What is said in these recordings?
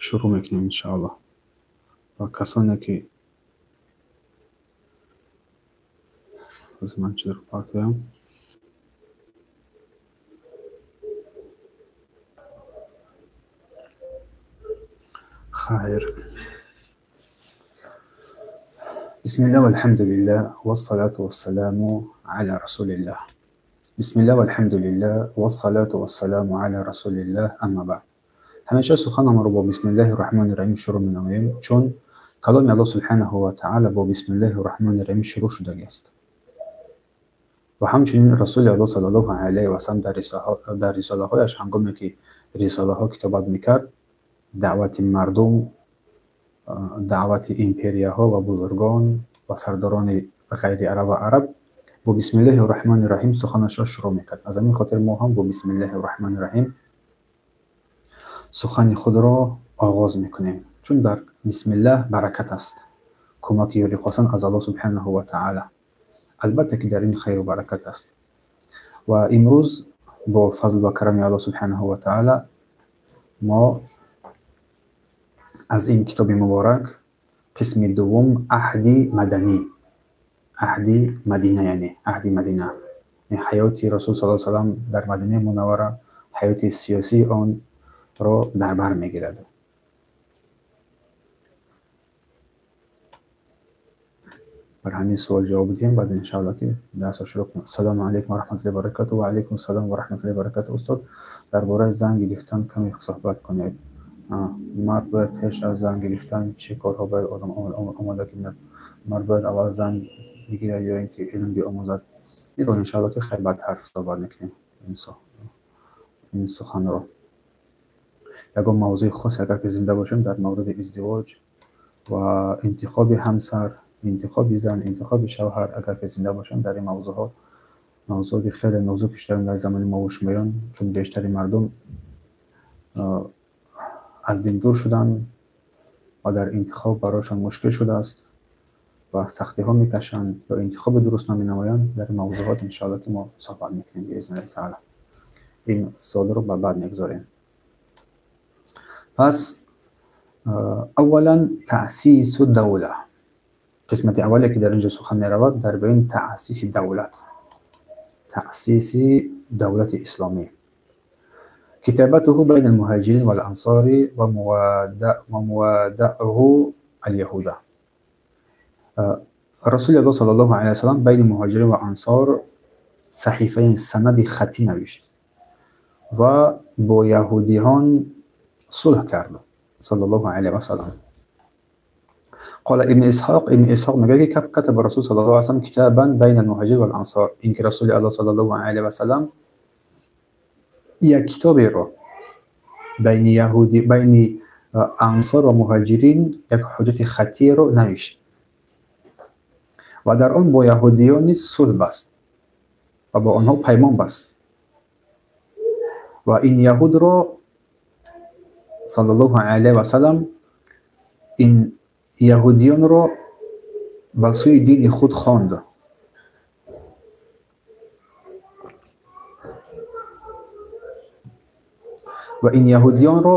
Шурӯъ мекунем иншааллоҳ. Ва касоне ки ман чизро партоям. Хайр. Бисмиллаҳ валҳамдулиллаҳ вассалату вассаламу ала расулиллаҳ. Бисмиллаҳ валҳамдулиллаҳ вассалату вассаламу ала расулиллаҳ. Амма баъд. Ҳамеша суханамонро бо бисмиллаҳи раҳмони раҳим шурӯъ менамоем, чун каломи Аллоҳ субҳанаҳу ва таъала бо бисмиллаҳи раҳмони раҳим шурӯъ шудагиаст. Ва ҳамчунин Расули Аллоҳ саллаллоҳу алайҳи васаллам дар рисолаҳояш ҳангоме ки рисолаҳо китобат мекард, даъвати мардум, даъвати империяҳо ва бузургон ва сардорони ғайри араб ва араб бо бисмиллаҳи раҳмони раҳим суханашро шурӯъ мекард. Аз ҳамин хотир мо ҳам бо бисмиллаҳи раҳмони раҳим сухани худро оғоз мекунем, чун дар бисмиллаҳ баракат аст, кӯмаки ёрӣ хостан аз Аллоҳ субҳанаҳу ва таъала. Албатта ки дар ин хайру баракат аст. Ва имрӯз бо фазл ва карами Аллоҳ субҳанаҳу ва таъала мо аз ин китоби муборак қисми дуввум аҳди маданӣ, аҳди Мадина, яъне аҳди Мадина, ҳаёти Расул саллаллоҳу алайҳи васаллам дар Мадинаи Мунаввара, ҳаёти сиёсии онро дар бар мегирад. Бар ҳамин суол ҷавоб диҳем, баъд иншааллоҳ ки дарсро шурӯъ кунем. Ассалому алайкум ва раҳматуллоҳи ва баракатуҳ. Ва алайкум ассалом ва раҳматуллоҳи ва баракатуҳ. Устод, дар бораи зан гирифтан каме суҳбат кунед. Мард бояд пеш аз зан гирифтан чӣ корҳо бояд одам омода кунад? Мард бояд аввал зан бигирад ё ин ки илм биомӯзад? Инро иншааллоҳ ки хеле баъдтар суҳбат мекунем ин суханро. Ягон мавзӯи хос агар ки зинда бошем дар мавриди издивоҷ ва интихоби ҳамсар, интихоби зан, интихоби шавҳар, агар ки зинда бошем дар ин мавзӯъҳо, мавзӯи хеле нозук шудаанд дар замони мо ва шумоён, чун бештари мардум аз дин дур шуданд ва дар интихоб барояшон мушкил шудааст ва сахтиҳо мекашанд ё интихоби дуруст наменамоянд. Дар ин мавзӯъҳот иншоаллоҳ ки мо суҳбат мекунем биизни таъала. Ин суолро ба баъд мегузорем. Пас аввалан таъсису давла. Қисмати аввале ки дар инҷо сухан меравад дар баёни таъсиси давлат, таъсиси давлати исломӣ. Китобатуҳу байна алмуҳаҷирин валансори ва мувадаъуҳу алyaҳуда. Расули Аллоҳ саллаллоҳу алайҳи васаллам байни муҳоҷирин ва ансор саҳифаи санади хаттӣ навишт ва бо яҳудиҳон сулҳ кард саллаллоҳу алайҳи васаллам. Қола Ибни Исҳоқ, Ибни Исҳоқ мегӯяд ки катаба Расул саллаллоҳу алайҳи васаллам китобан байна алмуҳоҷирин валансор, ин ки Расули Аллоҳ саллаллоҳу алайҳи васаллам як китоберо байни яҳуди, байни ансор ва муҳоҷирин як ҳуҷҷати хаттиеро навишт ва дар он бо яҳудиён низ сулҳ баст ва бо онҳо паймон баст ва ин яҳудро саллаллоҳу алайҳи васаллам ин яҳудиёнро ба сӯи дини худ хонд. Ва ин яҳудиёнро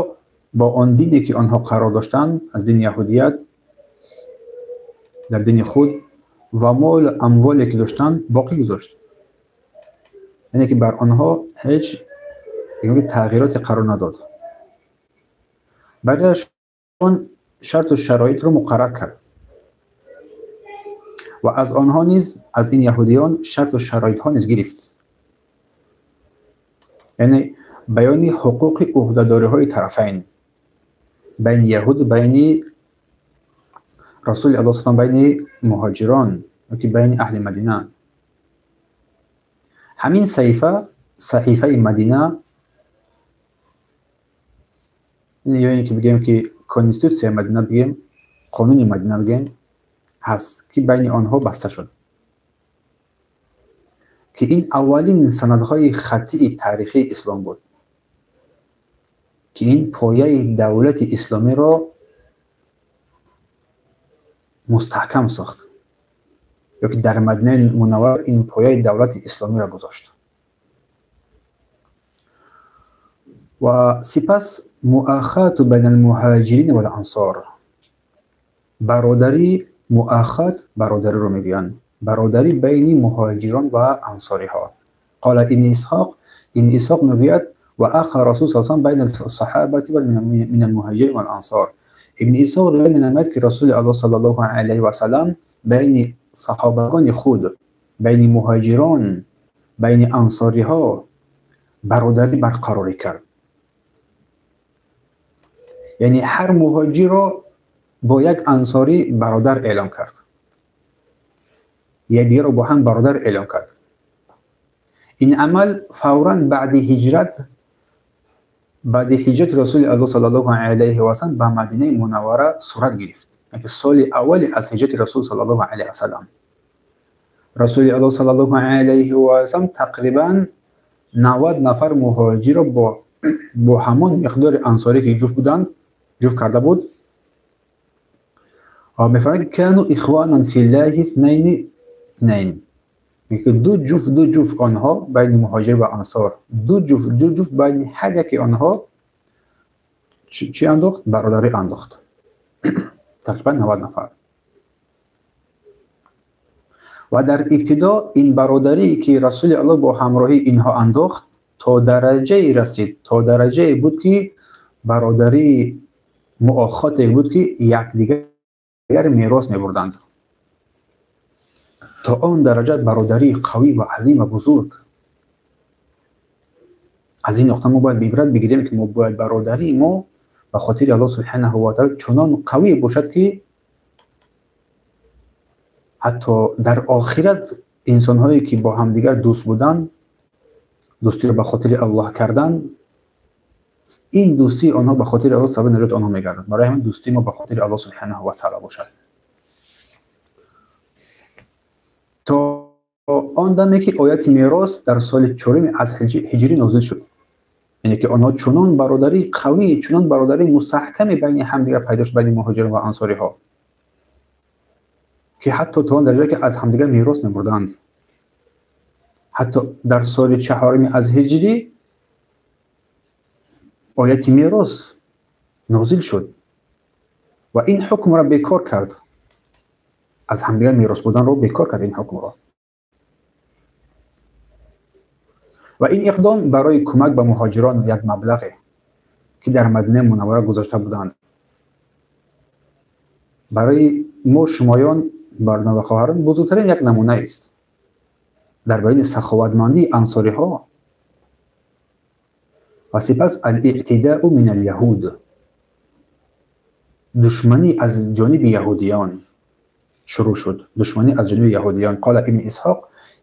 бо он дине ки онҳо қарор доштанд аз дини яҳудият дар дини худ ва мол амволе ки доштанд боқӣ гузошт, яъне ки бар онҳо ҳеҷ тағйироте қарор надод. Барояшон шарту шароитро муқаррар кард ва аз онҳо низ, аз ин яҳудиён шарту шароитҳо низ гирифт, яъне баёни ҳуқуқи ӯҳдадориҳои тарафайн байни яҳуд, байни Расули Аллоҳ саллаллоҳу байни муҳоҷирон ёки байни аҳли Мадина. Ҳамин саҳифа, саҳифаи Мадина, ё ин ки бигӯем ки конститутсияи Мадина бигӯем, қонуни Мадина бигӯем, ҳаст ки байни онҳо баста шуд, ки ин аввалин санадҳои хаттии таърихии ислом буд, ки ин пояи давлати исломиро мустаҳкам сохт, ё ки дар Мадинаи Мунаввар ин пояи давлати исломиро гузошт. Ва сипас муахату байна ал-муҳаҷирин вал-ансор. Бародарӣ, муахат бародариро мегӯянд. Бародарӣ байни муҳоҷирон ва ансориҳо. Қола Ибни Исҳоқ, Ибни Исҳоқ мегӯяд ва аха Расул саллаллоҳу алайҳи васаллам байна ас-саҳобати мин ал-муҳаҷирин вал-ансор. Ибни Исҳоқ ривоят менамояд, ки Расули Аллоҳ саллаллоҳу алайҳи васаллам байни саҳобагони худ, байни муҳоҷирон, байни ансориҳо бародарӣ барқарорӣ кард. Яъне ҳар муҳоҷирро бо як ансорӣ бародар эълон кард. Якдигарро бо ҳам бародар эълон кард. Ин амал фавран баъди ҳиҷрат, баъди ҳиҷрати Расули Аллоҳ саллаллоҳу алайҳи васаллам ба Мадинаи Мунаввара сурат гирифт. Яъне соли аввали аз ҳиҷрати Расул саллаллоҳу алайҳи васаллам. Расули Аллоҳ саллаллоҳу алайҳи васаллам тақрибан 90 нафар муҳоҷирро бо ҳамон миқдори ансорӣ ки ҷуфт буданд, ҷуфт карда буд, мефармояд ки кану ихванан филлаҳи иснайни иснайн. Ду ҷуфт онҳо байни муҳоҷир ва ансор, ду ҷуфт байни ҳар яки онҳо чӣ андохт? Бародарӣ андохт. Тақрибан 90 нафар. Ва дар ибтидо ин бародарӣ ки Расули Аллоҳ бо ҳамроҳии инҳо андохт то дараҷае расид, то дараҷае буд ки бародарии муохоте буд ки якдигар мерос мебурданд. То он дараҷа бародарии қавӣ ва азим ва бузург. Аз ин нуқта мо бояд ибрат бигирем ки мо бояд бародарии мо ба хотири Аллоҳ субҳанаҳу ва таъала чунон қавӣ бошад ки ҳатто дар охират инсонҳое ки бо ҳамдигар дӯст буданд, дӯстиро ба хотири Аллоҳ кардан, ин дӯстии онҳо ба хотири Аллоҳ сабаби наҷоти онҳо мегардад. Барои ҳамин дӯстии мо ба хотири Аллоҳ субҳанаҳу ва таъала бошад. То он даме ки ояти мерос дар соли чоруми аз ҳиҷрӣ нозил шуд. Яъне ки онҳо чунон бародарии қавӣ, чунон бародарии мустаҳкаме байни ҳамдигар пайдо шуд байни муҳоҷирон ва ансориҳо, ки ҳатто то он дараҷа ки аз ҳамдигар мерос мебурданд. Ҳатто дар соли чаҳоруми аз ҳиҷрӣ ояти мерос нозил шуд ва ин ҳукмро бекор кард. Аз ҳамдигар мерос буданро бекор кард ин ҳукмро. Ва ин иқдом барои кӯмак ба муҳоҷирон як маблағе ки дар Мадинаи Мунаввара гузошта буданд, барои мо шумоён бародарон ва хоҳарон бузургтарин як намуна аст дар баёни саховатмандии ансориҳо. Ва сипас ал-иътидаъу мин ал-яҳуд, душманӣ аз ҷониби яҳудиён шурӯъ шуд. Душманӣ аз ҷониби яҳудиён. Қола Ибни Исҳоқ,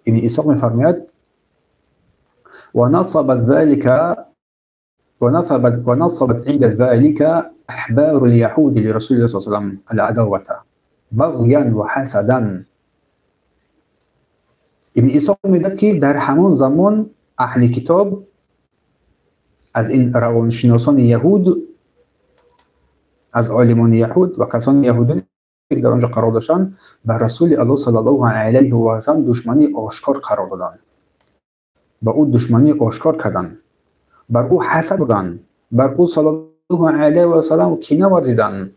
Ибни Исҳоқ мефармояд ونصبت عند ذلك أحبار اليهود لرسول الله صلى الله عليه وسلم العداوة بغيا وحسدا. ابن إسحاق میگوید که در همان زمان اهل کتاب از این روانشناسان یهود، از عالمان یهود و کسان یهودی که در آنجا قرار داشتند، بر رسول الله صلی الله علیه و سلم دشمنی آشکار قرار دادند، با او دشمنی آشکار کردند، بر او حسد بودند، بر او صلی الله علیه و سلم کینه ورزیدند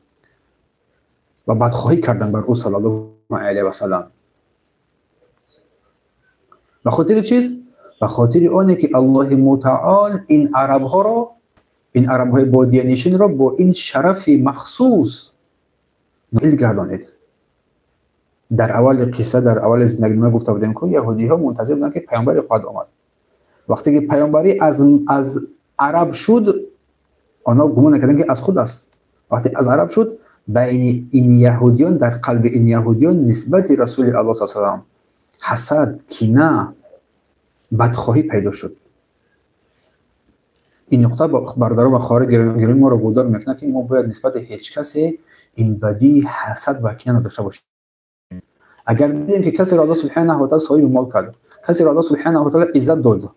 و بدخواهی کردند بر او صلی الله علیه و سلم. به خاطر چیز؟ به خاطر آنه که الله متعال این عربها را، این عربهای بادیه نشین را با این شرف مخصوص نائل گردانید. در اول قصه، در اول زندگی ما گفته بودیم که یهودی ها منتظر بودند که پیامبری خواهد آمد. وقتی که پیامبری از عرب شد، آنها گمان کردند که از خود است. وقتی از عرب شد، بین این یهودیان، در قلب این یهودیان نسبت رسول الله صلی الله علیه و سلم حسد، کینه، بدخواهی پیدا شد. این نقطه برادران و خواهران گرامی ما رو وادار میکنه که ما باید نسبت هیچ کسی این بدی، حسد و کینه نداشته باشیم. اگر دیدیم که کسی را الله سبحانه و تعالی صاحب مال کرد، کسی را الله سبحانه و تعالی عزت داد،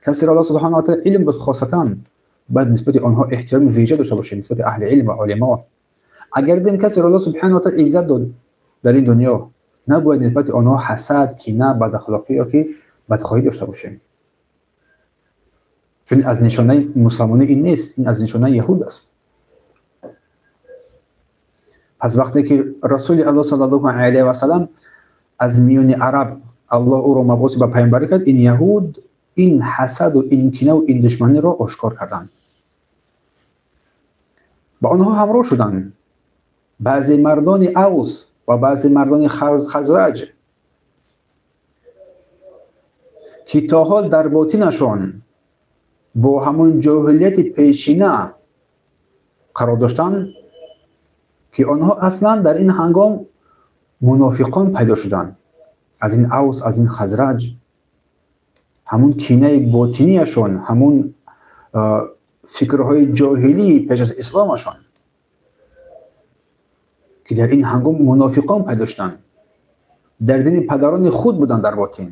کسی را الله سبحانه و تعالی علم داد، خاصتا باید نسبت آنها احترام ویژه داشته باشیم نسبت اهل علم و علما. اگر دیدیم کسی را الله سبحانه و تعالی عزت داد در این دنیا، نباید نسبت آنها حسد، کینه، بد اخلاقی یا که بدخواهی داشته باشیم. Чун аз нишонаи мусулмонӣ ин нест, ин аз нишонаи яҳуд аст. Пас вақте ки Расули Аллоҳ саллаллоҳу алайҳи васаллам аз миёни араб Аллоҳ ӯро мабъус ба паёмбарӣ кард, ин яҳуд ин ҳасаду ин кинаву ин душманиро ошкор карданд. Ба онҳо ҳамроҳ шуданд баъзе мардони Авс ва баъзе мардони Хазраҷ, ки то ҳол дар ботинашон бо ҳамон ҷоҳилияти пешина қарор доштанд, ки онҳо аслан дар ин ҳангом мунофиқон пайдо шуданд. Аз ин Авс, аз ин Хазраҷ ҳамун кинаи ботинияшон, ҳамун фикрҳои ҷоҳилии пеш аз исломашон, ки дар ин ҳангом мунофиқон пайдо шуданд, дар дини падарони худ буданд дар ботин.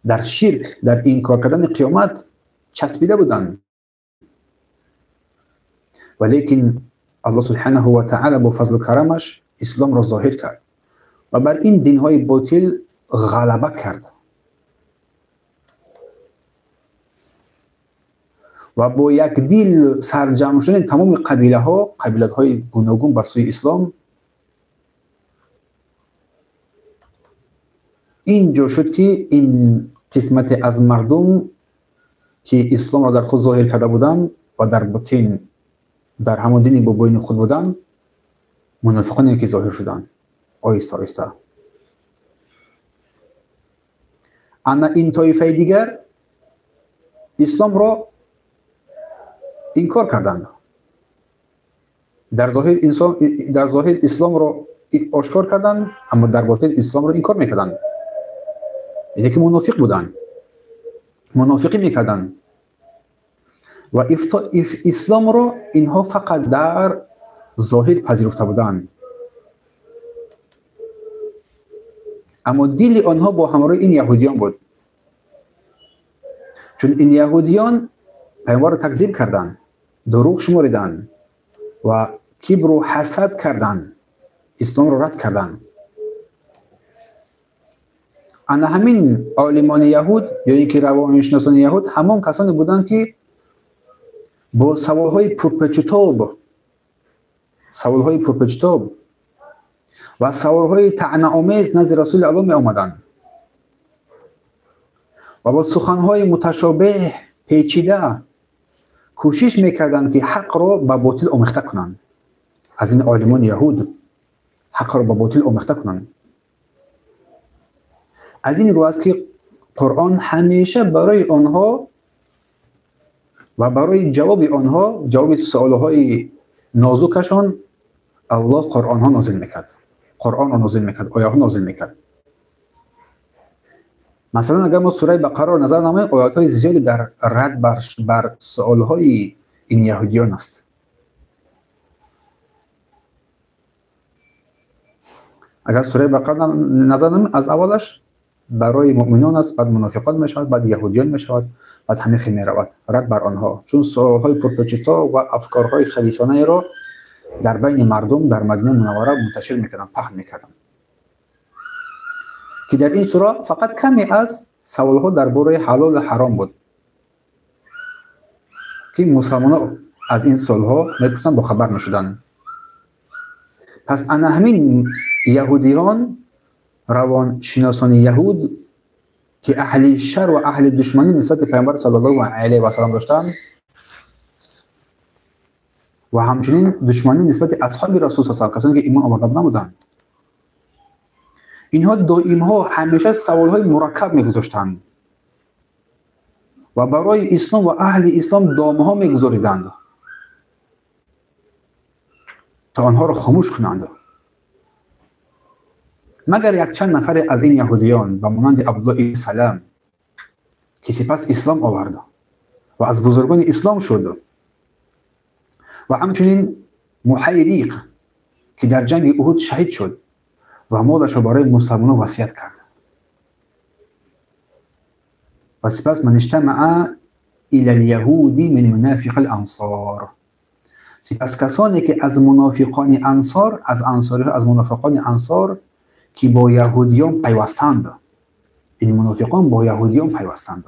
Дар ширк, дар инкор кардани қиёмат часпида буданд. Валекин Аллоҳ субҳанаҳу ва таъала бо фазлу карамаш исломро зоҳир кард ва бар ин динҳои ботил ғалаба кард ва бо як дил сарҷамъ шудани тамоми қабилаҳо, қабилатҳои гуногун бар сӯи ислом, ин ҷо шуд ки ин қисмате аз мардум ки исломро дар худ зоҳир карда буданд ва дар ботин дар ҳамон дини бобоини худ буданд, мунофиқоне ки зоҳир шуданд оҳиста оҳиста. Ана ин тоифаи дигар исломро инкор карданд. Дар зоҳир исломро ошкор карданд, аммо дар ботин исломро инкор мекарданд. Яъне ки мунофиқ буданд, мунофиқӣ мекарданд ва исломро инҳо фақат дар зоҳир пазируфта буданд, аммо дили онҳо бо ҳамроҳи ин яҳудиён буд, чун ин яҳудиён паёмбарро такзиб карданд, дурӯғ шумориданд ва кибру ҳасад карданд, исломро рад карданд. Ана ҳамин олимони яҳуд ё ин ки равоншиносони яҳуд ҳамон касоне буданд, ки бо саволҳои пурпечутоб ва саволҳои таънаомез назди Расули Аллоҳ меомаданд ва бо суханҳои муташобеҳ печида кӯшиш мекарданд, ки ҳақро ба ботил омехта кунанд. Аз ин олимони яҳуд ҳақро ба ботил омехта кунанд. Аз ин рӯ аст, ки Қуръон ҳамеша барои онҳо ва барои ҷавоби онҳо, ҷавоби суолҳои нозукашон Аллоҳ Қуръонҳо нозил мекард, Қуръонро нозил мекард, ояҳо нозил мекард. Масалан, агар мо сураи Бақараро назар намоем, оятҳои зиёде дар рад бар суолҳои ин яҳудиён аст. Агар сураи Бақара назар намоем, аз аввалаш барои муъминон аст, баъд мунофиқон мешавад, баъд яҳудиён мешавад, баъд ҳамин хел меравад рад бар онҳо, чун суолҳои пурпечутоб ва афкорҳои хабисонаеро дар байни мардум дар Мадинаи Мунаввара мунташир мекарданд, паҳн мекарданд, ки дар ин сура фақат каме аз саволҳо дар бораи ҳалолу ҳаром буд, ки мусалмонҳо аз ин суолҳо мепурсанд, бохабар мешуданд. Пас ана ҳамин яҳудиён, равоншиносони яҳуд, ки аҳли шар ва аҳли душманӣ нисбати паёмбар саллаллоҳу алайҳи васаллам доштанд ва ҳамчунин душманӣ нисбати асҳоби расул саллаллоҳу алайҳи васаллам, касоне ки имон оварда набуданд, инҳо доимҳо ҳамеша саволҳои мураккаб мегузоштанд ва барои ислом ва аҳли ислом домҳо мегузориданд то онҳоро хомӯш кунанд. Магар якчанд нафаре аз ин яҳудиён ба монанди Абдуллоҳ ибни Салам, ки сипас ислом овард ва аз бузургони ислом шуд, ва ҳамчунин Муҳайриқ, ки дар ҷанги Уҳуд шаҳид шуд ва молашро барои мусалмонон васият кард. Ва сипас ман иҷтамаа ила лyaҳуди мин мунофиқи лансор, сипас касоне ки аз мунофиқони ансор, аз ансориҳо, аз мунофиқони ансор, ки бо яҳудиён пайвастанд. Ин мунофиқон бо яҳудиён пайвастанд.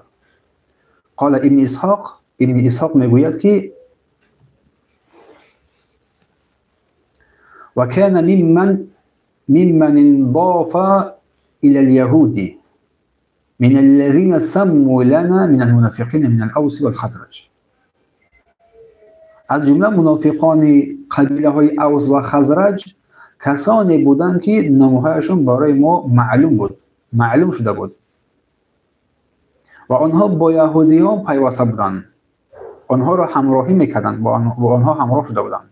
Қала Ибни Исҳоқ, Ибни Исҳоқ мегӯяд ки ва кана мимман индафа ила ал-яҳуди мин аллазина самму лана мин ал-мунофиқина мин ал-авс вал-хазраҷ. Аз ҷумла мунофиқони қабилаҳои Авс ва Хазраҷ касоне буданд ки номҳояшон барои мо маълум буд, маълум шуда буд ва онҳо бо яҳудиён пайваста буданд, онҳоро ҳамроҳӣ мекарданд, бо онҳо ҳамроҳ шуда буданд.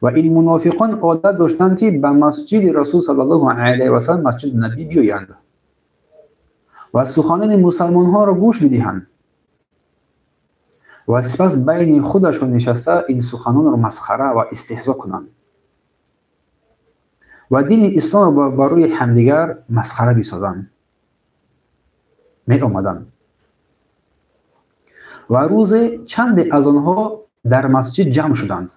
Ва ин мунофиқон одат доштанд ки ба масҷиди Расул саллаллоҳу алайҳи васаллам, масҷиди Набӣ биёянд ва суханони мусалмонҳоро гӯш бидиҳанд ва сипас байни худашон нишаста ин суханонро масхара ва истиҳзо кунанд ва дини исломро барои ҳамдигар масхара бисозанд. Меомаданд ва рӯзе чанде аз онҳо дар масҷид ҷамъ шуданд,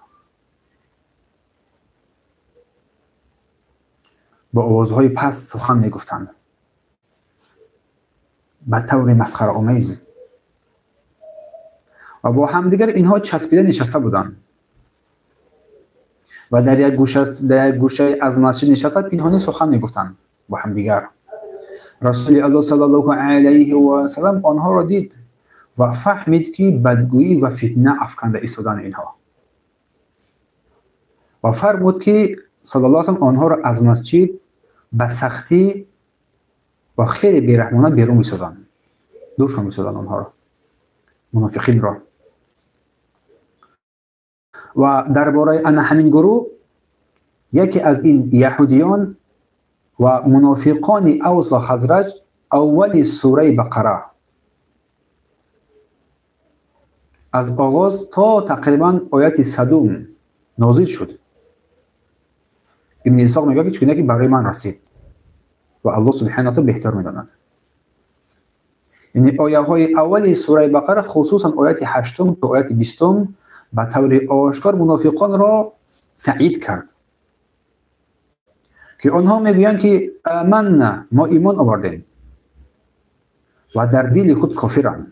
бо овозҳои паст сухан мегуфтанд ба таври масхараомез ва бо ҳамдигар инҳо часпида нишаста буданд ва дар як гӯшаи аз масҷид нишаста пинҳонӣ сухан мегуфтанд бо ҳамдигар. Расули Аллоҳ саллаллоҳу алайҳи васаллам онҳоро дид ва фаҳмид ки бадгӯӣ ва фитна афканда истодани инҳо ва фармуд ки саллаллоҳу алайҳи васаллам онҳоро аз масҷид ба сахтӣ ва хеле бераҳмона берун месозанд, дуршон месозанд онҳоро, мунофиқинро. Ва дар бораи ана ҳамин гурӯҳ яке аз ин яҳудиён ва мунофиқони Авс ва Хазраҷ аввали сураи Бақара аз оғоз то тақрибан ояти 100 нозил шуд. Ибни Исҳоқ мегӯяд ки чуне ки барои ман расид ва Аллоҳ субҳанаҳу ва таъоло беҳтар медонад. Яъне ояҳои аввали сураи Бақара, хусусан ояти 8 то ояти 20, ба таври ошкор мунофиқонро таъйид кард ки онҳо мегӯянд ки аманна, мо имон овардем ва дар дили худ кофиранд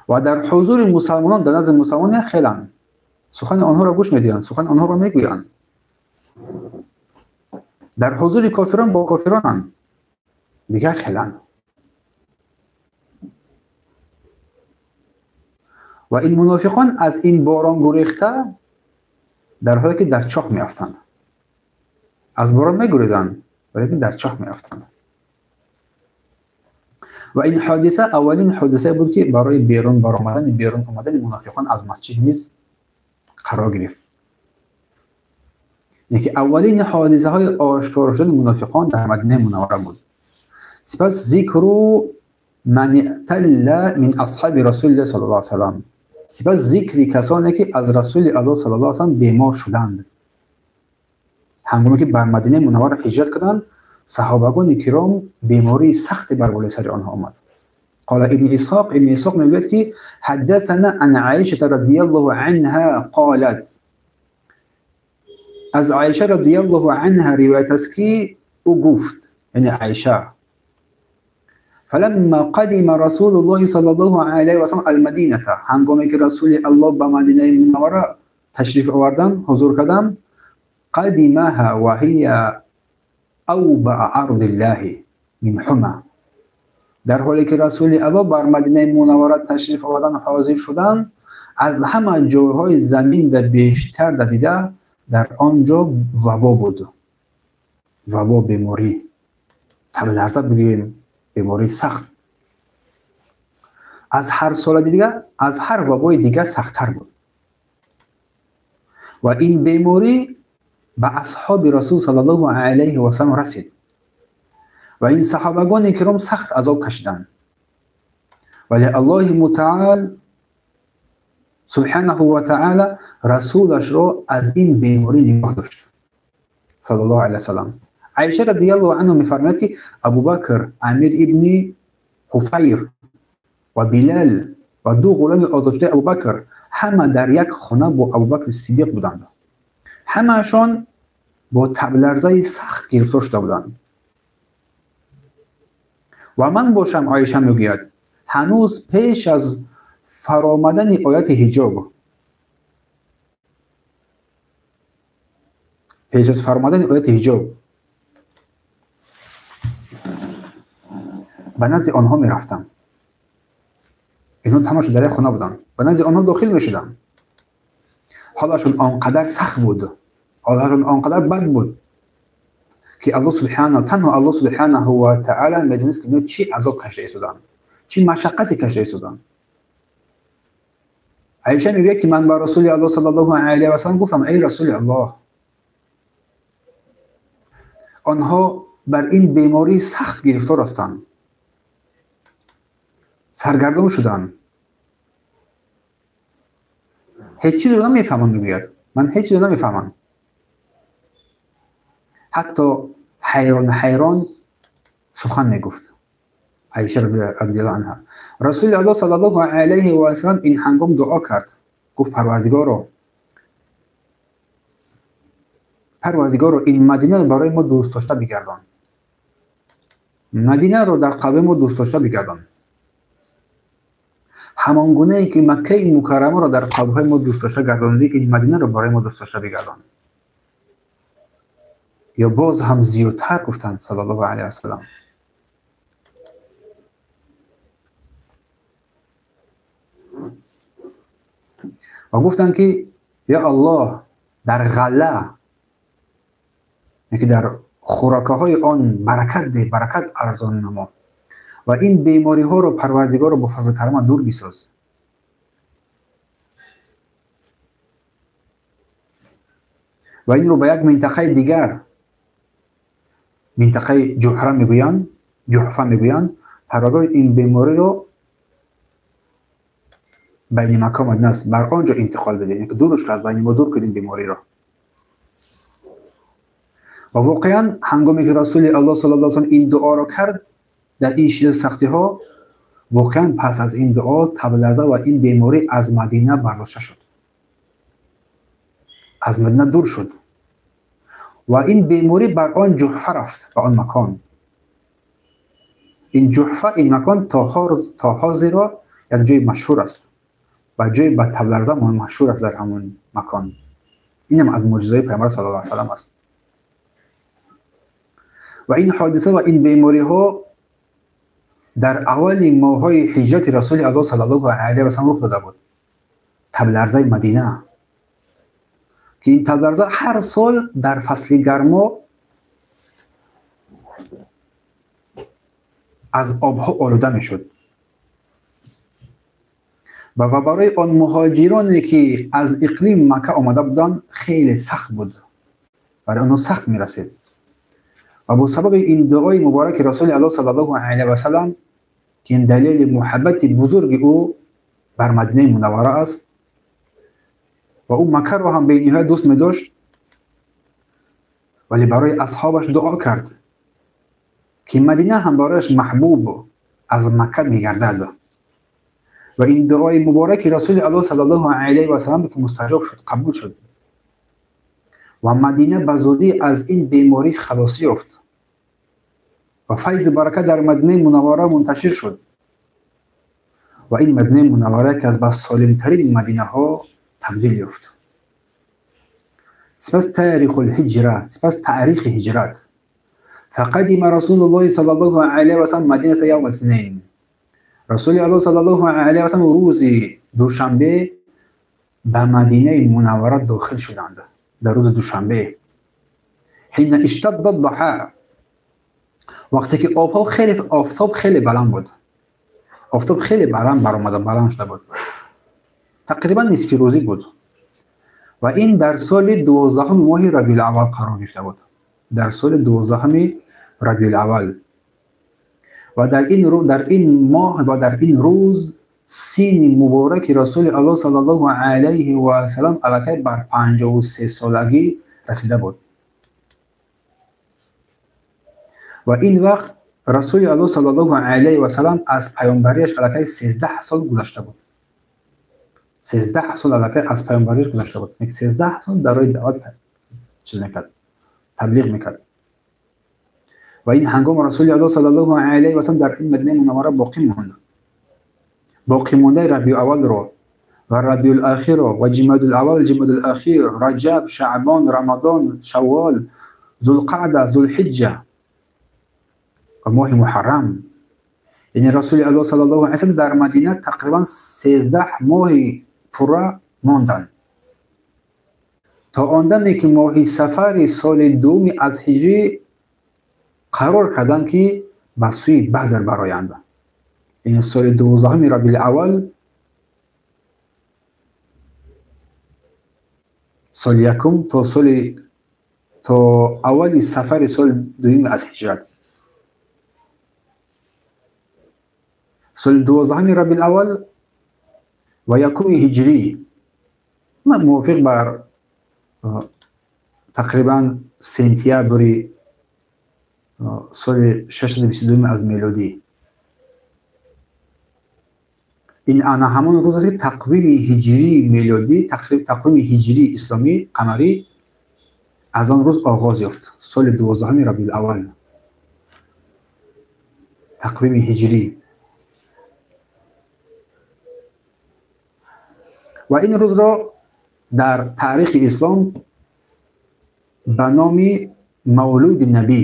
ва дар ҳузури мусалмонон, дар назди мусалмонон хеланд, сухани онҳоро гӯш медиҳанд, сухани онҳоро мегӯянд, дар ҳузури кофирон бо кофиронанд, дигар хеланд. Ва ин мунофиқон аз ин борон гурехта дар ҳоле ки дар чоҳ меафтанд, аз борон мегурезанд, валекин дар чоҳ меафтанд. Ва ин ҳодиса аввалин ҳодисае буд ки барои берун баромадани, берун омадани мунофиқон аз масҷид низ қарор гирифт. Яке аввалин ҳодисаҳои ошкор шудани мунофиқон дар Мадинаи Мунаввара буд. Сипас зикру ман иъталла мин асҳаби Расулиллоҳ саллаллоҳу алайҳи васаллам, сипас зикри касоне ки аз Расули Аллоҳ саллаллоҳу алайҳи васаллам бемор шуданд. Ҳангоме ки бар Мадинаи Мунаввара ҳиҷрат карданд, саҳобагони киром бемории сахте бар болои сари онҳо омад. Қала Ибни Исҳоқ, Ибни Исҳоқ мегӯяд ки ҳаддасана ан Аишата радияллоҳу анҳа қолат, аз Аиша радияллоҳу анҳа ривоят аст ки ӯ гуфт, яъне Аиша, фаламма қадима Расулуллоҳи саллаллоҳу алайҳи васаллам алмадината, ҳангоме ки Расули Аллоҳ ба Мадинаи Мунаввара ташриф оварданд, ҳузур карданд, қадимаҳа ва ҳия авбаа ардиллаҳи мин ҳума, дар ҳоле ки Расули Аллоҳ бар Мадинаи Мунаввара ташриф овардан, ҳозир шуданд, аз ҳама ҷойҳои замин дар бештар дида дар он ҷо вабо буд. Вабо, беморӣ, табларза бигӯем, бемории сахт, аз ҳар сола дигар, аз ҳар вабои дигар сахттар буд. Ва ин беморӣ ба асҳоби Расул саллаллоҳу алайҳи васаллам расид ва ин саҳобагони киром сахт азоб кашиданд. Вале Аллоҳи мутаал субҳанаҳу ва таъала расулашро аз ин беморӣ нигоҳ дошт саллаллоҳу алайҳи васаллам. Аиша радияллоҳу анҳу мефармояд ки Абубакр, Амир ибни Ҳуфайр ва Билал ва ду ғуломи озодшудаи Абубакр ҳама дар як хона бо Абубакри Сиддиқ буданд. Ҳамаашон бо табларзаи сахт гирифтор шуда буданд. Ва ман бошам, Оиша мегӯяд, ҳанӯз пеш аз фаромадани ояти ҳиҷоб, пеш аз фаромадани ояти ҳиҷоб ба назди онҳо мерафтам. Инҳо тамошо дар як хона буданд. Ба назди онҳо дохил мешудам. Ҳолашон он қадар сахт буд, ҳолашон он қадар бад буд, ки Аллоҳ субҳанаҳу, танҳо Аллоҳ субҳанаҳу ва таъала медонист, ки инҳо чӣ азоб кашида истоданд, чӣ машаққате кашида истоданд. Оиша мегӯяд, ки ман ба Расули Аллоҳ саллаллоҳу алайҳи васаллам гуфтам: эй Расули Аллоҳ, онҳо бар ин бемории сахт гирифтор ҳастанд, саргардон шуданд, ҳеҷ чизро намефаҳмам. Мегӯяд, ман ҳеҷ чизро намефаҳмам. Ҳатто ҳайрон ҳайрон сухан мегуфт Оиша радиаллоҳу анҳа. Расули Аллоҳ саллаллоҳу алайҳи васаллам ин ҳангом дуо кард, гуфт: Парвардигоро, Парвардигоро, ин Мадинаро барои мо дӯстдошта бигардон, Мадинаро дар қалби мо дӯстдошта бигардон, ҳамон гунае ки Маккаи Мукаррамаро дар қалбҳои мо дӯстдошта гардонидӣ, ин Мадинаро барои мо дӯстдошта бигардон. Ё боз ҳам зиёдтар гуфтанд саллаллоҳу алайҳи васаллам. Ва гуфтанд, ки ё Аллоҳ, дар ғалла, яке дар хӯрокаҳои он баракат деҳ, баракат арзон намо ва ин бемориҳоро Парвардигоро бо фазли карама дур бисоз. Ва инро ба як минтақаи дигар, минтақаи Ҷуҳра мегӯянд, Ҷуҳфа мегӯянд, Парвардигор ин бемориро байни Макка Мадина аст, бар он ҷо интиқол бидеҳ, яъне дурш аз байни мо дур кун ин бемориро. Ва воқеан ҳангоме ки Расули Аллоҳ саллаллоҳу алайҳи васаллам ин дуоро кард, дар ин шиддати сахтиҳо, воқеан пас аз ин дуо табларза ва ин беморӣ аз Мадина бардошта шуд, аз Мадина дур шуд ва ин беморӣ бар он Ҷуҳфа рафт, ба он макон. Ин Ҷуҳфа, ин макон то ҳозиро як ҷои машҳур аст ва ҷои ба табларза машҳур аст дар ҳамон макон. Инам аз мӯъҷизаҳои Паёмбар саллаллоҳу алайҳи васаллам аст. Ва ин ҳодиса ва ин бемориҳо дар аввали моҳҳои ҳиҷрати Расули Аллоҳ саллаллоҳу алайҳи васаллам рух дода буд. Табларзаи Мадина, ки ин табларза ҳар сол дар фасли гармо аз обҳо олуда мешуд ва барои он муҳоҷироне ки аз иқлими Макка омада буданд хеле сахт буд, барои онҳо сахт мерасид. Ва бо сабаби ин дуои мубораки Расули Аллоҳ саллаллоҳу алайҳи васаллам, ки ин далели муҳаббати бузурги ӯ бар Мадинаи Мунаввара аст ва ӯ Маккаро ҳам бениҳоят дӯст медошт, вале барои асҳобаш дуо кард, ки Мадина ҳам барояш маҳбуб аз Макка мегардад. Ва ин дуои мубораки Расули Аллоҳ саллаллоҳу алайҳи васаллам ки мустаҷоб шуд, қабул шуд ва Мадина ба зудӣ аз ин беморӣ халосӣ ёфт ва файзи баракат дар Мадинаи Мунаввара мунташир шуд ва ин Мадинаи Мунаввара яке аз басолимтарин мадинаҳо табдил ёфт. Сипас таърихул ҳиҷра, сипас таърихи ҳиҷрат. Фақадима Расулуллоҳи саллаллоҳу алайҳи васаллам мадината явма иснайн. Расули Аллоҳ саллаллоҳу алайҳи васаллам рӯзи душанбе ба Мадинаи Мунаввара дохил шуданд. Дар рӯзи душанбе ҳина иштадда дуҳа, вақте ки обҳо хеле, офтоб хеле баланд буд, офтоб хеле баланд баромада, баланд шуда буд, тақрибан нисфи рӯзӣ буд ва ин дар соли 12 моҳи Рабиул-аввал қарор гирифта буд, дар соли 12 Рабиул-аввал. Ва дар ин моҳ ва дар ин рӯз синни мубораки Расули Аллоҳ саллаллоҳу алайҳи васаллам аллакай бар 53 солагӣ расида буд. Ва ин вақт Расули Аллоҳ саллаллоҳу алайҳи васаллам аз паёмбариаш аллакай 13 сол гузашта буд. 13 сол аллакай аз паёмбариаш гузашта буд. 13 сол дар роҳи даъват чиз мекард, таблиғ мекард. Ва ин ҳангом Расули Аллоҳ саллаллоҳу алайҳи васаллам дар ин Мадинаи Мунаввара боқӣ монд. Боқимондаи Рабиъул-аввалро ва Рабиъул-охирро ва Ҷумадул-аввал, Ҷумадул-охир, Раҷаб, Шаъбон, Рамадон, Шаввол, Зулқаъда, Зулҳиҷҷа ва моҳи Муҳаррам. Яъне Расули Аллоҳ саллаллоҳу алайҳи васаллам дар Мадина тақрибан 13 моҳи пурра монданд. То он даме ки моҳи сафари соли дуюми аз ҳиҷрӣ қарор карданд, ки ба сӯи Бадр бароянд. Яъне соли 12 Рабиъул-аввал, соли якум то аввали сафари соли дуюми аз ҳиҷрат. Соли 12 Рабиъул-аввал ва якуми ҳиҷрӣ мувофиқ бар тақрибан сентябри соли 622 аз мелодӣ. Ин ана ҳамон рӯз аст, ки тақвими ҳиҷрии мелодӣ, тақвими ҳиҷрии исломӣ қамарӣ аз он рӯз оғоз ёфт, соли 12 Рабиъул-аввал. Тақвими ҳиҷрӣ. Ва ин рӯзро дар таърихи ислом ба номи мавлуди набӣ,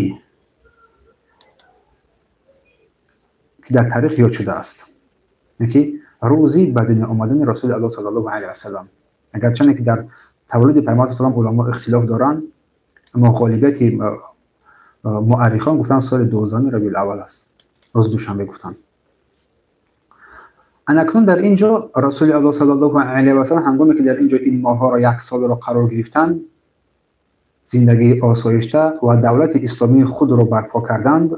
ки дар таърих ёд шудааст, ки рӯзи ба дунё омадани Расули Аллоҳ саллаллоҳу алайҳи васаллам. Агарчанде ки дар таваллуди Пайғамбар саллаллоҳу алайҳи васаллам уламо ихтилоф доранд, аммо ғолибияти муаррихон гуфтанд соли 12 Рабиъул-аввал аст, рӯзи душанбе гуфтанд. Анакнун дар ин ҷо Расули Аллоҳ саллаллоҳу алайҳи васаллам ҳангоме ки дар ин ҷо ин моҳҳоро як солро қарор гирифтанд, зиндагии осоишта ва давлати исломии худро барпо карданд.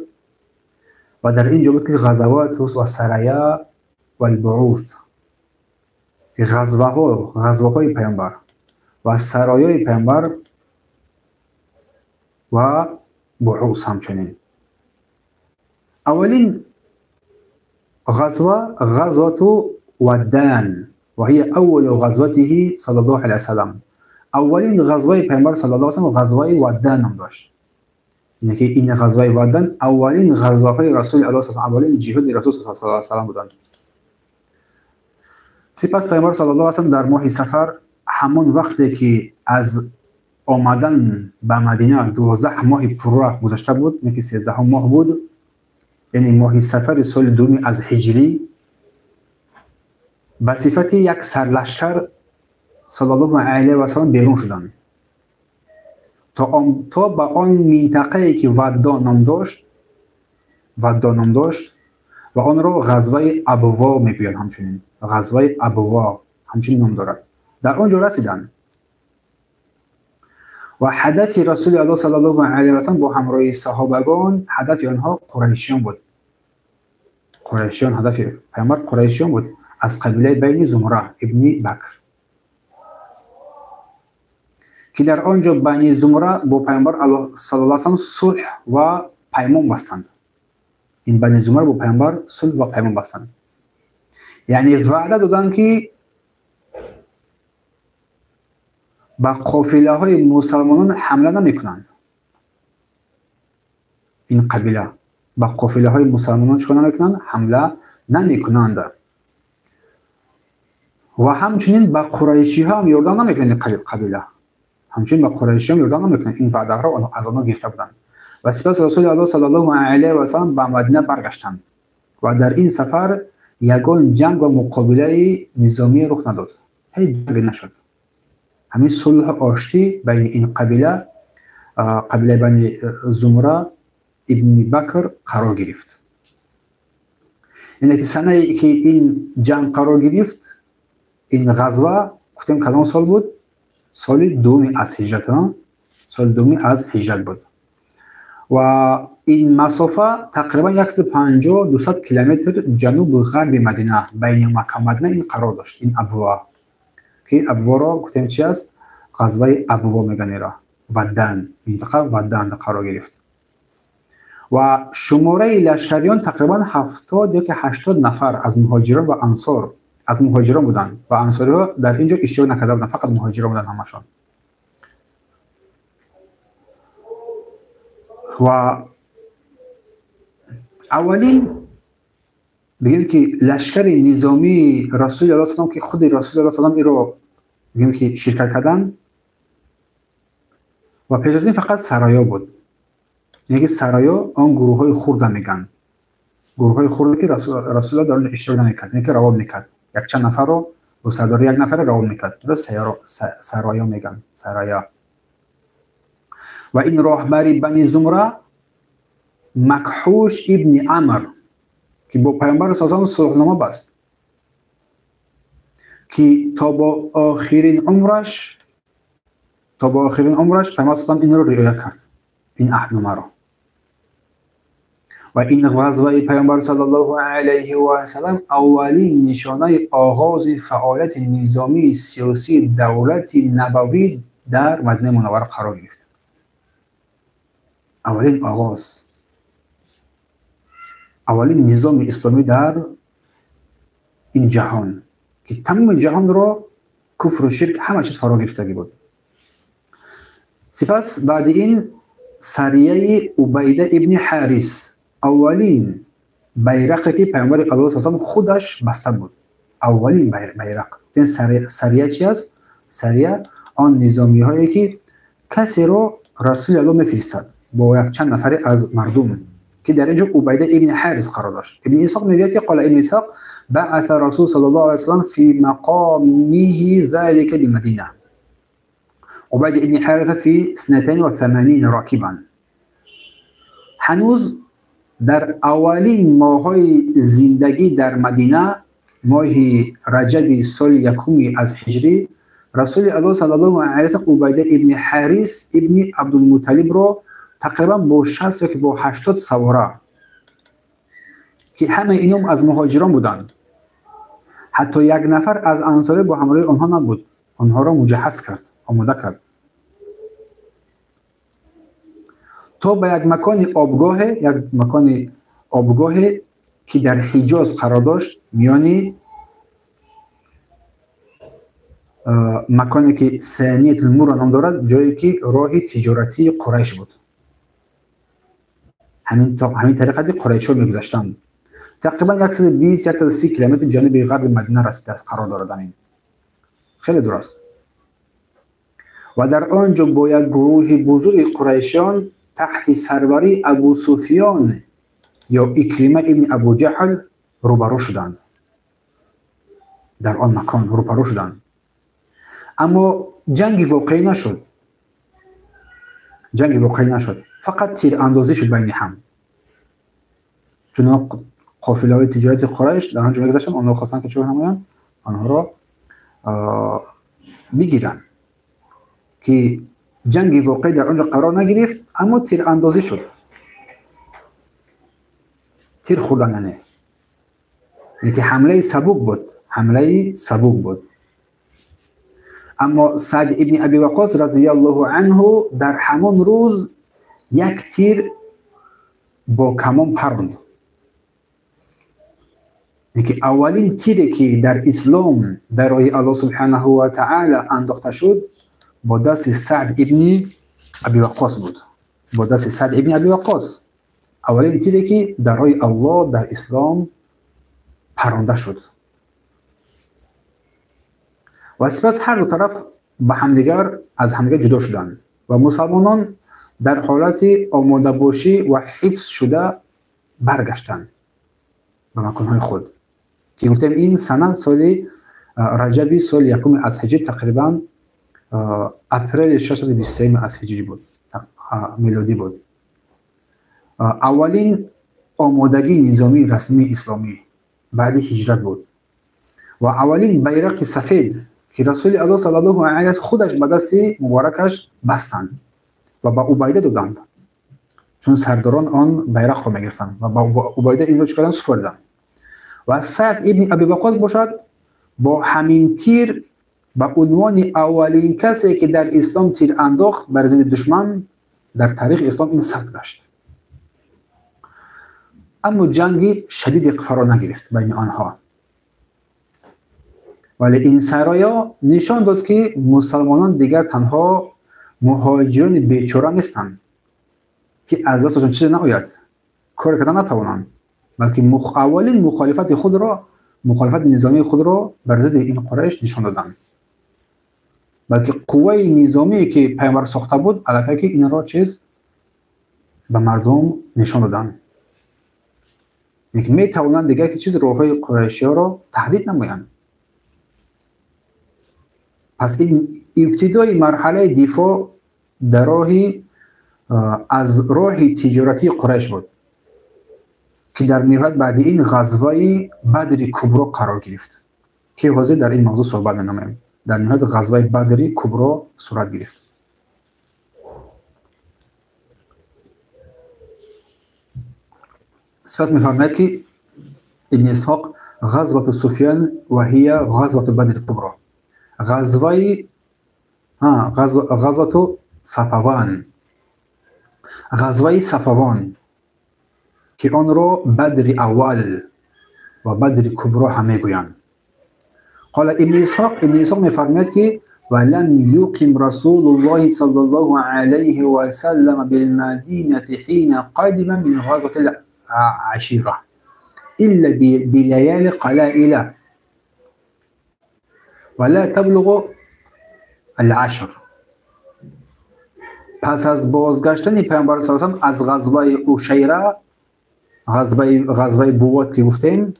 Ва дар ин ҷо буд ки ғазавот ва сарая ва албуус, ғазваҳои Пайғамбар ва сарояи Пайғамбар ва буус ҳамчунин. Аввалин ғазва ғазвату Ваддан ва ҳия аввалу ғазватиҳи саллаллоҳу алайҳи васаллам. Аввалин ғазваи Пайғамбар саллаллоҳу алайҳи васаллам ғазваи Ваддан ном дошт. Яъне ки ин ғазваи Ваддан аввалин ғазваҳои Расули Аллоҳ саллаллоҳу алайҳи васаллам, аввалин ҷиҳоди Расул саллаллоҳу алайҳи васаллам буданд. Сипас Пайғамбар саллаллоҳу алайҳи васаллам дар моҳи сафар, ҳамон вақте ки аз омадан ба Мадина 12 моҳи пурра гузашта буд, яъне ки 13 моҳ буд, яъне моҳи сафари соли дуюми аз ҳиҷрӣ, ба сифати як сарлашкар саллаллоҳу алайҳи васаллам берун шуданд то ба он минтақае ки Ваддо ном дошт ва онро ғазваи Абво мегӯянд, ҳамчунин ғазваи Абво ҳамчунин ном дорад. Дар он ҷо расиданд ва ҳадафи Расули Аллоҳ саллаллоҳу алайҳи васаллам бо ҳамроҳии саҳобагон, ҳадафи онҳо қурайшиён буд. Қурайшиён, ҳадафи Пайғамбар қурайшиён буд аз қабилаи Байни Зумра ибни Бакр, ки дар он ҷо Байни Зумра бо Пайғамбар саллаллоҳу алайҳи васаллам сулҳ ва паймон бастанд. Ин Байни Зумра бо Пайғамбар сулҳ ва паймон бастанд, яъне ваъда доданд, ки ба қофилаҳои мусалмонон ҳамла намекунанд. Ин қабила ба қофилаҳои мусалмонон чикор намекунанд? Ҳамла намекунанд. Ва ҳамчунин ба қурайшиҳо ҳам ёрдам намекунанд. Ин қабила ҳамчунин ба қурайшиҳо ҳам ёрдам намекунанд. Ин ваъдаҳоро аз онҳо гирифта буданд. Ва сипас Расули Аллоҳ саллаллоҳу алайҳи васаллам ба Мадина баргаштанд ва дар ин сафар ягон ҷанг ва муқобилаи низомӣ рух надод, ҳеҷ ҷанге нашуд. Ҳамин сулҳу оштӣ байни ин қабила, қабилаи Бани Зумра ибни Бакр қарор гирифт. Яъне ки санае ки ин ҷанг қарор гирифт, ин ғазва гуфтем кадом сол буд? Соли дуюми аз ҳиҷрат, соли дуюми аз ҳиҷрат буд. Ва ин масофа тақрибан 150-200 километр ҷанубу ғарби Мадина, байни Макка ва Мадина ин қарор дошт, ин Абво, ки Абворо гуфтем чи аст? Ғазваи Абво мегӯянд инро. Ваддан, минтақа Ваддан қарор гирифт. Ва шумораи лашкариён тақрибан 70 ё ки 80 нафар аз муҳоҷирон ва ансор, аз муҳоҷирон буданд ва ансориҳо дар ин ҷо иштирок накарда буданд, фақат муҳоҷирон буданд ҳамашон. و اولین بگیم که لشکر نظامی رسول الله صلی الله که خود رسول الله صلی الله رو بگیم که شرکت کردن و پیش از این فقط سرایا بود. یعنی سرایا آن گروه های خرده میگن، گروه های خرده که رسول الله در آن اشتراک نمیکرد، یعنی که رواب میکرد یک چند نفر رو با سرداری یک نفر رواب میکرد، سرایا میگن، سرایا. و این راهبری بنی زمره مکحوش ابن عمر که با پیامبر صلی الله علیه و صلحنامه بست که تا با آخرین عمرش، تا با آخرین عمرش پیامبر صلی الله علیه و این رو رعایت کرد، این عهدنامه رو. و این غزوه پیامبر صلی الله علیه و سلم اولین نشانه آغاز فعالیت نظامی سیاسی دولت نبوی در مدینه منوره قرار گرفت. اولین آغاز، اولین نظام اسلامی در این جهان که تمام جهان را کفر و شرک همه چیز فرا گرفته بود. سپس بعد این سریه عبیده ابن حارث، اولین بیرقی که پیامبر الله صلی الله علیه و خودش بسته بود، اولین بیرق. این سریه چی است؟ سریه آن نظامی هایی که کسی رو رسول الله میفرستاد با یک چند نفر از مردم که در اینجا عبیده ابن حارث قرار داشت. ابن اسحاق میگوید که قال ابن اسحاق بعث رسول صلی الله علیه و سلم فی مقامه ذلك بالمدینه عبید ابن حارث فی 82 راکبا. هنوز در اولین ماه‌های زندگی در مدینه، ماه رجب سال یکمی از هجری، رسول الله صلی الله علیه و سلم عبیده ابن حارث ابن عبدالمطلب را تقریبا با 60 یا که با 80 سواره که همه اینم از مهاجران بودند، حتی یک نفر از انصاری با همراه آنها نبود، آنها را مجهز کرد، آماده کرد تا به یک مکان آبگاه، یک مکان آبگاه که در حجاز قرار داشت، میانی مکانی که ثانیه المور نام دارد، جایی که راه تجارتی قریش بود. همین طریقه قریش ها میگذشتند. تقریبا 120 130 کیلومتر جانب غرب مدینه رسیده است، قرار دارد. این خیلی دور است. و در آنجا با یک گروه بزرگ قریشیان تحت سروری ابو سفیان یا اکرمه ابن ابو جهل روبرو شدند. در آن مکان روبرو شدند، اما جنگ واقعی نشد، جنگ واقعی نشد، فقط تیر اندازی شد بین هم. چون قافله های تجارت قریش در آنجا می‌گذشتند، آنها خواستند که چه نمایند، آنها را بگیرند که جنگ واقعی در آنجا قرار نگرفت، اما تیر اندازی شد، تیر خوردن، یعنی که حمله سبک بود، حمله سبک بود. اما سعد ابن ابی وقاص رضی الله عنه در همان روز یک تیر با کمان پراند. یعنی اولین تیری که در اسلام در راه الله سبحانه و تعالی انداخته شد با دست سعد ابن ابی وقاص بود، با دست سعد ابن ابی وقاص اولین تیری که در راه الله در اسلام پرانده شد. و سپس هر دو طرف به همدیگر از همدیگر جدا شدند و مسلمانان در حالت آماده باشی و حفظ شده برگشتند به مکانهای خود که گفتیم این سنه سال رجبی سال یکم از هجری، تقریبا اپریل 623 از هجری بود، میلادی بود. اولین آمادگی نظامی رسمی اسلامی بعد هجرت بود و اولین بیرق سفید که رسول الله صلی الله علیه و خودش به دست مبارکش بستند و به عبیده دادند، چون سرداران آن بیرق را میگرفتند و به عبیده این را چیکار سپردند. و سعد ابن ابی وقاص باشد با همین تیر به عنوان اولین کسی که در اسلام تیر انداخت بر ضد دشمن در تاریخ اسلام این ثبت گشت. اما جنگ شدید فرا نگرفت بین آنها، ولی این سرایا نشان داد که مسلمانان دیگر تنها مهاجران بیچاره نیستند، ки аз дасташон чизе наояд, кор карда натавонанд, балки аввалин мухолифати худро, мухолифати низомии худро бар зидди ин Қурайш нишон доданд. Балки қувваи низомие ки пайғамбар сохта буд, аллакай ки инро чиз ба мардум нишон доданд. Яъне метавонанд дигар ки чиз роҳҳои қурайшиҳоро таҳдид намоянд. Пас ин ибтидои марҳалаи дифоъ дар роҳи аз роҳи тиҷоратии Қурайш буд, ки дар ниҳоят баъди ин ғазваи Бадри Кубро қарор гирифт, ки ҳозир дар ин мавзӯъ суҳбат менамоем. Дар ниҳоят ғазваи Бадри Кубро сурат гирифт. Сипас мефармояд ки Ибни Исҳоқ: ғазвату Суфян ва ҳия ғазвату Бадри Кубро, ғазвату Сафаван, ғазваи Сафавон, ки онро Бадри Аввал ва Бадри Кубро ҳам мегӯянд. Қола Ибни Исҳоқ, Ибни Исҳоқ мефармояд ки ва лам юқим Расулуллоҳи саллаллоҳу алайҳи васаллам билмадинати ҳина қадима мин ғазвати ашира илла билаяли қалаила ва ла таблуғу алашр. Пас аз бозгаштани пайғамбар саллаллоҳу алайҳи васаллам аз ғазваи Ушайра, ғазваи Бувот ки гуфтем,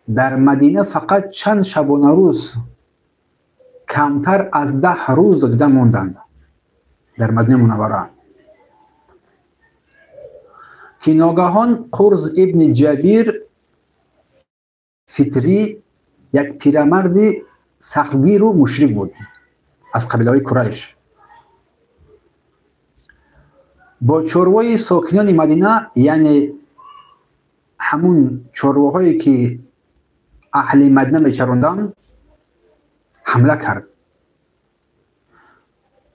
дар Мадина фақат чанд шабонарӯз, камтар аз 10 рӯз дида монданд дар Мадинаи Мунаввара, ки ногаҳон Қурз ибни Ҷабир Фитрӣ, як пирамарди сахтгиру мушрик буд аз қабилаҳои Курайш, бо чорвои сокинони Мадина, яъне ҳамун чорвоҳое ки аҳли Мадина мечаронданд, ҳамла кард.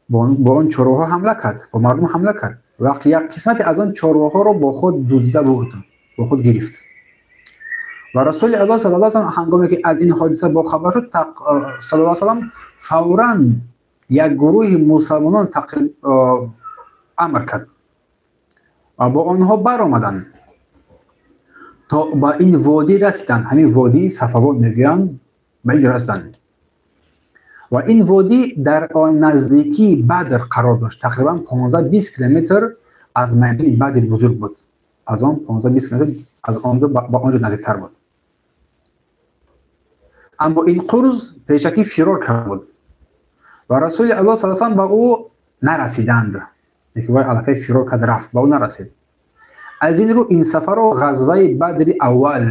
Бо он чорвоҳо ҳамла кард, бо мардум ҳамла кард. Вақт як қисмате аз он чорвоҳоро бо худ дуздида бурд, бо худ гирифт. Ва Расули Аллоҳ саллаллоҳу алайҳи васаллам ҳангоме ки аз ин ҳодиса бохабар шуд, саллаллоҳу алайҳи васаллам фавран як гурӯҳи мусалмонон амр кард ва бо онҳо баромаданд то ба ин водӣ расиданд. Ҳамин водии Сафавон мегӯянд, ба инҷо расиданд. Ва ин водӣ дар он наздикии Бадр қарор дошт, тақрибан 15-20 километр аз майдони Бадри бузург буд. Аз он 15-20 километр аз он ба он ҷо наздиктар буд. Аммо ин Қурз пешакӣ фирор карда буд ва Расули Аллоҳ саллаллоҳу алайҳи васаллам ба ӯ нарасиданд. Лекин вай аллакай фирор кард, рафт, ба ӯ нарасид. Аз ин рӯ ин сафарро ғазваи Бадри Аввал,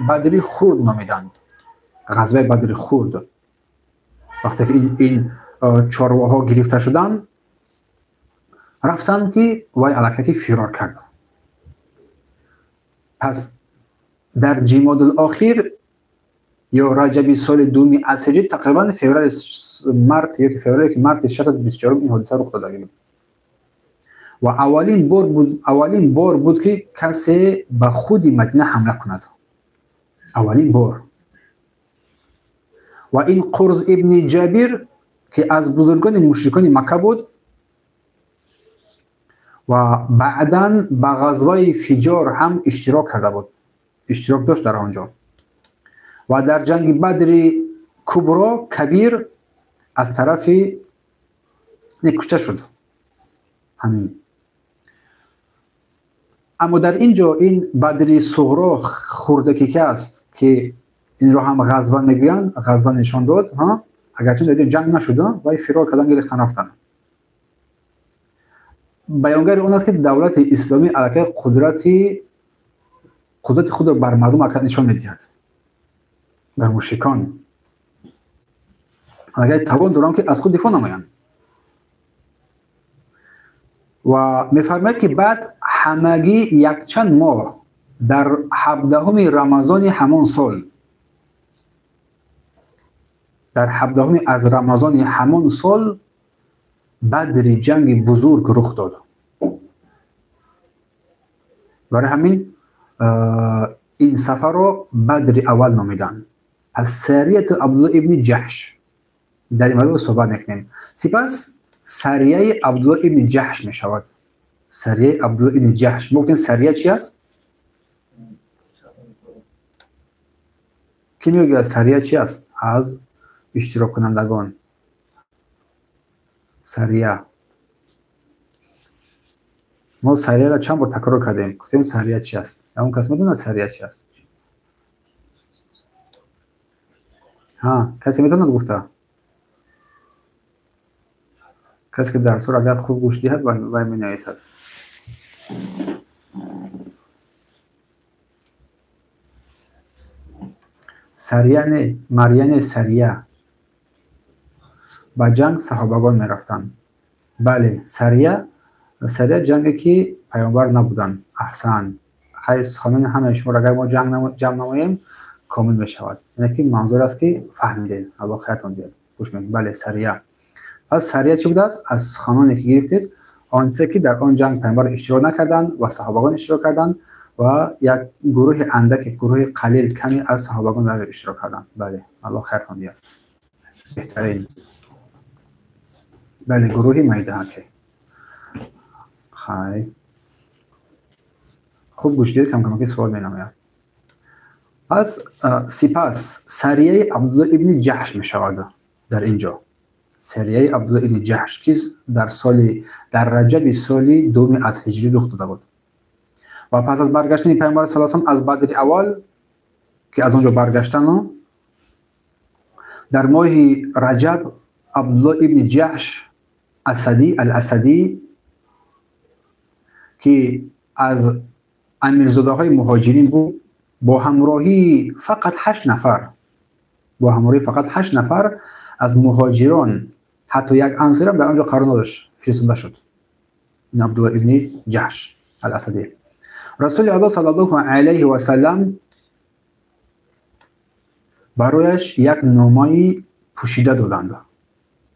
Бадри хурд номиданд. Ғазваи Бадри хурд. Вақте ки ин чорвоҳо гирифта шуданд, рафтанд ки вай аллакай ки фирор кард. Пас дар Ҷимодул Охир ё Раҷаби соли дуюми аз ҳиҷрӣ, тақрибан феврали март ё ки феврали ки марти 624 ин ҳодиса рух дода буд. Ва аввалин бор буд ки касе ба худи Мадина ҳамла кунад. Аввалин бор. Ва ин Қурз ибни Ҷабир, ки аз бузургони мушрикони Макка буд ва баъдан ба ғазваи Фиҷор ҳам иштирок карда буд, иштирок дошт дар он ҷо, ва дар ҷанги Бадри Кубро Кабир аз тарафи кушта шуд. Ҳамин. Аммо дар ин ҷо ин Бадри Суғро хурдаке ки аст, ки инро ҳам ғазва мегӯянд, ғазва нишон дод, агарчи дар ин ҷанг нашуд, вай фирор кардан гирифтан рафтан. Баёнгари он аст ки давлати исломӣ аллакай қудрати худро бар мардум аллакай нишон медиҳад, бар мушрикон. Аллакай тавон доранд ки аз худ дифоъ намоянд. Ва мефармояд ки баъд ҳамагӣ якчанд моҳ дар 17 рамазони ҳамон сол, дар 17 аз рамазони ҳамон сол Бадри ҷанги бузург рух дод. Барои ҳамин ин сафарро Бадри Аввал номиданд. Пас сарияти Абдуллоҳ ибни Ҷаҳш, дар ин мавзӯъ суҳбат мекунем. Сипас сарияи Абдуллоҳ ибни Ҷаҳш мешавад. Сарияи Абдулло ибни Ҷаҳш. Мо гуфтем сария чи аст? Кӣ мегӯяд сария чи аст? Аз иштироккунандагон. Сария. Мо сарияро чанд бор такрор кардем. Гуфтем сария чи аст? Ягон кас медонад сария чи аст? Касе метавонад гуфта? Касе ки дарсҳоро агар хуб гӯш диҳад, вай менависад. Сария не, мария не, сария. Ба ҷанг саҳобагон мерафтанд. Бале, сария, сария ҷанге ки паёмбар набуданд. Аҳсан. Хайр, суханони ҳамаи шуморо агар мо ҷамъ намоем, комил мешавад. Яъне ки манзур аст ки фаҳмидед. Аллоҳ хайртон диҳад. Гӯш мекунед. Бале, сария. Пас сария чӣ будааст? Аз суханоне ки гирифтед, он чизе ки дар он ҷанг паёмбар иштирок накарданд ва саҳобагон иштирок карданд ва як гурӯҳи андаке, гурӯҳи қалил, каме аз саҳобагон дар иштирок карданд. Бале, Аллоҳ хайртон диҳад. Беҳтарин. Бале, гурӯҳи майдаҳаке. Хай. Хуб гӯш диҳед, кам-камаки суол менамояд. Пас сипас сарияи Абдулло ибни Ҷаҳш мешавад дар ин ҷо. Сарияи Абдулло ибни Ҷаҳш, ки дар соли дар раҷаби соли дуюми аз ҳиҷрӣ рух дода буд. Ва пас аз баргаштани паёмбар саллаллоҳу алайҳи васаллам аз Бадри аввал, ки аз он ҷо баргаштану дар моҳи раҷаб Абдулло ибни Ҷаҳш Асадӣ ал-Асадӣ, ки аз амирзодаҳои муҳоҷирин буд, бо ҳамроҳии фақат 8 нафар, бо ҳамроҳии фақат 8 нафар аз муҳоҷирон, ҳатто як ансорам дар он ҷо қарор надошт, фиристода шуд. Ин Абдулло ибни Ҷаҳш ал-Асадӣ. Расули Аллоҳ саллаллоҳу алайҳи васаллам барояш як номаи пӯшида доданд.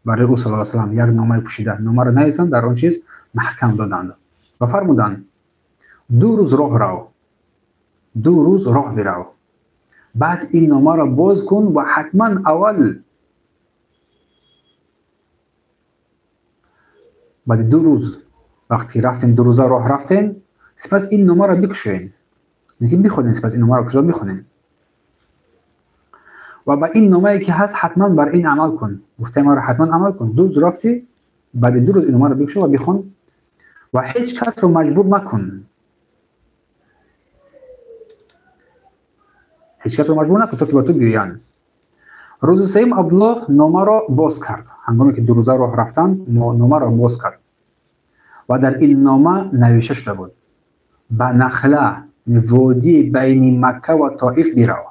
Барои ӯ саллаллоҳу алайҳи васаллам як номаи пӯшида. Номаро нависанд, дар он чиз маҳкам доданд ва фармуданд: 2 рӯз роҳ рав, 2 рӯз роҳ бирав, баъд ин номаро боз кун ва ҳатман аввал баъди 2 рӯз вақте рафтем, 2 рӯза роҳ рафтем, сипас ин номаро бикушоем, ки бихонем, сипас ин номаро кушода бихонем ва ба ин номае ки ҳаст ҳатман бар ин амал кун. Гуфтаи маро ҳатман амал кун. 2 рӯз рафтӣ, баъди 2 рӯз ин номаро бикушо ва бихон ва ҳеҷ касро маҷбур накун. Ҳеҷ касро маҷбур накун то ки ба ту биёянд. Рӯзи сеюм Абдуллоҳ номаро боз кард. Ҳангоме ки 2 рӯза роҳ рафтанд, номаро боз кард ва дар ин нома навишта шуда буд: ба Нахла, водии байни Макка ва Тоиф бирав.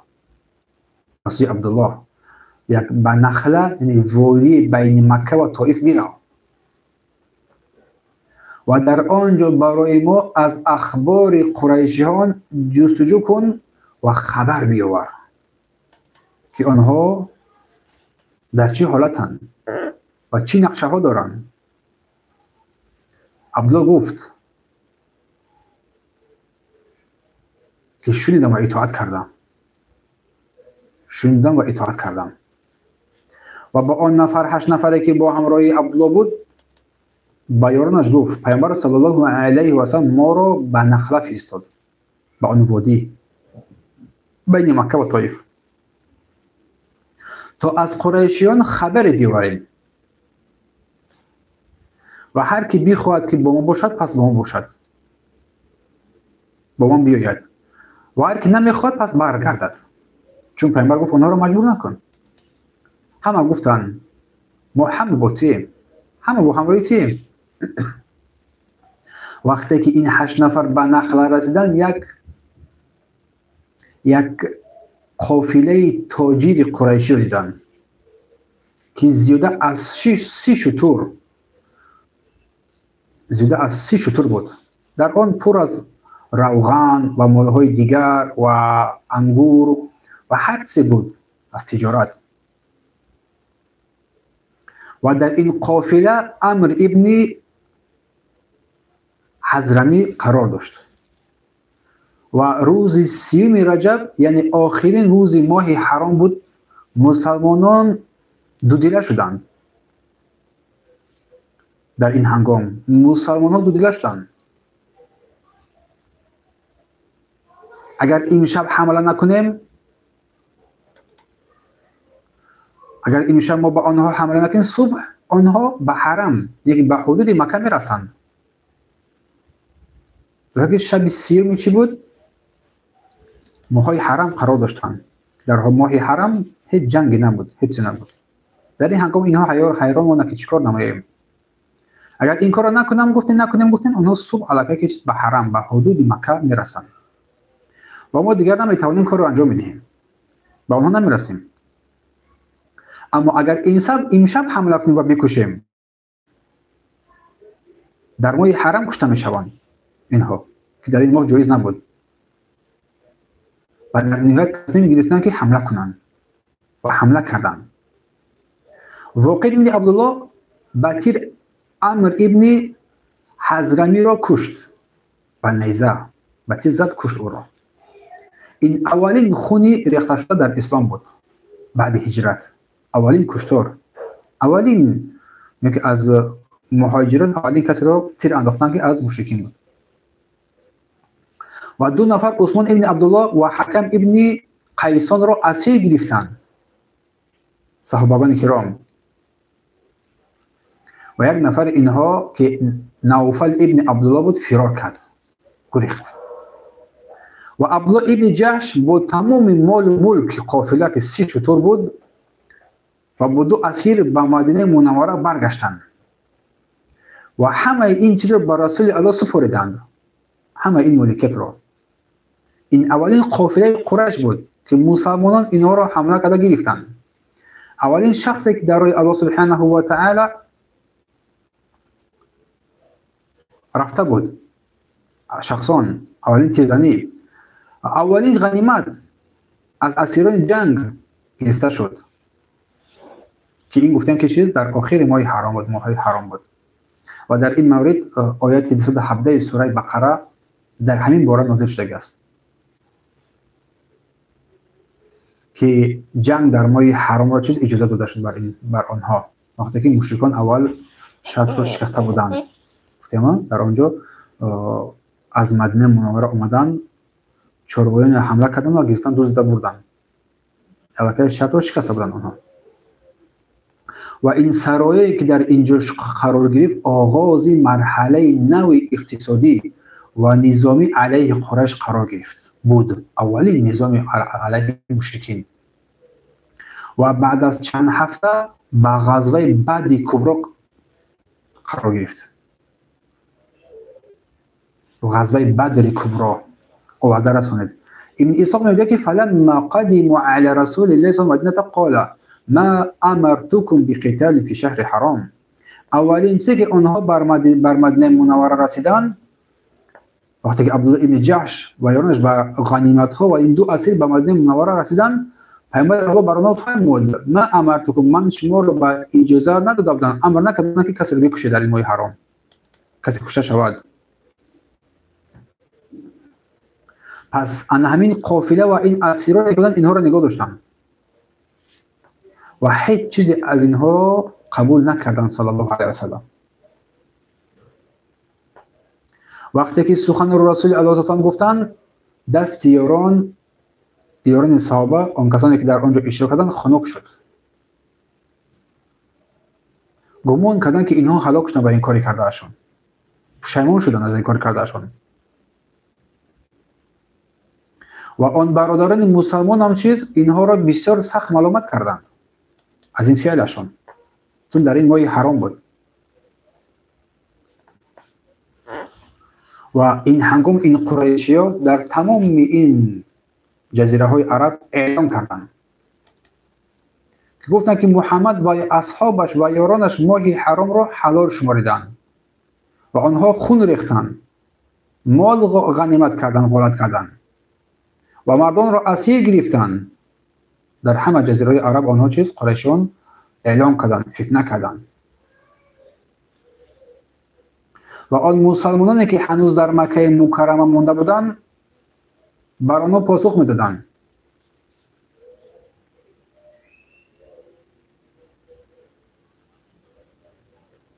Расули Абдуллоҳ як ба Нахла, яъне водии байни Макка ва Тоиф бирав ва дар он ҷо барои мо аз ахбори қурайшиҳон ҷустуҷӯ кун ва хабар биёвар, ки онҳо дар чӣ ҳолатанд ва чӣ нақшаҳо доранд. Абдуллоҳ гуфт ки шунидам ва итоат кардам. Шунидам ва итоат кардам. Ва ба он нафар, 8 нафаре ки бо ҳамроҳии Абдуллоҳ буд, ба ёронаш гуфт: Паёмбар саллаллоҳу алайҳи васаллам моро ба Нахла фиристод, ба он водӣ байни Макка ва Тоиф, то аз қурайшиён хабаре биёварем ва ҳар ки бихоҳад ки бо мо бошад, пас бо мо бошад, бо мо биёяд, ва ҳар ки намехоҳад, пас баргардад. Чун паёмбар гуфт: онҳоро маҷбур накун. Ҳама гуфтанд: мо ҳама бо туем, ҳама бо ҳамроҳи туем. Вақте ки ин 8 нафар ба Нахла расиданд, як қофилаи тоҷири қурайширо диданд, ки зиёда аз 30 шутур, зиёда аз 30 шутур буд. Дар он пур аз равған ва молҳои дигар ва ангур ва ҳар чизе буд аз тиҷорат. Ва дар ин қофила Амр ибни Ҳазрамӣ қарор дошт. Ва рӯзи 30 раҷаб, яъне охирин рӯзи моҳи ҳаром буд, мусалмонон дудила шуданд. Дар ин ҳангом мусалмонҳо дудила шуданд. Агар имшаб ҳамла накунем, агар имшаб мо ба онҳо ҳамла накунем, субҳ онҳо ба ҳарам, яъне ба ҳудуди Макка мерасанд. Дар шаби сиюми чӣ буд? Моҳҳои ҳарам қарор доштанд. Дар моҳи ҳарам ҳеҷ ҷанге набуд, ҳеҷ чизе набуд. Дар ин ҳангом инҳо ҳайрон монданд, ки чӣ кор намоем. Агар ин корро накунам гуфтем, накунем гуфтем, онҳо субҳ аллакай ки чиз ба ҳарам, ба ҳудуди Макка мерасанд ва мо дигар наметавонем корро анҷом медиҳем, ба онҳо намерасем. Аммо агар имшаб ҳамла кунем ва бикушем, дар моҳи ҳарам кушта мешаванд инҳо, ки дар ин моҳ ҷоиз набуд. Ва дар ниҳоят тасмим гирифтанд, ки ҳамла кунанд ва ҳамла карданд. Воқид ибни Абдуллоҳ ба тир Амр ибни Ҳазрамиро кушт ба найза, ба тир зад, кушт ӯро. Ин аввалин хуни рехташуда дар ислом буд баъди ҳиҷрат. Аввалин куштор, аввалин ки аз муҳоҷирон аввалин касеро тир андохтанд, ки аз мушрикин буд. Ва ду нафар Усмон ибни Абдуллоҳ ва Ҳакам ибни Қайсонро асир гирифтанд саҳобагони киром. Ва як нафар инҳо, ки Навфал ибни Абдуллоҳ буд, фирор кард, гурехт. Ва Абдуллоҳ ибни Ҷаҳш бо тамоми молу мулки қофила, ки 30 шутур буд, ва бо ду асир ба Мадинаи Мунаввара баргаштанд ва ҳамаи ин чизро ба Расули Аллоҳ супориданд, ҳамаи ин моликиятро. Ин аввалин қофилаи Қурайш буд, ки мусалмонон инҳоро ҳамла карда гирифтанд. Аввалин шахсе, ки дар роҳи Аллоҳ субҳанаҳу ва таъала рафта буд, шахсон, аввалин тирзанӣ, аввалин ғанимат аз асирони ҷанг гирифта шуд, ки ин гуфтем, ки чиз дар охири моҳи ҳаром буд, моҳи ҳаром буд. Ва дар ин маврид ояти 217 сураи Бақара дар ҳамин бора нозил шудагиаст, ки ҷанг дар моҳи ҳаромро чиз иҷоза дода шуд бар онҳо, вақте ки мушрикон аввал шартро шикаста буданд. Гуфтем, дар он ҷо аз Мадинаи Мунаввара омаданд, чорвоёнро ҳамла карданд ва гирифтан, дуздида бурданд. Аллакай шартро шикаста буданд онҳо. Ва ин сарояе, ки дар ин ҷо қарор гирифт, оғози марҳалаи нави иқтисодӣ ва низомӣ алайҳи Қурайш қарор гирифт буд, аввалин низоми алайҳи мушрикин. Ва баъд аз чанд ҳафта ба ғазваи Бадри Кубро қарор гирифт. Ғазваи Бадри Кубро оварда расонид. Ибн Исҳоқ мегӯяд, ки фаламма қадиму ала расулиллаҳи саллаллоҳу алайҳи васаллам қола ма амартукум биқитали фи шаҳри ҳаром. Аввалин чизе, ки онҳо бар Мадинаи Мунаввара расиданд, вақте ки Абдуллоҳ ибни Ҷаҳш ва ёронаш ба ғаниматҳо ва ин ду асир ба Мадинаи Мунаввара расиданд, Паёмбари Аллоҳ бар онҳо фармуд: ма амартукум, ман шуморо ба иҷоза надода будам, амр накардам, ки касеро бикушед дар ин моҳи ҳаром, касе кушта шавад. Пас ана ҳамин қофила ва ин асироне, ки буданд, инҳоро нигоҳ доштанд ва ҳеҷ чизе аз инҳоро қабул накарданд саллаллоҳу алайҳи васаллам. Вақте ки суханро Расули Аллоҳ саллаллоҳу гуфтанд, дасти ёрони саҳоба, он касоне, ки дар он ҷо иштирок карданд, хунук шуд. Гумон карданд, ки инҳо ҳалок шуданд ба ин кори кардаашон, пушаймон шуданд аз ин кори кардаашон. Ва он бародарони мусалмон ҳам чиз инҳоро бисёр сахт маломат карданд аз ин феълашон, чун дар ин моҳи ҳаром буд. Ва ин ҳангом ин қурайшиё дар тамоми ин ҷазираҳои араб эълон карданд, ки гуфтанд, ки Муҳаммад ва асҳобаш ва ёронаш моҳи ҳаромро ҳалол шумориданд ва онҳо хун рехтанд, мол ғанимат карданд, ғолат карданд ва мардонро асир гирифтанд. Дар ҳама ҷазираҳои араб онҳо чиз қурайшиён эълон карданд, фитна карданд. Ва он мусалмононе, ки ҳанӯз дар Маккаи Мукаррама монда буданд, бар онҳо посух медоданд.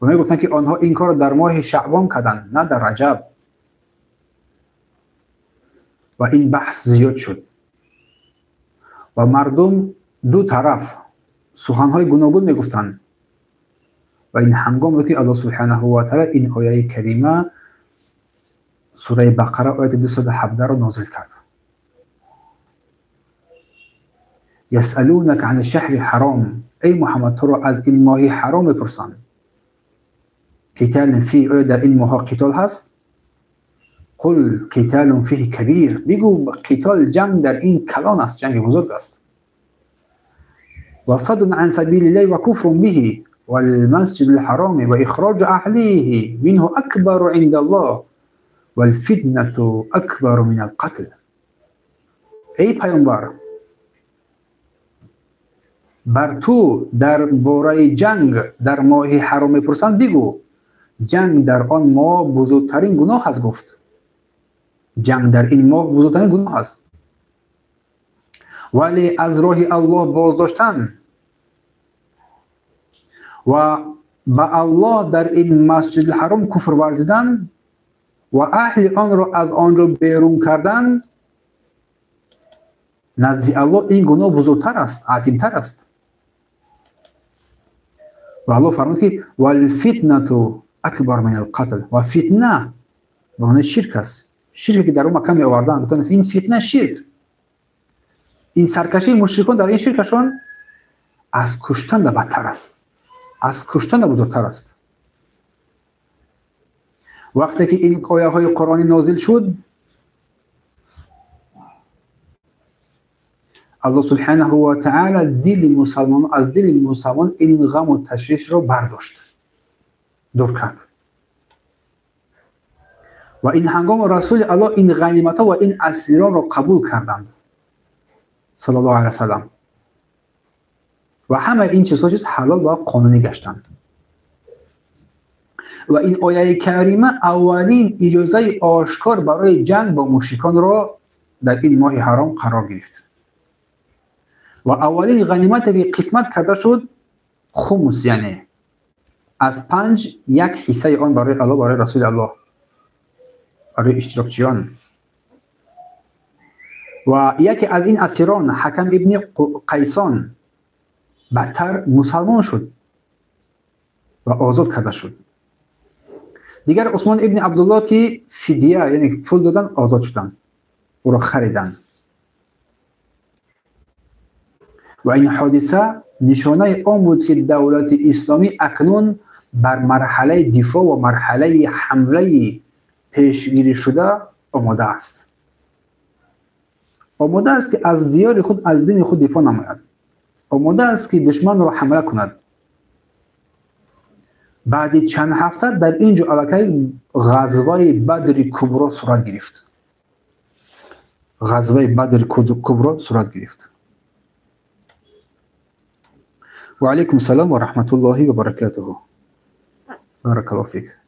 Ва мегуфтанд, ки онҳо ин корро дар моҳи Шаъбон карданд, на дар Раҷаб. Ва ин баҳс зиёд шуд ва мардум ду тараф суханҳои гуногун мегуфтанд. Ва ин ҳангом буд, ки Аллоҳ субҳанаҳу ва таъала ин ояи карима, сураи Бақара, ояти 217-ро нозил кард. Ясалунака ани шаҳри ҳаром, эй Муҳаммад, туро аз ин моҳи ҳаром мепурсанд. Қиталун фи, оё дар ин моҳҳо қитол ҳаст? Қул қиталун фиҳи кабир, бигӯ қитол, ҷанг дар ин калон аст, ҷанги бузург аст. Ва саддун ан сабилиллаҳи ва куфрун биҳи валмасҷидул ҳароми ва ихроҷу аҳлиҳи минҳу акбару индаллоҳ валфитнату акбару минал қатл. Эй паёмбар, бар ту дар бораи ҷанг дар моҳи ҳаром мепурсанд, бигӯ ҷанг дар он моҳ бузургтарин гуноҳ аст. Гуфт ҷанг дар ин моҳ бузургтарин гуноҳ аст, вале аз роҳи Аллоҳ боздоштан ва ба Аллоҳ дар ин масҷиди ҳаром куфр варзидан ва аҳли онро аз он ҷо берун кардан назди Аллоҳ ин гуноҳ бузургтар аст, азимтар аст. Ва Аллоҳ фармуд, ки валфитнату акбар минал қатл, ва фитна ба маънои ширк аст. Ширке ки дар он макон меоварданд, гуфтанд ин фитна ширк, ин саркашии мушрикон дар ин ширкашон аз куштан бадтар аст, аз куштан бузургтар аст. Вақте ки ин ояҳои қуръонӣ нозил шуд, Аллоҳ субҳанаҳу ва таъала дили мусалмон, аз дили мусалмон ин ғаму ташвишро бардошт, дур кард. Ва ин ҳангом Расули Аллоҳ ин ғаниматҳо ва ин асиронро қабул карданд саллаллоҳу алайҳи васаллам, ва ҳамаи ин чизҳо чиз ҳалол ва қонунӣ гаштанд. Ва ин ояи карима аввалин иҷозаи ошкор барои ҷанг бо мушриконро дар ин моҳи ҳаром қарор гирифт. Ва аввалин ғанимате ки қисмат карда шуд хумус, яъне аз 5 як ҳиссаи он барои Аллоҳ, барои Расули Аллоҳ, барои иштирокчиён. Ва яке аз ин асирон Ҳакам ибни Қайсон баъдтар мусалмон шуд ва озод карда шуд. Дигар Усмон ибни Абдуллоҳ, ки фидия, яъне пул додан, озод шуданд, ӯро хариданд. Ва ин ҳодиса нишонаи он буд, ки давлати исломӣ акнун бар марҳалаи дифоъ ва марҳалаи ҳамлаи пешгирӣ шуда омода аст. Омода аст, ки аз диёри худ, аз дини худ дифоъ намояд. Омода аст, ки душманро ҳамла кунад. Баъди чанд ҳафта дар ин ҷо аллакай ғазваи Бадри Кубро сурат гирифт. Ғазваи Бадри Кубро сурат гирифт. Ва алайкум салом ва раҳматуллоҳи ва баракатуҳу. Баракаллоҳу фик,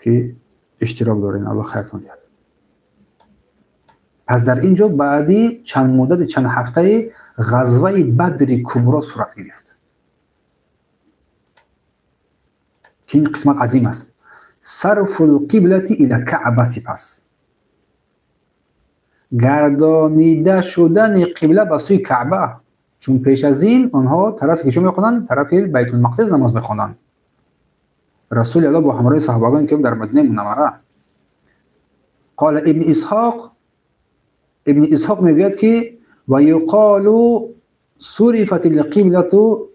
ки иштирок дорен, Аллоҳ хайртон диҳад. Пас дар ин ҷо баъди чанд муддати чанд ҳафтаи ғазваи Бадри Кубро сурат гирифт, ки ин қисмат азим аст. Сарфул қиблати ила Каъба, сипас гардонида шудани қибла ба сӯи Каъба, чун пеш аз ин онҳо тарафи ки чӣ мехонданд? Тарафи Байтулмақдис намоз мехонданд. Расули Аллоҳ бо ҳамроҳи саҳобагон ки дар Мадинаи Мунаввара. Қола ибни Исҳоқ, ибни Исҳоқ мегӯяд, ки ва юқолу сурифат алқиблату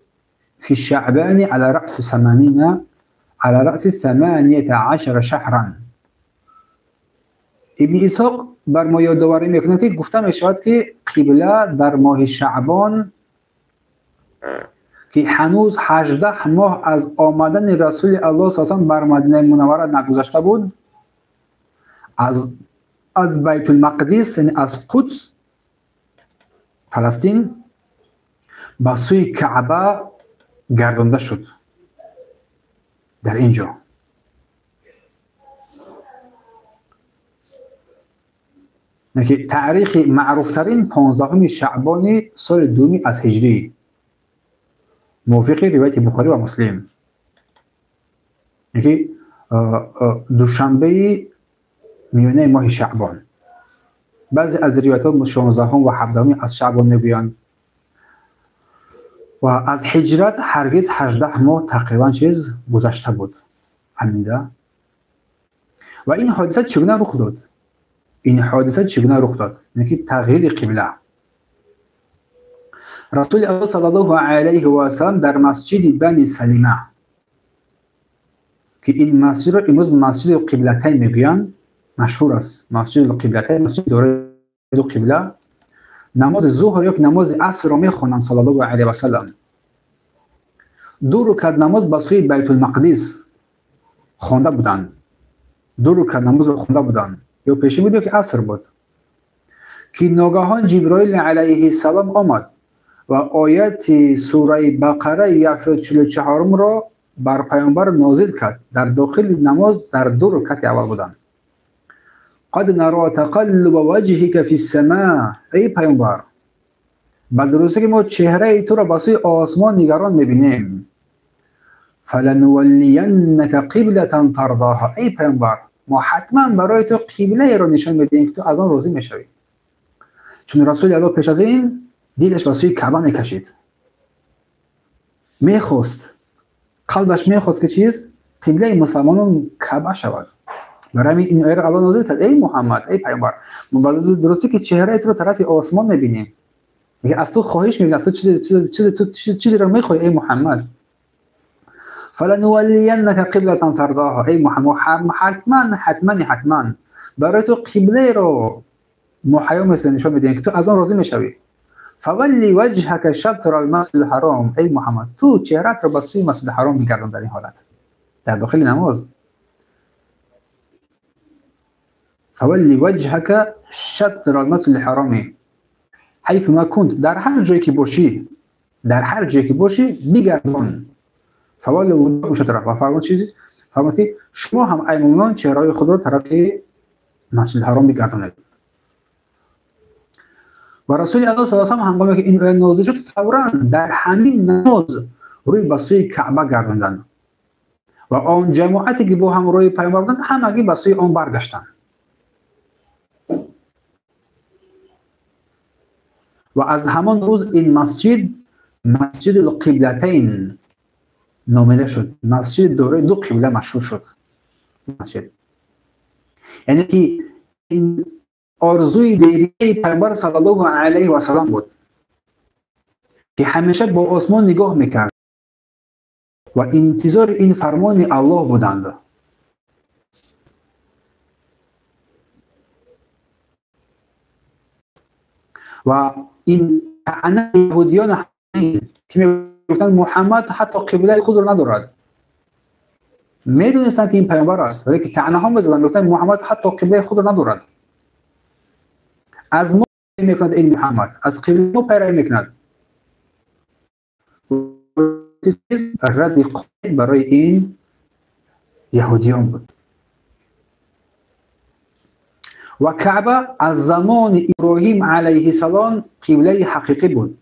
фи шаъбани ала раъси саманина ала раъси 18 шаҳран. Ибни Исҳоқ бар мо ёдоварӣ мекунад, ки гуфта мешавад, ки қибла дар моҳи Шаъбон, ки ҳанӯз 18 моҳ аз омадани Расули Аллоҳ саллаллоҳу бар Мадинаи Мунаввара нагузашта буд, аз Байтулмақдис, яъне аз Қудс, Фаластин, ба сӯи Каъба гардонда шуд. Дар ин ҷо ки таърихи маъруфтарин 15 шаъбони соли дуюми аз ҳиҷрӣ мувофиқи ривояти Бухорӣ ва Муслим, ки душанбеи миёнаи моҳи Шаъбон. بعضی از روایت‌ها 16 و 17 از شعبان میگویند. و از هجرت هرگز 18 ماه تقریبا چیز گذشته بود. همینده. و این حادثه چگونه رخ داد؟ این حادثه چگونه رخ داد؟ یعنی که تغییر قبله. رسول الله صلی الله علیه و سلم در مسجد بنی سلیمه که این مسجد را امروز مسجد قبلتین میگویند، مشهور است مسجد القبلتین، مسجد دارای دو قبله، نماز ظهر یا نماز عصر را میخوانند صلی الله علیه و سلم. دو رکعت نماز به سوی بیت المقدس خوانده بودند، دو رکعت نماز را خوانده بودند، یا پیشین بود یا که عصر بود، که ناگهان جبرائیل علیه السلام آمد و آیت سوره بقره 144 را بر پیامبر نازل کرد. در داخل نماز در دو رکعت اول بودند. قد نرى تقلب وجهك في السماء، ای پیامبر به درستی که ما چهره تو را به سوی آسمان نگران میبینیم. فلنولینک قبلة ترضاها، ای پیامبر ما حتما برای تو قبله را نشان میدهیم که تو از آن راضی میشوی. چون رسول الله پیش از این دیدش به سوی کعبه میکشید، میخواست، قلبش میخواست که چیز قبله مسلمانان کعبه شود. برای این آیه را الله نازل کرد، ای محمد، ای پیامبر، ما درستی که چهره تو رو طرف آسمان میبینیم، میگه از تو خواهش میکنم، از تو چیزی را میخوای ای محمد. فلنولینک قبلة ترضاها، ای محمد حتما حتما حتما برای تو قبله رو مهیا مثل نشان میدیم که تو از آن راضی میشوی. فولی وجهک شطر المسجد الحرام، ای محمد تو چهرت رو به سوی مسجد الحرام میگردان. در این حالت در داخل نماز فولی وجهک شطر المسجد الحرام حیث ما کنت، در هر جایی که باشی، در هر جایی که باشی بگردان. فولی وجهک شطر، و فرمود چیزی؟ فرمود که شما هم ای مومنان چهرهای خود را طرف مسجد الحرام بگردانید. و رسول الله صلی الله علیه و آله هنگامی که این آیه نازل شد فورا در همین نماز روی به سوی کعبه گرداندند و آن جماعتی که با هم روی پیامبر بودند همگی به سوی آن برگشتند. و از همان روز این مسجد مسجد القبلتین نامیده شد، مسجد دارای دو قبله مشهور شد مسجد. یعنی که این آرزوی دیرینه پیامبر صلی الله علیه و سلم بود که همیشه با آسمان نگاه میکرد و انتظار این فرمان الله بودند. و این طعنه یهودیان که میگفتند محمد حتی قبله خود را ندارد، میدونستند که این پیامبر است، ولی که طعنه ها میزدند، میگفتند محمد حتی قبله خود را ندارد، از ما میکند این محمد، از قبله ما پیروی میکند. رد قاطع برای این یهودیان بود. و کعبه از زمان ابراهیم علیه السلام قبله حقیقی بود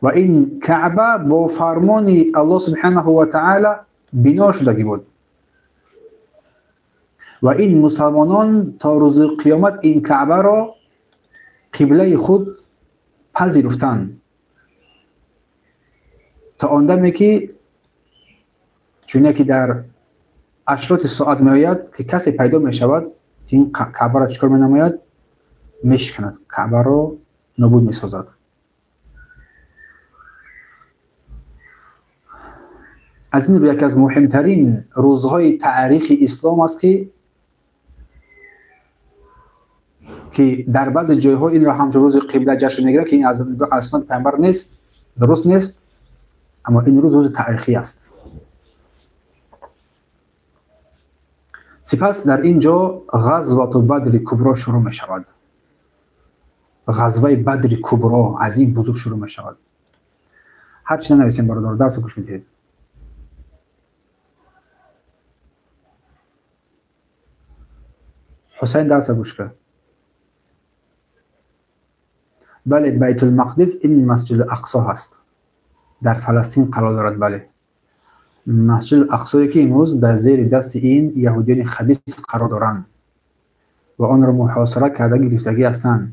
و این کعبه با فرمان الله سبحانه و تعالی بنا شده بود و این مسلمانان تا روز قیامت این کعبه را قبله خود پذیرفتند تا آن دمی که چون که در اشراط ساعت میآید که کسی پیدا می شود که این کعبه را چیکار می نماید؟ میشکند، کعبه را نابود می سازد. از این رو یکی از مهمترین روزهای تاریخ اسلام است که در بعضی جایها این را همچون روز قبله جشن میگیره که این از اسناد پیامبر نیست، درست نیست، اما این روز روز تاریخی است. سپس در اینجا غزوه بدر کبرا شروع می شود. غزوه بدر کبرا عظیم بزرگ شروع می شود. هر چی ننویسیم برادر درس گوش میدهید. حسین درس گوش کرد. بله بیت المقدس این مسجد الاقصی هست، در فلسطین قرار دارد. بله مسجد الاقصی که امروز در زیر دست این یهودیان خبیث قرار دارند. ва онро муҳосира карда гирифтагӣ ҳастанд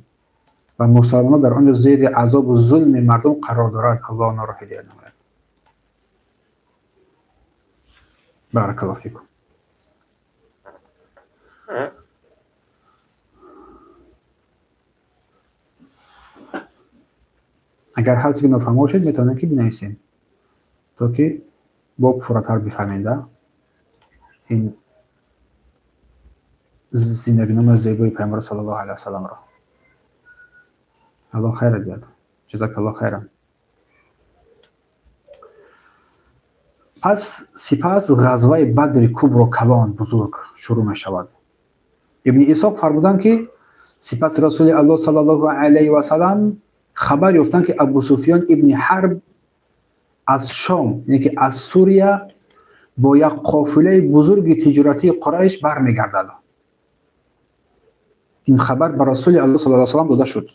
ва мусалмонон дар он ҷо зери азобу зулми мардум қарор дорад. Аллоҳ онҳоро ҳидоят намояд. Баракаллоҳу фикум. Агар ҳар чизе нофаҳмо бошед, метавонем ки бинависем, то ки бо пурратар бифаҳмем ин зиндагиномаи зебои Пайғамбар саллаллоҳу алайҳи васалламро. Аллоҳ хайра диҳад. Ҷазакаллоҳ хайран. Пас сипас ғазваи Бадри Кубро калон бузург шурӯъ мешавад. Ибни Исҳоқ фармуданд, ки сипас Расули Аллоҳ саллаллоҳу алайҳи васаллам хабар ёфтанд, ки Абу Суфён ибни Ҳарб аз Шом, яъне ки аз Сурия, бо як қофилаи бузурги тиҷоратии Қурайш бармегардад. Ин хабар ба Расули Аллоҳ саллаллоҳу алайҳи васаллам дода шуд.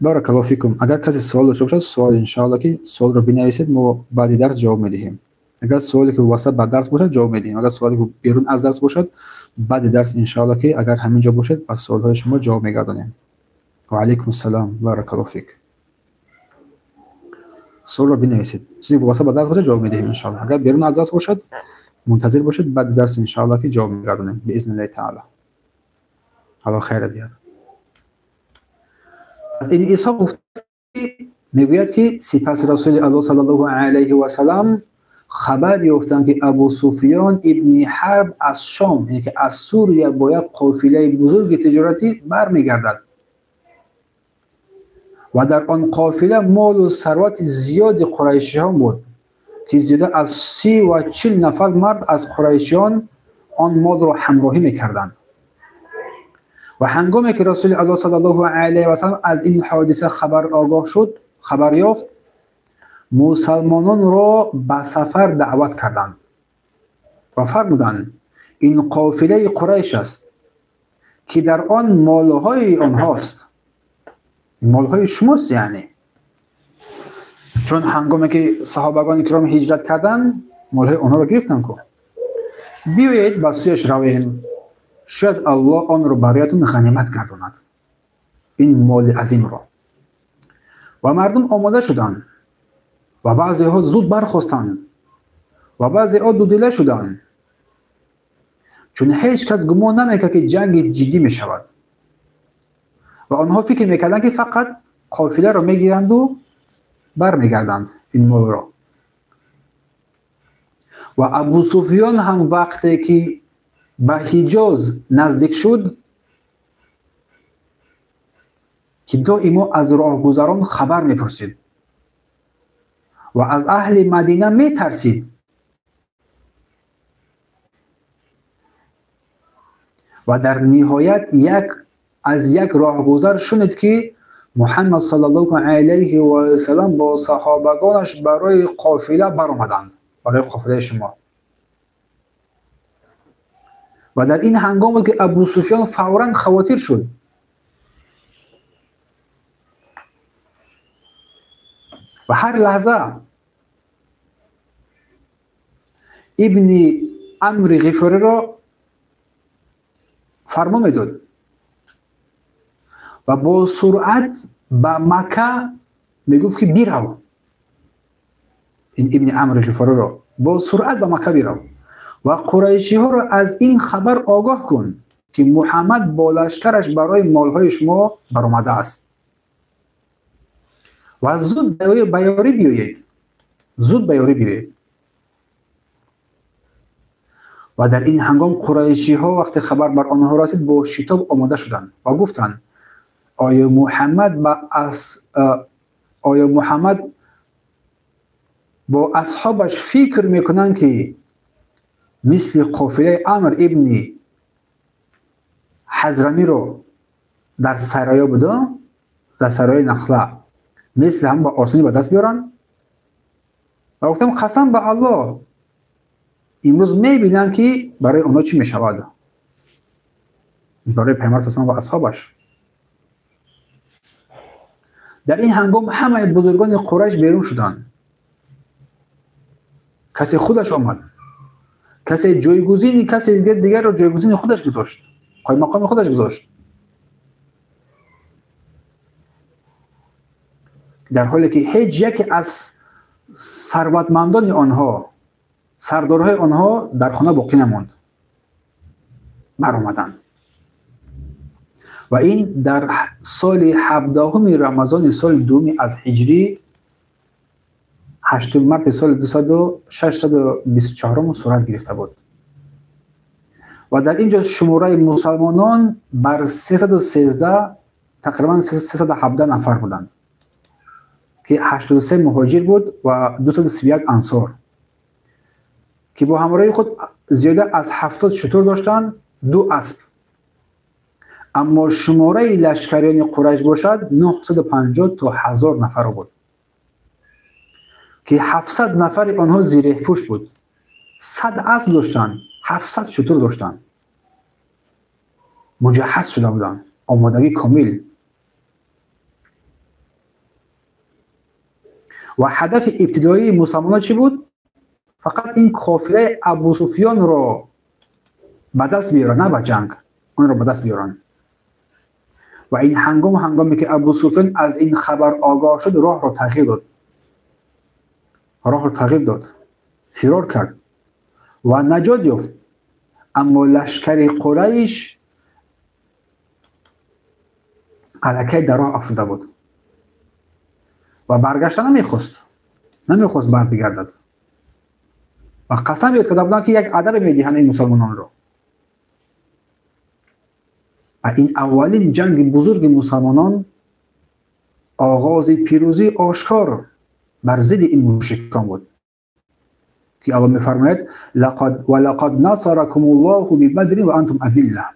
Баракаллоҳу фикум. Агар касе суол дошта бошад, суол иншоаллоҳ ки суолро бинависед, мо баъди дарс ҷавоб медиҳем. Агар суоле ки вобаста ба дарс бошад, ҷавоб медиҳем. Агар суоле ки берун аз дарс бошад, баъди дарс иншоаллоҳ ки агар ҳамин ҷо бошед, ба суолҳои шумо ҷавоб мегардонем. Ва алайкум ассалом. Баракаллоҳу фик. Суолро бинависед. Чизе вобаста ба дарс бошад, ҷавоб медиҳем иншоаллоҳ. Агар берун аз дарс бошад, мунтазир бошед, баъди дарс иншоаллоҳ ки ҷавоб мегардонем биизниллаҳи таъала. Аллоҳ хайра диҳад. Аз Ибни Исҳоқ гуфт, мегӯяд, ки сипас Расули Аллоҳ саллаллоҳу алайҳи васаллам хабар ёфтанд, ки Абу Суфён ибни Ҳарб аз Шом, яъне ки аз Сурия, бо як қофилаи бузурги тиҷоратӣ бармегардад ва дар он қофила молу сарвати зиёди қурайшиён буд, ки зиёда аз 30 ва 40 нафар мард аз қурайшиён он молро ҳамроҳӣ мекарданд. Ва ҳангоме ки Расули Аллоҳ саллаллоҳу алайҳи васаллам аз ин ҳодиса хабар огоҳ шуд, хабар ёфт, мусалмононро ба сафар даъват карданд ва фармуданд: ин қофилаи Қурайш аст, ки дар он молҳои онҳост, молҳои шумост. Яъне чун ҳангоме ки саҳобагони киром ҳиҷрат карданд, молҳои онҳоро гирифтанд ку. Биёед ба сӯяш равем, шояд Аллоҳ онро бароятон ғанимат гардонад, ин моли азимро. Ва мардум омода шуданд ва баъзеҳо зуд бархостанд ва баъзеҳо дудила шуданд, чун ҳеҷ кас гумон намекард, ки ҷанги ҷиддӣ мешавад ва онҳо фикр мекарданд, ки фақат қофиларо мегиранду бармегарданд ин молро. Ва Абу Суфён ҳам вақте ки ба Ҳиҷоз наздик шуд, ки доимо аз роҳгузарон хабар мепурсид ва аз аҳли Мадина метарсид, ва дар ниҳоят аз як роҳгузар шунид, ки Муҳаммад саллаллоҳу алайҳи васаллам бо саҳобагонаш барои қофила баромаданд, барои қофилаи шумо. Ва дар ин ҳангом буд, ки Абу Суфён фавран хавотир шуд ва ҳар лаҳза Ибни Амри Ғифориро фармон медод ва бо суръат ба Макка мегуфт, ки бирав, ин Ибни Амри Ғифориро бо суръат ба Макка бирав ва қурайшиҳоро аз ин хабар огоҳ кун, ки Муҳаммад бо лашкараш барои молҳои шумо баромадааст ва зуд ба ёрӣ биёед, зуд ба ёрӣ биёед. Ва дар ин ҳангом қурайшиҳо вақте хабар бар онҳо расид, бо шитоб омода шуданд ва гуфтанд: оё Муҳаммад бо асҳобаш фикр мекунанд, ки мисли қофилаи Амр ибни Ҳазрамиро дар сароё буда, дар сарои Нахла, мисли ҳам ба осонӣ ба даст биёранд? Ва гуфтам: қасам ба Аллоҳ, имрӯз мебинанд, ки барои онҳо чӣ мешавад, барои Пайғамбар саллаллоҳу ва асҳобаш. Дар ин ҳангом ҳамаи бузургони Қурайш берун шуданд. Касе худаш омад, касе ҷойгузини касе дигарро ҷойгузини худаш гузошт, қоймақоми худаш гузошт. Дар ҳоле ки ҳеҷ яке аз сарватмандони онҳо, сардорҳои онҳо дар хона боқӣ намонд, баромаданд. Ва ин дар соли 17 Рамазони соли дуюми аз ҳиҷрӣ 8 марти соли 624 сурат гирифта буд. Ва дар ин ҷо шумораи мусалмонон бар 313, тақрибан 317 нафар буданд, ки 83 муҳоҷир буд ва 231 ансор, ки бо ҳамроҳи худ зиёда аз 70 шутур доштанд, 2 асп. Аммо шумораи лашкариёни Қурайш бошад 950 то 1000 нафар буд, ки 700 нафари онҳо зиреҳпӯш буд, 100 асп доштанд, 700 шутур доштанд, муҷаҳҳаз шуда буданд, омодагӣ комил. Ва ҳадафи ибтидоии мусалмонон чӣ буд? Фақат ин қофилаи Абу Суфёнро ба даст биёранд, на ба ҷанг, онро ба даст биёранд. Ва ин ҳангоме ки Абу Суфён аз ин хабар огоҳ шуд, роҳро тағйир дод, роҳро тағйир дод, фирор кард ва наҷот ёфт. Аммо лашкари Қурайш аллакай дар роҳ афтода буд ва баргашта намехост барбигардад. Ва қасам ёд карда буданд, ки як адабе медиҳанд ин мусалмононро. Ва ин аввалин ҷанги бузурги мусалмонон, оғози пирӯзии ошкор бар зидди ин мушрикон буд, ки Аллоҳ мефармояд: ва лақад насаракум Аллоҳу бибадрин ва антум азилла.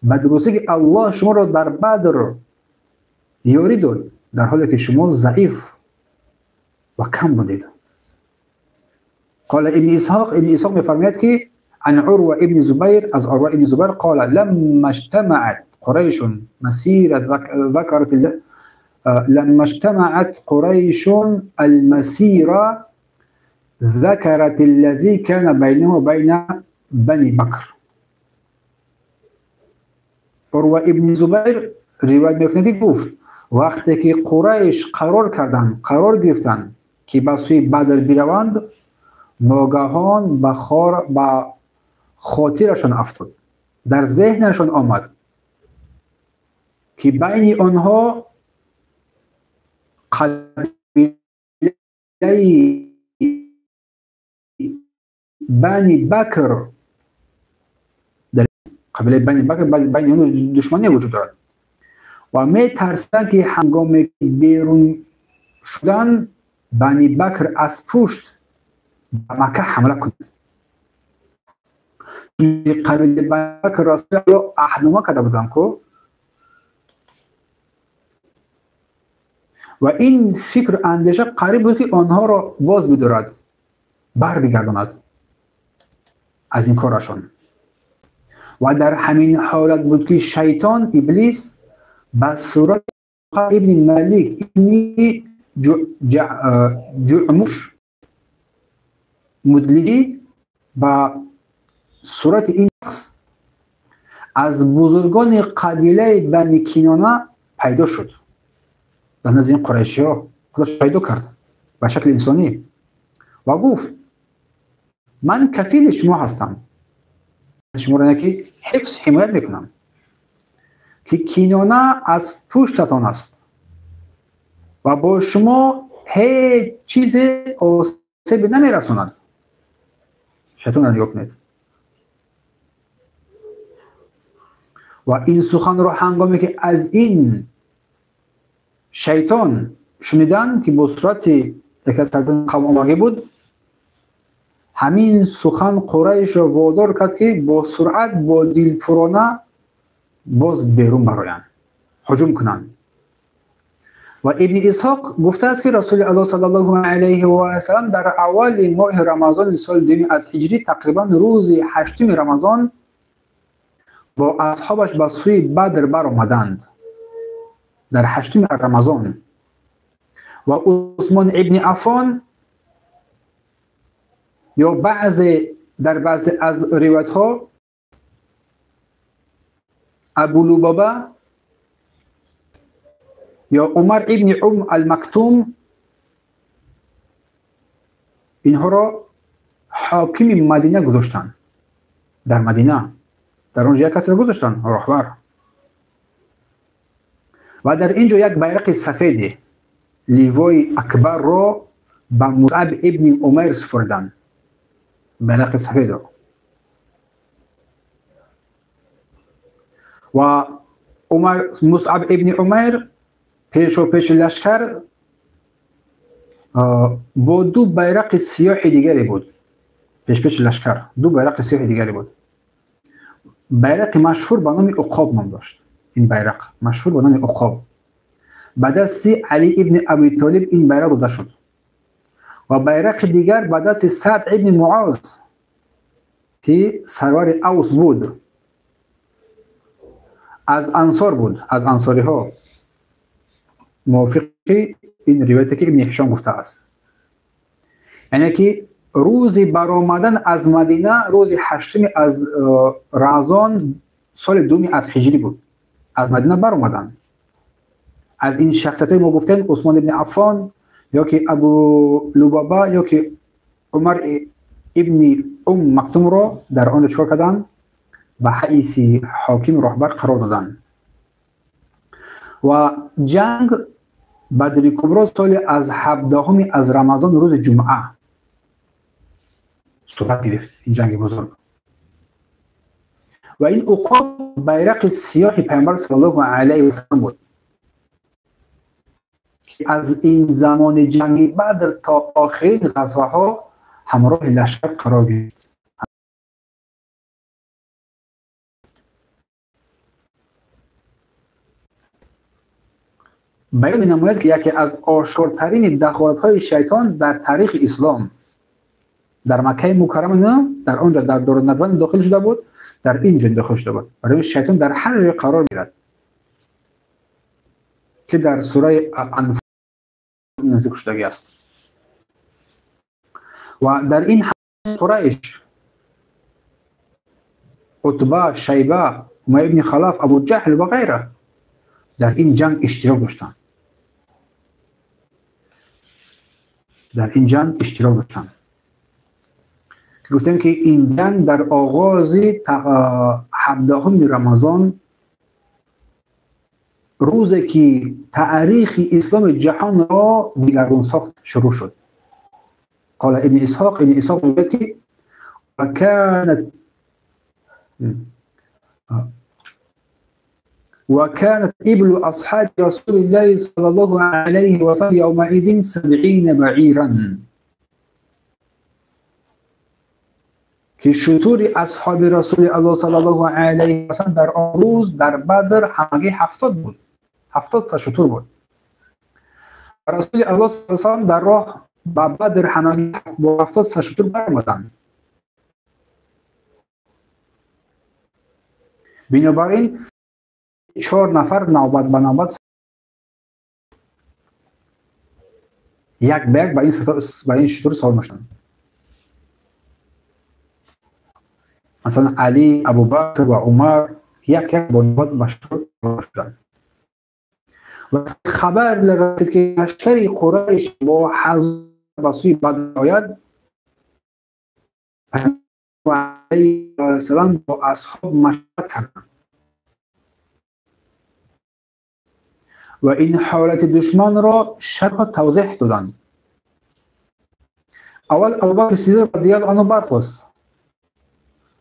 Ба дурустӣ ки Аллоҳ шуморо дар Бадр ёрӣ дод, дар ҳоле ки шумо заиф ва кам будед. Қола Ибни Исҳоқ, Ибни Исҳоқ мефармояд ки عن عروة ابن زبير، از عروة ابن زبير قال: لما اجتمعت قريش مسيرة ذكرت لما اجتمعت قريش المسيرة ذكرت الذي كان بينه وبين بني بكر. عروة ابن زبير روایت میکند که گفت وقتی که قریش قرار کردند، قرار گرفتند که به سوی بدر بروند، ناگهان به خاطرشان افتاد، در ذهنشان آمد که بین آنها قبیله بنی بکر، در قبیله بنی بکر بین آنها دشمنی وجود دارد و می ترسیدند که هنگام بیرون شدن بنی بکر از پشت به مکه حمله کند. قبیله بکر رسول الله عهدنامه کرده بودند که و این فکر اندیشه قریب بود که آنها را باز بدارد، بر بگرداند از این کارشان. و در همین حالت بود که شیطان ابلیس به صورت ابن مالک ابن جعموش مدلجی به صورت این شخص از بزرگان قبیله بنی کینانه پیدا شد. در نزد این قریشی ها خودش پیدا کرد به شکل انسانی و گفت من کفیل شما هستم، شما را که حفظ حمایت میکنم که کینانه از پشتتان است و با شما هیچ چیز آسیب نمیرساند. شیطان را نگاه کنید. و این سخن را هنگامی که از این شیطان شنیدن که با صورت یک از سردان قوم آمده بود، همین سخن قریش را وادار کرد که با سرعت با دلپرانه باز بیرون برایند، هجوم کنند. و ابن اسحاق گفته است که رسول الله صلی الله علیه و سلم در اول ماه رمضان سال دوم از هجری، تقریبا روز هشتم رمضان، با اصحابش به سوی بدر برآمدند در هشتم رمضان. و عثمان ابن عفان یا در بعضی از روایت ها ابو لبابه یا عمر ابن ام المکتوم، اینها را حاکم مدینه گذاشتند. در مدینه در اونجا یک کسی را گذاشتند راهبر. و در اینجا یک بیرق سفید لیوای اکبر را به مصعب ابن عمر سپردند، بیرق سفید را. و مصعب ابن عمر پیش و پیش لشکر با دو بیرق سیاه دیگری بود. پیش پیش لشکر دو بیرق سیاه دیگری بود. بیرق مشهور به نام عقاب نام داشت. این بیرق مشهور به نام عقاب. به دست علی ابن ابی طالب این بیرق داده شد و بیرق دیگر به دست سعد ابن معاذ که سرور اوس بود، از انصار بود، از انصاری ها، موافق این روایتی که ابن هشام گفته است. یعنی که روز برآمدن از مدینه، روز هشتم از رمضان سال دومی از هجری بود، از مدینه برآمدن. از این شخصیت های ما گفتیم عثمان ابن عفان یا که ابو لبابه یا که عمر ابن ام مکتوم را در آن چکار کردن؟ به حیث حاکم راهبر قرار دادن. و جنگ بدر کبرا سال از 17 از رمضان روز جمعه صورت گرفت، این جنگ بزرگ. و این عقاب بیرق سیاه پیامبر صلی الله علیه و سلم بود که از این زمان جنگ بدر تا آخرین غزوه ها همراه لشکر قرار گرفت. بیان می‌نماید که یکی از آشکارترین دخالت‌های شیطان در تاریخ اسلام در مکه مکرمه نه، در آنجا در دارالندوه داخل شده بود، در اینجا داخل شده بود. برای شیطان در هر جای قرار می‌گیرد که در سوره انفال نزدیک شدگی است. و در این قریش عتبه، شیبه، امیه ابن خلف، ابو جهل و غیره در این جنگ اشتراک داشتند. در این جنگ اشتراک داشتند. گفتیم که این جنگ در آغاز 17 رمضان، روزی که تاریخ اسلام جهان را دگرگون ساخت، شروع شد. قال ابن اسحاق، ابن اسحاق میگوید که وكانت إبل أصحاب رسول الله صلى الله عليه وسلم يومئذ 70 بعيرا، که شتور اصحاب رسول الله صلی الله علیه و سلم در آن روز در بدر همگی 70 بود، 70 تا شتور بود. رسول الله صلی الله علیه و سلم در راه به بدر همگی با 70 تا شتور برآمدند. بنابراین 4 نفر نوبت به نوبت یک به یک به این شتور سوار میشدند. مثلا علی، ابوبکر و عمر یک یک با نوبت به شتور سوار شدند. و خبر رسید که لشکر قریش با هزار به سوی بدر آید، علیه السلام با اصحاب مشورت کردند و این حالت دشمن را شرح و توضیح دادند. اول ابوبکر صدیق رضی الله عنه برخاست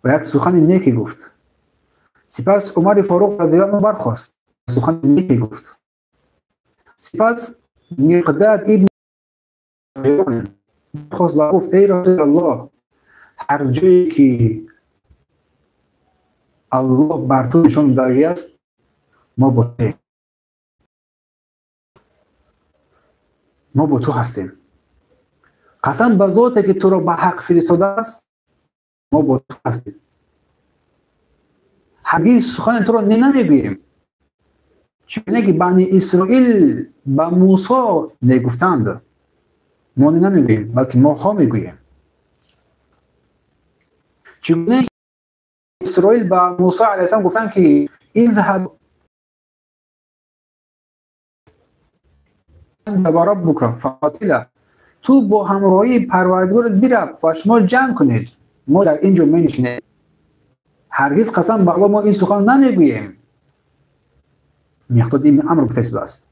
و یک سخن نیکی گفت. سپس عمر فاروق رضی الله عنه برخاست، سخن نیکی گفت. سپس مقداد ابن خواست و گفت ای رسول الله، هر جایی که الله بر تو نشان داده است ما با تو هستیم. قسم به ذاتی که تو را به حق فرستاده است ما با تو هستیم. هرگز سخن تو را نمیگوییم، چون که بنی اسرائیل به موسی نگفتند. ما نمیگوییم بلکه ما ها میگوییم. چگونه اسرائیل با موسی علیه السلام گفتن که اذهب انت وربک فقاتلا، تو با همراهی پروردگارت برو و شما جنگ کنید، ما در اینجا می‌نشینیم، هرگز قسم به الله ما این سخن نمیگوییم. مقداد این امر گفته شده است،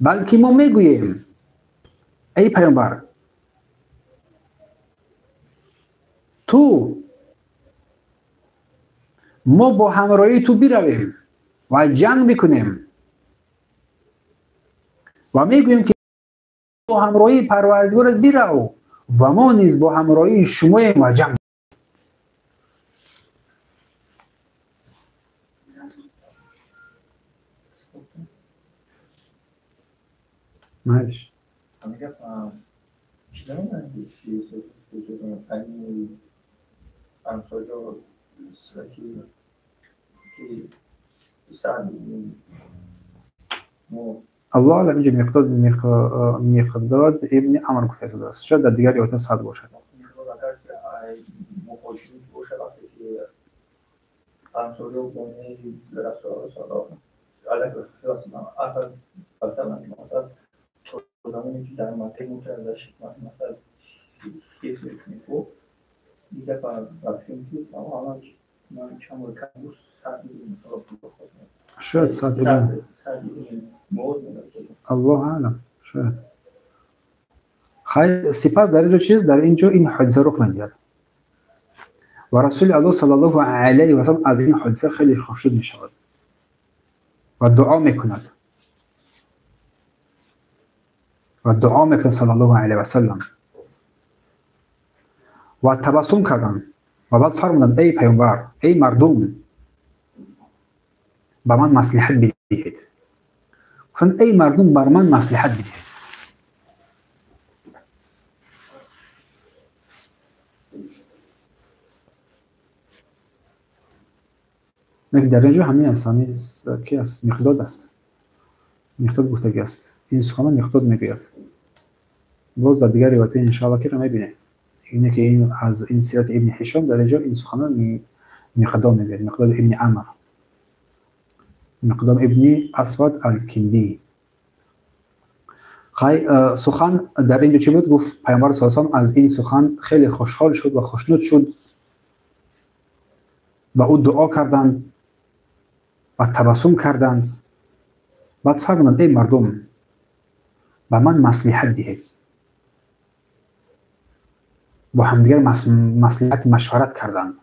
بلکه ما میگوییم ای پیامبر تو، ما با همراهی تو برویم و جنگ میکنیم و میگوییم که با همراهی پروردگارت برو و ما نیز با همراهی شما و جنگ. معلش الله اعلم. اینجا مقداد ابن عمر گفته شده است، شاید در دیگر روایت صد باشد. شاید صد ابن، الله اعلم، شاید. خیر. سپس در اینجا چیز، در اینجا این حادثه رخ می‌دهد و رسول الله صلی الله علیه و سلم از این حادثه خیلی خوشنود می‌شود و دعا می‌کند و دعا می‌کند صلی الله علیه و سلم و تبسم کردند و بعد فرمودند ای پیامبر، ای مردم، به من مصلحت بدهید. گفتند ای مردم، بر من مصلحت بدهید. در اینجا همین است، همین کی است؟ مقداد است، مقداد گفتگی است. این سخن مقداد میگوید. باز در دیگر روایت ان شاء الله که رو میبینه، اینه که این از این سیرت ابن هشام در اینجا این سخن مقداد میگوید، مقداد ابن عمر، مقدام ابن اسود الکندی. سخن در اینجا چی بود؟ گفت پیامبر صلی الله علیه و از این سخن خیلی خوشحال شد و خوشنود شد و او دعا کردند و تبسم کردند. بعد فرمودند ای مردم، به من مصلحت دهید. با همدیگر مصلحت مشورت کردند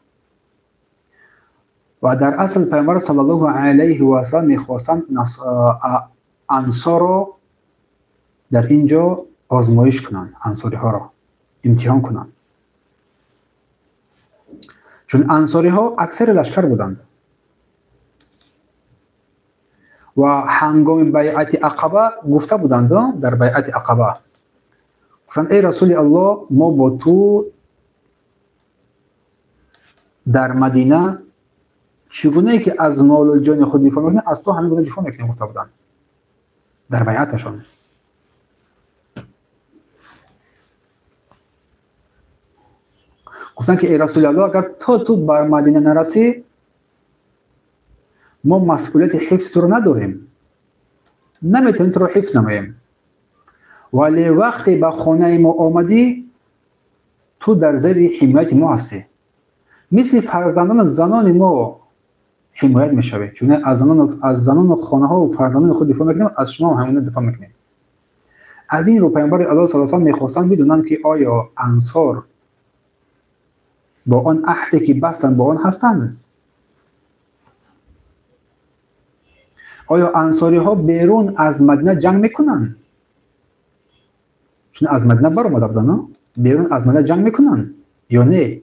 و در اصل پیامبر صلی الله علیه و سلم میخواستند انصار را در اینجا آزمایش کنند، انصاری ها را امتحان کنند، چون انصاری ها اکثر لشکر بودند و هنگام بیعت عقبه گفته بودند، در بیعت عقبه گفتند ای رسول الله، ما با تو در مدینه چگونه که از مال و جان خود دفاع میکنیم، از تو همین گونه دفاع میکنیم، گفته بودند در بیعتشان. گفتند که ای رسول الله، اگر تا تو بر مدینه نرسی، ما مسئولیت حفظ تو رو نداریم، نمیتونیم تو رو حفظ نماییم، ولی وقتی به خانه ما آمدی، تو در زیر حمایت ما هستی، مثل فرزندان زنان ما حمایت میشوی، چون از زنان و خانه ها و فرزندان خود دفاع میکنیم، از شما هم همین دفاع میکنیم. از این رو پیامبر الله صلی الله علیه و سلم میخواستند بدونند که آیا انصار با آن عهدی که بستند با آن هستند، آیا انصاری ها بیرون از مدینه جنگ میکنند؟ چون از مدینه برآمده بودند، بیرون از مدینه جنگ میکنند یا نه؟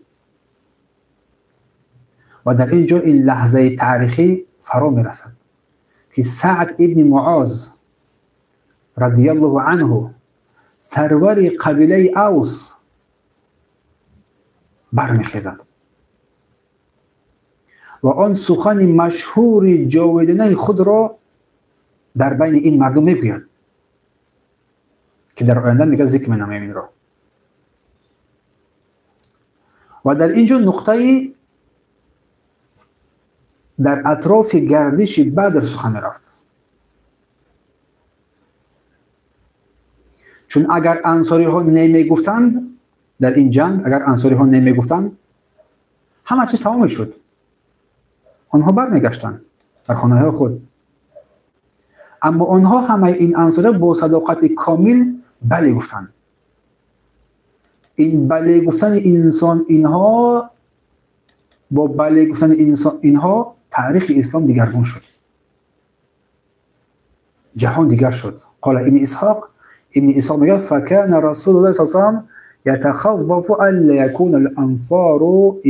و در اینجا این لحظه تاریخی فرا میرسد که سعد ابن معاذ رضی الله عنه، سرور قبیله اوس، برمیخیزد و آن سخن مشهور جاودانه خود را در بین این مردم میگوید که در آینده میگه ذکر می‌نمایم این را. Ва дар ин ҷо нуқтаи дар атрофи гардиши Бадр сухан мерафт. Чун агар ансориҳо намегуфтанд дар ин ҷанг, агар ансориҳо намегуфтанд, ҳама чиз тамом мешуд. Онҳо бармегаштанд дар хонаҳои худ. Аммо онҳо ҳамаи ин ансориҳо бо садоқати комил бале гуфтанд. Ин бале гуфтани инсон инҳо бо бале гуфтани инсон инҳо таърихи ислом дигаргун шуд. Ҷаҳон дигар шуд. Қола Ибни Исҳоқ, Ибни Исҳоқ мегӯяд: факана Расулуллоҳ саллаллоҳу алайҳи ва саллам يتخوف ألا يكون الأنصار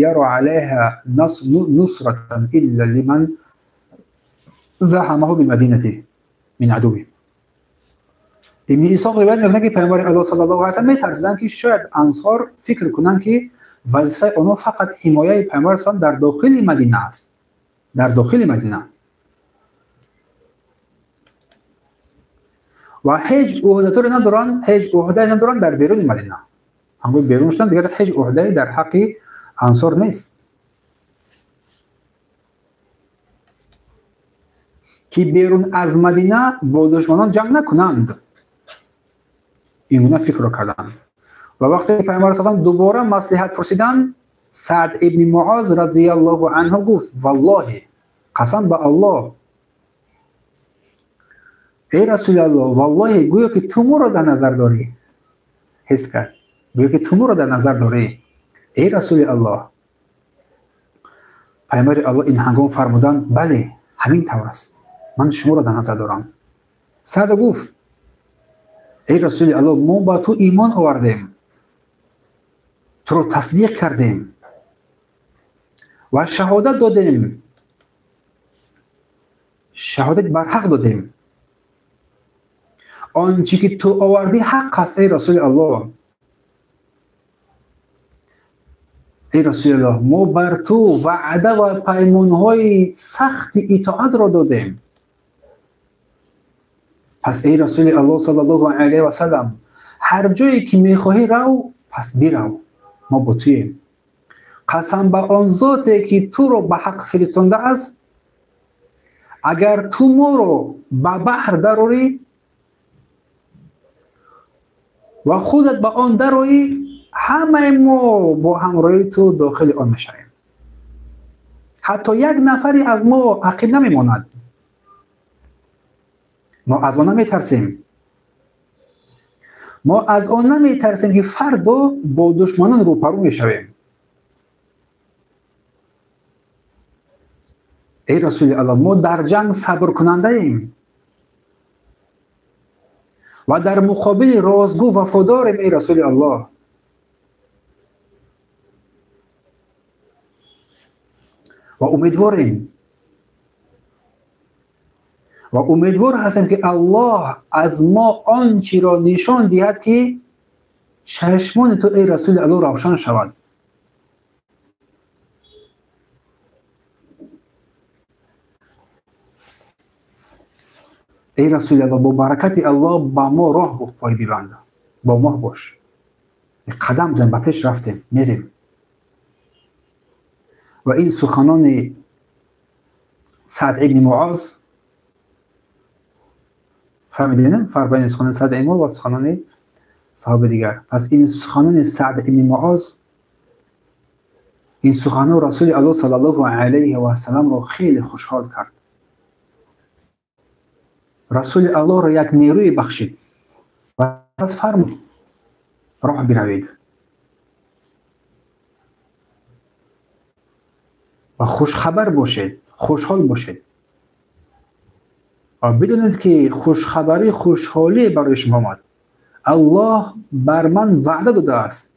يرى عليها نصرة إلا لمن زحمه بالمدينة من عدوه. ابن اسحاق روایت میکنه که پیامبر الله صلی الله علیه و سلم میترسیدند که شاید انصار فکر کنند که وظیفه آنها فقط حمایت پیامبر صلی در داخل مدینه است، در داخل مدینه، و هیچ عهده ندارند، هیچ عهده ندارند در بیرون مدینه. ҳангоми берун шудан дигар ҳеҷ уҳдае дар ҳаққи ансор нест, ки берун аз Мадина бо душманон ҷанг накунанд. Ин гуна фикрро карданд. Ва вақте пайғамбар саллаллоҳу алайҳи ва саллам дубора маслиҳат пурсиданд, Саъд ибни Муоз радияллоҳу анҳу гуфт: валлоҳи, қасам ба Аллоҳ, эй Расулаллоҳ, валлоҳи гӯё ки ту моро дар назар дорӣ. Ҳис кард, гӯё ки ту моро дар назар дорӣ, эй Расули Аллоҳ. Пайғамбари Аллоҳ ин ҳангом фармуданд: бале, ҳамин тавр аст, ман шуморо дар назар дорам. Саъд гуфт: эй Расули Аллоҳ, мо ба ту имон овардем, туро тасдиқ кардем ва шаҳодат додем, шаҳодат барҳақ додем. Он чӣ ки ту овардӣ ҳақ аст, эй Расули Аллоҳ. Эй Расулаллоҳ, мо бар ту ваъда ва паймонҳои сахти итоатро додем. Пас эй Расули Аллоҳ саллаллоҳу алайҳи васаллам, ҳар ҷое ки мехоҳӣ рав, пас бирав, мо бо туем. Қасам ба он зоте ки туро ба ҳақ фиристондааст, агар ту моро ба баҳр дарорӣ ва худат ба он дароӣ, ҳамаи мо бо ҳамроҳии ту дохили он мешавем. Ҳатто як нафаре аз мо ақиб намемонад. Мо аз он наметарсем. Мо аз он наметарсем ки фардо бо душманон рӯпарӯ мешавем. Эй Расули Аллоҳ, мо дар ҷанг сабркунандаем ва дар муқобили ростгӯ вафодорем, эй Расули Аллоҳ. Ва умедворем, ва умедвор ҳастем ки Аллоҳ аз мо он чиро нишон диҳад ки чашмони ту, эй Расули Аллоҳ, равшан шавад. Эй Расули Аллоҳ, бо баракати Аллоҳ ба мо роҳ пой бибанд, бо мо бош. Қадам зан, ба пеш рафтем, мерем. Ва ин суханони Саъд ибни Муоз, фаҳмидед, фарқ байни суханони Саъд ибни Муоз ва суханони саҳоби дигар. Пас ин суханони Саъд ибни Муоз, ин суханҳо Расули Аллоҳ саллаллоҳу алайҳи васалламро хеле хушҳол кард. Расули Аллоҳро як нерӯе бахшид ва пас фармуд: роҳ биравед ва хушхабар бошед, хушҳол бошед ва бидонед ки хушхабарӣ, хушҳолӣ барои шумо омад. Аллоҳ бар ман ваъда додааст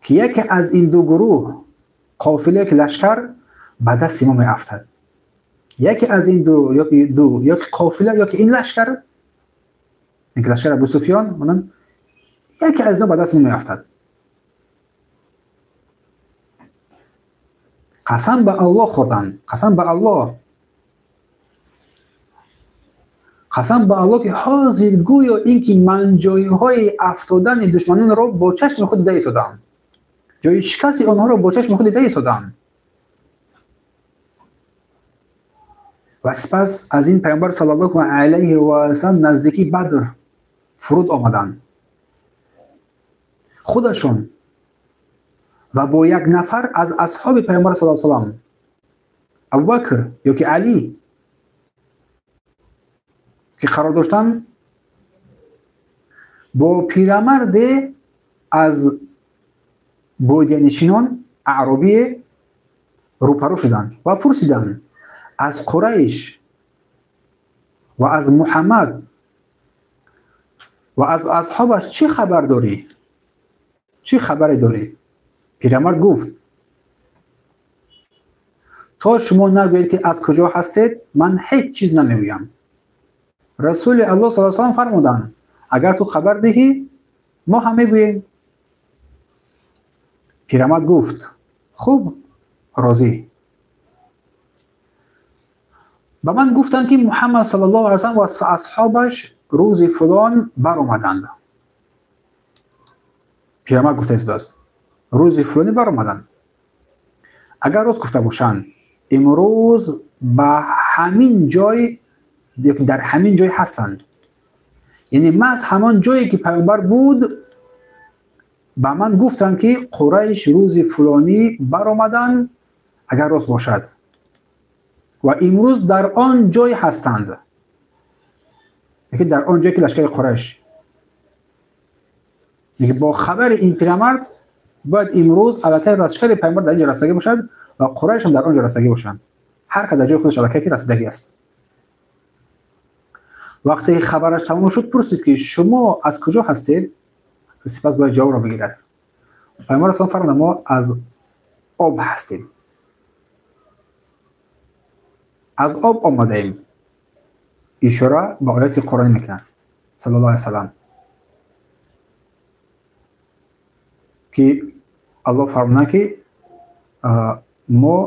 ки яке аз ин ду гурӯҳ, қофила ки лашкар, ба дасти мо меафтад. Яке аз ин ду, ё ки қофила, ё ки ин лашкар, ин ки лашкар Абу Суфён, яке аз инҳо ба даст мо меафтад. Қасам ба Аллоҳ хӯрданд, қасам ба Аллоҳ, қасам ба Аллоҳ ки ҳозир гӯё ин ки манҷоиҳои афтодани душманонро бо чашми худ дида истодаам. Ҷои шикасти онҳоро бо чашми худ дида истодам. Ва сипас аз ин Пайғамбар саллаллоҳу алайҳи васаллам наздикии Бадр фуруд омаданд. Худашон ва бо як нафар аз асҳоби Пайғамбар саллаллоҳу алайҳи васаллам, Абубакр ёки Алӣ, ки қарор доштанд, бо пирамарде аз бодиянишинон, аъробие, рӯпарӯ шуданд ва пурсиданд: аз Қурайш ва аз Муҳаммад ва аз асҳобаш чӣ хабар дорӣ? Чӣ хабаре дорӣ? Пирамард гуфт: то шумо нагӯед ки аз куҷо ҳастед, ман ҳеҷ чиз намегӯям. Расули Аллоҳ саллаллоҳу алайҳи васаллам фармуданд: агар ту хабар диҳӣ, мо ҳам мегӯем. Пирамард гуфт: хуб, розӣ. Ба ман гуфтанд ки Муҳаммад саллаллоҳу алайҳи васаллам ва асҳобаш рӯзи фалон баромаданд. Пирамард гуфта истодааст: рӯзи фалонӣ баромаданд. Агар рост гуфта бошанд, имрӯз ба ҳамин ҷой, дар ҳамин ҷой ҳастанд. Яъне маҳз ҳамон ҷое ки Пайғамбар буд, ба ман гуфтанд ки Қурайш рӯзи фалонӣ баромаданд, агар рост бошад, ва имрӯз дар он ҷой ҳастанд, яке дар он ҷое ки лашкари Қурайш. Яке бо хабари ин пирамард бояд имрӯз аллакай лашкари Пайғамбар дар ин ҷо расидагӣ бошад ва Қурайш ҳам дар он ҷо расидагӣ бошанд. Ҳар кас дар ҷои худаш аллакай ки расидагӣ аст. Вақте хабараш тамом шуд, пурсид ки шумо аз куҷо ҳастед? Сипас бояд ҷавобро бигирад. Пайғамбар саллаллоҳу алайҳи васаллам фармуданд: мо аз об ҳастем, аз об омадаем. Ишора ба ояти Қуръонӣ мекунад саллаллоҳу алайҳи васаллам, ки Аллоҳ фармуданд ки мо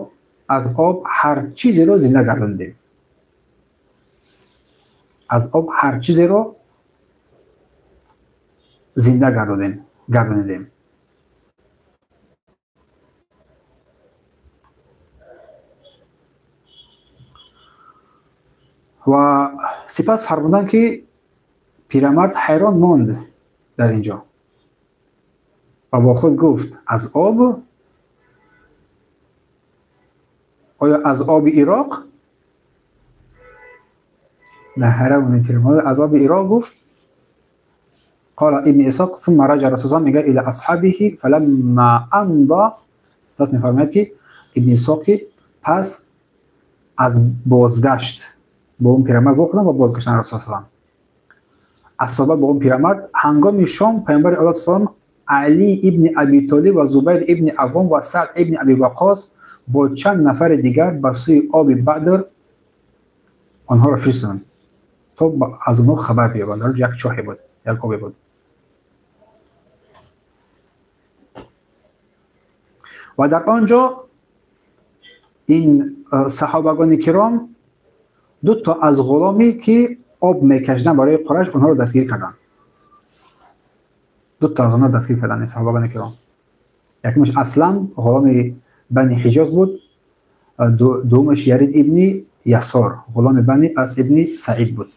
аз об ҳар чизеро зинда гардондем, аз об ҳар чизеро зинда гардонидем. Ва сипас фармуданд ки пирамард ҳайрон монд дар ин ҷо ва бо худ гуфт: аз об? Оё аз оби Ироқ? Дар ҳайрат монд пирамард, аз оби Ироқ гуфт. قال ابن اسحاق ثم رجع رسول الله الى اصحابه فلما امضى. سپس میفرماید که ابن اسحاق پس از بازگشت با اون پیرمرد وخوردن و بازگشتن رسول الله اصحاب با اون پیرمرد هنگام شام پیامبر الله صلی الله علی ابن ابی طالب و زبیر ابن عوام و سعد ابن ابی وقاص با چند نفر دیگر به سوی آب بدر آنها را فرستادند تا از اونها خبر بیابند. یک چاهی بود، یک آبی بود. و در آنجا این صحابگان کرام دو تا از غلامی که آب میکشیدن برای قریش آنها رو دستگیر کردند. دو تا از آنها دستگیر کردن این صحابگان کرام. یکمش اسلم غلام بنی حجاز بود، دومش یرید ابن یسار غلام بنی از ابن سعید بود.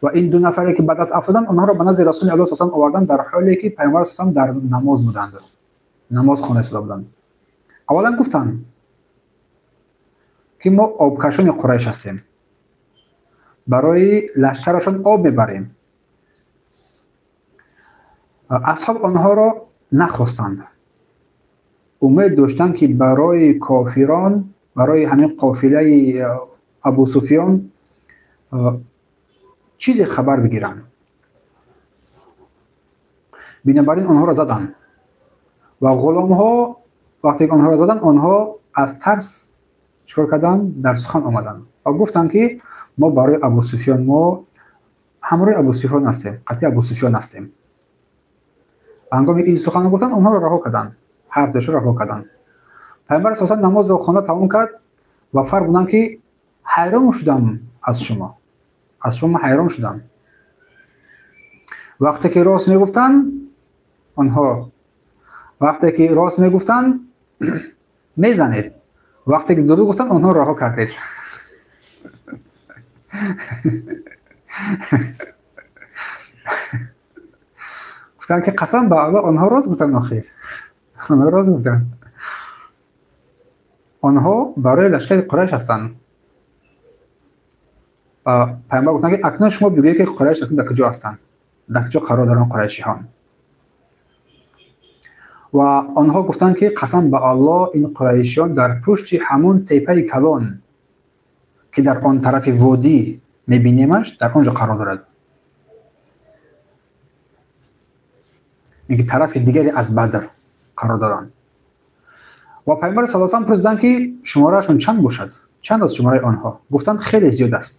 و این دو نفری که بعد از افتادن آنها را به نزد رسول الله صلی الله علیه و آوردن، در حالی که پیامبر صلی الله علیه و در نماز بودند، نماز خوانده شده بودند. اولا گفتند که ما آبکشان قریش هستیم، برای لشکرشان آب میبریم. اصحاب آنها را نخواستند، امید داشتند که برای کافران، برای همین قافله ابو سفیان چیزی خبر بگیرند. بنابراین آنها را زدند و غلام ها وقتی آنها را زدند، آنها از ترس چیکار کردند؟ در سخن آمدند و گفتند که ما برای ابو سفیان، ما همراه ابو سفیان هستیم، قطعی ابو سفیان هستیم. هنگامی این سخن گفتند آنها را رها کردند، هر دوش را رها کردند. پیامبر صلی الله علیه و نماز را خوانده تمام کرد و فرمودند که حیران شدم از شما، از شما حیران شدم. وقتی که راست میگفتند آنها Вақте ки рост мегуфтанд мезанед, вақте ки дурӯғ гуфтанд онҳо раҳо кардед. Гуфтанд ки қасам ба Аллоҳ, онҳо рост гуфтанд. Охир онҳо рост гуфтанд, онҳо барои лашкари Қурайш ҳастанд. Пайғамбар гуфтанд ки акнун шумо бигӯед ки Қурайш акнун дар куҷо ҳастанд, дар куҷо қарор доранд қурайшиҳон. Ва онҳо гуфтанд ки қасам ба Аллоҳ, ин қурайшиён дар пушти ҳамон теппаи калон ки дар он тарафи водӣ мебинемаш, дар он ҷо қарор дорад, ки тарафи дигаре аз Бадр қарор доранд. Ва Пайғамбар саллаллоҳу алайҳи васаллам пурсиданд ки шумораашон чанд бошад, чанд аст шумораи онҳо? Гуфтанд хеле зиёд аст.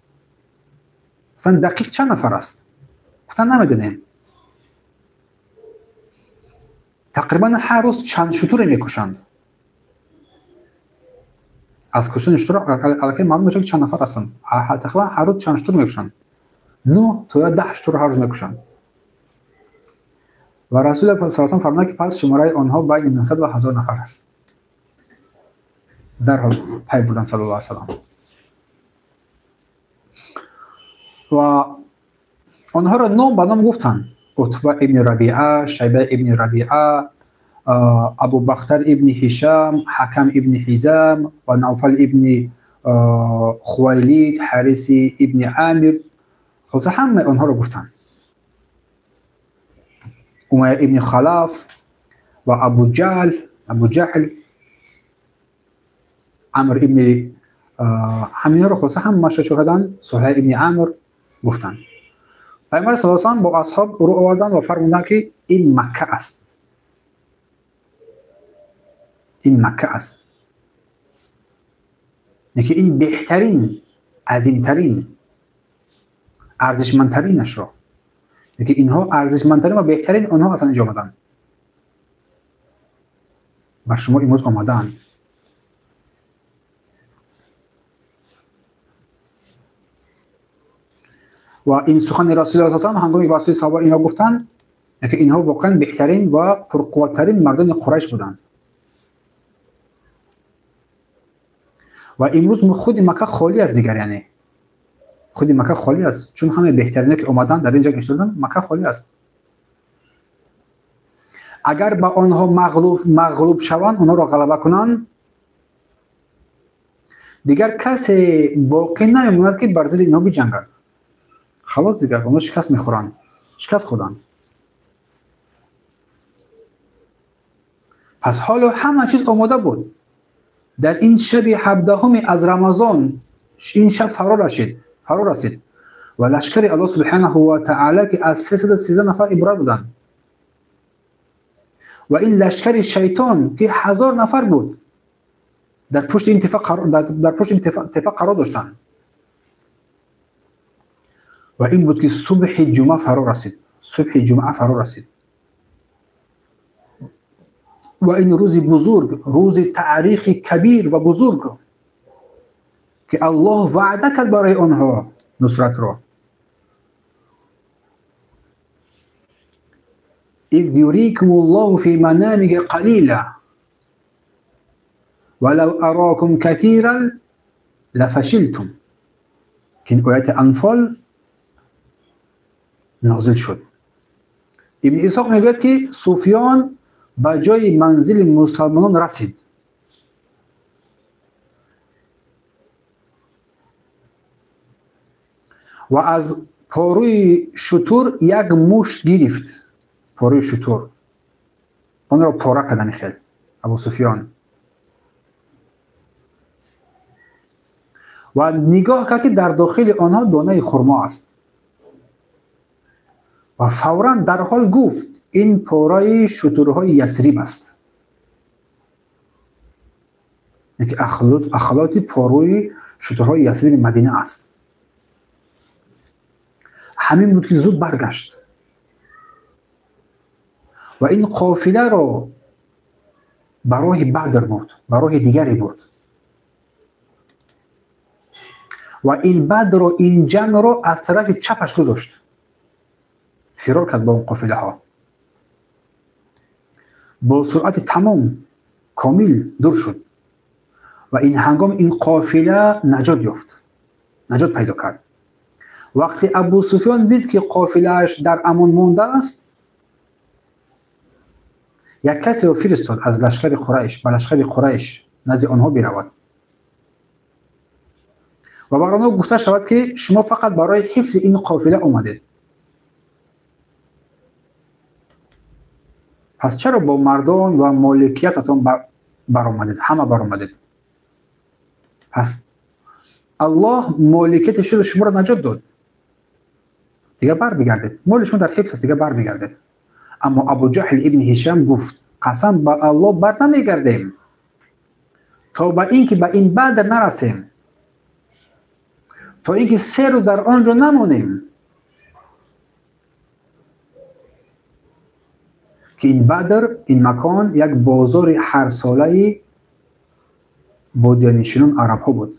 Гуфтанд дақиқ чанд нафар аст? Гуфтанд намедонем. Тақрибан ҳар рӯз чанд шутуре мекушанд. Аз куштани шутур аллакай маълум мешавад ки чанд нафар ҳастанд. Тақрибан ҳар рӯз чанд шутур мекушанд, 9 то 10 шутур ҳар рӯз мекушанд. Ва Расул саллаллоҳу алайҳи васаллам фармуданд ки пас шумораи онҳо байни 900 ва 1000 нафар аст. Дарҳол пай бурданд саллаллоҳу алайҳи васаллам. Ва онҳоро ном ба ном гуфтанд: Утба ибни Рабиа, Шайба ибни Рабиа, Абубахтар ибни Ҳишам, Ҳакам ибни Ҳизам ва Навфал ибни Хувайлид, Ҳариси ибни Амир. Хулоса ҳамаи онҳоро гуфтанд. Умайя ибни Халаф ва Абуҷаҳл, Амр ибни ҳаминҳоро хулоса ҳамаашро чӣ карданд? Суҳайл ибни Амр гуфтанд. Пайғамбар саллаллоҳу алайҳи васаллам бо асҳоб рӯ оварданд ва фармуданд ки ин Макка аст, ин Макка аст, яке ин беҳтарин, азимтарин, арзишмандтаринашро, яке инҳо арзишмандтарин ва беҳтарин онҳо аслан инҷо омаданд, бар шумо имрӯз омадаанд. Ва ин сухани Расулуллоҳ саллаллоҳу алайҳи васаллам ҳангоме ба сӯи саҳоба инро гуфтанд, яке инҳо воқеан беҳтарин ва пурқувваттарин мардони Қурайш буданд. Ва имрӯз худи Макка холӣ аст дигар, яъне худи Макка холӣ аст, чун ҳамаи беҳтарине ки омаданд дар ин ҷо иштирок, Макка холӣ аст. Агар ба онҳо мағлуб шаванд, онҳоро ғалаба кунанд, дигар касе боқӣ намемонад ки бар зидди инҳо биҷангад. Халос дигар онҳо шикаст мехӯранд, шикаст хӯрданд. Пас ҳоло ҳама чиз омода буд. Дар ин шаби 17 аз Рамазон ин шаб фаро расид ва лашкари Аллоҳ субҳанаҳу ва таъала ки аз 313 нафар иборат буданд ва ин лашкари шайтон ки 1000 нафар буд дар пушти ин тепа қарор доштанд. Ва ин буд ки субҳи ҷумъа фаро расид, субҳи ҷумъа фаро расид ва ин рӯзи бузург, рӯзи таърихи кабир ва бузург ки Аллоҳ ваъда кард барои онҳо нусратро. إذ يريكم الله في منامك قليلا ولو أراكم كثيرا لفشلتم. ки ин ояти Анфол нозил шуд. Ибни Исҳоқ мегӯяд ки Суфён ба ҷои манзили мусалмонон расид. Ва аз порӯи шутур як мушт гирифт, порӯи шутур онро пора кардани хел Абу Суфён, ва нигоҳ кард ки дар дохили онҳо донаи хурмо аст ва фавран дарҳол гуфт ин пораи шутурҳои Ясриб аст, яке ахлоти порӯи шутурҳои Ясриби Мадина аст. Ҳамин буд ки зуд баргашт ва ин қофиларо ба роҳи Бадр бурд, ба роҳи дигаре бурд ва ин Бадрро, ин ҷамъро аз тарафи чапаш гузошт, фирор кард бо он қофилаҳо. бо суръати тамом комил дур шуд ва ин ҳангом ин қофила наҷот ёфт, наҷот пайдо кард. Вақте Абу Суфён дид, ки қофилааш дар амон мондааст, як касеро фиристод аз лашкари Қурайш ба лашкари Қурайш назди онҳо биравад ва бар онҳо гуфта шавад, ки шумо фақат барои ҳифзи ин қофила омадед, пас чаро бо мардон ва моликиятатон баромадед, ҳама баромадед? Пас Аллоҳ моликияти шуморо наҷот дод, дигар бармегардед, моли шумо дар ҳифз аст, дигар бармегардед. Аммо Абу Ҷаҳл ибни Ҳишам гуфт: қасам ба Аллоҳ, бар намегардем то ба ин ки ба ин Бадр нарасем, то ин ки 3 рӯз дар он ҷо намонем, ки ин Бадр, ин макон як бозори ҳарсолаи бодиянишинон арабҳо буд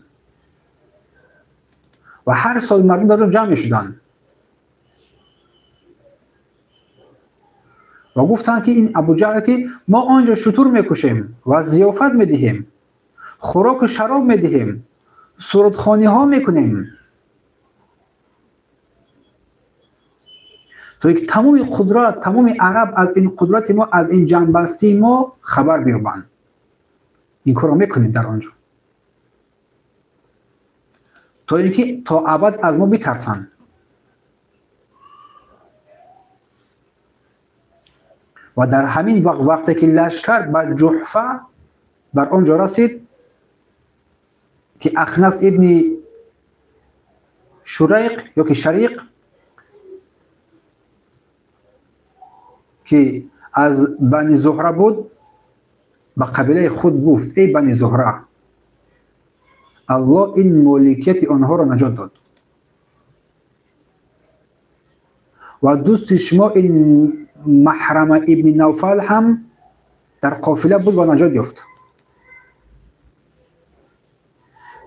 ва ҳар сол мардум дар он ҷамъ мешуданд ва гуфтанд, ки ин Абу Ҷаҳл, ки мо он ҷо шутур мекушем ва зиёфат медиҳем, хӯроку шароб медиҳем, сурудхониҳо мекунем, то ки тамоми қудрат, тамоми араб аз ин қудрати мо, аз ин ҷамъбастии мо хабар биёбанд. Ин корро мекунем дар он ҷо, то ин ки то абад аз мо битарсанд. Ва дар ҳамин вақт, вақте ки лашкар ба Ҷуҳфа бар он ҷо расид, ки Ахнас ибни Шурайқ ё ки Шариқ, ки аз Бани Зуҳра буд, ба қабилаи худ гуфт: эй Бани Зуҳра, Аллоҳ ин моликияти онҳоро наҷот дод ва дӯсти шумо ин Маҳрама ибни Навфал ҳам дар қофила буд ва наҷот ёфт,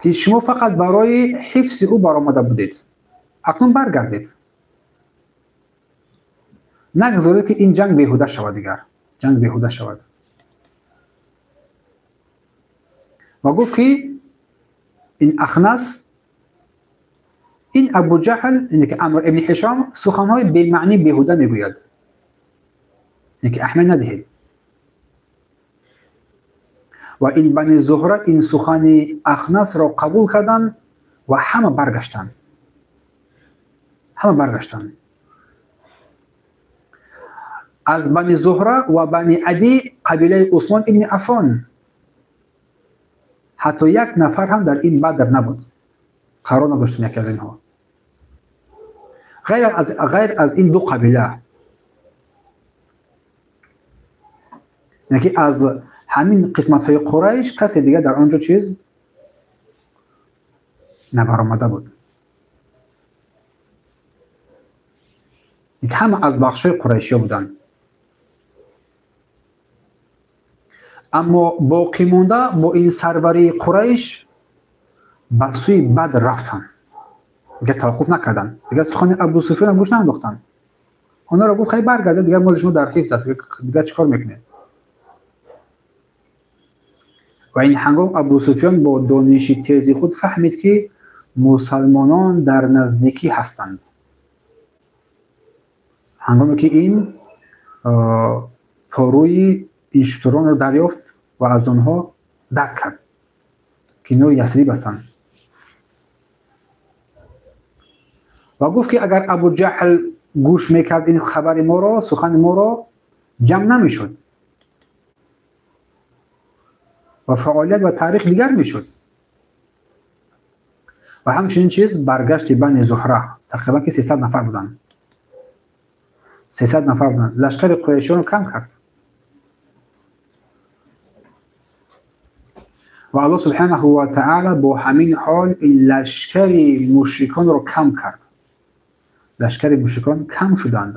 ки шумо фақат барои ҳифзи ӯ баромада будед. Акнун баргардед, нагзоред, ки ин ҷанг беҳуда шавад, дигар ҷанг беҳуда шавад. Ва гуфт, ки ин Ахнас, ин Абу Ҷаҳл, ки Амр ибни Ҳишом, суханҳои бемаънӣ, беҳуда мегӯяд, ки аҳамият надиҳед. Ва ин Бани Зуҳра ин сухани Ахнасро қабул карданд ва ҳама баргаштанд, ҳама баргаштанд. Аз Бани Зуҳра ва Бани Адӣ, қабилаи Усмон ибни Аффон, ҳатто як нафар ҳам дар ин Бадр набуд, қарор надоштем яке аз инҳо, ғайр аз ин ду қабила, ки аз ҳамин қисматҳои Қурайш касе дигар дар он ҷо чиз набаромада буд. Ҳама аз бахшҳои қурайшиё буданд. Аммо боқимонда бо ин сарварии Қурайш ба сӯи Бадр рафтанд, дигар таваққуф накарданд, дигар сухани Абу Суфёнам гӯш наандохтанд. Онҳоро гуфт: хай, баргардед, дигар моли шумо дар ҳифз аст, дигар чӣ кор мекунед? Ва ин ҳангом Абу Суфён бо дониши тези худ фаҳмид, ки мусалмонон дар наздикӣ ҳастанд. Ҳангоме ки ин порӯи ин шутуронро дарёфт ва аз онҳо дарк кард, ки инҳо Ясриб ҳастанд, ва гуфт, ки агар Абу Ҷаҳл гӯш мекард ин хабари моро, сухани моро, ҷамъ намешуд ва фаъолият ва таърих дигар мешуд. Ва ҳамчунин чиз баргашти Бани Зуҳра, тақрибан ки 300 нафар буданд, 300 нафар буданд, лашкари қурайшиёнро кам кард. Ва Аллоҳ субҳанаҳу ва таъала бо ҳамин ҳол ин лашкари мушриконро кам кард, лашкари мушрикон кам шуданд,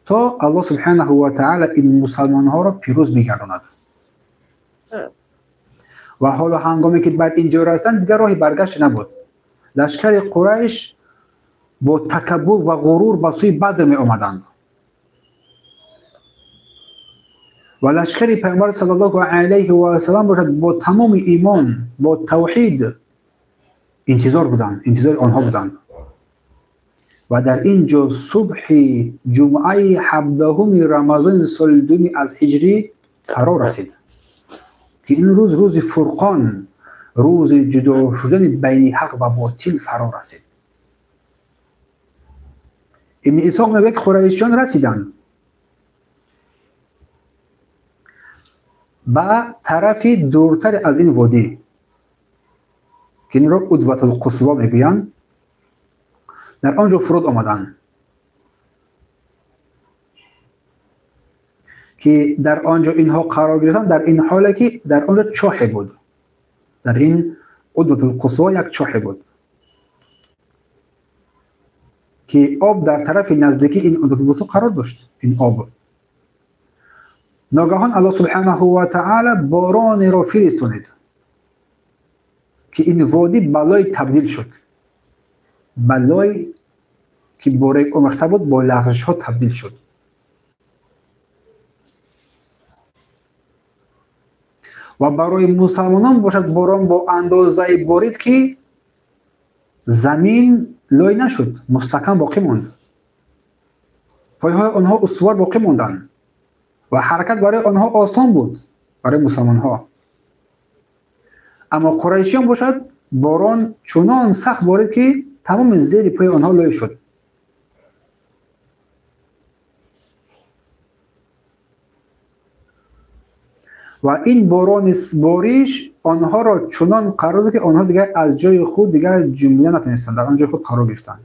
то Аллоҳ субҳанаҳу ва таъала ин мусалмонҳоро пирӯз бигардонад. Ва ҳоло ҳангоме ки бар ин ҷо растанд, дигар роҳи баргашт набуд. Лашкари Қурайш бо такаббур ва ғурур ба сӯи Бадр меомаданд. ва лашкари Паёмбар саллаллоҳу алайҳи васаллам бошад бо тамоми имон, бо тавҳид интизор буданд, интизори онҳо буданд. Ва дар ин ҷо субҳи ҷумъаи 17 Рамазони соли дуюми аз ҳиҷрӣ фаро расид, ки ин рӯз рӯзи фурқон, рӯзи ҷудо шудани байни ҳақ ва ботил фаро расид. Ибни Исҳоқ мегӯяд, ки қурайшиён расиданд ба тарафи дуртаре аз ин водӣ, ки инро Удватулқусво мегӯянд, дар он ҷо фуруд омаданд, ки дар он ҷо инҳо қарор гирифтанд, дар ин ҳоле ки дар он ҷо чоҳе буд. Дар ин Удватулқусво як чоҳе буд, ки об дар тарафи наздики ин Удватулқусво қарор дошт. Ин об ногаҳон Аллоҳ субҳанаҳу ва таъала боронеро фиристонид, ки ин водӣ ба лой табдил шуд. Ба лой ки бо рег омехта буд, бо лағзишҳо табдил шуд. Ва барои мусалмонон бошад борон бо андозае борид, ки замин лой нашуд, мустаҳкам боқӣ монд. Пойҳои онҳо устувор боқӣ монданд ва ҳаракат барои онҳо осон буд, барои мусалмонҳо. Аммо қурайшиён бошад борон чунон сахт борид, ки тамоми зери пои онҳо лой шуд. Ва ин борони бориш онҳоро чунон қарор дод, ки онҳо дигар аз ҷои худ дигар ҷунбида натавонистанд, дар он ҷои худ қарор гирифтанд.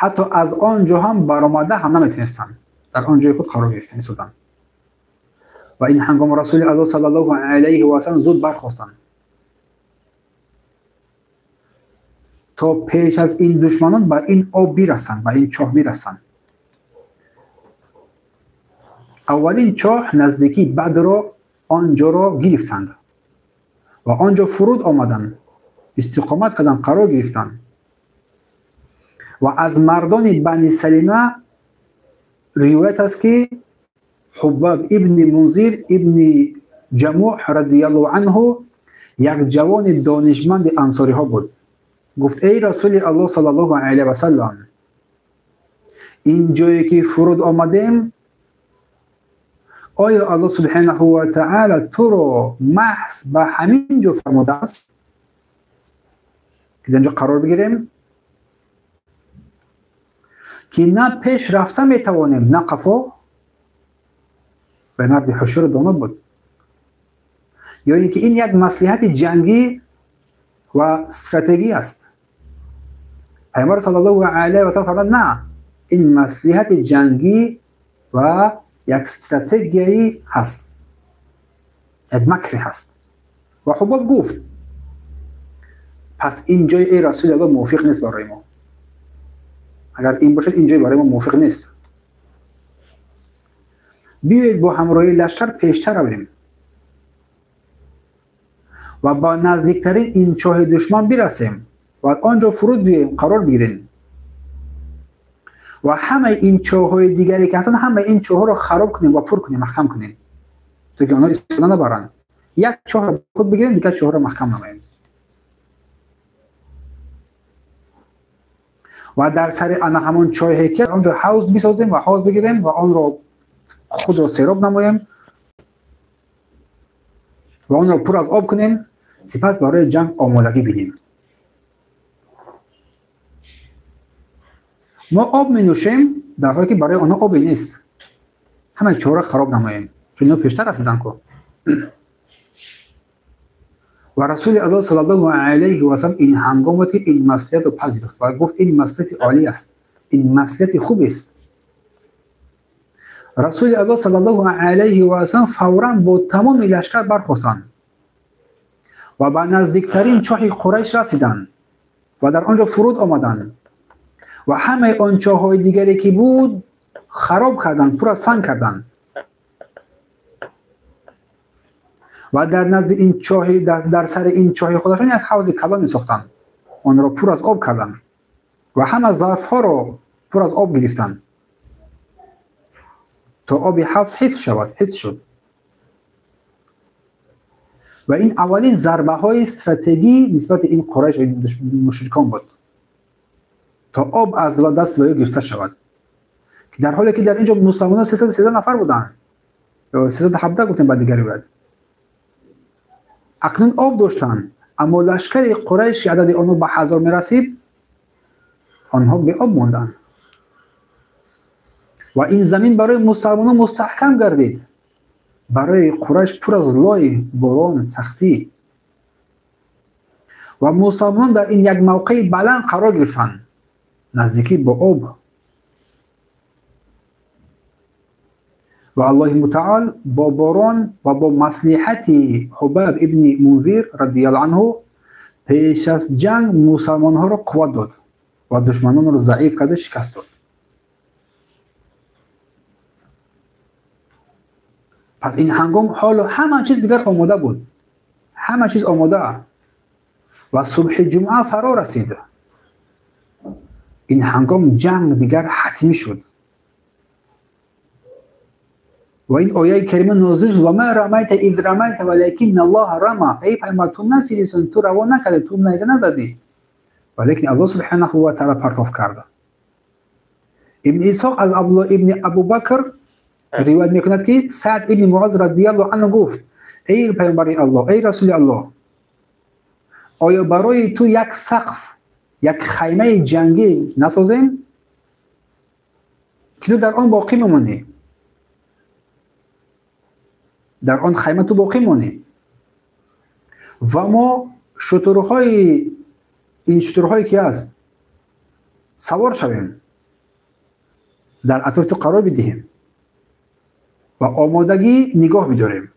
Ҳатто аз он ҷо ҳам баромада ҳам наметавонистанд, дар он ҷои худ қарор гирифтанд истоданд. Ва ин ҳангом Расули Аллоҳ саллаллоҳу алайҳи васаллам зуд бархостанд, то пеш аз ин душманон ба ин об бирасанд, ба ин чоҳ бирасанд. Аввалин чоҳ наздикии Бадрро он ҷоро гирифтанд ва он ҷо фуруд омаданд, истиқомат карданд, қарор гирифтанд. Ва аз мардони Бани Салима ривоят аст, ки Ҳуббаб ибни Мунзир ибни Ҷамӯҳ радияллоҳу анҳу як ҷавони донишманди ансориҳо буд. Гуфт: эй Расули Аллоҳ саллаллоҳу алайҳи васаллам, ин ҷое ки фуруд омадем, оё Аллоҳ субҳанаҳу ва таъала туро маҳз ба ҳамин ҷо фармудааст, ки дар ин ҷо қарор бигирем, ки на пеш рафта метавонем, на қафо? Ба марди ҳушёру доно буд. Ё ин ки ин як маслиҳати ҷангӣ ва стратегӣ аст. Паёмбар саллаллоҳу алайҳи васаллам фармуд: на, ин маслиҳати ҷангӣ ва як стратегияи ҳаст, як макре ҳаст. Ва Ҳуббоб гуфт: пас ин ҷои эй Расули Аллоҳ мувофиқ нест барои мо. Агар ин бошад, ин ҷой барои мо мувофиқ нест. Биёед бо ҳамроҳии лашкар пештар равем ва ба наздиктарин ин чоҳи душман бирасем ва он ҷо фуруд биёем, қарор бигирем ва ҳамаи ин чоҳҳои дигаре ки ҳастанд, ҳамаи ин чоҳҳоро хароб кунем ва пур кунем, маҳкам кунем, то ки онҳо истифода набаранд. Як чоҳро худ бигирем, дигар чоҳро маҳкам намоем. Ва дар сари ана ҳамон чоҳе ки он ҷо ҳавз бисозем ва ҳавз бигирем ва онро худро сероб намоем ва онро пур аз об кунем, сипас барои ҷанг омодагӣ бинем. Мо об менӯшем, дар ҳоле ки барои онҳо обе нест. Ҳамаи чоҳро хароб намоем, чун инҳо пештар расиданд ку. Ва Расули Аллоҳ саллаллоҳу алайҳи васаллам ин ҳангом буд, ки ин маслиҳатро пазируфт ва гуфт: ин маслиҳати олӣ аст, ин маслиҳати хубест. Расули Аллоҳ саллаллоҳу алайҳи васаллам фавран бо тамоми лашкар бархостанд ва ба наздиктарин чоҳи Қурайш расиданд ва дар он ҷо фуруд омаданд ва ҳамаи он чоҳҳои дигаре ки буд хароб карданд, пур аз санг карданд. Ва дар назди ин чоҳи, дар сари ин чоҳи худашон як ҳавзи калоне сохтанд, онро пур аз об карданд ва ҳама зарфҳоро пур аз об гирифтанд то оби ҳавз ҳифз шавад. Ҳифз шуд. Ва ин аввалин зарбаҳои стратегӣ нисбати ин Қурайш ва мушрикон буд, то об аз даст ба ӯ гирифта шавад. Дар ҳоле ки дар ин ҷо мусалмонон 313 нафар буданд, 317 гуфтем ба дигар ривоят. Акнун об доштанд, аммо лашкари Қурайш ки адади онҳо ба 1000 мерасид, онҳо беоб монданд. Ва ин замин барои мусалмонон мустаҳкам гардид, барои Қурайш пур аз лой, борон, сахтӣ. Ва мусалмонон дар ин як мавқеи баланд қарор гирифтанд, наздикӣ бо об. Ва Аллоҳи мутаол бо борон ва бо маслиҳати Ҳубаб ибни Мунзир радиаллоҳу анҳу пеш аз ҷанг мусалмонҳоро қувват дод ва душманонро заиф карда шикаст дод. Пас ин ҳангом ҳоло ҳама чиз дигар омода буд, ҳама чиз омода. Ва субҳи ҷумъа фаро расид. Ин ҳангом ҷанг дигар ҳатмӣ шуд. Ва ин ояи карима нозил шуд: ва ма рамайта из рамайта валакинна Аллоҳа рама. Эй пайғамбар, ту нафиристон, ту раво накарди, ту найза назадӣ, валекин Аллоҳ субҳанаҳу ва таъала партоф кард. Ибни Исҳоқ аз Абдуллоҳ ибни Абубакр ривоят мекунад ки Саъд ибни Муаз радиаллоҳу анҳу гуфт: эй пайғамбари Аллоҳ, эй расули Аллоҳ, оё барои ту як сақф, як хаймаи ҷангӣ насозем ки ту дар он боқӣ мемонӣ? Дар он хайма ту боқӣ монӣ ва мо шутурҳои ин шутурҳое ки аст савор шавем, дар атрофи ту қарор бидиҳем ва омодагӣ нигоҳ бидорем.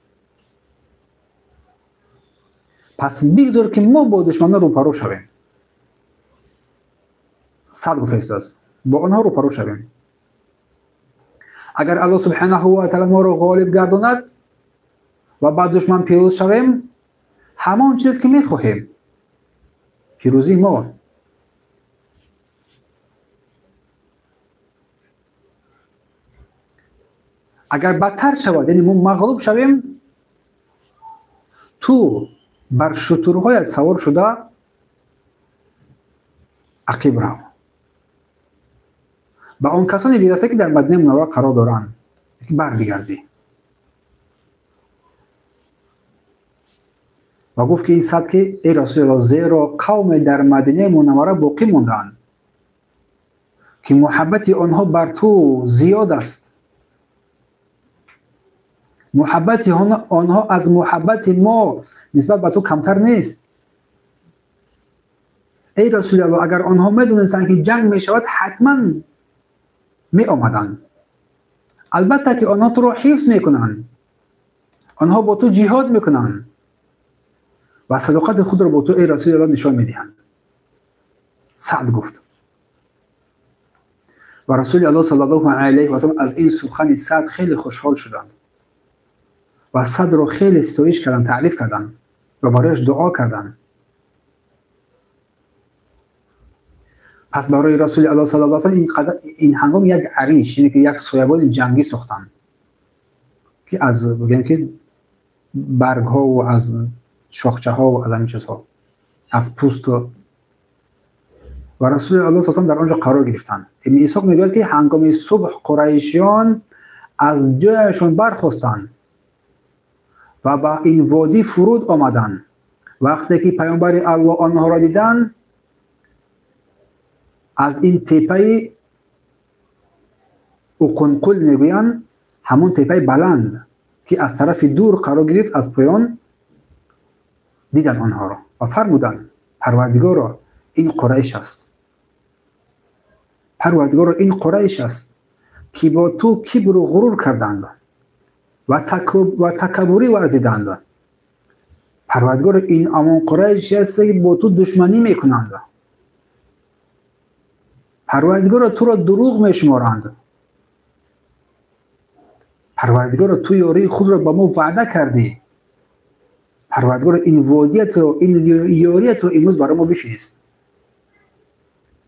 Пас бигзор ки мо бо душманон рӯпарӯ шавем. Сад гуфта истодааст, бо онҳо рӯпарӯ шавем. Агар Аллоҳ субҳанаҳу ва таъала моро ғолиб гардонад ва ба душман пирӯз шавем, ҳамон чиз ки мехоҳем, пирӯзии мо. Агар бадтар шавад, яъне мо мағлуб шавем, ту бар шутурҳоят савор шуда ақиб рав, ба он касоне бирасад ки дар Мадинаи Мунаввара қарор доранд, барбигардӣ. Ва гуфт ки ин Сад ки эй Расулуллоҳ, зеро қавме дар Мадинаи Мунаввара боқӣ мондаанд ки муҳаббати онҳо бар ту зиёд аст. Муҳаббати онҳо аз муҳаббати мо нисбат ба ту камтар нест. Эй Расулуллоҳ, агар онҳо медонистанд ки ҷанг мешавад, ҳатман меомаданд. Албатта ки онҳо туро ҳифз мекунанд, онҳо бо ту ҷиҳод мекунанд ва садоқати худро бо ту эй Расулуллоҳ нишон медиҳанд. Саъд гуфт. Ва Расули Аллоҳ саллаллоҳу алайҳи васаллам аз ин сухани Саъд хеле хушҳол шуданд ва Саъдро хеле ситоиш карданд, таъриф карданд ва барояш дуо карданд. Пас барои Расули Аллоҳ саллаллоҳу алайҳи васаллам ин ҳангом як ариш, яъне ки як соябони ҷангӣ сохтанд ки аз бигӯем ки баргҳо ва аз шохчаҳо ва аз ҳамин чизҳо, аз пӯст. Ва Расули Аллоҳ саллаллоҳу алайҳи васаллам дар он ҷо қарор гирифтанд. Ибни Исҳоқ мегӯяд ки ҳангоми субҳ қурайшиён аз ҷояшон бархостанд ва ба ин водӣ фуруд омаданд. Вақте ки паёмбари Аллоҳ онҳоро диданд, аз ин теппаи Уқунқул мегӯянд, ҳамон теппаи баланд ки аз тарафи дур қарор гирифт, аз поён диданд онҳоро ва фармуданд: Парвардигоро, ин Қурайш аст. Парвардигоро, ин Қурайш аст ки бо ту кибру ғурур карданд ва такаббурӣ варзиданд. Парвардигоро, ин ҳамон Қурайш аст ки бо ту душманӣ мекунанд. Парвардигоро, туро дурӯғ мешуморанд. Парвардигоро, ту ёрии худро ба мо ваъда кардӣ. Парвардигоро, ин водиятро, ин ёриятро имрӯз барои мо бифирист.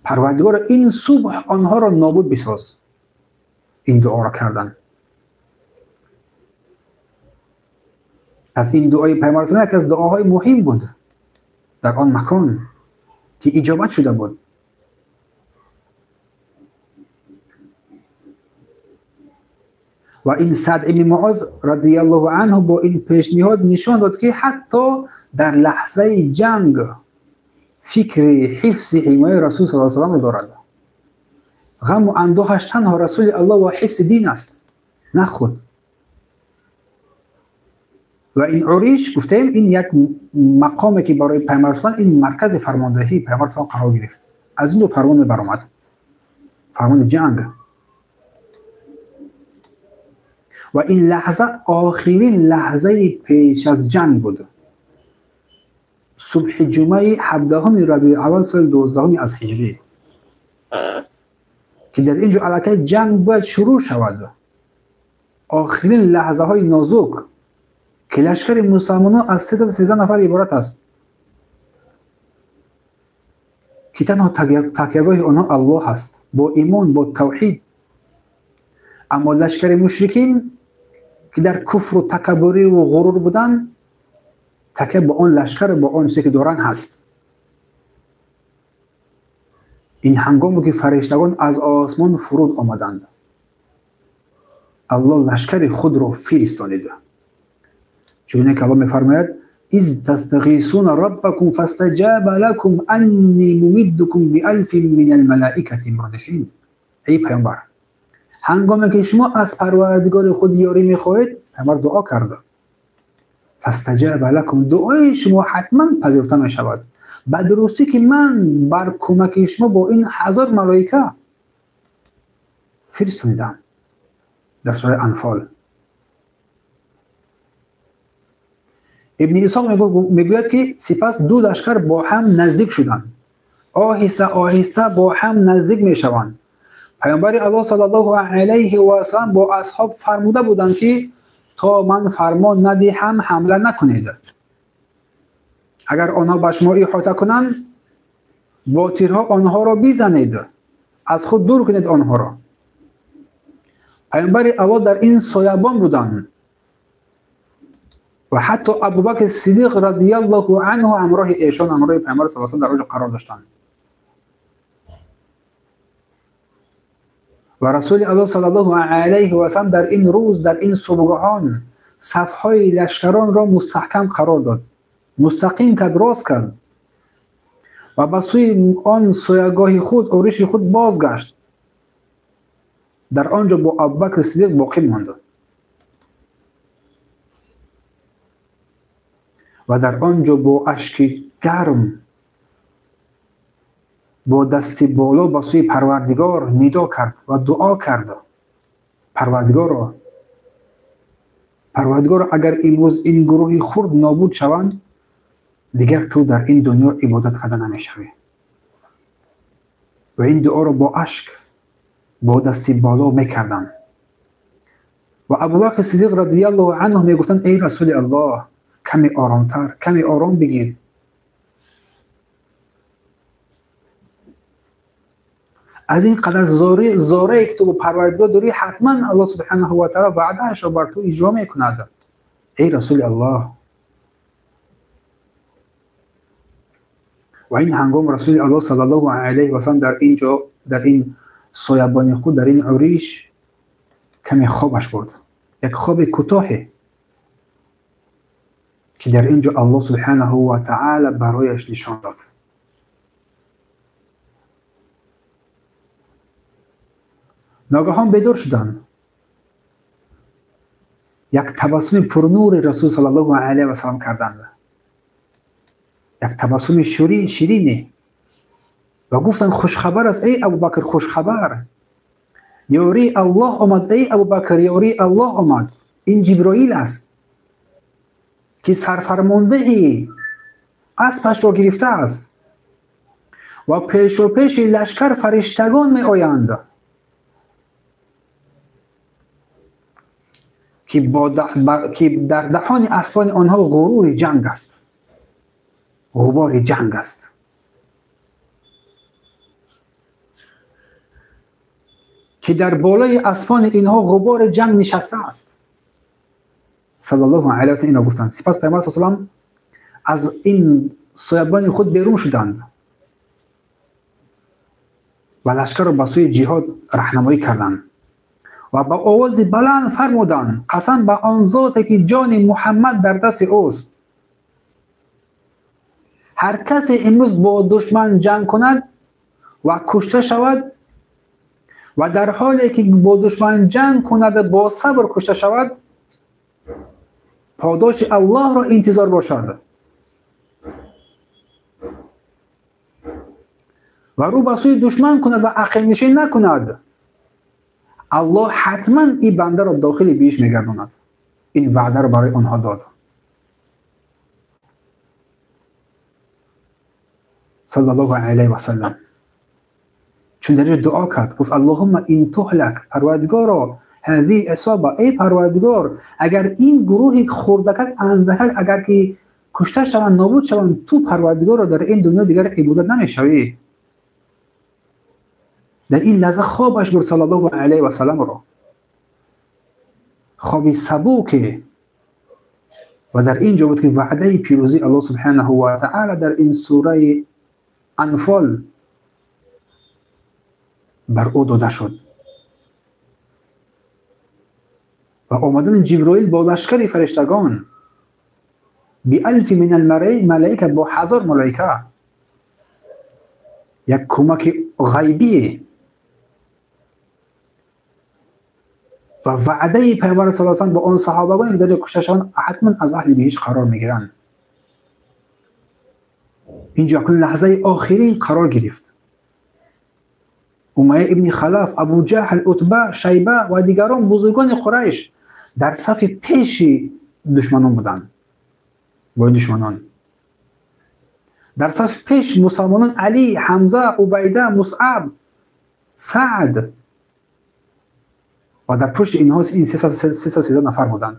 Парвардигоро, ин субҳ онҳоро нобуд бисоз. Ин дуоро карданд. Пас ин дуои пайғамбар яке аз дуоҳои муҳим буд дар он макон ки иҷобат шуда буд. Ва ин Саъд ибни Муоз радиаллоҳу анҳу бо ин пешниҳод нишон дод, ки ҳатто дар лаҳзаи ҷанг фикри ҳифзи ҳимояи Расул саллаллоҳу алайҳи васалламро дорад. Ғаму андӯҳаш танҳо Расули Аллоҳ ва ҳифзи дин аст, на худ. Ва ин уриш, гуфтем, ин як мақоме ки барои пайғамбар саллаллоҳу ин маркази фармондиҳии пайғамбар саллаллоҳу қарор гирифт. Аз ин ду фармон мебаромад, фармони ҷанг. Ва ин лаҳза охирин лаҳзаи пеш аз ҷанг буд. Субҳи ҷумъаи 17 рабиъи аввал соли 12 аз ҳиҷрӣ, ки дар ин ҷо аллакай ҷанг бояд шурӯъ шавад. Охирин лаҳзаҳои нозук ки лашкари мусалмонон аз 313 нафар иборат аст, ки танҳо такягоҳи онҳо Аллоҳ аст, бо имон, бо тавҳид. Аммо лашкари мушрикин ки дар куфру такаббуриву ғурур буданд, такя ба он лашкар, ба он чизе ки доранд ҳаст. Ин ҳангоме ки фариштагон аз осмон фуруд омаданд, Аллоҳ лашкари худро фиристонид. Чуноне ки Аллоҳ мефармояд: из тастағисуна раббакум фастаҷаба лакум анни мумиддукум биалфин минал малаикати мурдифин. Эй пайғамбар, ҳангоме ки шумо аз парвардигори худ ёрӣ мехоҳед, пайғамбар дуо кард, фастаҷаба лакум, дуои шумо ҳатман пазируфта мешавад. Ба дурустӣ ки ман бар кӯмаки шумо бо ин 1000 малоика фиристонидам. Дар сураи Анфол Ибни Исоқ мегӯяд, ки сипас ду лашкар бо ҳам наздик шуданд, оҳиста оҳиста бо ҳам наздик мешаванд. Пайғамбари Аллоҳ саллаллоҳу алайҳи васаллам бо асҳоб фармуда буданд, ки то ман фармон надиҳам ҳамла накунед. Агар онҳо ба шумо иҳота кунанд, бо тирҳо онҳоро бизанед, аз худ дур кунед онҳоро. Пайғамбари Аллоҳ дар ин соябон буданд ва ҳатто Абубакр Сиддиқ радиаллоҳу анҳу ҳамроҳи эшон, ҳамроҳи пайғамбар саллаллоҳу алайҳи васаллам дар он ҷо қарор доштанд. Ва Расули Аллоҳ саллаллоҳу алайҳи васаллам дар ин рӯз, дар ин субҳгоҳон сафҳои лашкаронро мустаҳкам қарор дод, мустақим кард, рост кард ва ба сӯи он соягоҳи худ, ориши худ бозгашт. Дар он ҷо бо Абубакр Сиддиқ боқӣ монд ва дар он ҷо бо ашки гарм, бо дасти боло ба сӯи Парвардигор нидо кард ва дуо кард: Парвардигоро, Парвардигоро, агар имрӯз ин гурӯҳи хурд нобуд шаванд, дигар ту дар ин дунё ибодат карда намешавӣ. Ва ин дуоро бо ашк, бо дасти боло мекарданд. Ва Абубакр Сиддиқ радиаллоҳу анҳу мегуфтанд: эй Расули Аллоҳ, каме оромтар, каме ором бигир. Аз ин қадар зорае ки ту бо Парвардигор дорӣ, ҳатман Аллоҳ субҳанаҳу ва таъала ваъдаашро бар ту иҷро мекунад. Эй Расули Аллоҳ. Ва ин ҳангом Расули Аллоҳ саллаллоҳу алайҳи васаллам дар ин ҷо, дар ин соябони худ, дар ин уриш каме хобаш бурд, як хоби кӯтоҳе ки дар ин ҷо Аллоҳ субҳанаҳу ва таъала барояш нишон дод. Ногаҳон бедор шуданд. Як табассуми пурнури Расул саллаллоҳу алайҳи васаллам карданд, як табассуми ширине, ва гуфтанд: хушхабар аст, эй Абубакр, хушхабар, ёрии Аллоҳ омад, эй Абубакр, ёрии Аллоҳ омад. Ин Ҷиброил аст ки сарфармондиҳи аспашро гирифтааст ва пешопеши лашкар фариштагон меоянд, ки дар даҳони аспони онҳо ғурури ҷанг аст, ғубори ҷанг аст. ки дар болои аспони инҳо ғубори ҷанг нишаста аст. Саллаллоҳу алайҳи васаллам инро гуфтанд. Сипас Паёмбар саллаллоҳу алайҳи васаллам аз ин соябони худ берун шуданд ва лашкарро ба сӯи ҷиҳод раҳнамоӣ карданд ва ба овози баланд фармуданд: қасам ба он зоте ки ҷони Муҳаммад дар дасти ӯст, ҳар касе имрӯз бо душман ҷанг кунад ва кушта шавад ва дар ҳоле ки бо душман ҷанг кунад бо сабр кушта шавад, подоши Аллоҳро интизор бошад ва рӯ ба сӯи душман кунад ва ақибнишин накунад, Аллоҳ ҳатман ин бандаро дохили биҳишт мегардонад. Ин ваъдаро барои онҳо дод. Саллаллоҳу алайҳи васаллам. Чун дар ин дуо кард, гуфт: Аллоҳумма ин туҳлак, Парвардигоро, ҳазиҳи исоба, эй Парвардигор, агар ин гурӯҳи хурдакак андакак агар ки кушта шаванд, нобуд шаванд, ту Парвардигорро дар ин дунё дигар ибодат намешавӣ. Дар ин лаҳза хобаш бурд саллаллоҳу алайҳи васалламро, хоби сабуке. Ва дар ин ҷо буд ки ваъдаи пирӯзии Аллоҳ субҳанаҳу ва таъала дар ин сураи Анфол бар ӯ дода шуд ва омадани Ҷиброил бо лашкари фариштагон биалфи мин алмалаика, бо 1000 малоика, як кӯмаки ғайбӣ ва ваъдаи Паёмбар саллаллоҳу алайҳи васаллам бо он саҳобагоне ки дар ҷо кушта шаванд, ҳатман аз аҳли биҳишт қарор мегиранд. Инҷо акнун лаҳзаи охирин қарор гирифт. Умайя ибни Халаф, Абу Ҷаҳл, Утба, Шайба ва дигарон бузургони Қурайш дар сафи пеши душманон буданд. Бо ин душманон дар сафи пеш мусалмонон Али, Ҳамза, Убайда, Мусъаб, Саъд ва дар пушти инҳо ин 313 нафар буданд.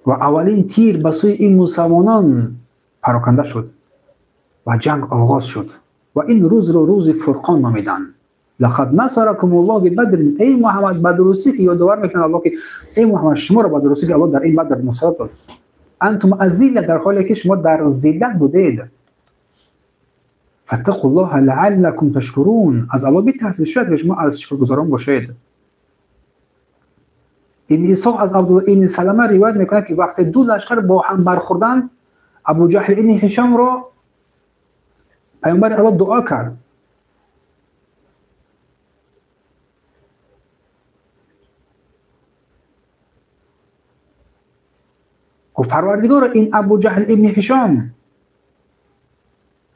Ва аввалин тир ба сӯи ин мусалмонон пароканда шуд ва ҷанг оғоз шуд. Ва ин рӯзро рӯзи Фурқон номиданд. Лақад насаракумуллоҳу бибадрин, эй Муҳаммад, ба дурустӣ ки ёдовар мекунад Аллоҳ ки эй Муҳаммад, шуморо ба дурустӣ ки Аллоҳ дар ин Бадр нусрат дод. Антум азилла, дар ҳоле ки шумо дар зиллат будед. Фаттақуллоҳа лааллакум ташкурун, аз Аллоҳ битарсед, шояд ки шумо аз шукргузорон бошед. Ибни Исҳоқ аз Абдуллоҳ ибни Салама ривоят мекунад ки вақте ду лашкар бо ҳам бархӯрданд, Абу Ҷаҳл ибни Ҳишомро Паёмбари Аллоҳ дуо кард. Гуфт: Парвардигоро, ин Абу Ҷаҳл ибни Ҳишом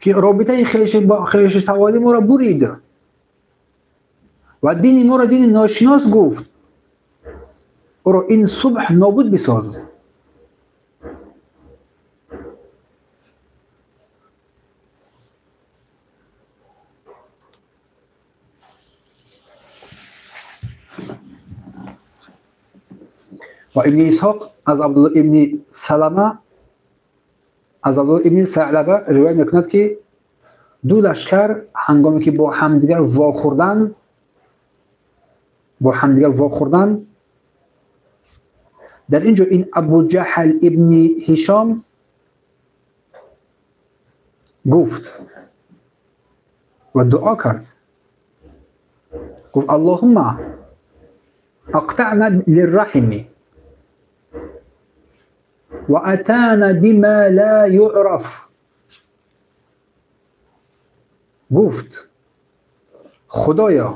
ки робитаи хеши таводи моро бурид ва дини моро дини ношинос гуфт, ӯро ин субҳ нобуд бисоз. Ва Ибни Исҳоқ аз Абдуллоҳ ибни Салама, аз Абдуллоҳ ибни Саълаба ривоят мекунад ки ду лашкар ҳангоме ки бо ҳамдигар вохӯрданд, дар ин ҷо ин Абу Ҷаҳл ибни Ҳишом гуфт ва дуо кард, гуфт: Аллоҳумма ақтаъна лирраҳими ва атана бима ла юъраф. Гуфт: Худоё,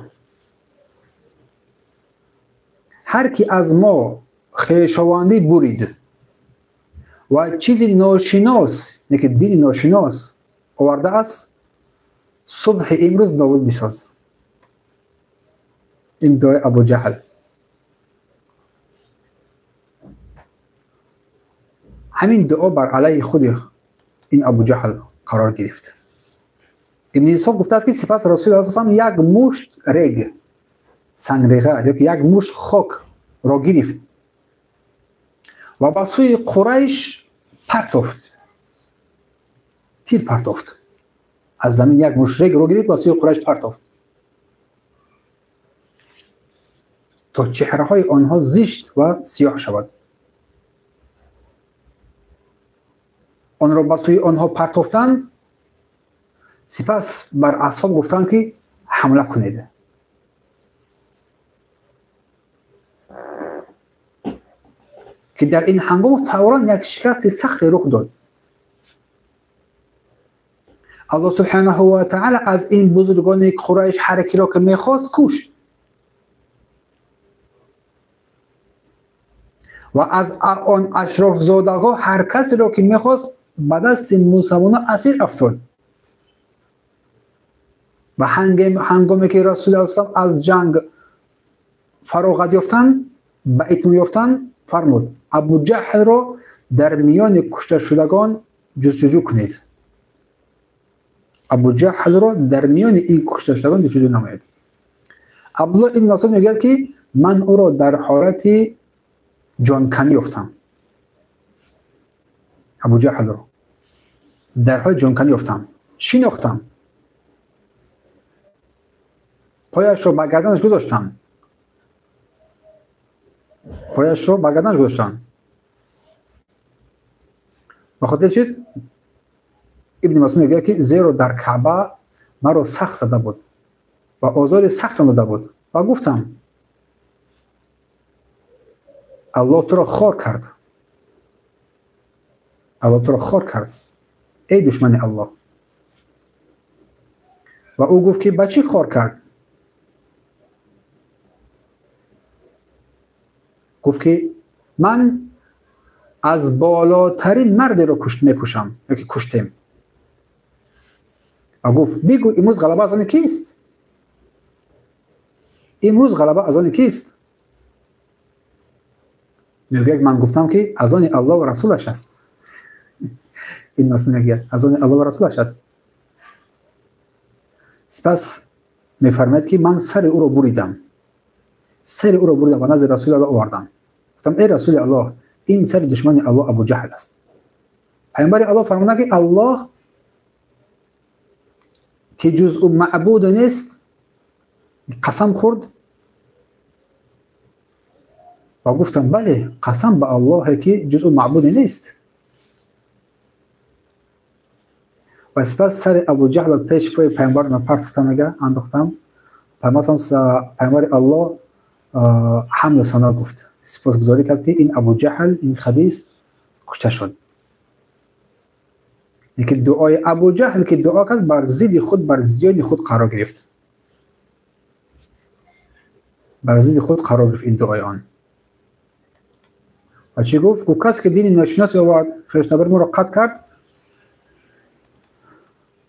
ҳар ки аз мо хешовандӣ бурид ва чизи ношинос, яъне ки дини ношинос овардааст, субҳи имрӯз нобуд бисоз. Ин дуои Абу Ҷаҳл. Ҳамин дуо бар алайҳи худи ин Абу Ҷаҳл қарор гирифт. Ибни Исҳоқ гуфтааст ки сипас Расулуллоҳ саллаллоҳу алайҳи васаллам як мушт рег, сангреға ё ки як мушт хокро гирифт ва ба сӯи Қурайш партофт, тир партофт. Аз замин як мушт регро гирифт ва сӯи Қурайш партофт, то чеҳраҳои онҳо зишт ва сиёҳ шавад. Онро ба сӯи онҳо партофтанд, сипас бар асҳоб гуфтанд, ки ҳамла кунед. Ки дар ин ҳангом фавран як шикасти сахте рух дод. Аллоҳ субҳанаҳу ва таъала аз ин бузургони Қурайш ҳар киро ки мехост кушт ва аз он ашрофзодаҳо ҳар касеро ки мехост ба дасти мусалмонон асир афтод. Ва ҳангоме ки Расули Аллоҳ аз ҷанг фароғат ёфтанд, ба итмом ёфтанд, фармуд: Абуҷаҳлро дар миёни кушташудагон ҷустуҷӯ кунед. Абуҷаҳлро дар миёни ин кушташудагон ҷустуҷӯ намоед. Абдуллоҳ ибн Масъуд мегӯяд, ки ман ӯро дар ҳолати ҷонканӣ ёфтам. Абуҷаҳлро дар ҳолати ҷонканӣ ёфтам, шинохтам, пояшро ба гарданаш гузоштам, пояшро ба гарданаш гузоштам. Ба хотири чиз Ибни Масъуд мегӯяд, ки зеро дар Каъба маро сахт зада буд ва озори сахтам дода буд ва гуфтам: Аллоҳ туро хор кард, Аллоҳ туро хор кард, эй душмани Аллоҳ. Ва ӯ гуфт, ки ба чӣ хор кард? Гуфт, ки ман аз болотарин мардеро мекушам ё ки куштем. Ва гуфт: бигӯ, имрӯз ғалаба аз они кист? Имрӯз ғалаба аз они кист? Мегӯяд: ман гуфтам, ки аз они Аллоҳ ва расулаш аст. Ин Масъуд мегӯяд: аз они Аллоҳ ва расулаш аст. Сипас мефармояд, ки ман сари ӯро буридам, сари ӯро буридам ва назди Расули Аллоҳ овардам. Гуфтам: эй Расули Аллоҳ, ин сари душмани Аллоҳ Абуҷаҳл аст. Паёмбари Аллоҳ фармуданд, ки Аллоҳ ки ҷуз ӯ маъбуд нест қасам хӯрд ва гуфтам: бале, қасам ба Аллоҳе ки ҷуз ӯ маъбуде нест. Ва сипас сари Абуҷаҳлро пеш пои паёмбар партофтам, мега андохтам. Паёмбари Аллоҳ ҳамду сано гуфт, сипосгузорӣ кард, ки ин Абуҷаҳл, ин хабис кушта шуд. Лекин дуои Абуҷаҳл ки дуо кард, бар зидди худ, бар зиёни худ қарор гирифт, бар зидди худ қарор гирифт ин дуои он. Ва чӣ гуфт? Гуфт: касе ки дини ношинос овард, хештабари моро қатл кард,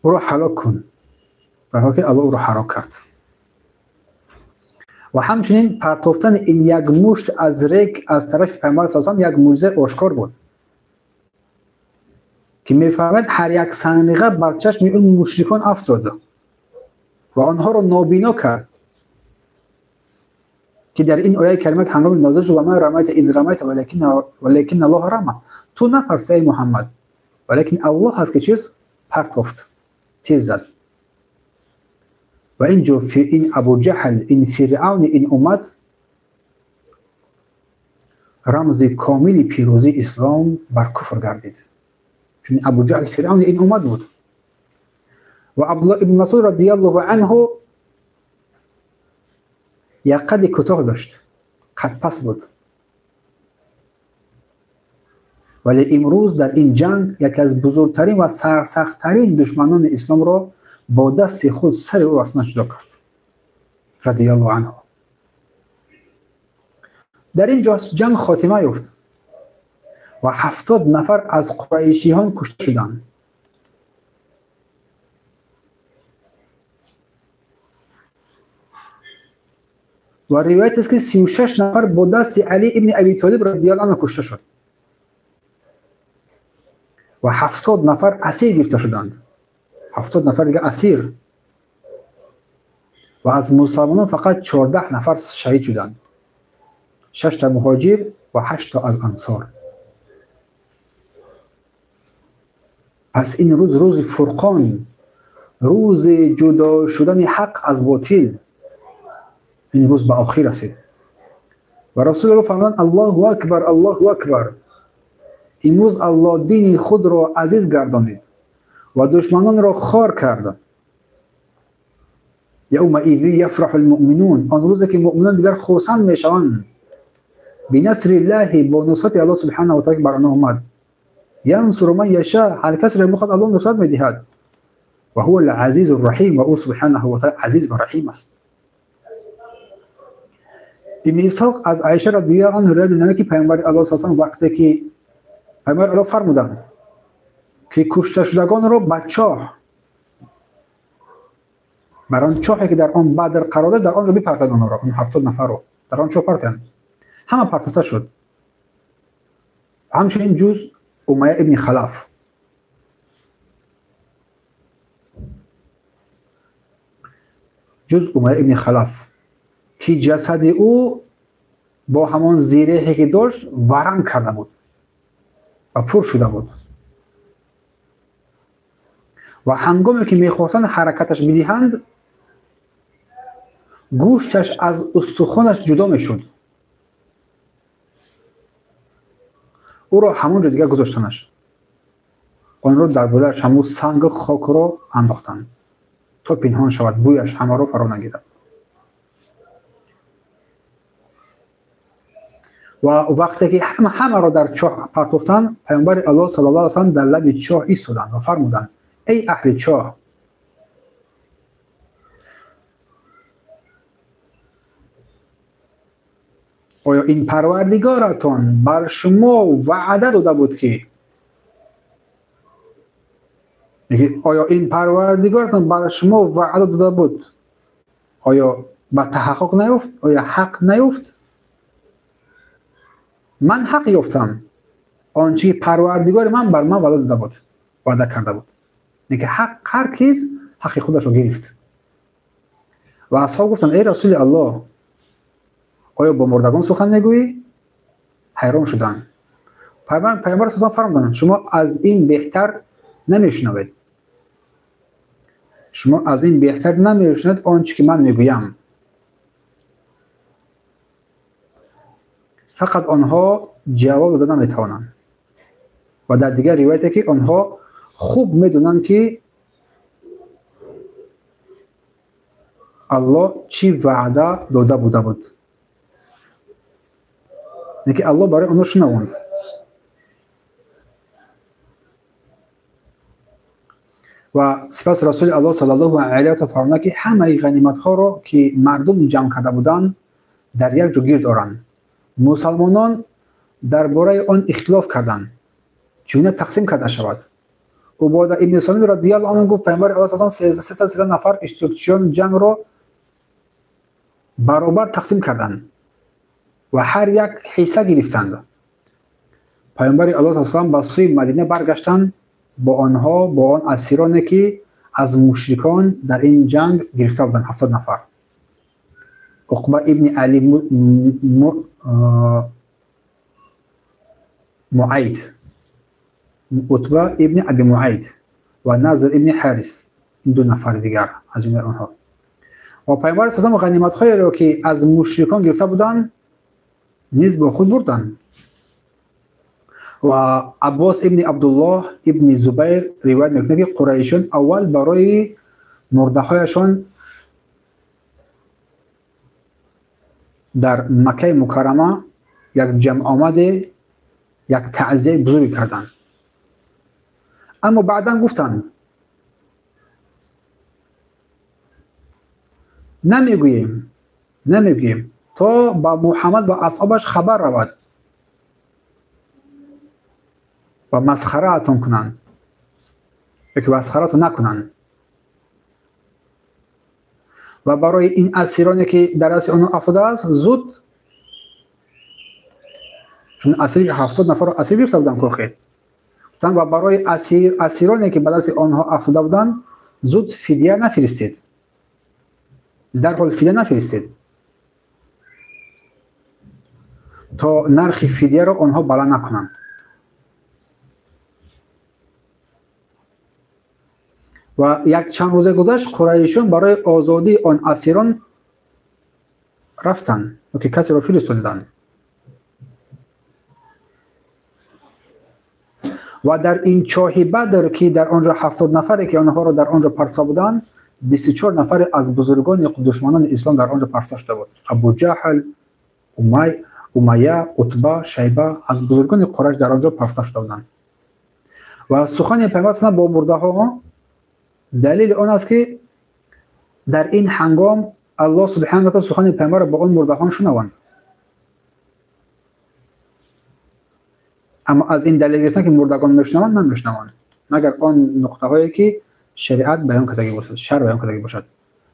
ӯро ҳалок кун, дар ҳоле ки Аллоҳ ӯро ҳалок кард. Ва ҳамчунин партофтани ин як мушт аз рег аз тарафи Паёмбар саллаллоҳу алайҳи васаллам як мӯъҷизаи ошкор буд, ки мефармояд ҳар як саниға бар чашми он мушрикон афтод ва онҳоро нобино кард, ки дар ин ояи карима ҳангоми нозил шуд: ва ма рамайта из рамайта валакинна Аллоҳа рама. Ту напартофти, эй Муҳаммад, валекин Аллоҳ аст ки чиз партофт, тир зад. Ва ин ҷо ин Абуҷаҳл, ин фиръавни ин уммат рамзи комили пирӯзии ислом бар куфр гардид, чун Абуҷаҳл фиръавни ин уммат буд. Ва Абдуллоҳ ибн Масъуд радиаллоҳу анҳу як қадди кӯтоҳ дошт, қадпас буд, вале имрӯз дар ин ҷанг яке аз бузургтарин ва сарсахттарин душманони исломро бо дасти худ сари ӯ аз ҷудо кард радиаллоҳу анҳу. Дар ин ҷо ҷанг хотима ёфт ва 70 нафар аз қурайшиҳон кушта шуданд. Ва ривоят аст, ки 36 нафар бо дасти Али ибни Аби Толиб радиаллоҳу анҳу кушта шуд ва 70 нафар асир гирифта шуданд. 70 нафар дига асир. Ва аз мусалмонон фақат 14 нафар шаҳид шуданд, 6 та муҳоҷир ва 8 та аз ансор. Пас ин рӯз рӯзи фурқон, рӯзи ҷудо шудани ҳақ аз ботил. Ин рӯз ба охир расид ва Расулуллоҳ фармуданд: Аллоҳу акбар, Аллоҳу акбар, имрӯз Аллоҳ дини худро азиз гардонид ва душманонро хор кард. Яумаизин яфраҳу лмуъминун, он рӯзе ки муъминон дигар хурсанд мешаванд, бинасриллаҳи, бо нусрати Аллоҳ субҳанаҳу ва таъала бар онҳо омад. Янсуру ман яша, ҳар касеро бихоҳад Аллоҳ нусрат медиҳад. Ва ҳува л-азизу рраҳим, ва ӯ субҳанаҳу ва таъала азиз ва раҳим аст. Ибни Исҳоқ аз Айша радиаллоҳу анҳу ривоят менамояд, ки Паёмбари Аллоҳ саллаллоҳу алайҳи васаллам вақте ки Паёмбари Аллоҳ фармуданд, ки кушташудагонро ба чоҳ, бар он чоҳе ки дар он Бадр қарор дошт, дар он ҷо бипартоянд онҳоро, он 70 нафарро дар он чоҳ партоянд. Ҳама партофта шуд, ҳамчунин ҷуз Умайя ибни Халаф. Ҷуз Умайя ибни Халаф, ки ҷасади ӯ бо ҳамон зиреҳе ки дошт варам карда буд ва пур шуда буд ва ҳангоме ки мехостанд ҳаракаташ бидиҳанд, гӯшташ аз устухонаш ҷудо мешуд. Ӯро ҳамон ҷо дигар гузоштанаш, онро дар болояш ҳамун сангу хокро андохтанд то пинҳон шавад, бӯяш ҳамаро фаро нагирад. Ва вақте ки ҳамаро дар чоҳ партофтанд, Паёмбари Аллоҳ саллаллоҳу алайҳи васаллам дар лаби чоҳ истоданд ва фармуданд: эй аҳли чоҳ, оё ин Парвардигоратон бар шумо ваъда дода буд ки, оё ин Парвардигоратон бар шумо ваъда дода буд, оё ба таҳаққуқ наёфт? Оё ҳақ наёфт? Ман ҳақ ёфтам он чи Парвардигори ман бар ман ваъда дода буд, ваъда карда буд. Ки ҳақ, ҳар кис ҳаққи худашро гирифт. Ва асҳоб гуфтанд: эй Расули Аллоҳ, оё бо мурдагон сухан мегӯӣ? Ҳайрон шуданд. Паёмбар саллаллоҳу фармуданд: шумо аз ин беҳтар намешунавед, шумо аз ин беҳтар намешунавед он чи ки ман мегӯям. Фақат онҳо ҷавоб дода наметавонанд. Ва дар дигар ривояте ки онҳо хуб медонанд, ки Аллоҳ чӣ ваъда дода буда буд, лекин Аллоҳ барои онҳо шунавонд. Ва сипас Расули Аллоҳ саллаллоҳу алайҳи васаллам фармуданд, ки ҳамаи ғаниматҳоро ки мардум ҷамъ карда буданд дар як ҷо гирд оранд. Мусалмонон дар бораи он ихтилоф карданд, чунин тақсим карда шавад. Убода ибни Сомит радиаллоҳу анҳу гуфт: Паёмбари Аллоҳ саллаллоҳу алайҳи васаллам 313 нафар иштирокчиёни ҷангро баробар тақсим карданд ва ҳар як ҳисса гирифтанд. Паёмбари Аллоҳ саллаллоҳу алайҳи васаллам ба сӯи Мадина баргаштанд бо онҳо, бо он асироне ки аз мушрикон дар ин ҷанг гирифта буданд, 70 нафар. Уқба ибни Али Муайд, Утба ибни Аби Муайд ва Назр ибни Ҳарис, ин ду нафари дигар аз ҷумлаи онҳо. Ва Паёмбар саллаллоҳу алайҳи васаллам ғаниматҳоеро ки аз мушрикон гирифта буданд низ бо худ бурданд. Ва Аббос ибни Абдуллоҳ ибни Зубайр ривоят мекунад, ки қурайшиён аввал барои мурдаҳояшон дар Маккаи Мукаррама як ҷамъомаде, як таъзияи бузурге карданд. Аммо баъдан гуфтанд: намегӯем то ба Муҳаммад ва асҳобаш хабар равад ва масхараатон кунанд, ё ки масхараатон накунанд. Ва барои ин асироне ки дар дасти онҳо афтодааст зуд, чун асир 70 нафарро асир гирифта буданд кохе, гуфтанд ва барои асироне ки ба дасти онҳо афтода буданд зуд фидия нафиристед, дарҳол фидия нафиристед, то нархи фидияро онҳо баланд накунанд. Ва як чанд рӯзе гузашт, қурайшиён барои озодии он асирон рафтанд, ки касеро фиристоданд. Ва дар ин чоҳи Бадр, ки дар он ҷо 70 нафаре ки онҳоро дар он ҷо партофта буданд, 24 нафаре аз бузургони душманони ислом дар он ҷо партофта шуда буд. Абу Ҷаҳл, Умайя, Утба, Шайба аз бузургони Қурайш дар он ҷо партофта шуда буданд. Ва сухани Пайғамбар бо мурдаҳо далели он аст, ки дар ин ҳангом Аллоҳ субҳанаҳу ва таъоло сухани Пайғамбарро бо он мурдаҳон шунаванд. Аммо аз ин далел гирифтан, ки мурдагон мешунаванд, намешунаванд, магар он нуқтаҳое ки шариат баён кардагӣ бошад, шаръ баён кардагӣ бошад.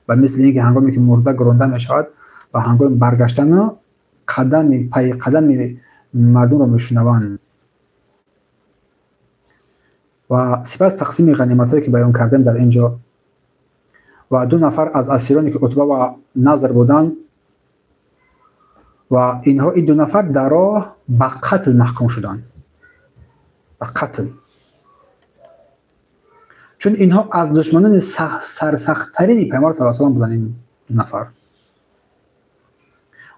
Ва мисли ин ки ҳангоме ки мурда гуронда мешавад ва ҳангоми баргаштан қадами пай қадами мардумро мешунаванд. Ва сипас тақсими ғаниматҳое ки баён кардем дар ин ҷо, ва 2 нафар аз асироне ки Утба ва Назр буданд, ва инҳо ин 2 нафар дар роҳ ба қатл маҳкум шуданд, ба қатл, чун инҳо аз душманони сарсахттарини Пайғамбар саллаллоҳу алайҳи васаллам буданд, ин 2 нафар.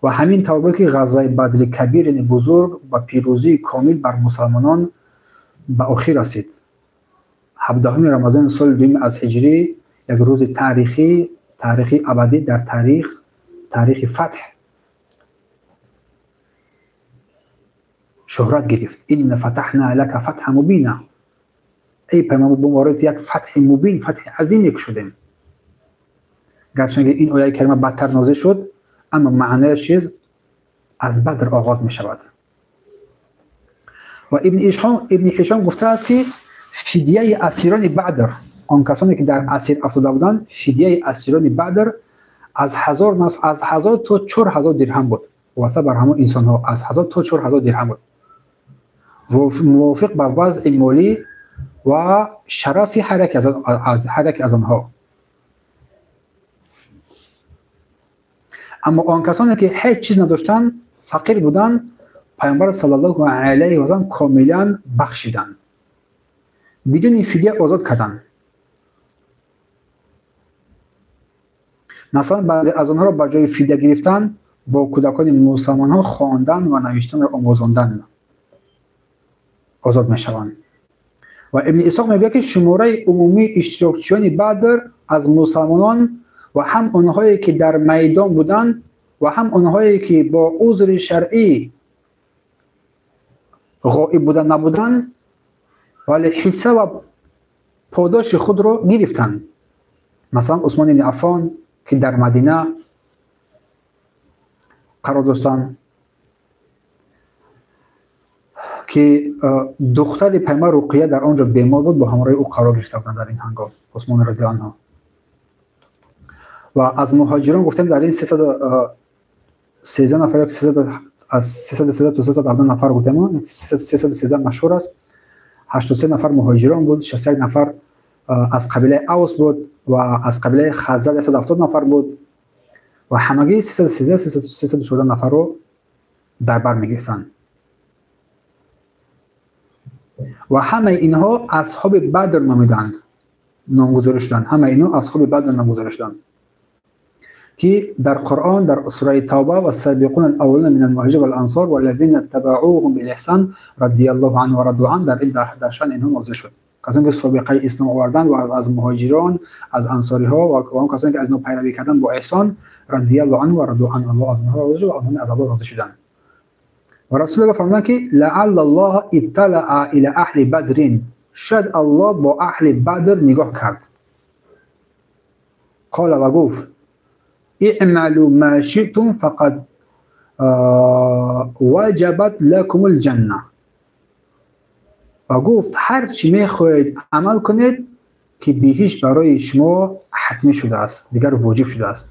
Ва ҳамин тавр буд, ки ғазваи Бадри Кабир, яъне бузург, ба пирӯзии комил бар мусалмонон ба охир расид. 17 Рамазони соли дуюми аз ҳиҷрӣ, як рӯзи таърихӣ, таърихи абадӣ дар таърих, таърихи фатҳ шӯҳрат гирифт. Инна фатаҳна лака фатҳа мубина. Эй Пайғамбар, бо мавриди як фатҳи мубин, фатҳи азиме кушодем. Гарчанде ин ояи карима бадтар нозил шуд, аммо маънояш чиз аз Бадр оғоз мешавад. Ва Ибни Ҳишом гуфтааст, ки фидияи асирони Бадр, он касоне ки дар асир афтода буданд, фидияи асирони Бадр аз 1000 то 4000 дирҳам буд. Вобаста бар ҳамон инсонҳо аз 1000 то 4000 дирҳам буд, мувофиқ ба вазъи молӣ ва шарафи ҳар яке аз онҳо. Аммо он касоне ки ҳеҷ чиз надоштанд, фақир буданд, Пайғамбар саллаллоҳу алайҳи васаллам комилан бахшиданд, бидуни фидия озод карданд. Масалан, баъзе аз онҳоро ба ҷои фидия гирифтан бо кӯдакони мусалмонҳо хондан ва навиштанро омӯзондан озод мешаванд. Ва Ибни Исҳоқ мегӯяд, ки шумораи умумии иштирокчиёни Бадр аз мусалмонон ва ҳам онҳое ки дар майдон буданд ва ҳам онҳое ки бо узри шаръӣ ғоиб буда набуданд, вале ҳисса ва подоши худро гирифтанд. Масалан, Усмон ибни Аффон, ки дар Мадина қарор доштанд, ки духтари Пайғамбар Руқия дар он ҷо бемор буд, бо ҳамроҳи ӯ қарор гирифта буданд дар ин ҳангом Усмон радиаллоҳу анҳу. Ва аз муҳоҷирон гуфтем дар ин 313 нафар, ё аз 313 то 317 нафар гуфтем, 313 машҳур аст. 83 нафар муҳоҷирон буд, 61 нафар аз қабилаи Авс буд ва аз қабилаи Хазраҷ 170 нафар буд ва ҳамагӣ 313-314 нафарро дар бар мегирифтанд. Ва ҳамаи инҳо асҳоби Бадр номиданд, номгузорӣ шуданд. Ҳамаи инҳо асҳоби Бадр номгузорӣ шуданд, ки дар Қуръон дар сураи Тавба вассабиқуна алаввалуна минал муҳоҷирина вал ансор валлазина иттабаъуҳум биихсон радияллоҳу анҳум ва раду анҳу, дар ин дар шаъни инҳо нозил шуд. Касоне ки собиқаи ислом оварданд ва аз муҳоҷирон, аз ансориҳо ва он касоне ки аз инҳо пайравӣ карданд бо эҳсон, радияллоҳу анҳу ва раду анҳу, Аллоҳ аз онҳо розӣ шуд ва онҳо аз Аллоҳ розӣ шуданд. Ва Расулуллоҳ фармуданд, ки лааллаллоҳа итталаа ила аҳли бадрин, шояд Аллоҳ бо аҳли Бадр нигоҳ кард. Қола, ва гуфт: иъмалу ма ши'тум фақад ваҷабат лакумул ҷанна. Ва гуфт: ҳар чӣ мехоҳед амал кунед, ки биҳишт барои шумо ҳатмӣ шудааст, дигар воҷиб шудааст.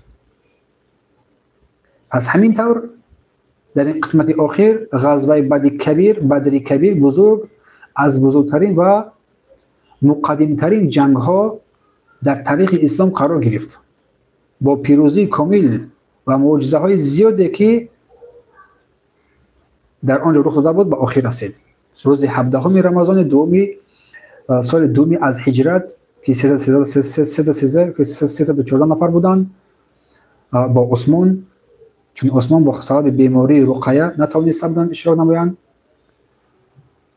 Пас ҳамин тавр дар ин қисмати охир ғазваи Бадри Кабир бузург аз бузургтарин ва муқаддимтарин ҷангҳо дар таърихи ислом қарор гирифт, бо пирӯзии комил ва мӯъҷизаҳои зиёде ки дар он ҷо рух дода буд, ба охир расид. Рӯзи 17 Рамазони дуюми соли дуюми аз ҳиҷрат, ки 314 нафар буданд бо Усмон, чун Усмон бо сабаби бемории Руқая натавониста буданд иштирок намоянд,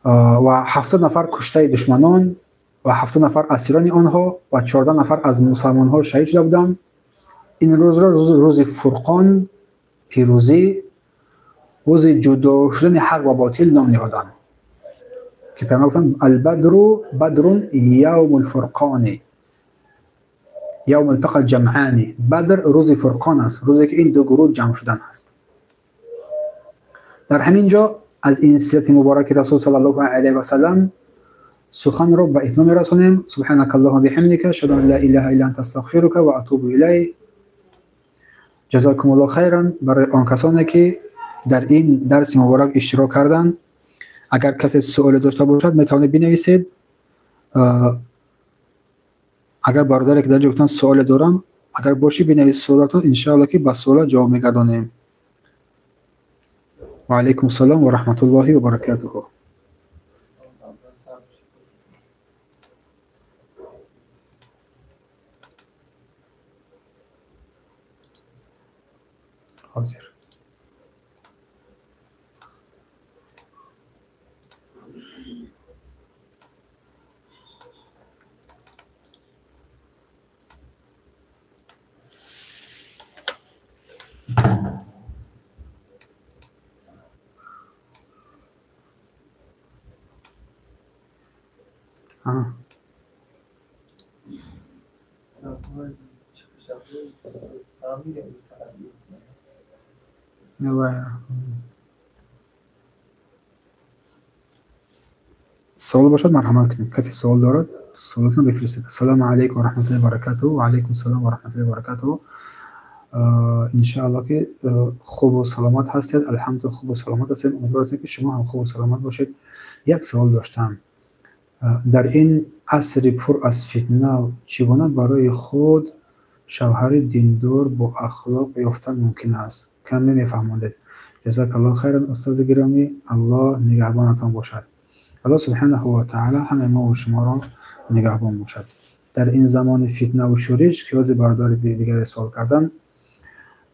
ва 70 нафар куштаи душманон ва 70 нафар асирони онҳо ва 14 нафар аз мусалмонҳо шаҳид шуда буданд. Ин рӯзро рӯзи Фурқон, пирӯзӣ, рӯзи ҷудо шудани ҳақ ва ботил ном ниҳоданд, ки пайғамбар гуфтанд: албадру бадрун явмул фурқони явмул тақал ҷамъани. Бадр рӯзи Фурқон аст, рӯзе ки ин ду гурӯҳ ҷамъ шудан аст. Дар ҳамин ҷо аз ин сирати мубораки Расул саллаллоҳу алайҳи васаллам суханро ба итмом мерасонем. Субҳанака аллоҳумма биҳамдика, ашҳаду ан ла илаҳа илла анта, астағфирука ва атубу илайк. Ҷазакумуллоҳу хайран барои он касоне ки дар ин дарси муборак иштирок карданд. Агар касе суоле дошта бошад, метавонед бинависед. Агар бародаре ки дар ҷо гуфтанд суоле дорам, агар бошӣ бинавис суолатон, иншоалло ки ба суола ҷавоб мегардонем. Ва алайкум ассалом ва раҳматуллоҳи ва баракатуҳу. Ҳозир. Савол бошад, марҳамат кунед. Касе суол дорад, суолатонро бифиристед. Ассалому алайкум ва раҳматуллоҳи ва баракатуҳу. Ва алайкум ассалом ва раҳматуллоҳи ва баракатуҳу. Иншоалло ки хубу саломат ҳастед. Алҳамдулиллоҳ, хубу саломат ҳастем. Умедвор ҳастем ки шумо ҳам хубу саломат бошед. Як савол доштам. Дар ин асри пур аз фитна чӣ гуна барои худ шавҳари диндор бо ахлоқ ёфтан мумкин аст? Каме мефаҳмондед. Ҷазакаллоҳу хайран, устози гиромӣ. Аллоҳ нигаҳбонатон бошад. Аллоҳ субҳанаҳу ва таъала ҳамаи мо ва шуморо нигаҳбон бошад. Дар ин замони фитнаву шӯриш, ки ҳозир бародари дигаре суол карданд,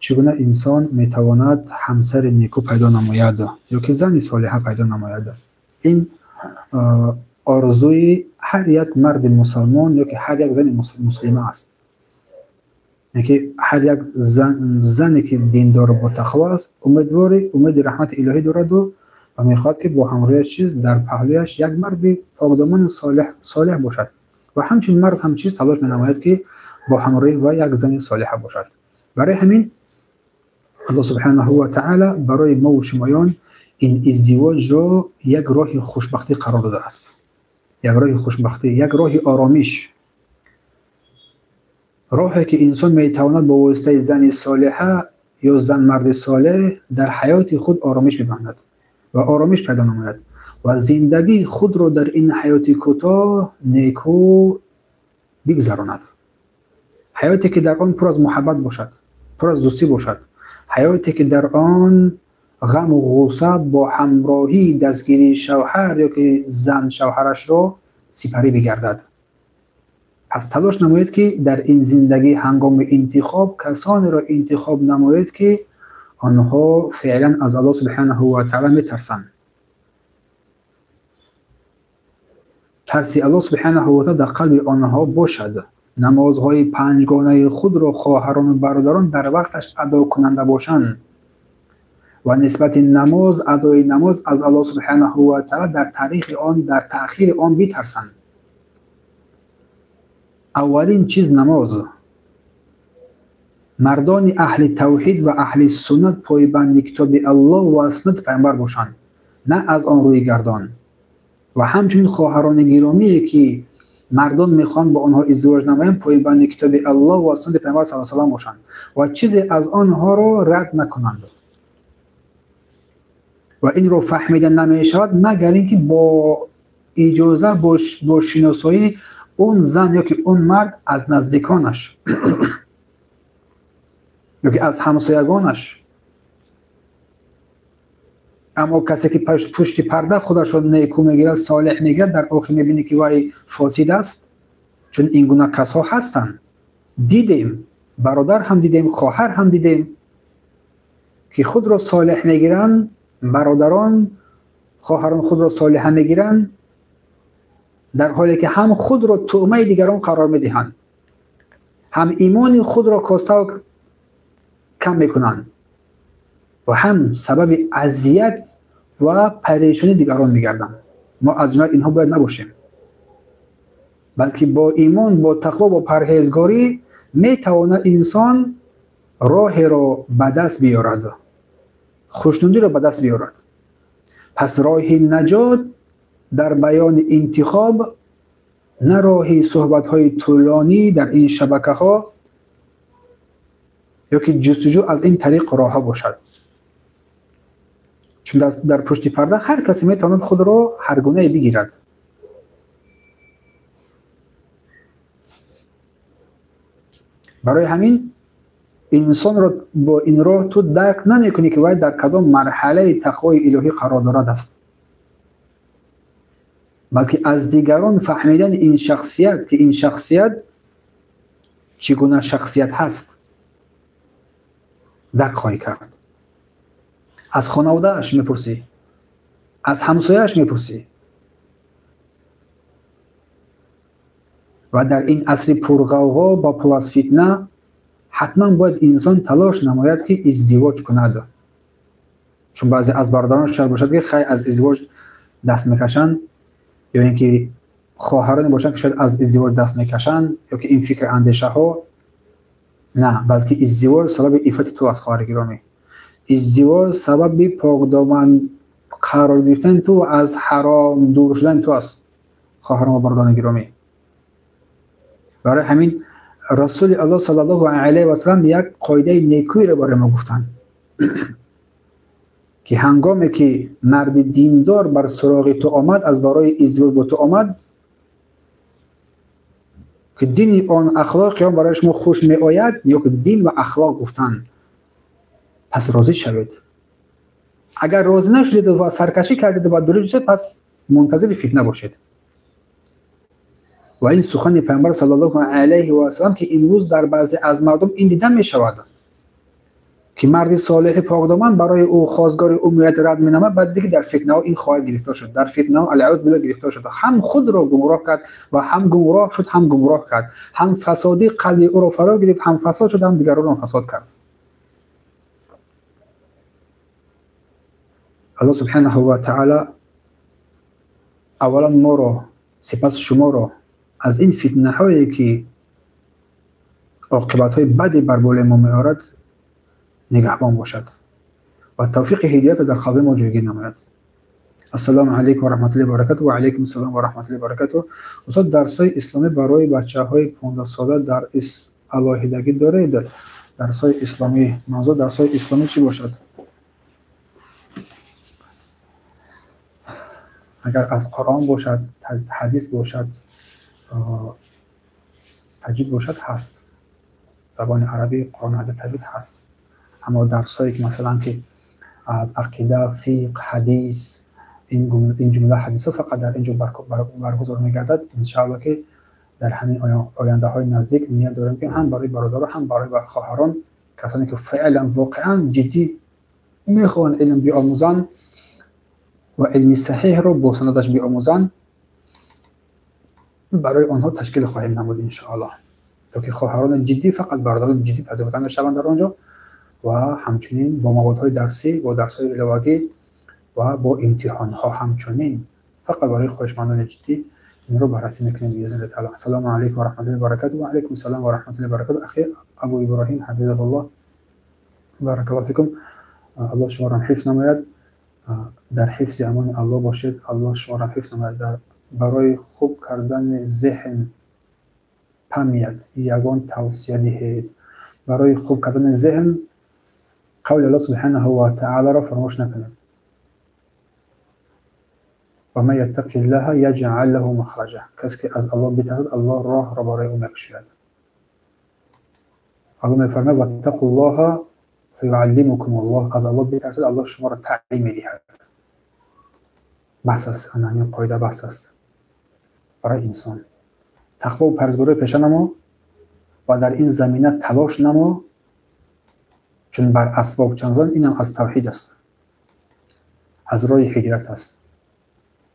чӣ гуна инсон метавонад ҳамсари некӯ пайдо намояд ё ки зани солиҳа пайдо намояд? Ин орзуи ҳар як марди мусалмон ё ки ҳар як зани муслима аст. Яке ҳар як зане ки диндору ботақво аст, умедвори умеди раҳмати илоҳӣ дораду ва мехоҳад ки бо ҳамроҳияш чиз дар паҳлӯяш як марди покдомани солеҳ бошад, ва ҳамчунин мард ҳам чиз талош менамояд ки бо ҳамроҳӣ ва як зани солиҳа бошад. Барои ҳамин Аллоҳ субҳанаҳу ва таъала барои мо ва шумоён ин издивоҷро як роҳи хушбахтӣ қарор додааст, як роҳи хушбахтӣ, як роҳи оромиш, роҳе ки инсон метавонад бо воситаи зани солиҳа ё зан марди солеҳ дар ҳаёти худ оромиш бибандад ва оромиш пайдо намояд ва зиндагии худро дар ин ҳаёти кӯтоҳ некӯ бигзаронад. Ҳаёте ки дар он пур аз муҳаббат бошад, пур аз дӯстӣ бошад, ҳаёте ки дар он ғаму ғусса бо ҳамроҳии дастгирии шавҳар ё ки зан шавҳарашро сипарӣ бигардад. Пас талош намоед ки дар ин зиндагӣ ҳангоми интихоб касонеро интихоб намоед ки онҳо феълан аз Аллоҳ субҳанаҳу ва таъала метарсанд. Тарси Аллоҳ субҳанаҳу ва таъала дар қалби онҳо бошад. Намозҳои панҷгонаи худро хоҳарону бародарон дар вақташ адо кунанда бошанд ва нисбати намоз, адои намоз аз Аллоҳ субҳанаҳу ва таъала дар таърихи он, дар таъхири он битарсанд. Аввалин чиз намоз. Мардони аҳли тавҳид ва аҳли суннат пойбанди китоби Аллоҳ ва суннати пайғамбар бошанд, на аз он рӯи гардон. Ва ҳамчунин хоҳарони гиромие ки мардон мехоҳанд бо онҳо издивоҷ намоянд, пойбанди китоби Аллоҳ ва суннати пайғамбар саллаллоҳу алайҳи васаллам бошанд ва чизе аз онҳоро рад накунанд. Ва инро фаҳмида намешавад магар ин ки бо иҷоза, бо шиносоии он зан ё ки он мард аз наздиконаш ё ки аз ҳамсоягонаш. Аммо касе ки пушти парда худашро некӯ мегирад, солеҳ мегирад, дар охир мебинӣ ки вай фосид аст, Чун ин гуна касҳо ҳастанд. Дидем, бародар ҳам дидем, хоҳар ҳам дидем, ки худро солеҳ мегиранд, бародарон, хоҳарон худро солиҳа мегиранд, дар ҳоле ки ҳам худро туъмаи дигарон қарор медиҳанд, ҳам имони худро коставу кам мекунанд ва ҳам сабаби азият ва парешонии дигарон мегарданд. Мо аз ҷумлаи инҳо бояд набошем, балки бо имон, бо тақво, бо парҳезгорӣ метавонад инсон роҳеро ба даст биёрад, хушнудиро ба даст биёрад. Пас роҳи наҷот дар баёни интихоб на роҳи суҳбатҳои тӯлонӣ дар ин шабакаҳо ё ки ҷустуҷӯ аз ин тариқ роҳҳо бошад. Чун дар пушти парда ҳар касе метавонад худро ҳар гунае бигирад. Барои ҳамин инсонро бо ин роҳ ту дарк намекунӣ, ки вай дар кадом марҳалаи тақвои илоҳӣ қарор дорад аст, балки аз дигарон фаҳмидани ин шахсият, ки ин шахсият чӣ гуна шахсият ҳаст, дарк хоҳӣ кард. Аз хонаводааш мепурсӣ, аз ҳамсояаш мепурсӣ. Ва дар ин асри пурғавғо ва пур аз фитна ҳатман бояд инсон талош намояд, ки издивоҷ кунад. Чун баъзе аз бародарон шояд бошад, ки хай аз издивоҷ даст мекашанд, ё ин ки хоҳароне бошанд, ки шояд аз издивоҷ даст мекашанд, ё ки ин фикр андешаҳо. На, балки издивоҷ сабаби иффати ту аст, хоҳари гиромӣ. Издивоҷ сабаби покдоман қарор гирифтани ту ва аз ҳаром дур шудани ту аст, хоҳарон ва бародарони гиромӣ. Барои ҳамин Расули Аллоҳ саллаллоҳу алайҳи васаллам як қоидаи некӯиро барои мо гуфтанд, ки ҳангоме ки марди диндор бар суроғи ту омад, аз барои издивоҷ бо ту омад, ки дини он, ахлоқи он барои шумо хуш меояд, ё ки дин ва ахлоқ гуфтанд, пас розӣ шавед. Агар розӣ нашудед ва саркашӣ кардед ва дурӣ ҷустед, пас мунтазири фитна бошед. Ва ин сухани Пайғамбар саллаллоҳу алайҳи васаллам, ки имрӯз дар баъзе аз мардум ин дида мешавад, ки марди солеҳи покдоман барои ӯ хостгори ӯ меояд, рад менамояд, баъд диги дар фитнаҳо ин хоҳад гирифтор шуд, дар фитнаҳо алъаузу биллоҳ гирифтор шуд. Ҳам худро гумроҳ кард ва ҳам гумроҳ шуд, ҳам гумроҳ кард, ҳам фасоди қалби ӯро фаро гирифт, ҳам фасод шуд, ҳам дигаронро фасод кард. Аллоҳ субҳанаҳу ва таъала аввалан моро, сипас шуморо аз ин фитнаҳое ки оқибатҳои баде бар болои мо меорад нигаҳбон бошад ва тавфиқи ҳидоятро дар қалби мо ҷойгир намояд. Ассалому алайкум ва раҳматуллоҳи ва баракатуҳ. Ва алайкум ассалом ва раҳматуллоҳи ва баракатуҳ. Устод, дарсҳои исломӣ барои бачаҳои 15 сола дар алоҳидагӣ доред? Дарсҳои исломӣ, мавзӯъ дарсҳои исломӣ чӣ бошад? Агар аз Қуръон бошад, ҳадис бошад, таҷвид бошад, ҳаст. Забони арабӣ, Қуръон, ҳадис, таҷвид ҳаст. Аммо дарсҳое ки масалан ки аз ақида, фиқҳ, ҳадис, ин ҷумла ҳадисҳо фақат дар ин ҷо баргузор мегардад. Иншааллоҳ ки дар ҳамин ояндаҳои наздик ният дорем, ки ҳам барои бародарон, ҳам барои хоҳарон, касоне ки феълан воқеан ҷиддӣ мехоҳанд илм биомӯзанд ва илми саҳиҳро бо санадаш биомӯзанд, барои онҳо ташкил хоҳем намуд иншааллоҳ, то ки хоҳарони ҷиддӣ, фақат бародарони ҷиддӣ пазируфта мешаванд дар он ҷо ва ҳамчунин бо маводҳои дарсӣ, бо дарсҳои иловагӣ ва бо имтиҳонҳо ҳамчунин фақат барои хоҳишмандони ҷиддӣ инро баррасӣ мекунем биизниллаҳи таъала. Ассалому алайкум ва раҳматуллоҳи ва баракатуҳ. Ва алайкум ассалом ва раҳматуллоҳи ва баракатуҳ. Ахи Абу Иброҳим ҳафизаҳуллоҳ, баракаллоҳу фикум. Аллоҳ шуморо ҳифз намояд, дар ҳифзи амони Аллоҳ бошед. Аллоҳ шуморо ҳифз намояд. Дар барои хуб кардани зеҳн памият ягон тавсия диҳед. Барои хуб кардани зеҳн қавли Аллоҳ субҳанаҳу ва таъаларо фаромӯш накунед. Ва ман яттақиллаҳа яҷъал лаҳу махраҷа. Касе ки аз Аллоҳ битарсад, Аллоҳ роҳро барои ӯ мекушояд. Аллоҳ мефармояд: ваттақуллоҳа фаюаллимукумуллоҳ. Аз Аллоҳ битарсед, Аллоҳ шуморо таълим медиҳад. Баҳс аст, ана ҳамин қоида баҳс аст барои инсон. Тақво ва парҳезгориро пеша намо ва дар ин замина талош намо, чун бар асбоб чанд зан, инам аз тавҳид аст, аз роҳи ҳидоят аст.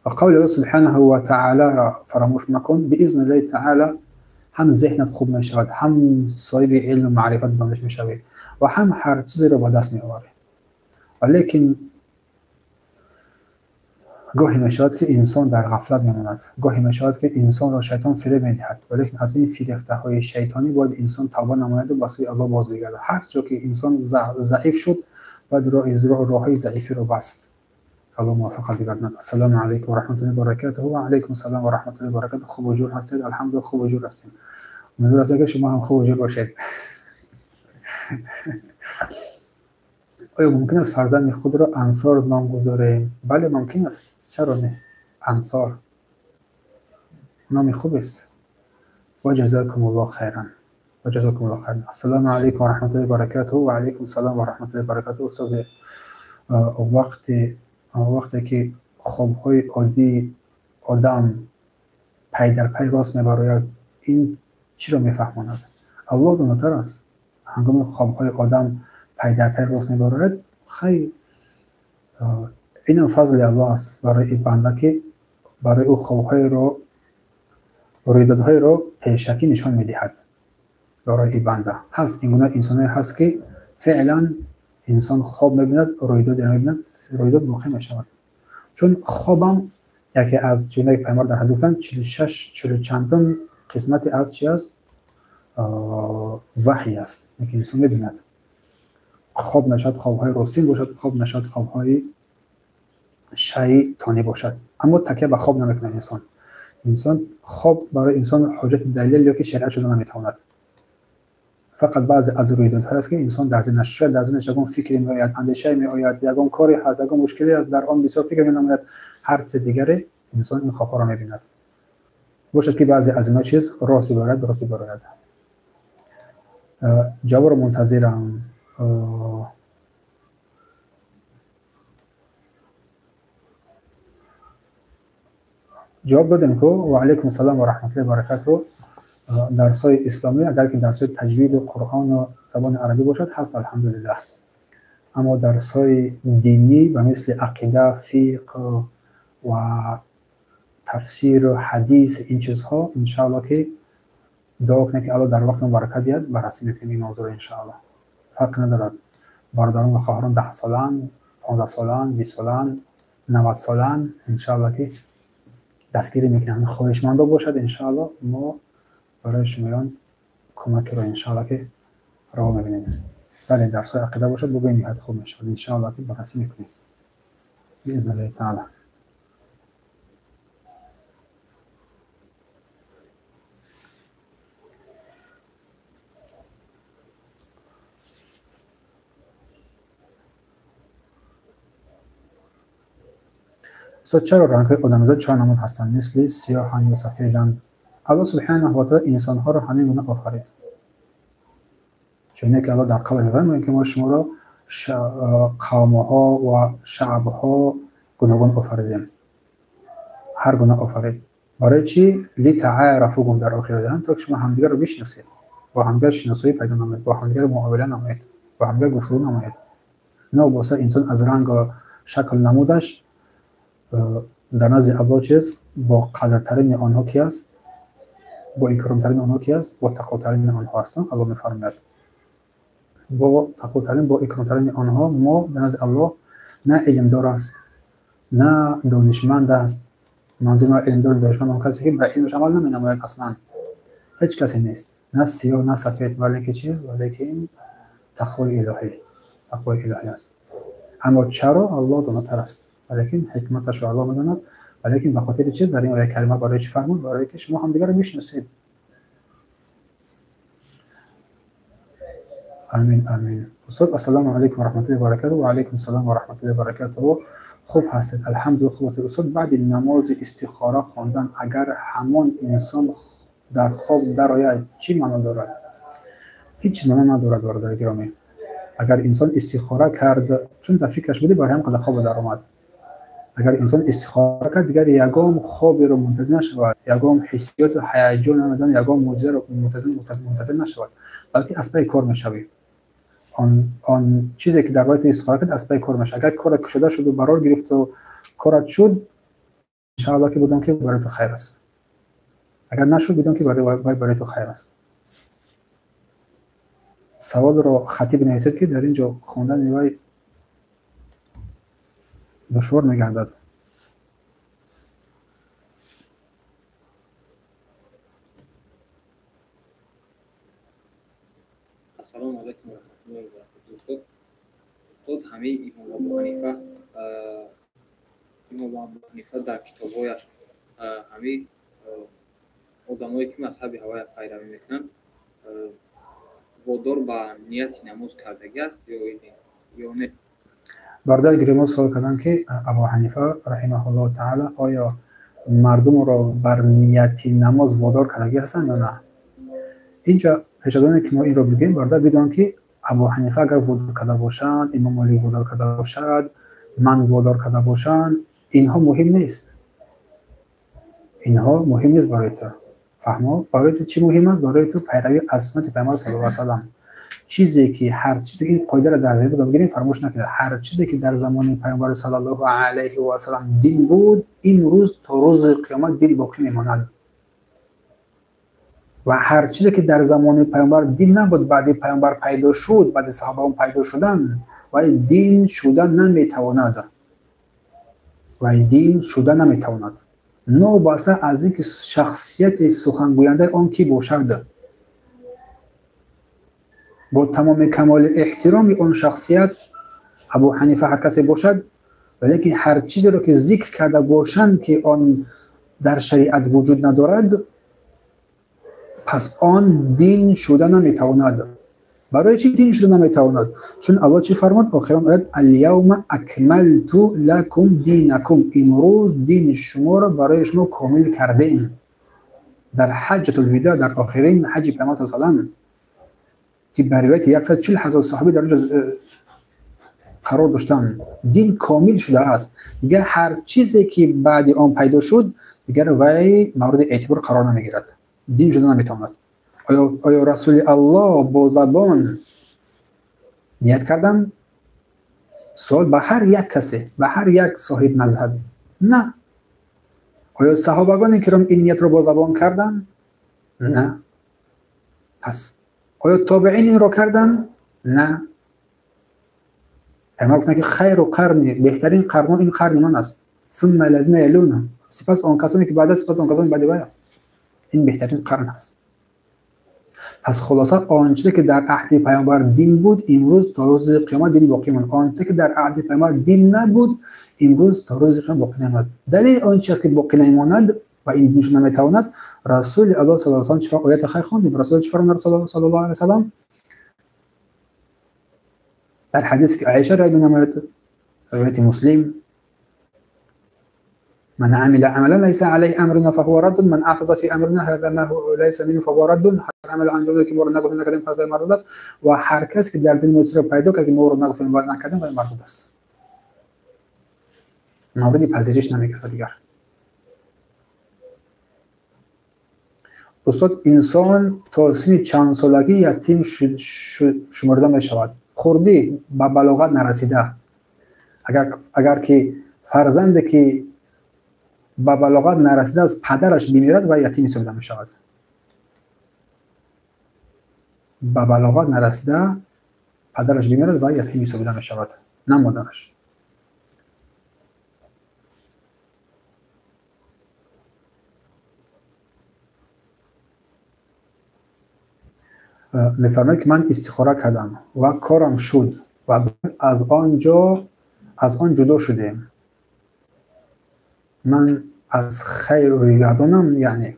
Ва қавли Аллоҳ субҳанаҳу ва таъолоро фаромӯш макун, биизниллаҳи таъоло ҳам зеҳнат хуб мешавад, ҳам соҳиби илму маърифат дониш мешавӣ ва ҳам ҳар чизеро ба даст меоварӣ. Валекин гоҳе мешавад ки инсон дар ғафлат мемонад, гоҳе мешавад ки инсонро шайтон фиреб медиҳад, валекин аз ин фирефтаҳои шайтонӣ бояд инсон тавба намояду ба сӯи Аллоҳ боз бигардад. Ҳар ҷо ки инсон заиф шуд, бояд роҳҳои заифиро баст. Аллоҳ муваффақат бигардонад. Ассалому алайкум ва раҳматуллоҳи ва баракатуҳу. Ва алайкум ассалом ва раҳматуллоҳи ва баракатуҳу. Хубу ҷур ҳастед? Алҳамдулиллоҳ, хубу ҷур ҳастем. Умедвор ҳастем ки шумо ҳам хубу ҷур бошед. Оё мумкин аст фарзанди худро Ансор ном гузорем? Бале, мумкин аст. Чаро не? Ансор номи хубест. Ва ҷазакумуллоҳ хайран. Ва ҷазакумуллоҳ хайран. Ассалому алайкум ва раҳматуллоҳи ва баракатуҳу. Ва алайкум ассалом ва раҳматуллоҳи ва баракатуҳу. Устози, вақте ки хобҳои оддии одам пай дар пай рост мебарояд, ин чиро мефаҳмонад? Аллоҳ донотар аст. Ҳангоми хобҳои одам пай дар пай рост мебарояд, хай инам фазли Аллоҳ аст барои ин банда, ки барои ӯ хобҳоеро, рӯйдодҳоеро пешакӣ нишон медиҳад. Барои ин банда ҳаст ин гуна инсонҳое ҳаст, ки феълан инсон хоб мебинад, рӯйдодеро мебинад, рӯйдод воқеъ мешавад. Чун хобам яке аз чуне ки пайғамбар дар ҳадис гуфтанд, 46 чилу чандум қисмати аз чи аст? Ваҳй аст, ки инсон мебинад. Хоб нашавад хобҳои ростин бошад, хоб нашавад хобҳои шайтонӣ бошад. Аммо такя ба хоб намекунад инсон. Инсон хоб барои инсон ҳоҷати далел ё ки шариат шуда наметавонад. Фақат баъзе аз рӯйдодҳое аст, ки инсон дар зеҳнаш, шояд дар зеҳнаш ягон фикре меояд, андешае меояд, ягон коре ҳаст, ягон мушкиле аст, дар он бисёр фикр менамояд, ҳар чизи дигаре инсон ин хобҳоро мебинад. Бошад ки баъзе аз инҳо чиз рост бибарояд, рост бибарояд. Ҷавобро мунтазирам. Ҷавоб додем ку. Ва алайкум ассалом ва раҳматуллоҳи ва баракатуҳ. Дарсҳои исломӣ, агар ки дарсҳои таҷвиду Қуръону забони арабӣ бошад, ҳаст, алҳамдулиллаҳ. Аммо дарсҳои динӣ ба мисли ақида, фиқҳ ва тафсиру ҳадис, ин чизҳо иншааллоҳ ки дуо кунед, ки Аллоҳ дар вақти мо баракат диҳад, баррасӣ мекунем ин мавзӯъро иншааллоҳ. Фарқ надорад, бародарон ва хоҳарон 10 солаанд, 15 солаанд, 20 солаанд, 90 солаанд, иншааллоҳ ки дастгирӣ мекунем. Хоҳишмандо бошад, иншааллоҳ мо барои шумоён кӯмакиро иншааллоҳ ки раво мебинем. Бале, дарсҳои ақида бошад, бо бениҳоят хуб мешавад. Иншааллоҳ ки баррасӣ мекунем биизниллаҳи таала. Устод, чаро рангҳои одамизод чор намуд ҳастанд, мисли сиёҳанд ё сафеданд? Аллоҳ субҳанаҳу ва таала инсонҳоро ҳамин гуна офарид, чуне ки Аллоҳ дар қавл мефармояд, ки мо шуморо қавмҳо ва шаъбҳо гуногун офаридем. Ҳар гуна офарид. Барои чӣ? Литаарафу гуфт дар охир, то ки шумо ҳамдигарро бишиносед, бо ҳамдигар шиносоӣ пайдо намоед, бо ҳамдигар муомила намоед, бо ҳамдигар гуфтугӯ намоед. Новобаста инсон аз рангу шакл намудаш дар назди Аллоҳ чиз бо қадртарини онҳо ки аст, бо икромтарини онҳо ки аст, бо тақвотарини онҳо ҳастанд. Аллоҳ мефармояд, бо тақвотарин, бо икромтарини онҳо. Мо дар назди Аллоҳ на илмдор аст, на донишманд аст. Манзури ма илмдор, донишманд он касе ки ба илмаш амал наменамояд. Аслан ҳеҷ касе нест, на сиёҳ, на сафед, валекин чиз, валекин тақвои илоҳӣ, тақвои илоҳӣ аст. Аммо чаро, Аллоҳ донотар аст, валекин ҳикматашро Аллоҳ медонад. Валекин ба хотири чиз дар ин ояи карима барои чӣ фармуд? Барое ки шумо ҳамдигарро бишиносед. Амин, амин. Устод, ассалому алайкум ва раҳматуллоҳи ва баракатуҳ. Ва алайкум ассалом ва раҳматуллоҳи ва баракатуҳ. Хуб ҳастед? Алҳамдулиллоҳ, хуб ҳастед. Устод, баъди намози истихора хондан агар ҳамон инсон дар хоб дарояд, чӣ маъно дорад? Ҳеҷ чиз маъно надорад, бародари гиромӣ. Агар инсон истихора кард, чун дар фикраш будӣ, барои ҳам қадар хобо даромад. Агар инсон истихора кард, дигар ягон хоберо мунтазир нашавад, ягон ҳиссиёту ҳаяҷон намедонам, ягон мӯъҷизаро мунтазир нашавад, балки аз пайи кор мешавӣ. Он чизе ки дар бораи ту истихора кард, аз пайи кор мешавад. Агар корат кушода шуду барор гирифту корат шуд, иншааллоҳ ки бидон ки барои ту хайр аст. Агар нашуд, бидон ки барои ту хайр аст. Саволро хатӣ бинависед, ки дар ин ҷо хондани вай душвор мегардад. Ассалому алайкум ва раҳматуллоҳи ва баракатуҳ. Устод, ҳамаи Имом Абу Ҳанифа дар китобҳояш ҳамаи одамое ки мазҳаби ҳавая пайравӣ мекунанд, водор ба нияти намоз кардагӣ аст ё не? Бародари гиромӣ суол карданд, ки Абу Ҳанифа раҳимаҳуллоҳу таала оё мардумро бар нияти намоз водор кардагӣ ҳастанд ё на? Инҷа пеш аз оне ки мо инро бигӯем, бародар, бидон ки Абу Ҳанифа агар водор карда бошанд, Имом Молик водор карда бошад, ман водор карда бошанд, инҳо муҳим нест. Инҳо муҳим нест барои ту. Фаҳмо? Барои ту чӣ муҳим аст? Барои ту пайравӣ аз суннати Паёмбар саллаллоҳу алайҳи васаллам. Чизе ки ҳар чизе, ин қоидаро дар зеҳн бигирем, фаромӯш накунед. Ҳар чизе ки дар замони Паёмбар саллаллоҳу алайҳи васаллам дин буд, имрӯз то рӯзи қиёмат дин боқӣ мемонад. Ва ҳар чизе ки дар замони Паёмбар дин набуд, баъди Паёмбар пайдо шуд, баъди саҳобаон пайдо шудан, вай дин шуда наметавонад. Вай дин шуда наметавонад. Новобаста аз ин ки шахсияти сухангӯяндаи он кӣ бошад, бо тамоми камоли эҳтироми он шахсият Абу Ҳанифа ҳар касе бошад, валекин ҳар чизеро ки зикр карда бошанд, ки он дар шариат вуҷуд надорад, пас он дин шуда наметавонад. Барои чӣ дин шуда наметавонад? Чун Аллоҳ чӣ фармуд? Охирон оят: Аляавма акмалту лакум динакум. Имрӯз дини шуморо барои шумо комил кардем. Дар ҳаҷҷатул видоъ, дар охирин ҳаҷи Паёмбар саллаллоҳу алайҳи васаллам, ки ба ривояти 140 000 саҳобӣ дар онҷо қарор доштанд, дин комил шудааст. Дигар ҳар чизе ки баъди он пайдо шуд, дигар вай мавриди эътибор қарор намегирад, дин шуда наметавонад. Оё Расули Аллоҳ бо забон ният карданд? Суол ба ҳар як касе, ба ҳар як соҳиб мазҳаб: на. Оё саҳобагони киром ин ниятро бо забон карданд? На. Пас оё тобеин инро карданд? На. Пайғамбар гуфтанд, ки хайру қарни, беҳтарин қарнҳо ин қарни ман аст, сумма лазина ялуна, сипас он касоне ки баъд, сипас он касоне баъди вай аст. Ин беҳтарин қарн аст. Пас хулоса, он чизе ки дар аҳди Пайғамбар дин буд, имрӯз то рӯзи қиёмат дин боқӣ монд. Он чизе ки дар аҳди Пайғамбар дин набуд, имрӯз то рӯзи қиёмат боқӣ намонад. Далели он чи аст ки боқӣ намемонад ва ин дин шуда наметавонад? Расули Аллоҳ саллаллоҳу алайҳи васаллам чӣ оята хайр хондем? Расул чӣ фармуд саллаллоҳу алайҳи васаллам дар ҳадисе ки Аиша ривоят менамояд, ривояти Муслим: من عمل عملا ليس عليه امرنا فهو رد، من احدث في امرنا هذا ما هو ليس منه فهو رد. Ҳар амал анҷом дод ки моро нагуфтем, накардем, пас вай мардуд аст. Ва ҳар кас ки дар дини мо чизро пайдо кард ки моро нагуфтем ва накардем, вай мардуд аст, мавриди пазириш намегардад дигар. Устод, инсон то синни чанд солагӣ ятим шуморда мешавад? Хурдӣ, ба балоғат нарасида. Агар ки фарзанде ки ба балоғат нарасида аз падараш бимирад, вай ятим ҳисобида мешавад. Ба балоғат нарасида падараш бимирад, вай ятим ҳисобида мешавад, на модараш. Мефармояд, ки ман истихора кардам ва корам шуд ва баъд аз он ҷо аз он ҷудо шудем. Ман аз хайр рӯйгардонам? Яъне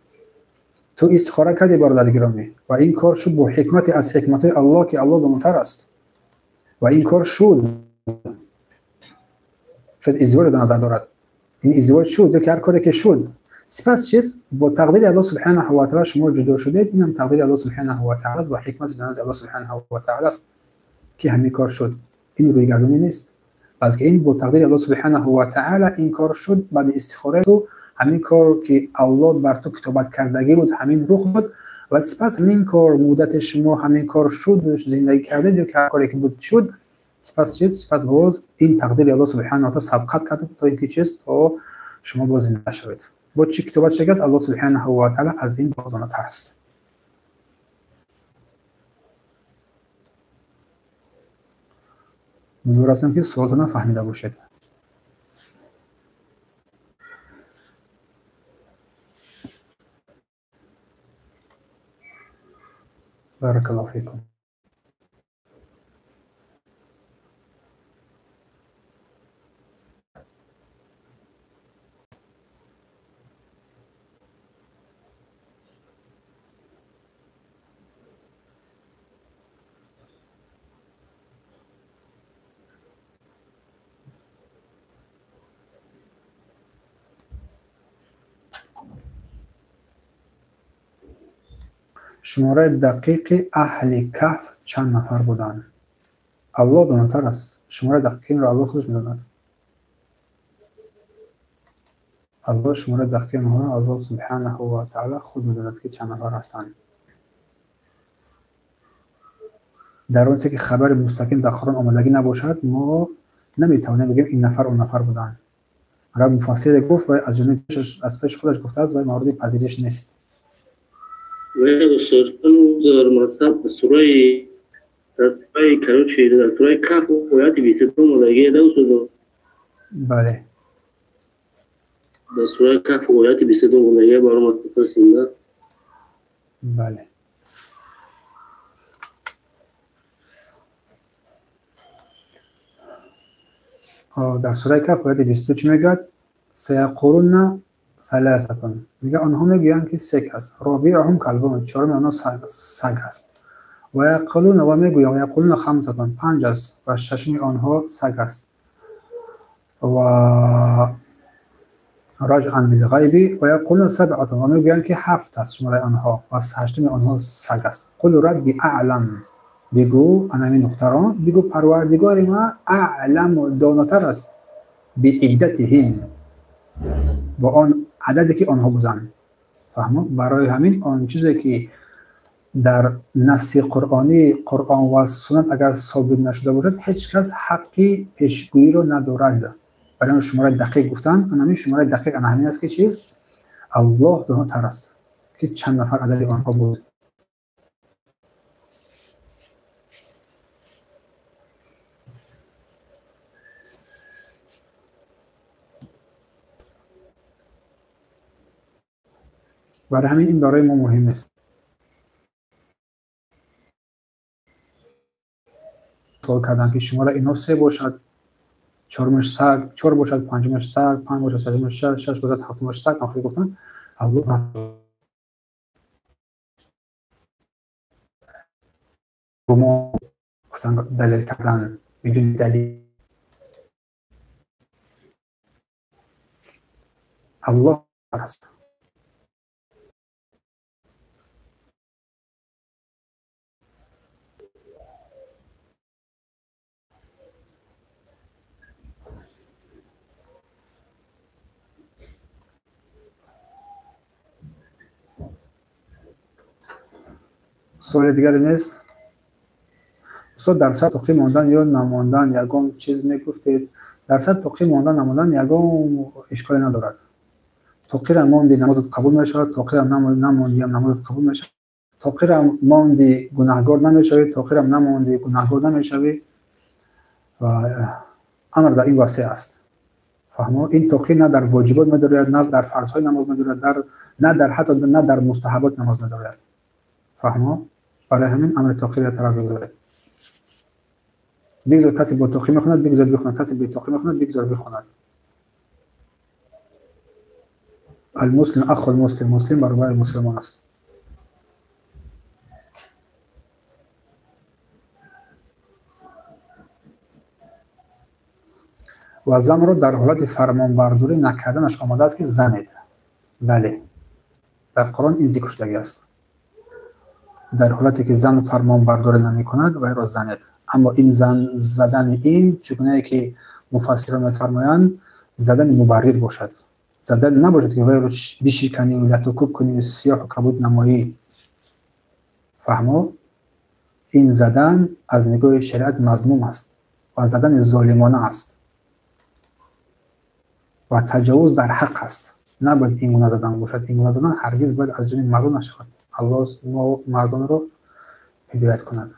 ту истихора кардӣ, бародари гиромӣ, ва ин кор шуд бо ҳикмате аз ҳикматҳои Аллоҳ, ки Аллоҳ донотар аст, ва ин кор шуд. Шояд издивоҷро дар назар дорад. Ин издивоҷ шуд ё ки ҳар коре ки шуд, сипас чиз бо тақдири Аллоҳ субҳанаҳу ва таала шумо ҷудо шудед. Инам тақдири Аллоҳ субҳанаҳу ва таала аст ва ҳикмати дар назди Аллоҳ субҳанаҳу ва таала аст, ки ҳамин кор шуд. Ин рӯйгардонӣ нест. Балки ин бо тақдири Аллоҳ субҳанаҳу ва таъала ин кор шуд. Баъди истихора ту ҳамин кор ки Аллоҳ бар ту китобат кардагӣ буд, ҳамин рух дод ва сипас ҳамин кор муддати шумо ҳамин кор шуд, зиндагӣ кардед ё ки ҳар коре ки буд шуд. Сипас чиз? Сипас боз ин тақдири Аллоҳ субҳанаҳу ва таъала сабқат кард то ин ки чиз, то шумо боз зинда шавед. Бо чӣ китобат шудааст, Аллоҳ субҳанаҳу ва таъала аз ин бозонатар аст. Умедвор ҳастам ки суолатонро фаҳмида бошед. Баракаллоҳу фикум. Шумораи дақиқи аҳли Каҳф чанд нафар буданд? Аллоҳ донотар аст. Шумораи дақиқи инро Аллоҳ худаш медонад. Аллоҳ шумораи дақиқи онҳоро Аллоҳ субҳанаҳу ва таъала худ медонад ки чанд нафар ҳастанд. Дар он чизе ки хабари мустақим дар Қуръон омадагӣ набошад, мо наметавонем бигӯем ин нафар он нафар буданд. Агар муфассире гуфт ва аз ҷониби аз пеши худаш гуфтааст, вай мавриди пазириш нест. Сураи, короче, дар сураи Каҳф ояти 22 омадагӣ да устод? Бале. Дар сураи Каҳф ояти 22 омадагӣ баромад пурсинда. Бале. Дар сураи Каҳф ояти 22 чӣ мегӯяд? Саяқулуна саласатун. Мегӯяд онҳо мегӯянд ки се кас. Робиъуҳум калбун, чоруми онҳо саг аст. Ва яқулуна, ва мегӯянд, ва яқулуна хамсатун, панҷ аст ва шашуми онҳо саг аст. Ва раҷъан билғайби ва яқулуна сабъатун, ва мегӯянд ки ҳафт аст шумораи онҳо ва ҳаштуми онҳо саг аст. Қул рабби аълам, бигӯ анами нуқтаро, бигӯ парвардигори ма аъламу, донотар аст бииддатиҳим, бо он ададе ки онҳо буданд. Фаҳмо? Барои ҳамин он чизе ки дар насси қуръонӣ, Қуръон ва суннат агар собит нашуда бошад, ҳеҷ кас ҳаққи пешгӯиро надорад. Барои он шумораи дақиқ гуфтан, ҳамин шумораи дақиқ ана ҳамин аст ки чиз Аллоҳ донотар аст ки чанд нафар адади онҳо буд. Барои ҳамин ин барои мо муҳим нест. Суол карданд ки шумора инҳо се бошад, чорумаш саг, чор бошад, панҷумаш саг, панҷ бошад, шашумаш шаш, шаш бошад, ҳафтумаш саг. Охир гуфтанд Аллоҳ гуфтанд далел кардан бидуни далил. Аллоҳ аст. Суоли дигаре нест? Устод, дар сар тоқӣ мондан ё намондан ягон чиз мегуфтед? Дар сар тоқӣ мондан намондан ягон ишколе надорад. Тоқира монди намозат қабул мешавад, тоқира намондиам намозат қабул мешавад. Тоқира монди гунаҳгор намешавӣ, тоқира намонди гунаҳгор намешавӣ. Ва амр дар ин васеъ аст. Фаҳмо? Ин тоқӣ на дар воҷибот медорад, на дар фарзҳои намоз медорад, на дар ҳатто на дар мустаҳабот намоз медорад. Фаҳмо? Барои ҳамин амри тоқиро тараф бигузоред. Бигзор касе бо тоқӣ мехонад, бигзор бихонад, касе бе тоқӣ мехонад, бигзор бихонад. Алмуслим ахул муслим, муслим баробари мусулмон аст. Ва занро дар ҳолати фармонбардорӣ накарданаш омадааст ки занед. Бале, дар Қуръон ин зикр шудагӣ аст. Дар ҳолате ки зан фармонбардорӣ намекунад, вайро занед. Аммо ин зан задани ин чугунае ки муфассирон мефармоянд, задани мубаррир бошад. Задан набошад, ки вайро бишиканӣ, латукӯб кунӣ, сиёҳу кабуд намоӣ. Фаҳмо? Ин задан аз нигоҳи шариат мазмум аст ва задани золимона аст ва таҷовуз дар ҳақ аст. Набояд ин гуна задан бошад. Ин гуна задан ҳаргиз бояд аз ҷониби мардон нашавад. Аллоҳ мо мардонро ҳидоят кунад.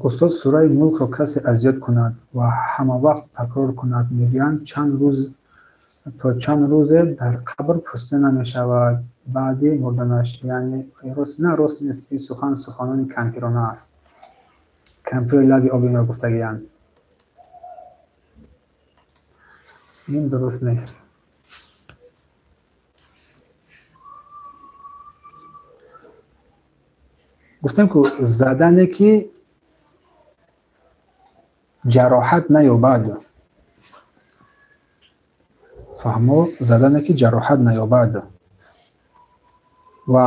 Устод, сураи Мулкро касе азёд кунад ва ҳамавақт такрор кунад, мегӯянд то чанд рӯзе дар қабр пурсида намешавад баъди мурданаш. Яъне рост на, рост нест. Ин сухан суханони кампирона аст. Кампири лаби оби гуфтагиянд. Ин дуруст нест. Гуфтем, ку задане ки ҷароҳат наёбад. Фаҳмо? Задане ки ҷароҳат наёбад. Ва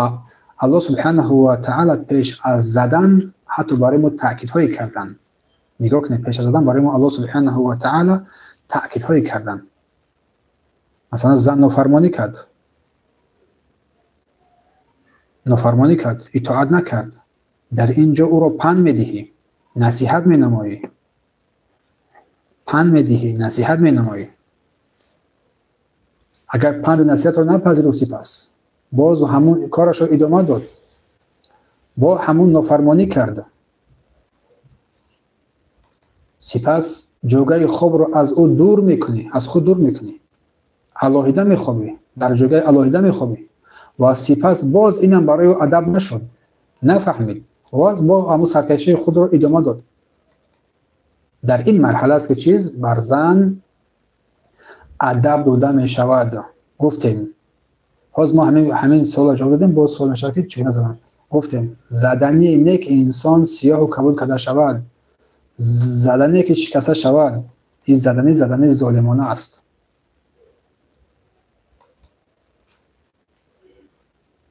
Аллоҳ субҳанаҳу ва таъала пеш аз задан ҳатто барои мо таъкидҳое карданд. Нигоҳ кунед, пеш аз задан барои мо Аллоҳ субҳанаҳу ва таъала таъкидҳое карданд. Масалан, зан нофармонӣ кард, нофармонӣ кард, итоат накард. Дар ин ҷо ӯро панд медиҳӣ, насиҳат менамоӣ. Панд медиҳӣ, насиҳат менамоӣ. Агар панду насиҳатро напазируфт, сипас боз ҳамун корашро идома дод, бо ҳамун нофармонӣ кард, сипас ҷогаи хобро аз ӯ дур мекунӣ, аз худ дур мекунӣ, алоҳида мехобӣ, дар ҷогаи алоҳида мехобӣ. Ва сипас боз инам барои ӯ адаб нашуд, нафаҳмид, боз бо ҳамун саркашии худро идома дод. Дар ин марҳала аст, ки чиз бар зан адаб дода мешавад. Гуфтем, ҳоз мо ҳамин суолро ҷавоб додем, боз суол мешавад, ки чӣ гуна задан. Гуфтем, задани не ки инсон сиёҳу кабуд карда шавад, задане ки шикаста шавад, ин задани задани золимона аст.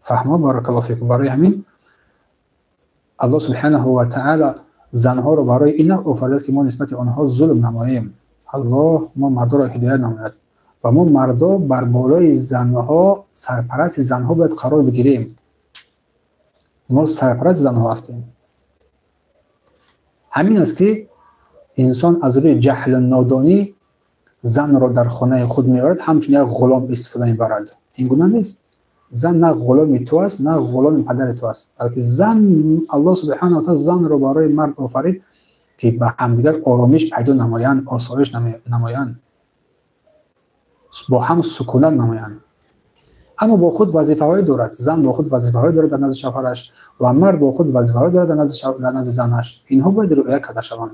Фаҳмо? Баракаллоҳу фикум. Барои ҳамин Аллоҳ субҳанаҳу ва таъала занҳоро барои ин офаридааст, ки мо нисбати онҳо зулм намоем. Аллоҳ мо мардоро ҳидоят намояд ва мо мардо бар болои занҳо, сарпарасти занҳо бояд қарор бигирем. Мо сарпарасти занҳо ҳастем. Ҳамин аст, ки инсон аз рӯи ҷаҳлу нодонӣ занро дар хонаи худ меорад, ҳамчун як ғулом истифода мебарад. Ин гуна нест. Зан на ғуломи ту аст, на ғуломи падари ту аст, балки зан, Аллоҳ субҳанаҳу ва таъала занро барои мард офарид, ки ба ҳамдигар оромиш пайдо намоянд, осоиш намоянд, бо ҳам сукунат намоянд. Аммо бо худ вазифаҳое дорад. Зан бо худ вазифаҳое дорад дар назди шавҳараш ва мард бо худ вазифаҳое дорад дар назди занаш. Инҳо бояд риоя карда шаванд.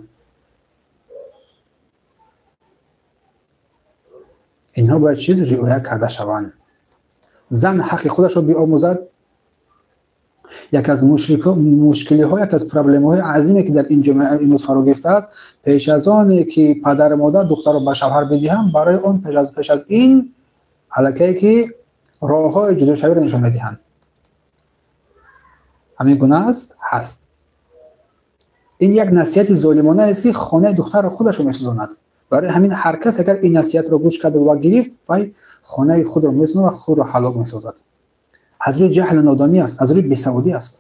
Инҳо бояд чиз риоя карда шаванд. Зан ҳаққи худашро биомӯзад. Яке аз мушкилиҳо, яке аз проблемаҳои азиме, ки дар ин ҷомеа имрӯз фаро гирифтааст, пеш аз оне ки падару модар духтарро ба шавҳар бидиҳанд, барои он пеш аз ин аллакае ки роҳҳои ҷудошавиро нишон медиҳанд. Ҳамин гуна аст? Ҳаст. Ин як насиҳати золимона аст, ки хонаи духтарро худашро месӯзонад. Барои ҳамин ҳар кас агар ин насиҳатро гӯш кард ва гирифт, вай хонаи худро месӯзонад ва худро ҳалок месозад. Аз рӯи ҷаҳлу нодонӣ аст, аз рӯи бесаводӣ аст.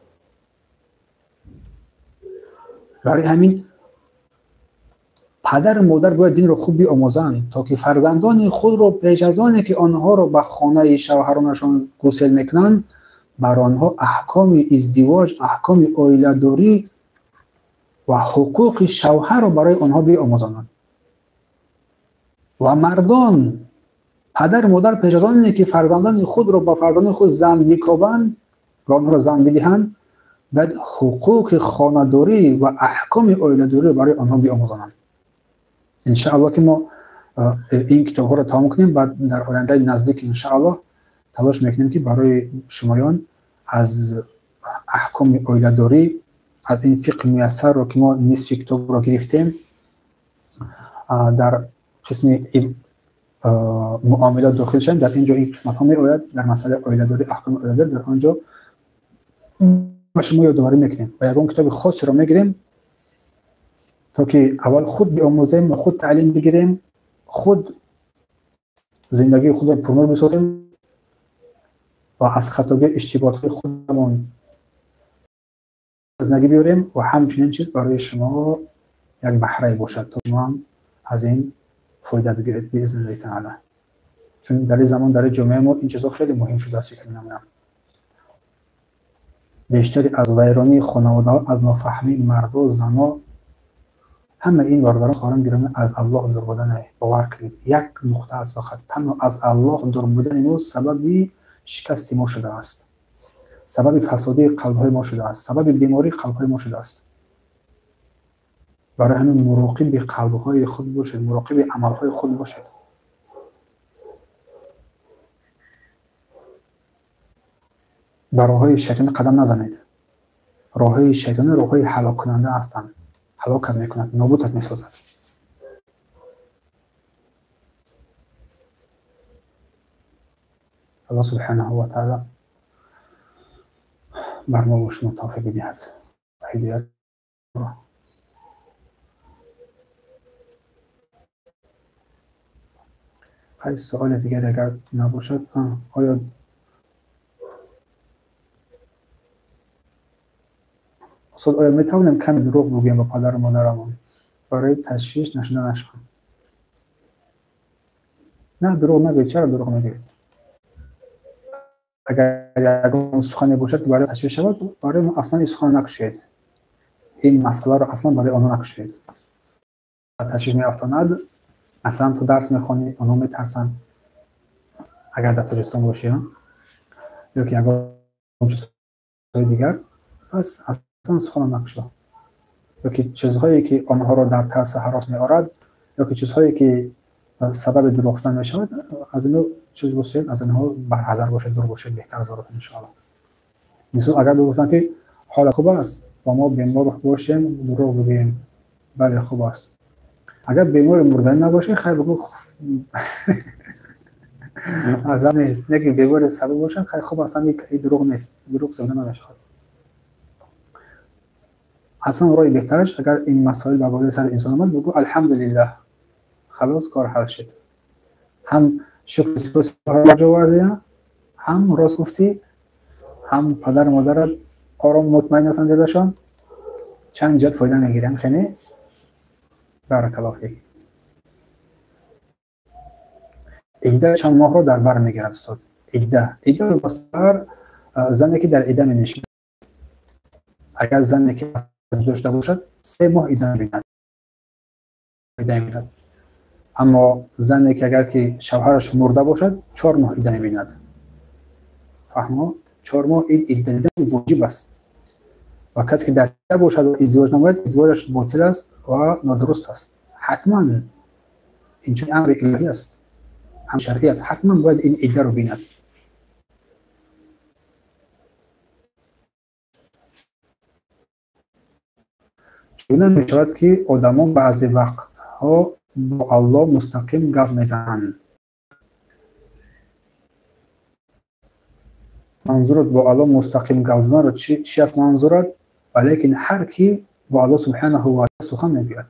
Барои ҳамин падару модар бояд динро хуб биомӯзанд, то ки фарзандони худро пеш аз оне ки онҳоро ба хонаи шавҳаронашон гусел мекунанд, бар онҳо аҳкоми издивоҷ, аҳкоми оиладорӣ ва ҳуқуқи шавҳарро барои онҳо биомӯзонанд. Ва мардон, падару модар пеш аз оне ки фарзандони худро ба фарзандони худ зан бикобанд ва онҳоро зан бидиҳанд, бояд ҳуқуқи хонадорӣ ва аҳкоми оиладориро барои онҳо биомӯзонанд. Иншааллоҳ, ки мо ин китобҳоро тамом кунем, баъд дар ояндаи наздик иншааллоҳ талош мекунем, ки барои шумоён аз аҳкоми оиладорӣ Аз ин фиқҳи муяссарро ки мо нисфи китобро гирифтем, дар қисми муомилот дохил шавем. Дар ин ҷо ин қисматҳо меояд дар масъалаи оиладорӣ, аҳкоми оиладорӣ. Дар он ҷо ба шумо ёдоварӣ мекунем ва ягон китоби хосеро мегирем, то ки аввал худ биомӯзем ва худ таълим бигирем, худ зиндагии худро пурнур бисозем ва аз хатогии иштиботҳои худамон зиндагӣ биёрем ва ҳамчунин чиз барои шумо як баҳрае бошад, то шумо ҳам аз ин фоида бигиред биизниллаҳи таала. Чун дар ин замон дар ҷомеаи мо ин чизҳо хеле муҳим шудааст, фикр менамоям. Бештари аз вайронии хонаводаҳо, аз нофаҳмии марду зано, ҳама ин бародарон хоҳарон гиромӣ аз Аллоҳ дур будане. Бовар кунед, як нуқта аст фақат, танҳо аз Аллоҳ дур будани мо сабаби шикасти мо шудааст, сабаби фасодии қалбҳои мо шудааст, сабаби бемории қалбҳои мо шудааст. Барои ҳамин муроқиби қалбҳои худ бошед, муроқиби амалҳои худ бошед. Ба роҳҳои шайтонӣ қадам назанед. Роҳҳои шайтонӣ роҳҳои ҳалоккунанда ҳастанд, ҳалокат мекунад, нобудат месозад. Аллоҳ субҳанаҳу ва таъала бар мо ва шумо тавфиқ бидиҳад ва ҳидоят. Хай, суоли дигаре агар набошад, оё устод, оё метавонем каме дурӯғ бигӯем ба падару модарамон барои ташвиш нашуданашон? На, дурӯғ нагӯед. Чаро дурӯғ мегӯед? Агар ягон сухане бошад, ки барои ташвиш шавад, барои мо аслан ин сухан накушед, ин масъаларо аслан барои онҳо накушед. Ташвиш меафтонад, масалан ту дарс мехонӣ, онҳо метарсанд, агар дар Тоҷикистон бошӣ, ё ки ягон чизҳои дигар, пас аслан суханро накушо. Ё ки чизҳое ки онҳоро дар тарсу ҳарос меорад, ё ки чизҳое ки сабаби дурӯғ шудан мешавад, аз инҳо чиз бошед, аз инҳо барҳазар бошед, дур бошед, беҳтар аз оротон иншоаллоҳ. Мисол агар бигӯфтанд ки ҳолат хуб аст ва мо бемор бошем, дурӯғ бигӯем, бале хуб аст. Агар бемори мурданӣ набошед, хайр бигӯ азоб нест. Не ки бемори сабук бошад, хайр хуб аст, ин дурӯғ нест, дурӯғ зиёда намешавад. Аслан роҳи беҳтараш агар ин масоил ба болои сари инсон омад, бигӯ алҳамдулиллаҳ, халос, кор ҳал шуд. Ҳам шукри сипос ба ҷо овардӣ, ҳам рост гуфтӣ, ҳам падару модарат ором мутмаин ҳастанд дилашон, чанд ҷиҳат фоида мегиранд. Хеле баракаллоҳу фик. Идда чанд моҳро дар бар мегирад устод? Идда басар зане ки дар идда менишинад. Агар зане ки дошта бошад, 3 моҳ идда мебинад. Аммо зане ки агар ки шавҳараш мурда бошад, 4 моҳ идда мебинад. Фаҳмо? 4 моҳ ин идда дидан воҷиб аст. Ва касе ки дар идда бошад ва издивоҷ намояд, издивоҷаш ботил аст ва нодуруст аст. Ҳатман ин чун амри илоҳӣ аст, амри шаръӣ аст, ҳатман бояд ин иддаро бинад. Чунон мешавад ки одамон баъзе вақтҳо бо Аллоҳ мустақим гап мезананд. Манзурат бо Аллоҳ мустақим гап заданро чи аст манзурат? Валекин ҳар ки бо Аллоҳ субҳанаҳу ва таъала сухан мегӯяд.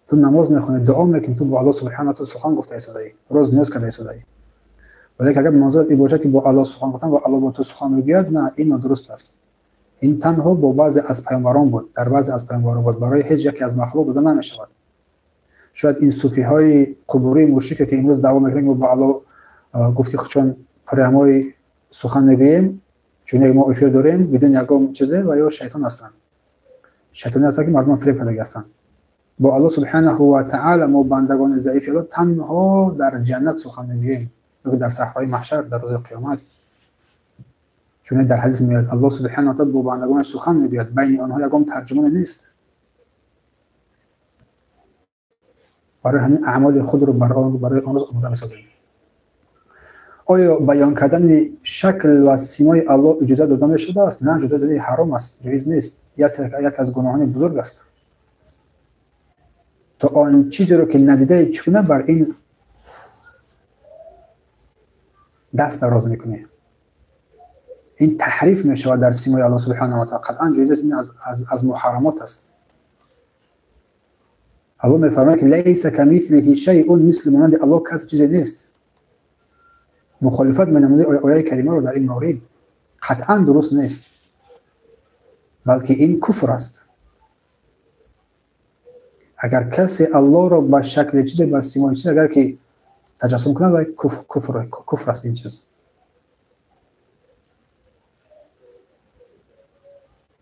Ту намоз мехонӣ, дуо мекунӣ, ту бо Аллоҳ субҳанаҳу ва таъала сухан гуфта истодаӣ, роз ниёз карда истодаӣ. Валекин агар манзурат ин бошад ки бо Аллоҳ сухан гуфтан ва Аллоҳ бо ту сухан мегӯяд, на, ин нодуруст аст. Ин танҳо бо баъзе аз паёмбарон буд, дар баъзе аз паёмбарон буд, барои ҳеҷ яке аз махлуқ дода намешавад. Шояд ин суфиҳои қубурии мушрике ки имрӯз даъво мекунанд, мо бо Аллоҳ гуфти худшон прямой сухан мегӯем, чун як мо эфир дорем бидуни ягон чизе, ва ё шайтон ҳастанд. Шайтоне ҳастанд ки мардумро фиреб кардаги ҳастанд. Бо Аллоҳ субҳанаҳу ва таъала мо бандагони заифи Аллоҳ танҳо дар ҷаннат сухан мегӯем, ё дар саҳрои маҳшар, дар рӯзи қиёмат. Чун дар ҳадис меояд Аллоҳ субҳанаҳу ва таъала бо бандагонаш сухан мегӯяд, байни онҳо ягон тарҷумоне нест. Барои ҳамин аъмоли худро барои он рӯз омода месозем. Оё баён кардани шакл ва симои Аллоҳ иҷоза дода мешудааст? На, иҷоза дода ҳаром аст, ҷоиз нест, як аз гуноҳони бузург аст. То он чизеро ки надидаи чӣ гуна бар ин даст дароз мекунӣ? Ин таҳриф мешавад дар симои Аллоҳ субҳанаҳу ва таъала. Қатъан ҷоиз аст, ин аз муҳаррамот аст. Аллоҳ мефармояд ки лайса камислиҳи шайъун, мисли монанди Аллоҳ кас чизе нест. Мухолифат менамуди ояи каримаро дар ин маврид қатъан дуруст нест, балки ин куфр аст. Агар касе Аллоҳро ба шакли чизе, ба симои чизе агар ки таҷассум кунад, вай куфр аст ин чиз.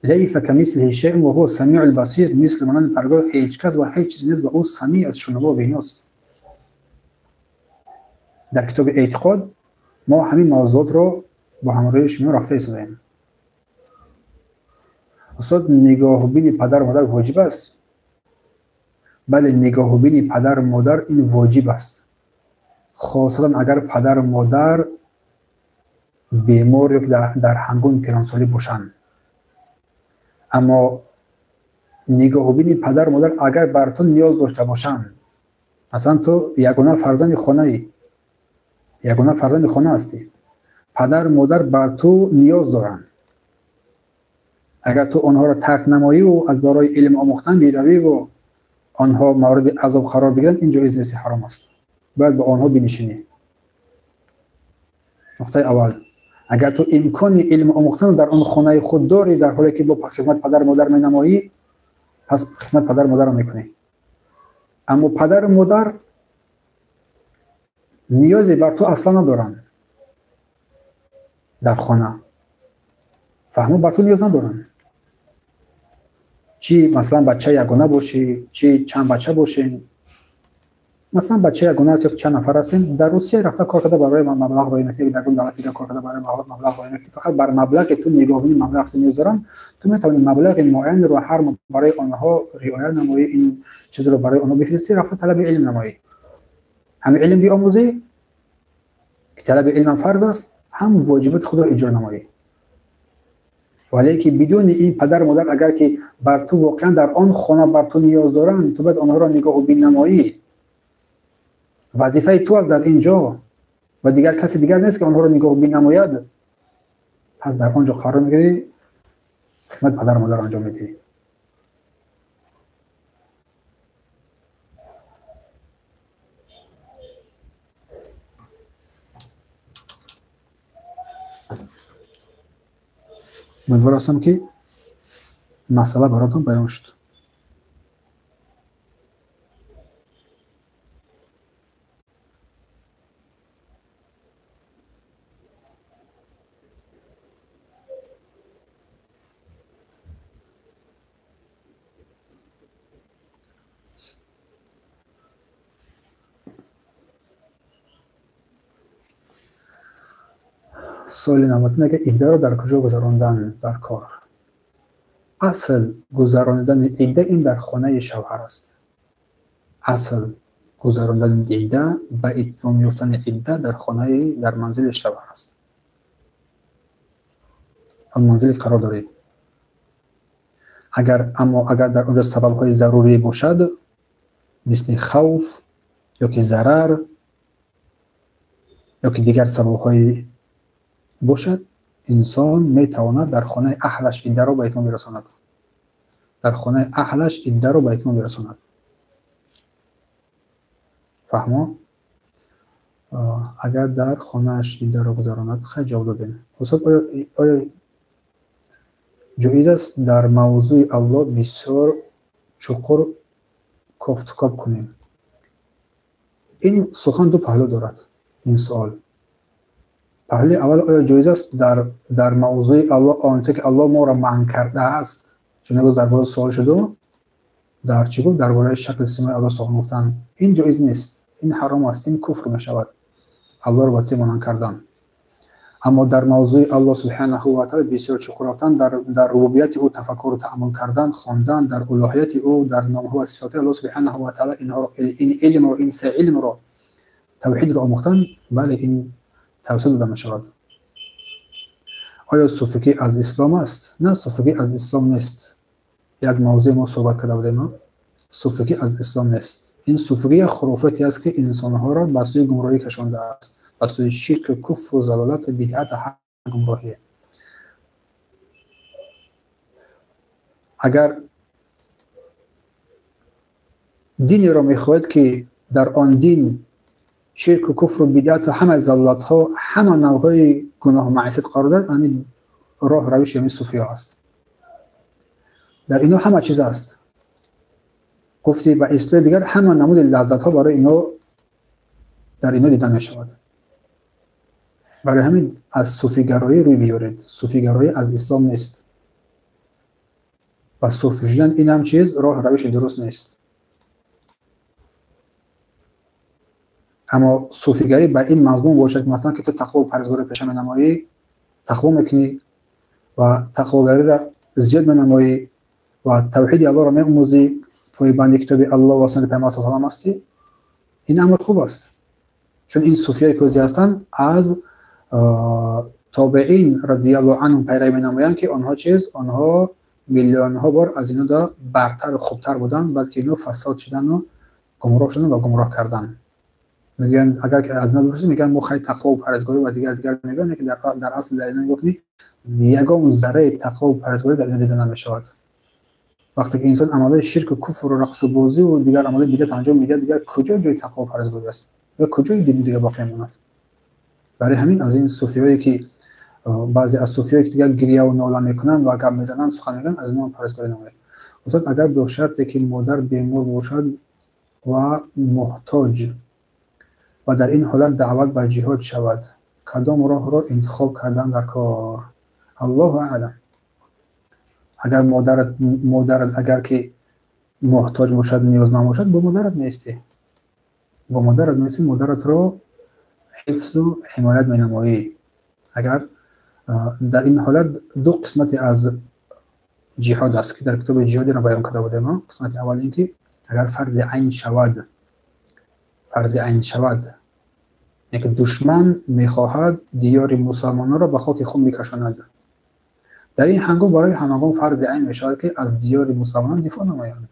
Лайса камислиҳи шайъун ва ҳува самиъул басир, мисли монанди Парвардигор ҳеҷ кас ва ҳеҷ чизе нест ва ӯ самиъ аст, шунаво ва биност. Дар китоби эътиқод мо ҳамин мавзуотро бо ҳамроҳии шумо рафта истодаем. Устод, нигоҳубини падару модар воҷиб аст? Бале, нигоҳубини падару модар ин воҷиб аст, хосатан агар падару модар бемор ё дар ҳангоми пиронсолӣ бошанд. Аммо нигоҳубини падару модар агар бар ту ниёз дошта бошанд, масалан ту ягона фарзанди хонаӣ, ягона фарзанди хона ҳастӣ, падару модар бар ту ниёз доранд. Агар ту онҳоро тарк намоиву аз барои илм омӯхтан биравиву онҳо мавриди азоб қарор бигиранд, ин ҷоиз нест, ҳаром аст. Бояд ба онҳо бинишинӣ. Нуқтаи аввал, агар ту имкони илм омӯхтан дар он хонаи худ дорӣ, дар ҳоле ки бо хизмати падару модар менамоӣ, пас хизмати падару модарро мекунӣ. Аммо падару модар ниёзе бар ту аслан надоранд дар хона, фаҳмо, бар ту ниёз надоранд. Чӣ масалан бача ягона бошӣ, чӣ чанд бача бошен, масалан бача ягона аст ё чанд нафар ҳастем, дар Русия рафта кор карда барои маблағ роӣ мекунӣ, дар давлати дигар кор карда барои маблағ роӣ мекунӣ, фақат бар маблағи ту нигоҳбини маблағ ту ниёз доранд. Ту метавонӣ маблағи муайянро ҳар моҳ барои онҳо риоя намоӣ, ин чизро барои онҳо бифиристӣ, рафта талаби илм намоӣ, ҳам илм биомӯзӣ ки талаби илмам фарз аст, ҳам воҷиботи худро иҷро намоӣ. Вале ки бидуни ин падару модар агар ки бар ту воқеан дар он хона бар ту ниёз доранд, ту бояд онҳоро нигоҳубин намоӣ. Вазифаи ту аст дар ин ҷо ва дигар каси дигар нест ки онҳоро нигоҳубин намояд. Пас дар он ҷо қарор мегирӣ, хизмати падару модарро анҷом медиҳӣ. Умедвор ҳастам ки масъала баротон баён шуд. Суоли навбатӣ мегӯяд, иддаро дар куҷо гузарондан дар кор? Асл гузаронидани идда ин дар хонаи шавҳар аст. Асл гузарондани идда ба итмом ёфтани идда дар хонаи, дар манзили шавҳар аст. Он манзили қарор дорӣ. Агар аммо агар дар онҷо сабабҳои зарурӣ бошад, мисли хавф ё ки зарар ё ки дигар сабабҳои бошад, инсон метавонад дар хонаи аҳлаш иддаро ба итмом бирасонад. Дар хонаи аҳлаш иддаро ба итмом бирасонад. Фаҳмо? Агар дар хонааш иддаро гузаронад, хай ҷавоб додем. Устод, оё ҷоиз аст дар мавзӯи Аллоҳ бисёр чуқур кофтукоб кунем? Ин сухан ду паҳлӯ дорад, ин суол. Паҳлӯи аввал, оё ҷоиз аст дар мавзӯи Аллоҳ онче ки Аллоҳ моро манъ кардааст, чун имрӯз дар бораи суол шуду, дар чӣ гуфт? Дар бораи шакли симои Аллоҳ сухан гуфтан. Ин ҷоиз нест, ин ҳаром аст, ин куфр мешавад, Аллоҳро ба чизе монанд кардан. Аммо дар мавзӯи Аллоҳ субҳанаҳу ва таъала бисёр чуқур рафтан, дар рубубияти ӯ тафаккуру таъаммул кардан, хондан дар улуҳияти ӯ, дар номҳо ва сифатҳои Аллоҳ субҳанаҳу ва таъала, инҳоро, ин илмро, ин се илмро, тавҳидро омӯхтан, бале, ин тавсия дода мешавад. Оё суфигӣ аз ислом аст? На, суфигӣ аз ислом нест. Як мавзӯи мо суҳбат карда будем. Суфигӣ аз ислом нест. Ин суфигӣ як хурофоте аст, ки инсонҳоро ба сӯи гумроҳӣ кашондааст, ба сӯи ширку, куфру, залолату, бидъату ҳар гумроҳӣ. Агар динеро мехоҳед, ки дар он дин ширку, куфру, бидъату ҳама залолатҳо, ҳама навъҳои гуноҳу маъсият қарор дорад, ҳамин роҳ равиши ҳамин суфиҳо аст. Дар инҳо ҳама чиз аст. Гуфти ба истилоҳи дигар, ҳама намуди лаззатҳо барои инҳо дар инҳо дида мешавад. Барои ҳамин аз суфигароӣ рӯй биёред. Суфигароӣ аз ислом нест ва суфӣ шудан ин ҳам чиз роҳ равиши дуруст нест. Аммо суфигарӣ ба ин мазмун бошад, масалан, ки ту тақво парҳезгорӣ пеша менамоӣ, тақво мекунӣ ва тақвогариро зиёд менамоӣ ва тавҳиди Аллоҳро меомӯзӣ, пойбанди китоби Аллоҳ ва суннати Паёмбар саллаллоҳу алайҳи ва саллам ҳастӣ, ин амр хуб аст. Чун ин суфиҳое ки ҳозир ҳастанд аз тобеин радиаллоҳу анҳум пайравӣ менамоянд, ки онҳо чиз, онҳо миллионҳо бор аз инҳо бартар ва хубтар буданд, балки инҳо фасод шудану гумроҳ шуданд ва гумроҳ карданд. Мегӯянд, агар аз инҳо бипурсӣ, мегӯянд мо хайр тақво ва парҳезгорӣ ва дигар дигар мегӯянд, лекин дар асл дар инҳо нигоҳ кунӣ, ягон зарраи тақво ва парҳезгорӣ дар инҳо дида намешавад. Вақте ки инсон амалҳои ширку, куфру, рақсу бозӣ ва дигар амалҳои бидъат анҷом медиҳад, дигар куҷо ҷои тақво ва парҳезгорӣ аст ва куҷои дин дигар боқӣ мемонад? Барои ҳамин аз ин суфиҳое ки баъзе аз суфиҳое ки дигар гиря ва нола мекунанд ва гап мезананд, сухан мегӯянд, аз инҳо парҳезгорӣ намояд. Устод, агар бо шарте ки модар бемор бошад ва муҳтоҷ ва дар ин ҳолат даъват ба ҷиҳод шавад, кадом роҳро интихоб кардан дар кор? Аллоҳу аълам. Агар модарат агар ки муҳтоҷ бошад, ниёзманд бошад, бо модарат меистӣ. Бо модарат меистӣ, модаратро ҳифзу ҳимоят менамоӣ. Агар дар ин ҳолат ду қисмати аз ҷиҳод аст, ки дар китоби ҷиҳодиро баён карда будем. Қисмати аввал ин ки агар фарзи айн шавад, фарзи айн шавад, яъне ки душман мехоҳад диёри мусалмононро ба хоки хун бикашонад, дар ин ҳангом барои ҳамагон фарзи айн мешавад, ки аз диёри мусалмонон дифоъ намоянд.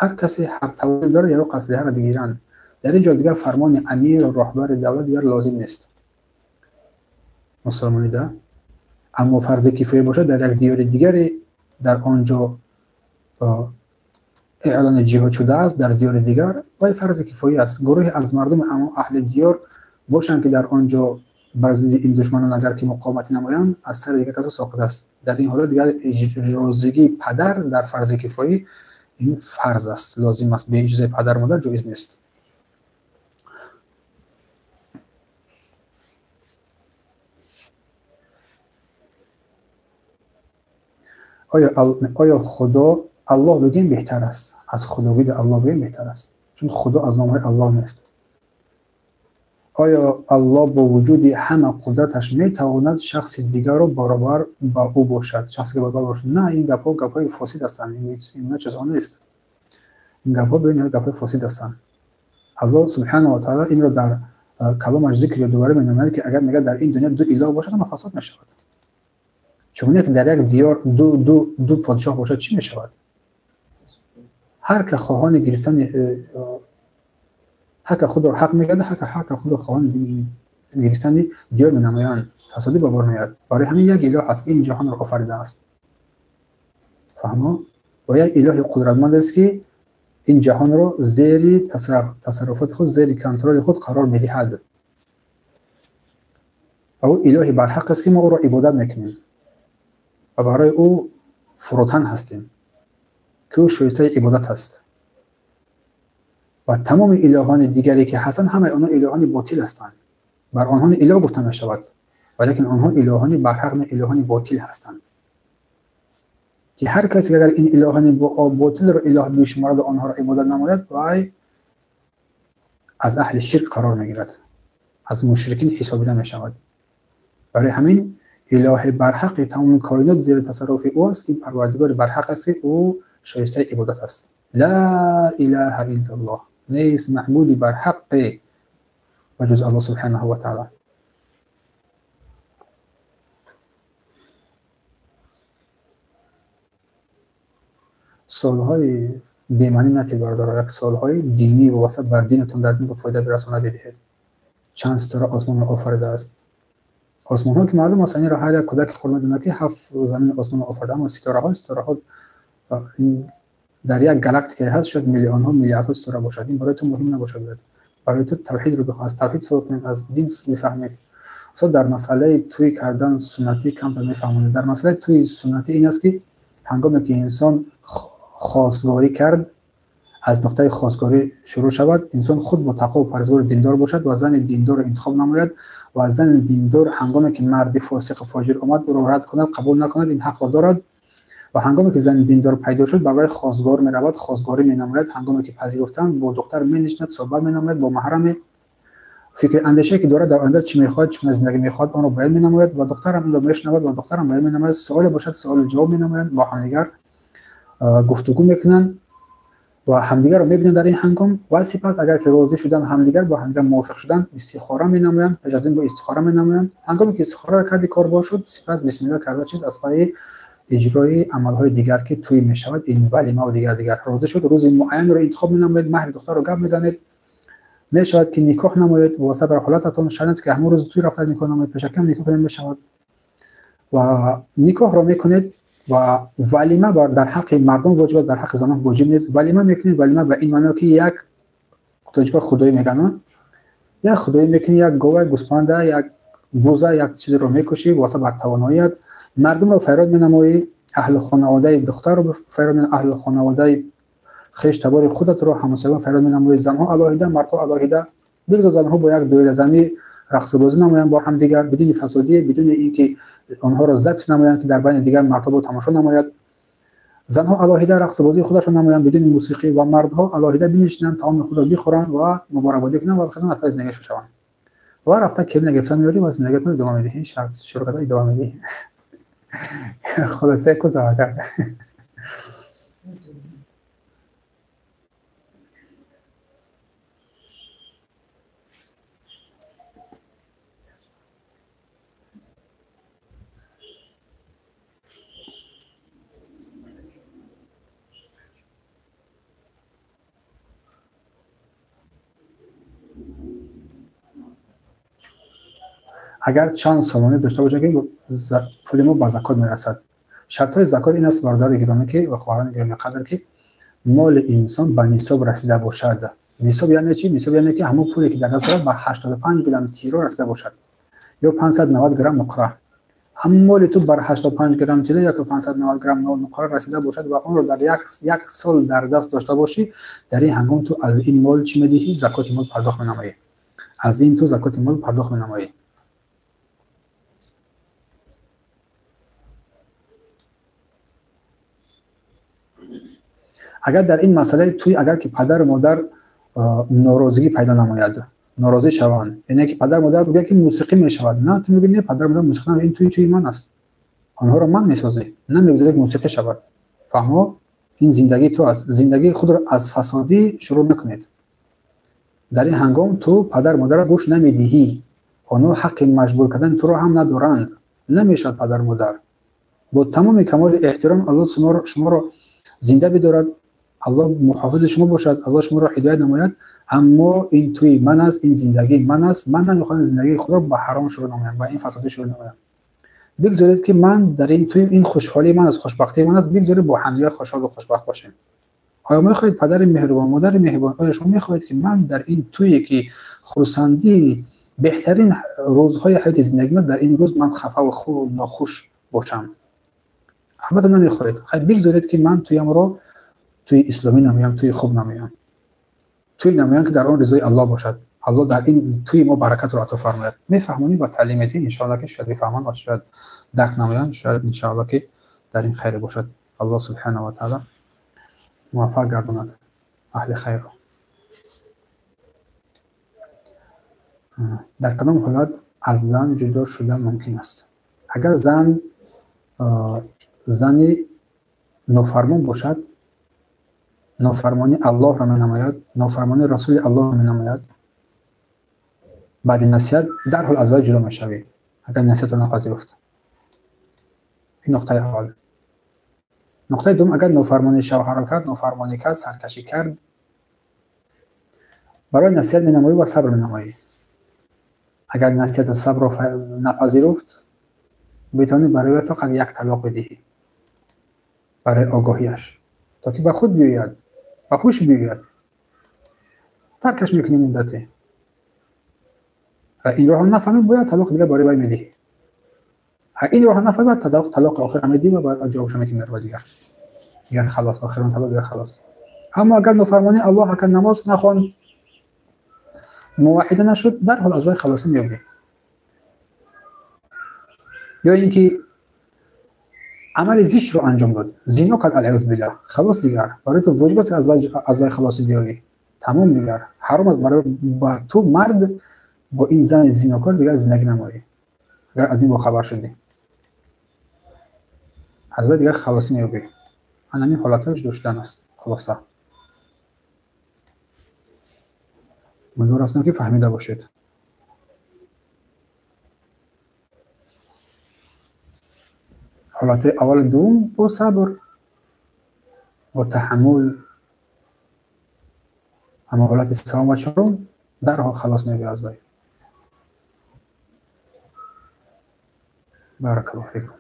Ҳар касе ҳар тавоне дорад, яро аслиҳаро бигиранд. Дар ин ҷо дигар фармони амиру роҳбари давлат дигар лозим нест. Мусалмонида. Аммо фарзи кифоя бошад, дар як диёри дигаре дар он ҷо эълони ҷиҳод шудааст, дар диёри дигар вай фарзи кифоя аст. Гурӯҳе аз мардуми аҳли диёр бошанд, ки дар он ҷо бар зидди ин душманон агар ки муқовимат намоянд, аз сари дигар касо соқит аст. Дар ин ҳолат дигар розигии падар дар фарзи кифоӣ ин фарз аст, лозим аст. Бе иҷозаи падар модар ҷоиз нест. Оё худо Аллоҳ бигӯем беҳтар аст? Аз худогӯи Аллоҳ бигӯем беҳтар аст, чун худо аз номҳои Аллоҳ нест. Оё Аллоҳ бо вуҷуди ҳама қудраташ метавонад шахси дигарро баробар ба ӯ бошад? Шахси баробар бошад? На, ин гапҳо гапҳои фосид ҳастанд, ин чизҳо нест. Ин гапҳо бениҳоят гапҳои фосид ҳастанд. Аллоҳ субҳанаҳу ва таъала инро дар каломаш зикр ёдоварӣ менамояд, ки агар мегӯяд дар ин дунё ду илоҳ бошад, ҳама фасод мешавад. Чунон ки дар як диёр ду подшоҳ бошад, чӣ мешавад? Ҳар ка хоҳони гирифтани, ҳар ка худро ҳақ мегардад, ҳар ка худро хоҳони гирифтани диёр менамоянд, фасодӣ ба бор меояд. Барои ҳамин як илоҳ аст, ин ҷаҳонро офаридааст. Фаҳмо? Ва як илоҳи қудратманд аст, ки ин ҷаҳонро зери тасарруфоти худ, зери контроли худ қарор медиҳад. Ва ӯ илоҳи барҳақ аст, ки мо ӯро ибодат мекунем ва барои ӯ фурӯтан ҳастем, ки ӯ шоистаи ибодат аст. Ва тамоми илоҳони дигаре ки ҳастанд, ҳамаи онҳо илоҳони ботил ҳастанд. Бар онҳо илоҳ гуфта мешавад, валекин онҳо илоҳони барҳақ не, илоҳони ботил ҳастанд, ки ҳар касе агар ин илоҳони ботилро илоҳ бишуморад ва онҳоро ибодат намояд, вай аз аҳли ширк қарор мегирад, аз мушрикин ҳисобида мешавад. Барои ҳамин илоҳи барҳақи тамоми коинот зери тасарруфи ӯ аст, ин парвардигори барҳақ аст, ки ӯ шоистаи ибодат аст. Ла илаҳа иллаллоҳ, нест маъбуди барҳақе ба ҷуз Аллоҳ субҳанаҳу ва таъала. Суолҳои бемаънӣ натиҳед, бародаро, як суолҳои динӣ вобаста бар динатон, дар динатон фоида бирасонад бидиҳед. Чанд ситора осмонро офаридааст? Осмонҳо ки маълум аст, инро ҳар як кӯдаки хурд медонад, ки ҳафт замини осмонро офарида, аммо ситораҳо дар як галактикае ҳаст, шояд миллионҳо, миллиардҳо ситора бошад. Ин барои ту муҳим набошад. Барои ту тавҳидро бихоҳ, аз тавҳид суол кунед, аз дин бифаҳмед. Устод, дар масъалаи тӯй кардан суннатӣ камтар мефаҳмонед. Дар масъалаи тӯи суннатӣ ин аст, ки ҳангоме ки инсон хостгорӣ кард, аз нуқтаи хостгорӣ шурӯъ шавад, инсон худ бо тақво парҳезгору диндор бошад ва зани диндорро интихоб намояд ва зани диндор ҳангоме ки марди фосиқу фоҷир омад, ӯро рад кунад, қабул накунад, ин ҳақро дорад. Ва ҳангоме ки зани диндор пайдо шуд, ба вай хостгор меравад, хостгорӣ менамояд. Ҳангоме ки пазируфтанд, бо духтар менишинад, суҳбат менамояд, бо маҳраме фикри андешае ки дорад, дар оянда чӣ мехоҳад, чӣ гуна зиндагӣ мехоҳад, онро баён менамояд ва духтарам инро мешунавад ва духтарам баён менамояд. Суоле бошад, суолу ҷавоб менамоянд, бо ҳамдигар гуфтугӯ мекунанд ва ҳамдигарро мебинанд дар ин ҳангом. Ва сипас агар ки розӣ шуданд, ҳамдигар бо ҳамдигар мувофиқ шуданд, истихора менамоянд. Пеш аз ин бо истихора менамоянд. Ҳангоме ки истихораро карди, кор боз шуд, сипас бисмилла карда чиз аз пайи иҷрои амалҳои дигар ки тӯй мешавад, ин валима ва дигар дигар. Розӣ шуд, рӯзи муайянро интихоб менамоед, маҳри духтарро гап мезанед, мешавад ки никоҳ намоед вобаста бар ҳолататон. Шарт нест ки ҳамон рӯзи тӯй рафта никоҳ намоед, пешакиам никоҳ кунед мешавад. Ва никоҳро мекунед ва валима дар ҳаққи мардон воҷиб аст, дар ҳаққи занон воҷиб нест. Валима мекунед, валима ба ин маъно ки як тоҷикҳо худоӣ мегӯянд, як худоӣ мекунӣ, як гова, як гӯспанда, як буза, як чизеро мекушӣ вобаста бар тавоноият, мардумро файрод менамоӣ, аҳли хонаводаи духтарро файрод, аҳли хонаводаи хеш табори худатро, ҳамсоягон файрод менамоӣ. Занҳо алоҳида, мардҳо алоҳида. Бигзор занҳо бо як доиразанӣ рақсбозӣ намоянд бо ҳамдигар, бидуни фасодӣ, бидуни ин ки онҳоро запис намоянд, ки дар байни дигар мардҳо бо тамошо намояд. Занҳо алоҳида рақсбозии худашон намоянд бидуни мусиқӣ ва мардҳо алоҳида бинишинанд, таоми худро бихӯранд ва муборакбодӣ кунанд ва бихезанд, аз паи зиндагиашон шаванд. Ва рафта келина гирифта меёрӣ ва зиндагиатонро идома медиҳӣ, шарт шурӯъ карда идома медиҳӣ. Хулоса кӯтоҳ кард. Агар чанд сомонӣ дошта бошад, ки пули мо ба закот мерасад. Шартҳои закот ин аст, бародари гиромӣ ки ва хоҳарони гиромӣ қадр, ки моли инсон ба нисоб расида бошад. Нисоб яъне чӣ? Нисоб яъне ки ҳамон пуле ки дар даст дорад ба 85 грамм тиро расида бошад ё 590 грамм нуқра. Ҳамон моли ту бар 85 грамм тилло ё 590 грамм нуқра расида бошад ва онро дар як сол дар даст дошта бошӣ, дар ин ҳангом ту аз ин мол чӣ медиҳӣ? Закоти мол пардохт менамоӣ. Аз ин ту закоти мол пардохт менамоӣ. Агар дар ин масъалаи тӯй, агар ки падару модар норозигӣ пайдо намояд, норозӣ шаванд, яъне ки падару модар бигӯяд ки мусиқӣ мешавад, на, ту мегӯӣ не, падару модар мусиқӣ намешавад, ин тӯй тӯи ман аст, онҳоро ман месозӣ, намегузорӣ ки мусиқӣ шавад. Фаҳмо? Ин зиндагии ту аст. Зиндагии худро аз фасодӣ шурӯъ накунед. Дар ин ҳангом ту падару модарро гӯш намедиҳӣ, онҳо ҳаққи маҷбур кардани туро ҳам надоранд. Намешавад падару модар бо тамоми камоли эҳтиром, Аллоҳ шуморо зинда бидорад, Аллоҳ муҳофизи шумо бошад, Аллоҳ шуморо ҳидоят намояд, аммо ин тӯи ман аст, ин зиндагии ман аст, ман намехоҳам зиндагии худро ба ҳаром шурӯъ намоям, ба ин фасодӣ шурӯъ намоям. Бигзоред ки ман дар ин тӯй, ин хушҳолии ман аст, хушбахтии ман аст, бигзоред бо ҳамдигар хушҳолу хушбахт бошем. Оё мехоҳед, падари меҳрубон, модари меҳрубон, оё шумо мехоҳед ки ман дар ин тӯе ки хурсандии беҳтарин рӯзҳои ҳаёти зиндагӣ ман, дар ин рӯз ман хафа ва нохуш бошам? Албатта намехоҳед. Хайр, бигзоред ки ман тӯямро тӯи исломӣ намоям, тӯи хуб намоям, тӯи намоям ки дар он ризои Аллоҳ бошад. Аллоҳ дар ин тӯи мо баракатро ато фармояд. Мефаҳмонӣ ва таълим медиҳӣ, иншоаллоҳ ки шояд бифаҳманд ва шояд дарк намоянд, шояд иншоаллоҳ ки дар ин хайре бошад. Аллоҳ субҳанаҳу ва таъала муваффақ гардонад аҳли хайрро. Дар кадом ҳолат аз зан ҷудо шудан мумкин аст? Агар зан зани нофармон бошад, нофармонии Аллоҳро менамояд, нофармонии Расули Аллоҳро менамояд, баъди насиҳат дарҳол аз вай ҷудо мешавӣ, агар насиҳатро напазируфт. Ин нуқтаи аввал. Нуқтаи дуввум, агар нофармонии шавҳарро кард, нофармонӣ кард, саркашӣ кард, барои насиҳат менамоӣ ва сабр менамоӣ. Агар насиҳату сабрро напазируфт, метавонӣ барои вай фақат як талоқ бидиҳӣ барои огоҳиаш, то ки ба худ биёяд, ба ҳуш биёяд. Таркаш мекунӣ муддате. Ва инро ҳам нафаҳмид, бояд талоқи дигар барои вай медиҳӣ. Агар инро ҳам нафаҳмид, талоқи охирро медиҳӣ ва баъд ҷавобашро медиҳӣ ба дигар. Дигар халос, охирон талоқ дигар халос. Аммо агар нофармонии Аллоҳ, агар намоз нахонд, муваҳҳида нашуд, дарҳол аз вай халосӣ меёбӣ. Ё ин ки амали зиштро анҷом дод, зино кард, алъиёзу биллаҳ, халос дигар. Барои ту воҷиб аст аз вай халосӣ биёвӣ. Тамом дигар. Ҳаром аст барои бар ту мард бо ин зани зинокор дигар зиндагӣ намоӣ. Агар аз ин бохабар шудӣ, аз вай дигар халосӣ меёбӣ. Ҳамин ҳолатҳояш доштан аст. Хулоса, умедвор ҳастам ки фаҳмида бошед. Ҳолатҳои аввали дуввум бо сабр, бо таҳаммул, аммо ҳолати севум ва чорум дарҳол халос меёбӣ аз вай. Баракаллоҳу фикум.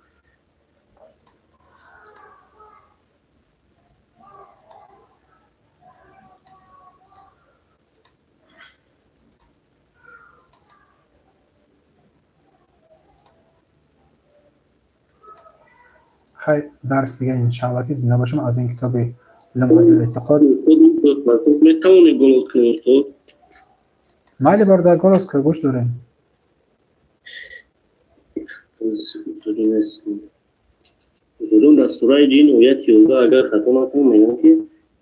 Хай, дарс дига иншааллоҳ ки зинда бошам аз ин китоби Лумъатул эътиқод. Метавонӣ голос кунӣ устод? Майли бародар, голос кун, гӯш дорем. Устодон, дар сураи ҷин ояти 11 агар хато накунам мегӯянд ки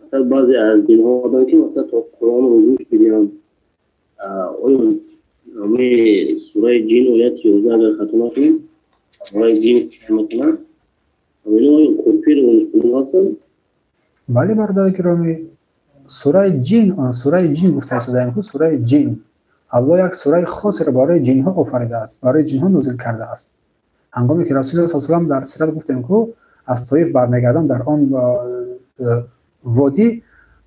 масалан баъзе аз динҳо одам ки масалан то Қуръонро гӯш бидиҳанд, оё ҳамаи сураи ҷин ояти 11 агар хато накунем сураи ҷин фикр мекунанд, Бале бародари гиромӣ, сураи ҷин, сураи ҷин гуфта истодаем ку, сураи ҷин. Аллоҳ як сураи хосеро барои ҷинҳо офаридааст, барои ҷинҳо нозил кардааст. Ҳангоме ки Расулуллоҳ саллаллоҳу алайҳи васаллам дар сират гуфтем ку, аз Тоиф бармегарданд, дар он водӣ,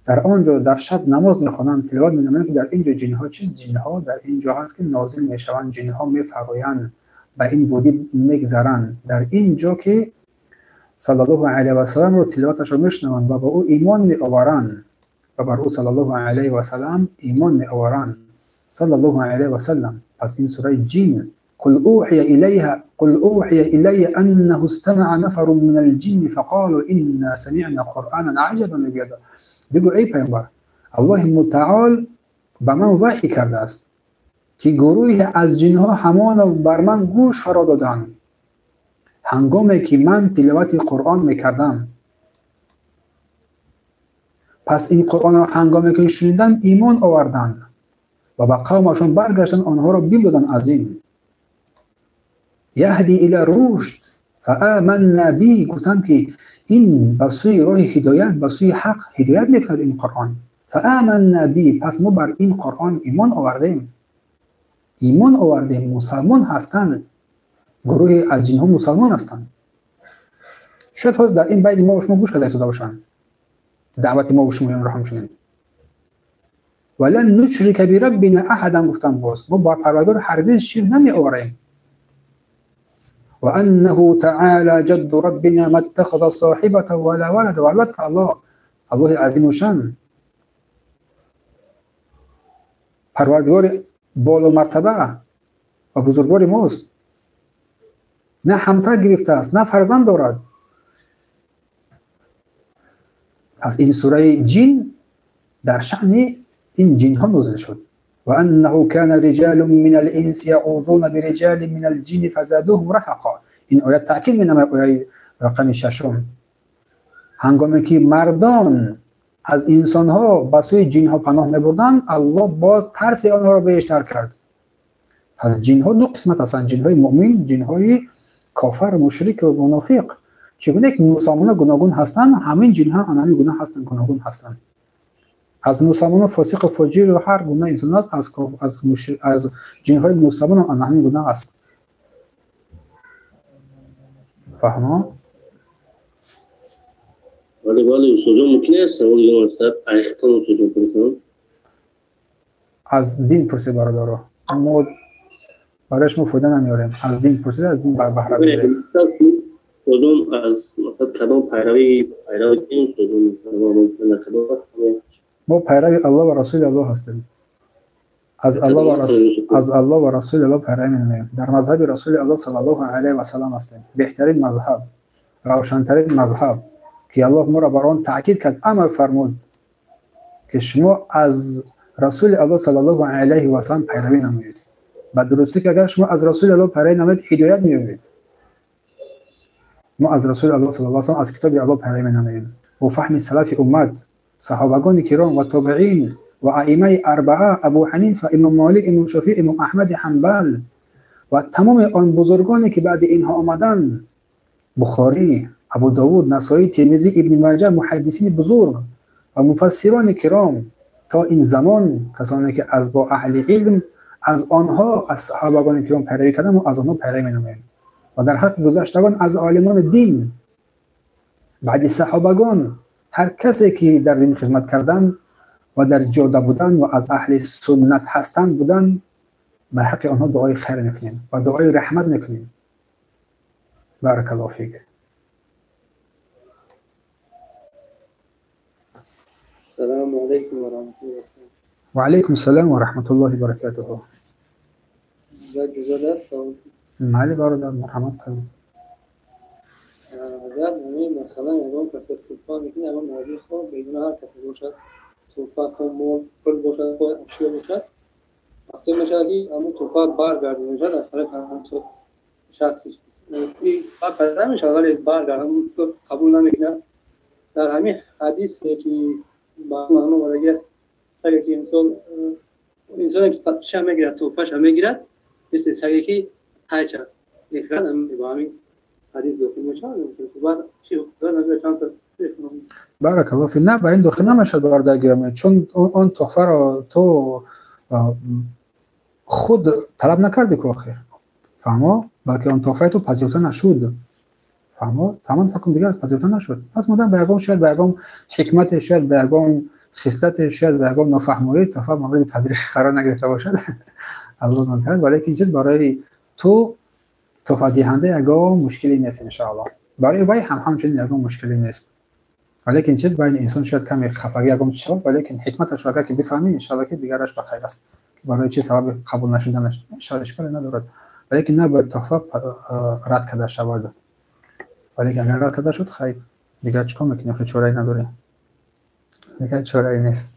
дар он ҷо дар шаб намоз мехонанд, тиловат менамоянд ки дар ин ҷо ҷинҳо чиз, ҷинҳо дар ин ҷо ҳаст ки нозил мешаванд, ҷинҳо мефароянд, ба ин водӣ мегзаранд. Дар ин ҷо ки саллаллоҳу алайҳи васалламро тиловаташро мешунаванд ва ба ӯ имон меоваранд, ва бар ӯ саллаллоҳу алайҳи васаллам имон меоваранд, саллаллоҳу алайҳи васаллам. Пас ин сураи ҷин, қул ӯҳия илайҳа, қул ӯҳия илайя аннаҳу истамаъа нафарун минал ҷинни фақолу инна самиъна қуръанан аҷабан мегӯяд. Бигӯ эй пайғамбар, Аллоҳи мутаол ба ман ваҳй кардааст ки гурӯҳе аз ҷинҳо ҳамоно бар ман гӯш фаро доданд ҳангоме ки ман тиловати Қуръон мекардам. Пас ин Қуръонро ҳангоме ки шуниданд имон оварданд ва ба қавмашон баргаштанд, онҳоро бим доданд аз ин. Яҳди ила рушд фааманна биҳ, гуфтанд ки ин ба сӯи роҳи ҳидоят, ба сӯи ҳақ ҳидоят мекунад ин Қуръон. Фааманна биҳ, пас мо бар ин Қуръон имон овардем. Имон овардем, мусалмон ҳастанд. Гурӯҳе аз ҷинҳо мусалмон ҳастанд. Шояд ҳозир дар ин байни мо ва шумо гӯш карда истода бошанд даъвати мо ва шумоёнро ҳамчунин. Ва лан нушрика бираббина аҳадан, гуфтанд боз мо ба Парвардигор ҳаргиз ширк намеорем. Ва аннаҳу таъала ҷадду раббина маттахаза соҳибатан вала валада. Ва албатта Аллоҳ, Аллоҳи азимушан, Парвардигори боломартаба ва бузургвори мост, на ҳамсар гирифтааст, на фарзанд дорад. Пас ин сураи ҷин дар шаъни ин ҷинҳо нозил шуд. Ва аннаҳу кана риҷалун минал инси яъузуна бириҷалин минал ҷинни фазадуҳум раҳақа. Ин оят таъкид менамояд, ояи рақами шашум. Ҳангоме ки мардон аз инсонҳо ба сӯи ҷинҳо паноҳ мебурданд, Аллоҳ боз тарси онҳоро бештар кард. Пас ҷинҳо ду қисмат ҳастанд: ҷинҳои муъмин, ҷинҳои кофар, мушрик ва мунофиқ. Чигуна ки мусалмонҳо гуногун ҳастанд, ҳамин ҷинҳо ҳамин гуна ҳастанд, гуногун ҳастанд. Аз мусалмонҳо фосиқ ва фоҷир ва ҳар гуна инсон аст, аз ҷинҳои мусалмон ҳам ҳамин гуна аст. Фаҳмо? Бале, бале, устодҷон, мумкин аст саволи айхтон устодҷон пурсам? Аз дин пурсед, бародаро. Мо барои шумо фоида намеорем. Аз дин пурсед, аз дин баҳра бигиред. Устодҷон, аз масалан кадом пайрави дин устодҷон? Мо пайрави Аллоҳ ва Расули Аллоҳ ҳастем. Аз Аллоҳ ва Расули Аллоҳ пайравӣ менамоем. Дар мазҳаби Расули Аллоҳ саллаллоҳу алайҳи васаллам ҳастем. Беҳтарин мазҳаб, равшантарин мазҳаб ки Аллоҳ моро бар он таъкид кард, амр фармуд ки шумо аз Расули Аллоҳ саллаллоҳу алайҳи васаллам пайравӣ намоед. Ба дурустӣ ки агар шумо аз Расули Аллоҳ пайравӣ намоед, ҳидоят меёбед. Мо аз Расули Аллоҳ саллаллоҳу алайҳи васаллам, аз китоби Аллоҳ пайравӣ менамоем. Бо фаҳми салафи уммат, саҳобагони киром ва тобеин ва аимаи арбаа, Абу Ҳанифа, Имом Молик, Имом Шофиъ, Имом Аҳмади Ҳанбал ва тамоми он бузургоне ки баъди инҳо омаданд, Бухорӣ, Абу Довуд, Насоӣ, Тирмизӣ, Ибни Маҷа, муҳаддисини бузург ва муфассирони киром то ин замон, касоне ки аз бо аҳли илм, аз онҳо, аз саҳобагони киром пайравӣ карданд, мо аз онҳо пайравӣ менамоем. Ва дар ҳаққи гузаштагон аз олимони дин, баъди саҳобагон, ҳар касе ки дар дин хизмат карданд ва дар ҷода буданд ва аз аҳли суннат ҳастанд буданд, бар ҳаққи онҳо дуои хайр мекунем ва дуои раҳмат мекунем. Баракаллоҳу фик. Ассалому алайкум ва раҳматуллоҳи. Ва алайкум ассалом ва раҳматуллоҳи ва баракатуҳу. Майли бародар, марҳамат кунед. Агар ҳамин масалан ягон касе туҳфа мекунад, ягон мавзӯи хоб бедуна ҳар касе бошад, туҳфа хоб мол пул бошад, хоб ашё бошад, вақте мешавад ки ҳамон туҳфа баргардонида мешавад аз тарафи ҳамон шахси баргардонида намешавад, вале баргардон қабул намекунад. Дар ҳамин ҳадисе ки ба маъно омадагӣ аст, саге ки инсоне ки ша мегирад, туҳфаша мегирад, мисли саге ки тайча мехӯрад, ба ҳамин ҳадис дохил мешавад. Баракаллоҳу фик. На, ба ин дохил намешавад, бародар гиромӣ, чун он туҳфаро ту худ талаб накардӣ ку охир, фаҳмо? Балки он туҳфаи ту пазируфта нашуд, фаҳмо? Тамом ҳукм дигар аст, пазируфта нашуд. Пас модам ба ягон, шояд ба ягон ҳикмате, шояд ба ягон хислате, шояд ба ягон нофаҳмоӣ туҳфа мавриди пазириш қарор нагирифта бошад, Аллоҳ намтарад. Валекин чиз барои ту туҳфадиҳанда ягон мушкиле нест иншоаллоҳ, барои вай ҳам ҳамчунин ягон мушкиле нест. Валекин чиз байни инсон шояд каме хафагӣ ягон чиз шавад, валекин ҳикматашро агар ки бифаҳмӣ, иншоаллоҳ ки дигараш ба хайр аст, ки барои чи сабаби қабул нашуданаш иншоаллоҳ ишколе надорад. Валекин набояд туҳфа рад карда шавад. Валекин агар рад карда шуд, хайр, дигар чӣ кор мекунем? Хеле чорае надорем, дигар чорае нест.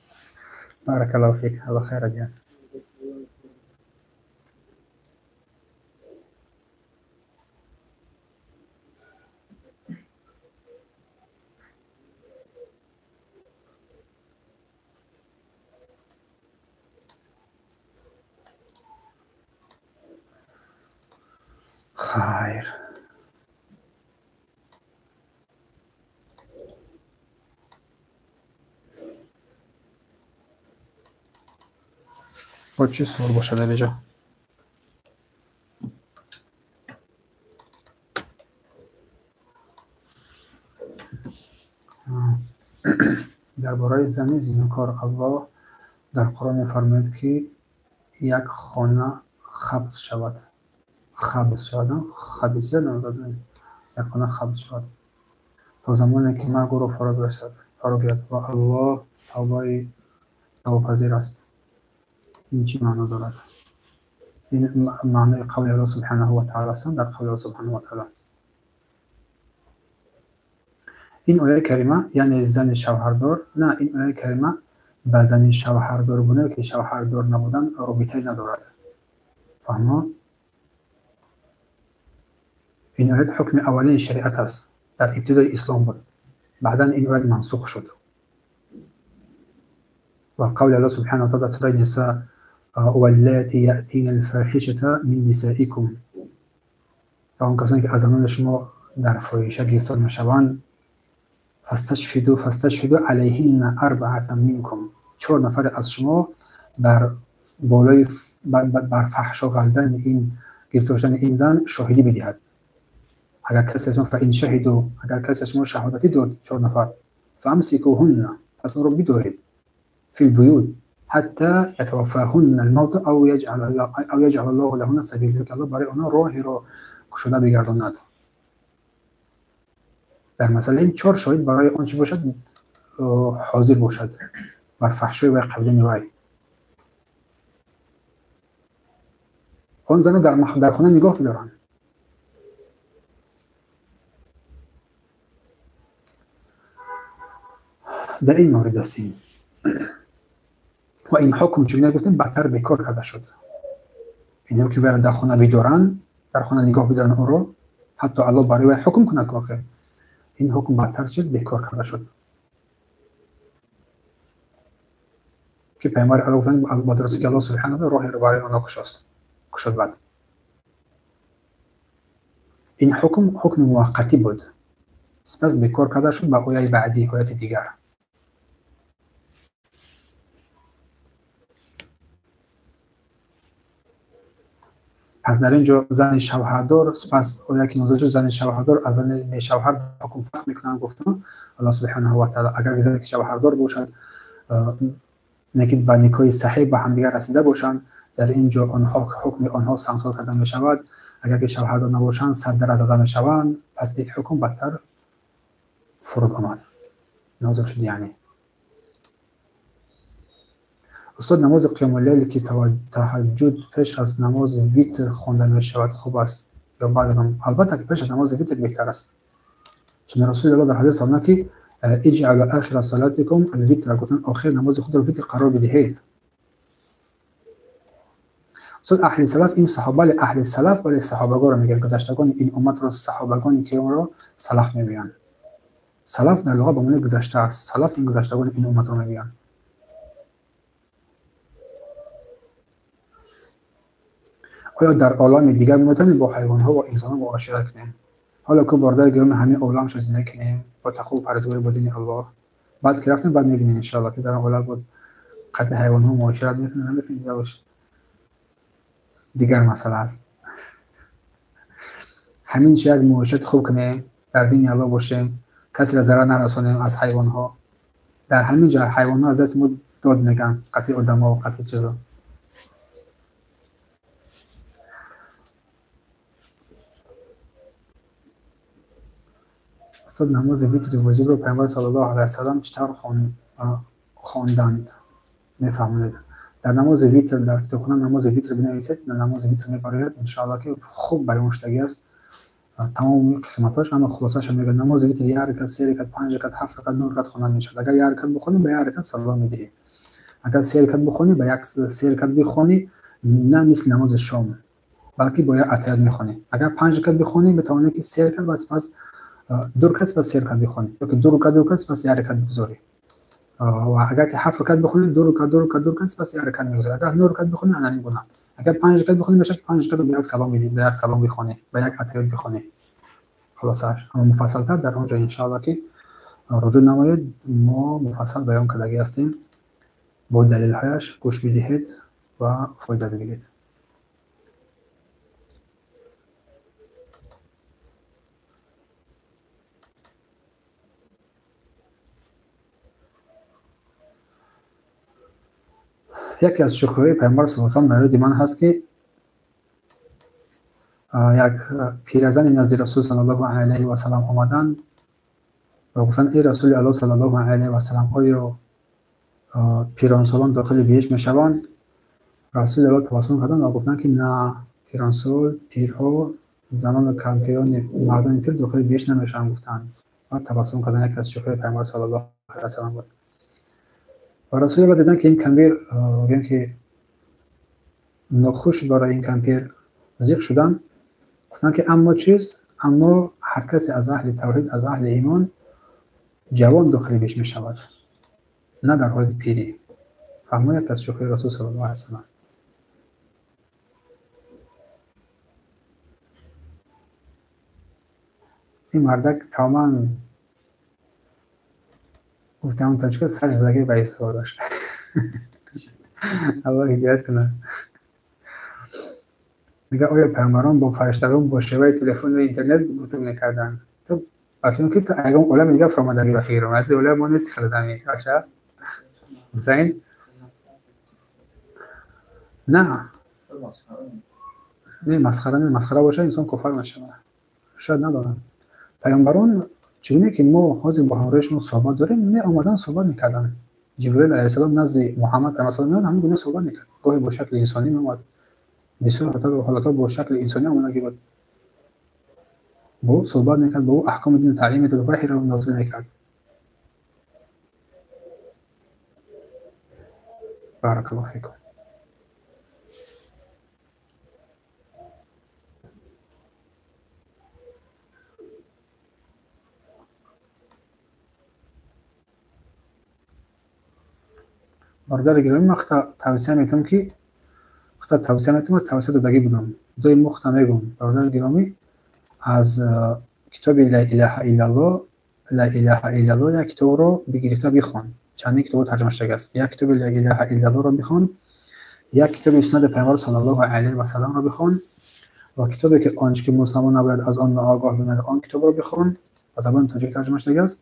Баракаллоҳу фик, Аллоҳ хайра диҳад. Хайр. Бо чӣ суол бошад дар инҷо? Дар бораи зани зинокор Аллоҳ дар Қуръон мефармояд ки як хона хабс шавад. Хабс шавад, хабисия намедонам, як хона хабс шавад то замоне ки марг ӯро фаро гирад ва Аллоҳ тавбаи тавбапазир аст. Ин чӣ маъно дорад? Ин маънои қавли Аллоҳ субҳанаҳу ва таъала аст, дар қавли Аллоҳ субҳанаҳу ва таъала. Ин ояи карима, яъне зани шавҳардор, на, ин ояи карима ба зани шавҳардор будан ки шавҳардор набудан робитае надорад. Фаҳмо? Ин оят ҳукми аввалини шариат аст, дар ибтидои ислом буд. Баъдан ин оят мансух шуд. Ва қавли Аллоҳ субҳанаҳу ва таъала дар сураи Ниса: валлати яътина алфоҳишата мин нисаикум, ва он касоне ки аз занони шумо дар фоҳиша гирифтор мешаванд, фасташҳиду алайҳинна арбаатан минкум, 4 нафаре аз шумо бар болои бар фаҳшо ғалдани ин гирифтор шудани ин зан шоҳидӣ бидиҳад. Агар касе аз шумо фаин шаҳиду, агар касе аз шумо шаҳодатӣ дод, 4 нафар, فامسكوهن، پس اون رو بدارید، فی البیوت حتی یتوفاهن الموت او یجعل الله لهن سبیل، که الله برای آنها راهی را گشوده بگرداند. در مسئله این 4 شاهد برای آن چی باشد؟ حاضر باشد بر فحشای و قبیله وی. آن زن را در خانه نگاه بدارند. در این مورد هستیم و این حکم چون گفتیم بدتر بیکار کرده شد. اینو که در خانه بدارند، در خانه نگاه بدارند او را، حتی الله برای وی حکم کند که این حکم بدتر چیز بیکار کرده شد. که پیامبر الله گفتند با درستی که الله سبحانه و راهی را برای آنها کشاد. بعد این حکم حکم موقتی بود، سپس بیکار کرده شد با آیه بعدی، آیت دیگر. پس در اینجا زن شوهردار، سپس آیه که نازل شد زن شوهردار از زن بی‌شوهر حکم فرق میکنند. گفتم الله سبحانه و تعالی اگر زنی که شوهردار باشد نکید با نکاح صحیح به همدیگر رسیده باشند، در اینجا آنها حکم آنها سنگسار کرده می شود. اگر که شوهردار نباشند 100 در زده می شوند. پس این حکم بدتر فرود آمد، نازل شد. یعنی استاد نماز قیام اللیل که تهجد پیش از نماز ویتر خوانده می شود خوب است یا بعد از آن؟ البته که پیش از نماز ویتر بهتر است، چون رسول الله در حدیث فرمودند که اجعلوا آخر صلاتکم الوتر، گفتن آخر نماز خود را ویتر قرار بدهید. استاد اهل سلف، این صحابه اهل سلف ولی صحابگان را میگن، گذشتگان این امت را صحابگان کرام را سلف میگویند. سلف در لغت به معنی گذشته است. سلف این گذشتگان این امت را میگویند. آیا در عالم دیگر میتونیم با حیوان‌ها و انسان‌ها معاشرت کنیم؟ حالا که باردار گرم همه عالم شو زندگی کنیم با تقوا و پرهیزگاری با دین الله، بعد که رفتیم بعد می‌بینیم ان شاء الله که در عالم بود قطع حیوان‌ها معاشرت می‌کنیم نمی‌کنیم، باشه دیگر مسئله است. همین چه یک معاشرت خوب کنیم، در دین الله باشیم، کسی را ضرر نرسانیم از حیوان‌ها. در همین جا حیوان‌ها از دست ما داد میگن، قطع آدم‌ها و قطع چیزا. استاد نماز ویتر واجب رو پیامبر صلی الله علیه و سلم چطور خواندند؟ میفهمونید در نماز ویتر در کتابخانه نماز ویتر بنویسید، نماز ویتر میبرید ان شاء الله که خوب بیان شدگی است تمام قسمتاش. اما خلاصش میگه نماز ویتر 1 رکعت، 3 رکعت، 5 رکعت، 7 رکعت، 9 رکعت خوانده میشود. اگر 1 رکعت بخونی به 1 رکعت سلام میدهی، اگر 3 رکعت بخونی به یک 3 رکعت بخونی، نه مثل نماز شام بلکه با یک اتحیات میخونی. اگر 5 رکعت بخونی میتوانی که 3 رکعت بس پس 2 رکعت پس 3 رکعت بخونی، یا که 2 رکعت 2 رکعت پس 1 رکعت بگذاری. و اگر که 7 رکعت بخونی 2 رکعت 2 رکعت 2 رکعت پس 1 رکعت میگذاری. اگر 9 رکعت بخونی همین گونه. اگر 5 رکعت بخونی میشه که 5 رکعت به یک سلام میدی، به یک سلام بخونی، به یک اتحیات بخونی. خلاصش اما مفصل‌تر در اونجا ان شاء الله که رجوع نمایید، ما مفصل بیان کردگی هستیم، با دلیل‌هایش گوش بدهید و فایده بگیرید. یکی از شوخی‌های پیامبر صلی الله علیه و سلم در یاد من هست که یک پیرزن نزد رسول صلی الله علیه و سلم آمدند و گفتند ای رسول الله صلی الله علیه و سلم، آیا پیرانسالان داخل بهشت میشوند؟ رسول الله تبسم کردند و گفتند که نه، پیرانسال، پیرها، زنان کمپیران، مردان پیر داخل بهشت نمیشوند گفتند. و تبسم کردند. یکی از شوخی‌های پیامبر صلی الله علیه و سلم بود. و رسول الله دیدن که این کمپیر میگن که ناخوش برای این کمپیر زیق شدن، گفتن که اما چیز، اما هر کسی از اهل توحید، از اهل ایمان جوان داخل بهشت می شود، نه در حال پیری. فرمود از شوخی رسول صلی الله علیه و سلم. این مردک تماما گفتم تاجیک سرش زده به ایستاد داشت. الله هدایت کنه. میگه آیا پیامبران با فرشتگان با شیوه تلفن و اینترنت گفتگو میکردن؟ تو Ба фикрам ки ягон олами дигар фаромадагӣ ба фикрам. Аз олами мо нести хеле бача. Ҳусайн? На. Не, масхара не, масхара бошад инсон кофар мешавад. Шояд надонам. Паёмбарон чигуне ки мо ҳозир бо ҳамроҳи шумо суҳбат дорем, меомаданд суҳбат мекарданд. Ҷиброил алайҳиссалом назди Муҳаммад алайҳиссалом меомад, ҳамин гуна суҳбат мекард. Гоҳе бо шакли инсонӣ меомад. Бисёр ҳолатҳо бо шакли инсонӣ омадагӣ буд. Бо ӯ суҳбат мекард, бо ӯ аҳкоми дин таълим медод, ваҳйро нозил мекард. Баракаллоҳу фикум. Бародари гиромӣ, ман хата тавсия метавонам ки хата тавсия метавонам, тавсия додагӣ будам. Доим мо хата мегӯм. Бародари гиромӣ, аз китоби Ла илаҳа иллаллоҳ, Ла илаҳа иллаллоҳ як китобро бигирифта бихон. Чандин китобо тарҷума шудааст. Як китоби Ла илаҳа иллаллоҳро бихон, як китоби суннати Паёмбар саллаллоҳу алайҳи васалламро бихон ва китобе ки он чӣ ки мусалмон набояд аз он ноогоҳ бимонад, он китобро бихон. Ба забони тоҷик тарҷума шудааст.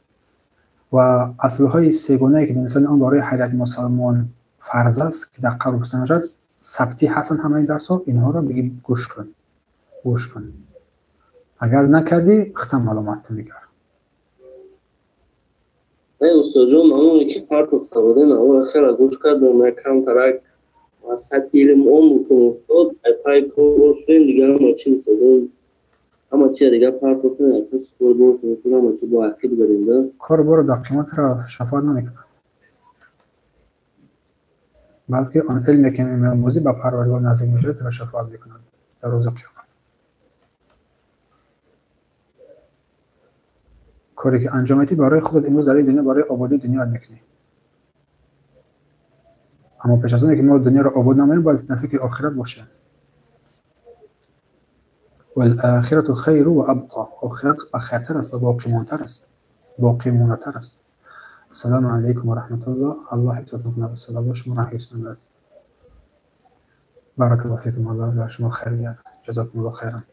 Ва аслҳои сегонае ки инсон он барои ҳар як мусалмон фарз аст ки дар қабр пурсида нашавад, сабтӣ ҳастанд ҳамаи дарсҳо, инҳоро бигӣ гӯш кун, гӯш кун. Агар накардӣ, хитам маломат кун дигар. Не, устодҷон, ҳамоне ки партофта будем, ҳамоне хеле гӯш кардам, якам тарак сатҳи илм омӯхтам устод, пай кор бошем, дигар ҳама чи устодон, ҳама чи дигар партофтем, якам кор бошем, ҳама чи бо ақиб дорем, да? Кор боро дар қиматро шафоат намекунад. Балки он илме ки меомӯзӣ ба Парвардигор наздик мешавад, туро шафоат мекунад дар рӯзи қиёмат. Коре ки анҷом медиҳӣ барои худат имрӯз дар ин дунё, барои ободии дунёят мекунӣ. Аммо пеш аз оне ки мо дунёро обод намоем, бояд дар фикри охират бошем. Вал-охирату хайру ва абқо. Охират бахайртар аст ва боқимонтар аст, боқимонатар аст. Ассалому алайкум ва раҳматуллоҳ. Аллоҳ ҳифзатон кунад. Аллоҳ шуморо ҳифз намояд. Баракаллоҳу фикум. Аллоҳ ба шумо хайр диҳад. Ҷазокумуллоҳу хайран.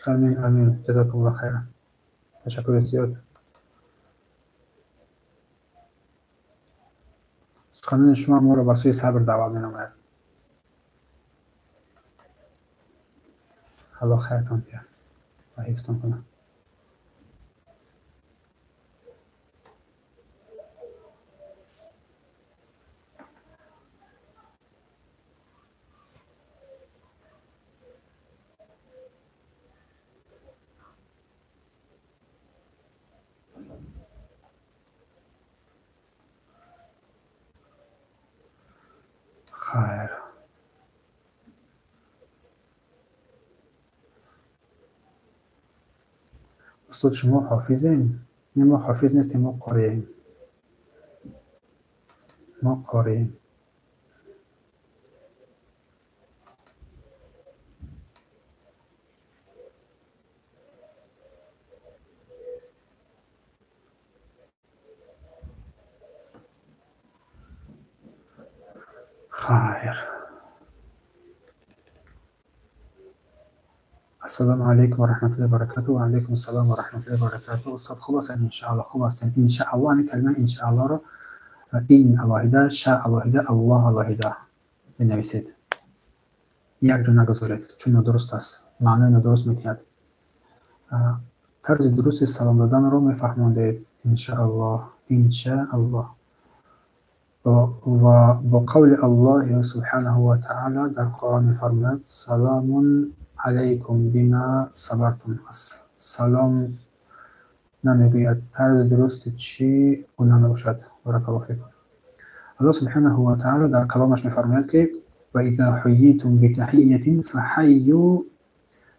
Амин, амин. Ҷазокумуллоҳу хайран. Ташаккури зиёд. Суханони шумо моро ба сӯи сабр даъват менамояд. Аллоҳ хайртон диҳад ва ҳифзтон кунад. Хайр. Устод, шумо ҳофизем? Не, мо ҳофиз нестем, мо қорием. Мо қорием. Хайр. Ассалому алайкум ва раҳматуллоҳи ва баракатуҳ. Ва алайкум ассалом ва раҳматуллоҳи ва баракатуҳ. Устод, хуб ҳастед? Иншааллоҳ хуб ҳастем. Иншааллоҳ, ҳамин калима иншааллоҳро ин алоҳида, ша алоҳида, аллоҳ алоҳида бинависед. Як ҷо нагузоред, чун нодуруст аст, маънои нодуруст медиҳад. Тарзи дурусти салом доданро мефаҳмондед. Иншааллоҳ, иншааллоҳ. Ва бо қавли Аллоҳи субҳанаҳу ва таъала дар Қуръон мефармояд: саламун алайкум бима сабартум. Салом намегӯяд. Тарзи дурусти чӣ гуна мебошад? Баракаллоҳу фикум. Аллоҳ субҳанаҳу ва таъала дар каломаш мефармояд ки ва иза ҳуйитум битаҳиятин фаҳайю,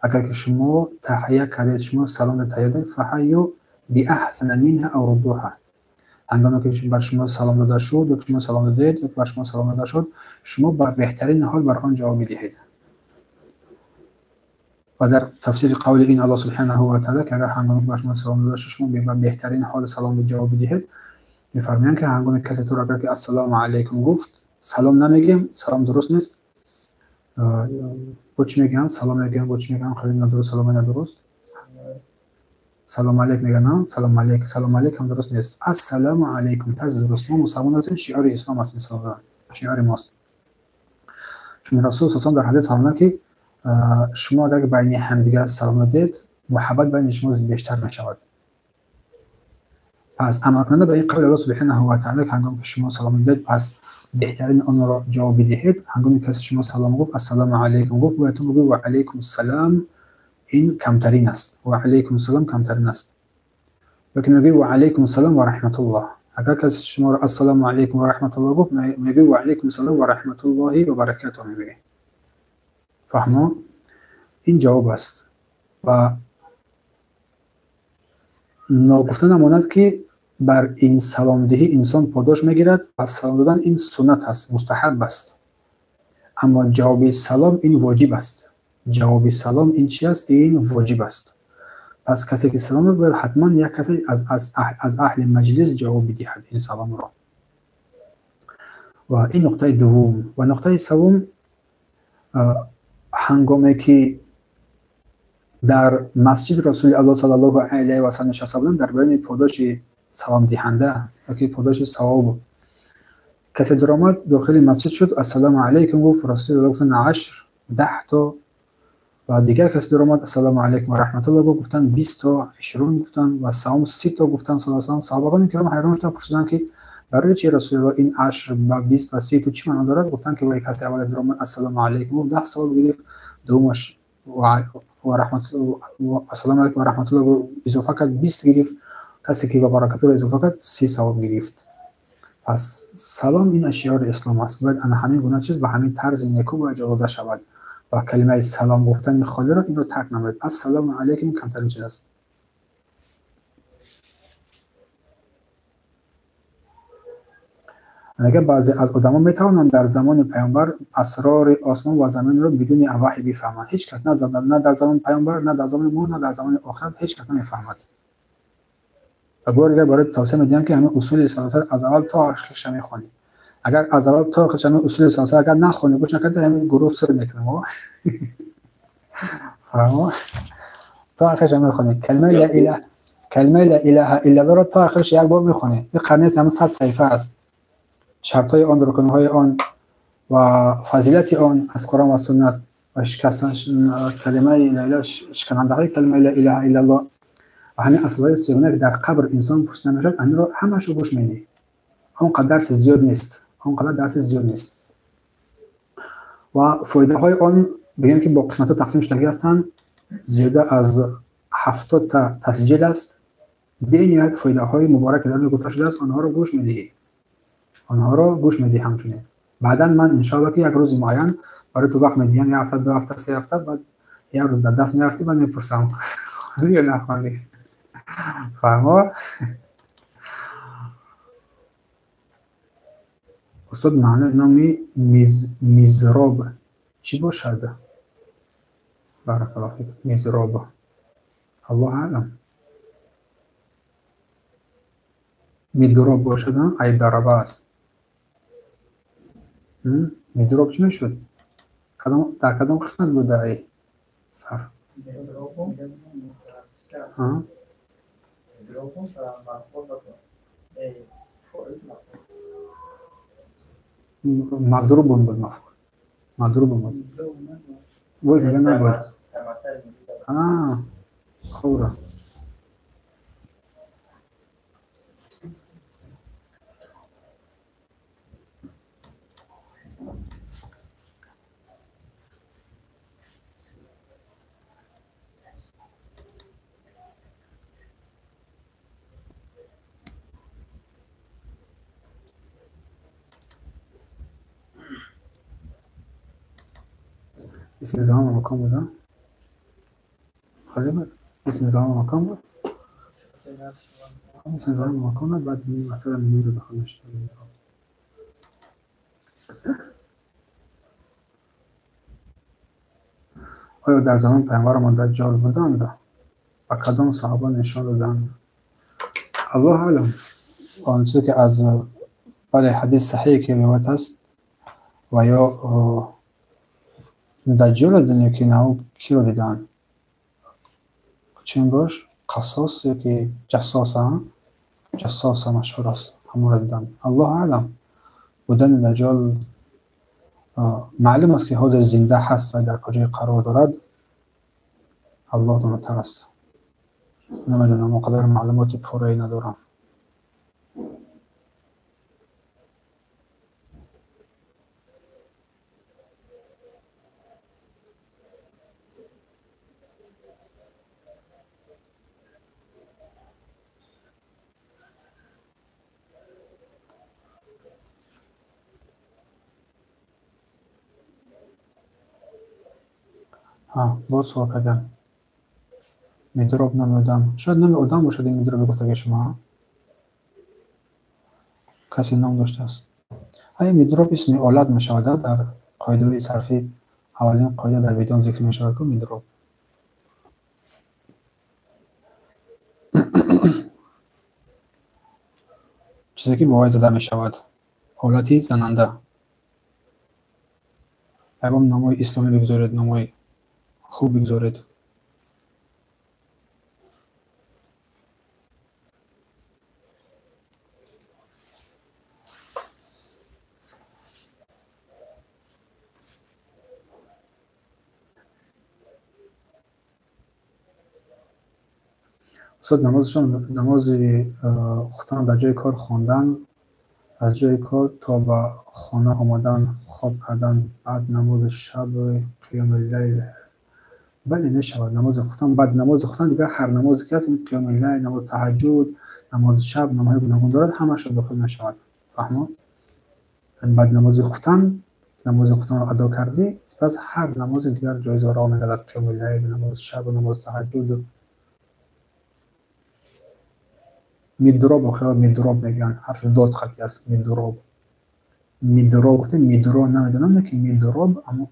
агар ки шумо таҳия кардед, шумо салом таҳия додед, фаҳайю биаҳсана минҳа ав руддуҳа. Ҳангоме ки бар шумо салом дода шуд, ё шумо салом додед, ё бар шумо салом дода шуд, шумо бар беҳтарин ҳол бар он ҷавоб бидиҳед. Ва дар тафсири қавли ин Аллоҳ субҳанаҳу ва таъала ки агар ҳангоме ки бар шумо салом дода шуд, шумо ба беҳтарин ҳол салом ҷавоб бидиҳед, мефармоянд ки ҳангоме касе туро агар ки ассалому алайкум гуфт, салом намегӯем, салом дуруст нест, Бо чӣ мегӯянд? Салом мегӯянд, бо чӣ мегӯянд? Хеле надуруст, саломи надуруст. Салом алейк мегӯянд, салом алейк, салом алейк ҳам дуруст нест. Ассалому алейкум тарзи дуруст. Мо мусалмон ҳастем, шиори ислом аст ин салом, шиори мост. Чун Расул саллаллоҳу дар ҳадис фармуданд, ки шумо агар байни ҳамдигар салом додед, муҳаббат байни шумо бештар мешавад. Пас амалкунанда ба ин қавли Аллоҳ субҳанаҳу ва таъоло, ҳангоме ки шумо салом додед, пас беҳтарин онро ҷавоб бидиҳед. Ҳангоме касе шумо салом гуфт, ассалому алайкум гуфт, бояд ту бигӯӣ ва алайкум салам, ин камтарин аст. Ва алайкум салам камтарин аст. Ё ки мегӯӣ ва алайкум салам ва раҳматуллоҳ. Агар касе шуморо ассалому алайкум ва раҳматуллоҳ гуфт, мегӯӣ ва алайкум салам ва раҳматуллоҳи ва баракатуҳ мегӯӣ. Фаҳмо? Ин ҷавоб аст. Ва ногуфта намонад, ки бар ин саломдиҳӣ инсон подош мегирад ва салом додан ин суннат аст, мустаҳаб аст. Аммо ҷавоби салом ин воҷиб аст. Ҷавоби салом ин чи аст? Ин воҷиб аст. Пас касе ки салом дод, бояд ҳатман як касе аз аҳли маҷлис ҷавоб бидиҳад ин саломро. Ва ин нуқтаи дуввум. Ва нуқтаи севум, ҳангоме ки дар масҷид Расули Аллоҳ саллаллоҳу алайҳи васаллам нишаста буданд, дар баёни подоши саломдиҳанда ёки подоши савоб касе даромад, дохили масҷид шуд, ассалому алайкум гуфт, Расули Аллоҳ гуфтанд ашр, 10 то. Ва дигар касе даромад, ассалому алайкум ва раҳматуллоҳ гуфт, гуфтанд 20 то, 20 гуфтанд ва савом 30 то гуфтанд. Саллаллоҳу алайҳи васаллам саҳобагони киром ҳайрон шуданд, пурсиданд, ки барои чи Расулуллоҳ ин ашр ба 20 ва 30 то чӣ маъно дорад? Гуфтанд, ки вай касе аввал даромад, ассалому алайкум гуфт, 10 савоб гирифт, дуввумаш ассалому алайкум ва раҳматуллоҳ изофа кард, 20 гирифт, касе ки ва баракатуллоҳ изофа кард, 30 савоб гирифт. Пас салом ин аз шиори ислом аст. Бояд ана ҳамин гуна чиз ба ҳамин тарзи неку бояд ҷо дода шавад ва калимаи салом гуфтани холиро инро тарк намоед. Ассалому алайкум камтарин чиз аст. Агар баъзе аз одамон метавонанд дар замони паёмбар асрори осмон ва заминро бидуни ваҳй бифаҳманд, ҳеҷ кас на дар замони паёмбар, на дар замони мо, на дар замони охират ҳеҷ кас намефаҳмад. Ва бори дигар барои тавсия медиҳам, ки ҳамин усули салосат аз аввал то охирша мехонӣ. Агар аз аввал то охирша ҳамин усули салосат агар нахонӣ, гӯш накарда, ҳамин гурӯҳ сир мекунам. Фаҳмо? То охирша мехонӣ. Калимаи ла илаҳа иллаллоҳро то охирша як бор мехонӣ. Ин қарнест, ҳамин 100 саҳифа аст. Шартҳои он, рукнҳои он ва фазилати он аз Қуръон ва суннат ва шикастан калимаи ла илаҳа, шиканандаҳои калимаи ла илаҳа иллаллоҳ ва ҳамин аслҳои сегона, ки дар қабр инсон пурсида мешавад, ҳаминро ҳамаашро гӯш медиҳӣ. Он қадар дарси зиёд нест, он қадар дарси зиёд нест. Ва фоидаҳои он бигем, ки бо қисматҳо тақсим шудагӣ ҳастанд, зиёда аз 70 та тасҷил аст. Бениҳоят фоидаҳои муборак, ки дар он гуфта шудааст, онҳоро гӯш медиҳӣ. Онҳоро гӯш медиҳӣ ҳамчунин. Баъдан ман иншоаллоҳ, ки як рӯзи муайян барои ту вақт медиҳам, як ҳафта, 2 ҳафта, 3 ҳафта, баъд як рӯз дар даст мерафтӣ, баъд мепурсам. Ё нахондӣ. Фаҳмо? Устод, маънои номи Мизроб чӣ бошад? Баракаллоҳу фик. Мизроб. Аллоҳ аълам. Мидроб бошад, ай дараба аст. Мидроб чӣ мешуд? Дар кадом қисмат буд дар ай сар? Мадрубун буд мафъул. Мадрубун буд. Боз мега набуд. Хуб. اسم زمان و مکان بود. خیلی بود. اسم زمان و مکان بود. اسم زمان و مکان بود. بعد مثلا منو رو داخل نشد. آیا در زمان پیامبرمان دجال بودند و کدام صحابه نشان دادند؟ الله اعلم. آنچه که از بله حدیث صحیح که روایت است و یا Даҷҷолро дидан ё ки на киро дидан? Чӣ бош? Қассос ё ки ҷассоса? Ҷассоса машҳур аст. Ҳамонро дидан. Аллоҳ аълам. Будани Даҷҷол маълум аст, ки ҳозир зинда ҳаст ва дар куҷое қарор дорад, Аллоҳ донотар аст. Намедонам, он қадар маълумоти пуррае надорам. Боз суол кардам. Мидроб номи одам. Шояд номи одам бошад ин мидроби гуфтаги шумо. Касе ном доштааст. Ай мидроб исми олат мешавад дар қоидаҳои сарфӣ. Аввалин қоида дар видеон зикр мешавад ку мидроб. Чизе ки бо вай зада мешавад. Олати зананда. Ягон номҳои исломӣ бигузоред, номҳои хуб бигузоред. Устод, намози хутан дар ҷои кор хондан, аз ҷои кор то ба хона омадан, хоб кардан, баъд намози шаб, қиёми лайл. Бале, мешавад намози хутан, баъд намози хутан дигар ҳар намозе ки ҳаст, ин қиёми лайл, намози таҳаҷҷуд, намози шаб, намози гуногун дорад, ҳамааш дохил мешавад. Фаҳмо? Баъд намози хутан, намози хутанро адо кардӣ, сипас ҳар намози дигар ҷоиза ро мегардад, қиёми лайл, намози шаб, намози таҳаҷҷуд. Мидроб, охир мидроб мегӯянд, ҳарфи дод хати аст, мидроб. Мидроб гуфтем, мидро намедонам, лекин мидроб аммо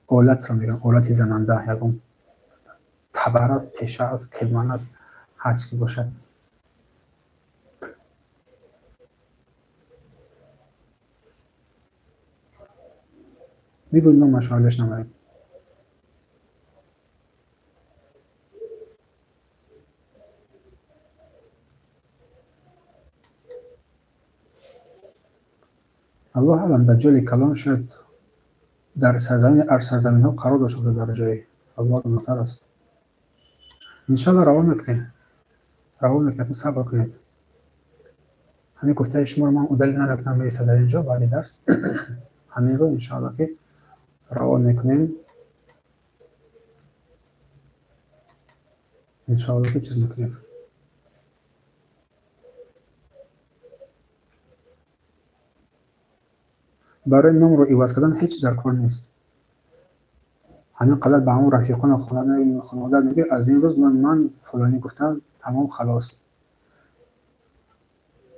олатро мегӯянд, олати зананда, ягон табар аст, теша аст, келман аст, ҳар чи ки бошад. Бигӯ номашро алеш намоед. Аллоҳ аълам, Даҷҷоли калон шояд дар сарзамини арсарзаминҳо қарор дошта бошад дар ҷое. Аллоҳ донотар аст. Иншаллоҳ равон мекунем. Равон мекунем, сабр кунед. Ҳамин гуфтаи шуморо ман удалил намекунам, меистад дар инҷо баъди дарс. Ҳаминро иншаллоҳ ки равон мекунем. Иншаллоҳ ки чиз мекунед. Барои номро иваз кардан ҳеҷ чиз дар кор нест. Ҳамин қадар ба ҳамон рафиқону хонавода мегӯяд, аз ин рӯз ман фалонӣ гуфтам, тамом, халос.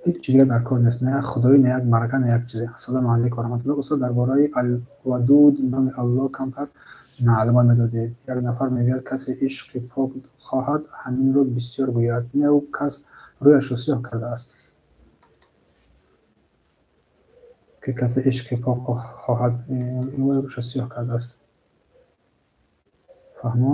Ҳеҷ чиз дигар дар кор нест, на як худоӣ, на як марака, на як чизе. Ассалому алайкум ва раҳматуллоҳ. Устод, дар бораи Алвадуд номи Аллоҳ камтар маълумот медодед. Як нафар мегӯяд, касе ишқи пок хоҳад, ҳаминро бисёр гӯяд. Не, ӯ кас рӯяшро сиёҳ кардааст. Ки касе ишқи пок хоҳад, рӯяшро сиёҳ кардааст. Фаҳмо?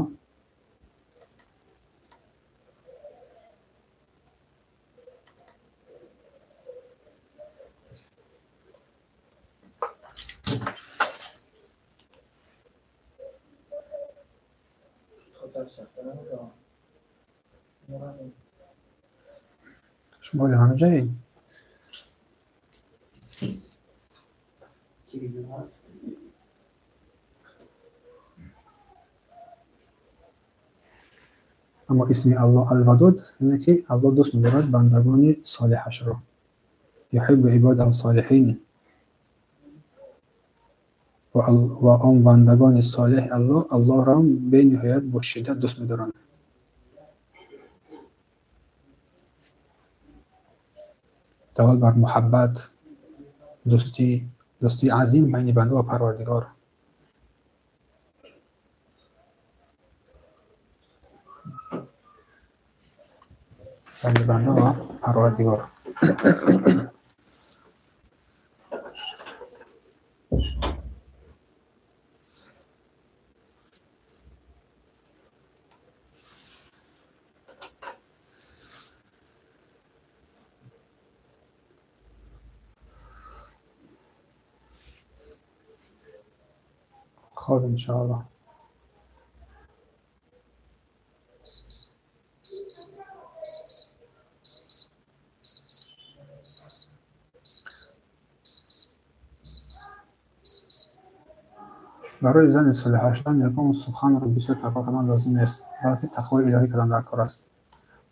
Шумо ҳоло ҳамаҷоед? Аммо исми Аллоҳ Алвадуд ине ки Аллоҳ дӯст медорад бандагони солиҳашро. Юҳиббу ибодаҳу солиҳин. Ва он бандагони солиҳи Аллоҳ Аллоҳро бениҳоят бо шиддат дӯст медоранд. Давол бар муҳаббат, дӯстӣ, дӯстии азим байни банда ва Парвардигор. Байни банда ва Парвардигор. Хоб, иншоаллоҳ. Барои зани солиҳа шудан ягон суханро бисёр такрор кардан лозим нест, балки тақвои илоҳӣ кардан дар кор аст.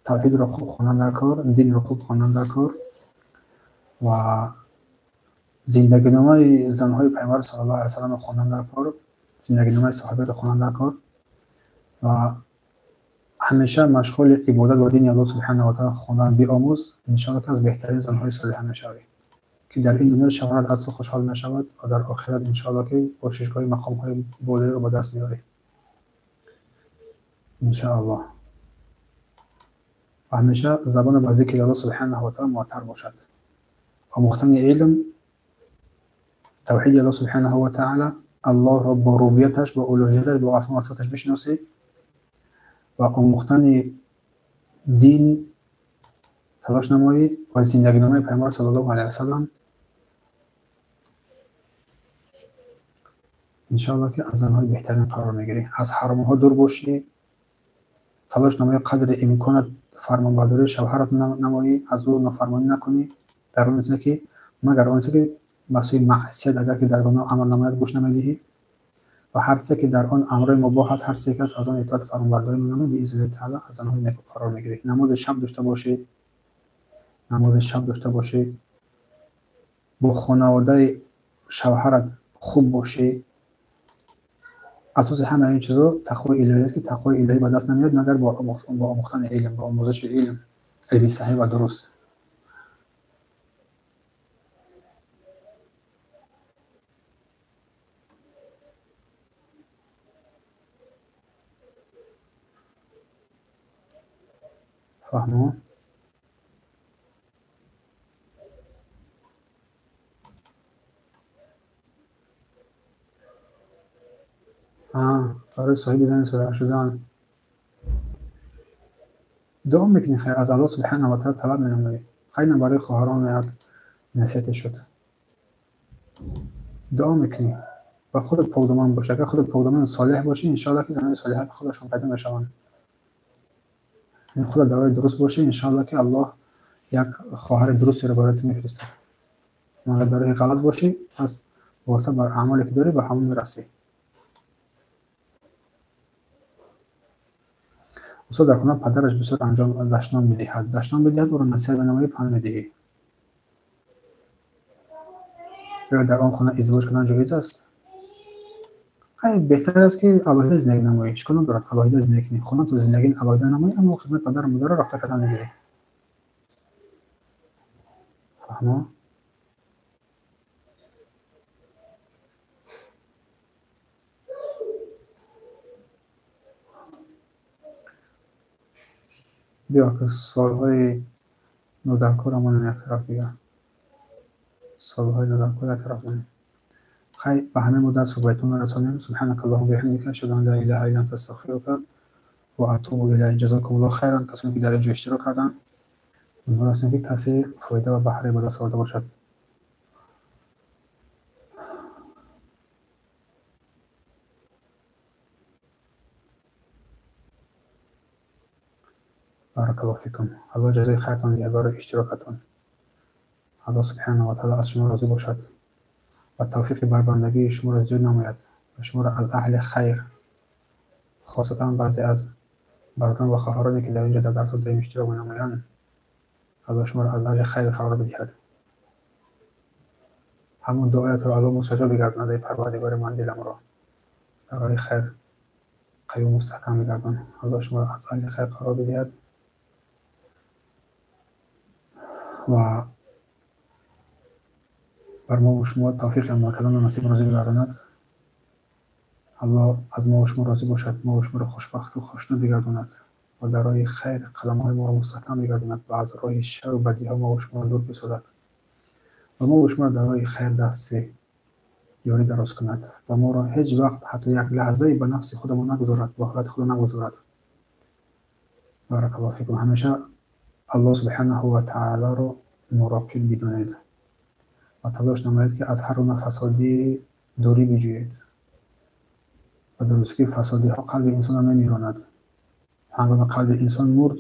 Тавҳидро хуб хондан дар кор, динро хуб хондан дар кор ва зиндагиномаи занҳои пайғамбар саллаллоҳу алайҳи васалламро хондан дар кор, зиндагиномаи соҳибиро хондан дар кор ва ҳамеша машғули ибодат ва дини Аллоҳ субҳанаҳу ва таъала хондан биомӯз, иншоаллоҳ ки аз беҳтарин занҳои солиҳа мешавӣ, ки дар ин дунё шавҳарат аз ту хушҳол мешавад ва дар охират иншоаллоҳ ки бошишгоҳи мақомҳои болоиро ба даст меорӣ, иншоаллоҳ. Ва ҳамеша забона ба зикри Аллоҳ субҳанаҳу ва таъала муаттар бошад. Омӯхтани илм, тавҳиди Аллоҳ субҳанаҳу ва таъала, Аллоҳро бо рубубияташ, бо улуҳияташ, бо асмо ва сифаташ бишиносӣ ва омӯхтани дин талош намоӣ ва зиндагиномаи пайғамбар саллаллоҳу алайҳи васаллам, иншоаллоҳ ки аз занҳои беҳтарин қарор мегирӣ. Аз ҳаромҳо дур бошӣ, талош намоӣ қадри имконат фармонбардории шавҳарат намоӣ, аз ӯ нофармонӣ накунӣ, дар он чизе ки магар он чизе ки ба сӯи маъсият агар ки дар гуноҳ амр намояд гӯш намедиҳӣ ва ҳар чизе ки дар он амрҳои мубоҳ аст, ҳар чизе ки аст аз он итоат фармонбардорӣ менамоӣ, биизни таъала аз занҳои неку қарор мегирӣ. Намози шаб дошта бошӣ, намози шаб дошта бошӣ, бо хонаводаи шавҳарат хуб бошӣ. Асоси ҳамаи ин чизо тақвои илоҳӣ аст, ки тақвои илоҳӣ ба даст намеояд магар бо омӯхтани илм, бо омӯзиши илм, илми саҳеҳ ва дуруст. Фаҳмо? Барои соҳиби зани солиҳа шудан дуо мекунӣ, хайр, аз Аллоҳ субҳанаҳу ва таъала талаб менамоӣ. Хайр, барои хоҳарон як насиҳате шуд. Дуо мекунӣ ва худат покдоман бош. Агар худат покдоман солиҳ бошӣ, иншоаллоҳ ки занони солиҳа худашон пайдо мешаванд. Худат дар роҳи дуруст бошӣ, иншоаллоҳ ки Аллоҳ як хоҳари дурустеро барои ту мефиристад. Агар дар роҳи ғалат бошӣ, пас восита бар аъмоле ки дорӣ ба ҳамон мерасӣ. Устод дар хона падараш бисёр анҷом дашном медиҳад. Дашном медиҳад, ӯро насиҳат менамоӣ, панд медиҳӣ. Ё дар он хона издивоҷ кардан ҷоиз аст? Ай, беҳтар аст ки алоҳида зиндагӣ намоӣ. Ишкол надорад алоҳида зиндагӣ кунӣ. Хонату зиндагӣ алоҳида намоӣ, аммо хизмати падару модарро рафта кардан мегирӣ. Фаҳмо? Биё ки суолҳои нодаркорро монем як тараф дигар. Суолҳои нодаркор як тараф монем. Хайр, ба ҳамин муддат суҳбатон расонем. Субҳанака Аллоҳумма биҳамдика, ашҳаду ан ла илаҳа илла анта, астағфирука ва атубу илайк. Ҷазакумуллоҳу хайран. Касоне ки дар ин ҷо иштирок карданд, умедвор ҳастем ки касе фоида ва баҳре ба даст оварда бошад. Баракаллоҳу фикум. Аллоҳ ҷазои хайртон диҳад барои иштирокатон. Аллоҳ субҳанаҳу ва таъала аз шумо розӣ бошад ва тавфиқи барбандагии шуморо зиёд намояд ва шуморо аз аҳли хайр, хосатан баъзе аз бародарон ва хоҳароне ки дар ин ҷо дар дарсҳо доим иштирок менамоянд, Аллоҳ шуморо аз аҳли хайр қарор бидиҳад. Ҳамон дуоятро Аллоҳ мустаҷоб бигардонад, эй Парвардигори ман, диламро дар роҳи хайр қавию мустаҳкам бигардон. Аллоҳ шуморо аз аҳли хайр қарор бидиҳад ва бар мо ва шумо тавфиқи амал карданро насиб розӣ бигардонад. Аллоҳ аз мо ва шумо розӣ бошад, мо ва шуморо хушбахту хушнуд бигардонад ва дар роҳи хайр қадамҳои моро мустаҳкам бигардонад ва аз роҳи шарру бадиҳо мо ва шуморо дур бисозад ва мо ва шуморо дар роҳи хайр дасти ёрӣ дароз кунад ва моро ҳеҷ вақт ҳатто як лаҳзае ба нафси худамон нагузорад, ба ҳолати худо нагузорад. Баракаллоҳу фикум. Ҳамеша Аллоҳ субҳанаҳу ва таъаларо муроқиб бидонед ва талош намоед ки аз ҳар гуна фасодӣ дурӣ биҷӯед. Ба дурустӣ, фасодиҳо қалби инсонро мемиронад. Ҳангоми қалби инсон мурд,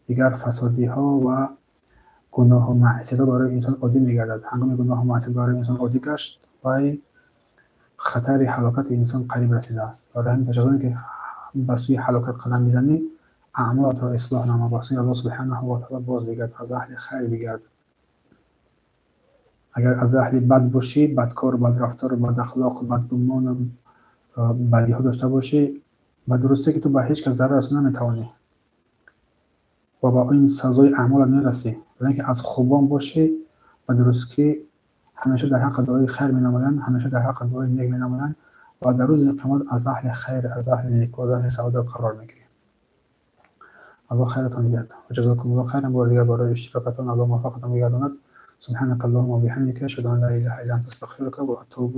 дигар фасодиҳо ва гуноҳу маъсиятҳо барои инсон оддӣ мегардад. Ҳангоми гуноҳу маъсият барои инсон оддӣ гашт, вай хатари ҳалокати инсон қариб расидааст. Барои ҳамин, пеш аз он ки ба сӯи ҳалокат қадам бизанӣ, аъмолатро ислоҳ намо, ба сӯи Аллоҳ субҳанаҳу ва таъоло боз бигард, аз аҳли хайр бигард. Агар аз аҳли бад бошӣ, бадкору бадрафтору бадахлоқу бадгумону бадиҳо дошта бошӣ, ба дурустӣ ки ту ба ҳеҷ кас зарар расонда наметавонӣ ва ба ин сазои аъмолат мерасӣ. Вале ки аз хубон бошӣ, ба дурустӣ ҳамеша дар ҳаққат дуои хайр менамоянд, ҳамеша дар ҳаққат дуои нек менамоянд ва дар рӯзи қиёмат аз аҳли хайр, аз аҳли неку, аз аҳли саодат қарор мегирӣ. Аллоҳ хайратон диҳад. Ҷазокумуллоҳ хайран бори дигар барои иштирокатон. Аллоҳ муваффақатон бигардонад. سبحانك اللهم وبحمدك، أشهد أن لا إله إلا أنت، أستغفرك وأتوب.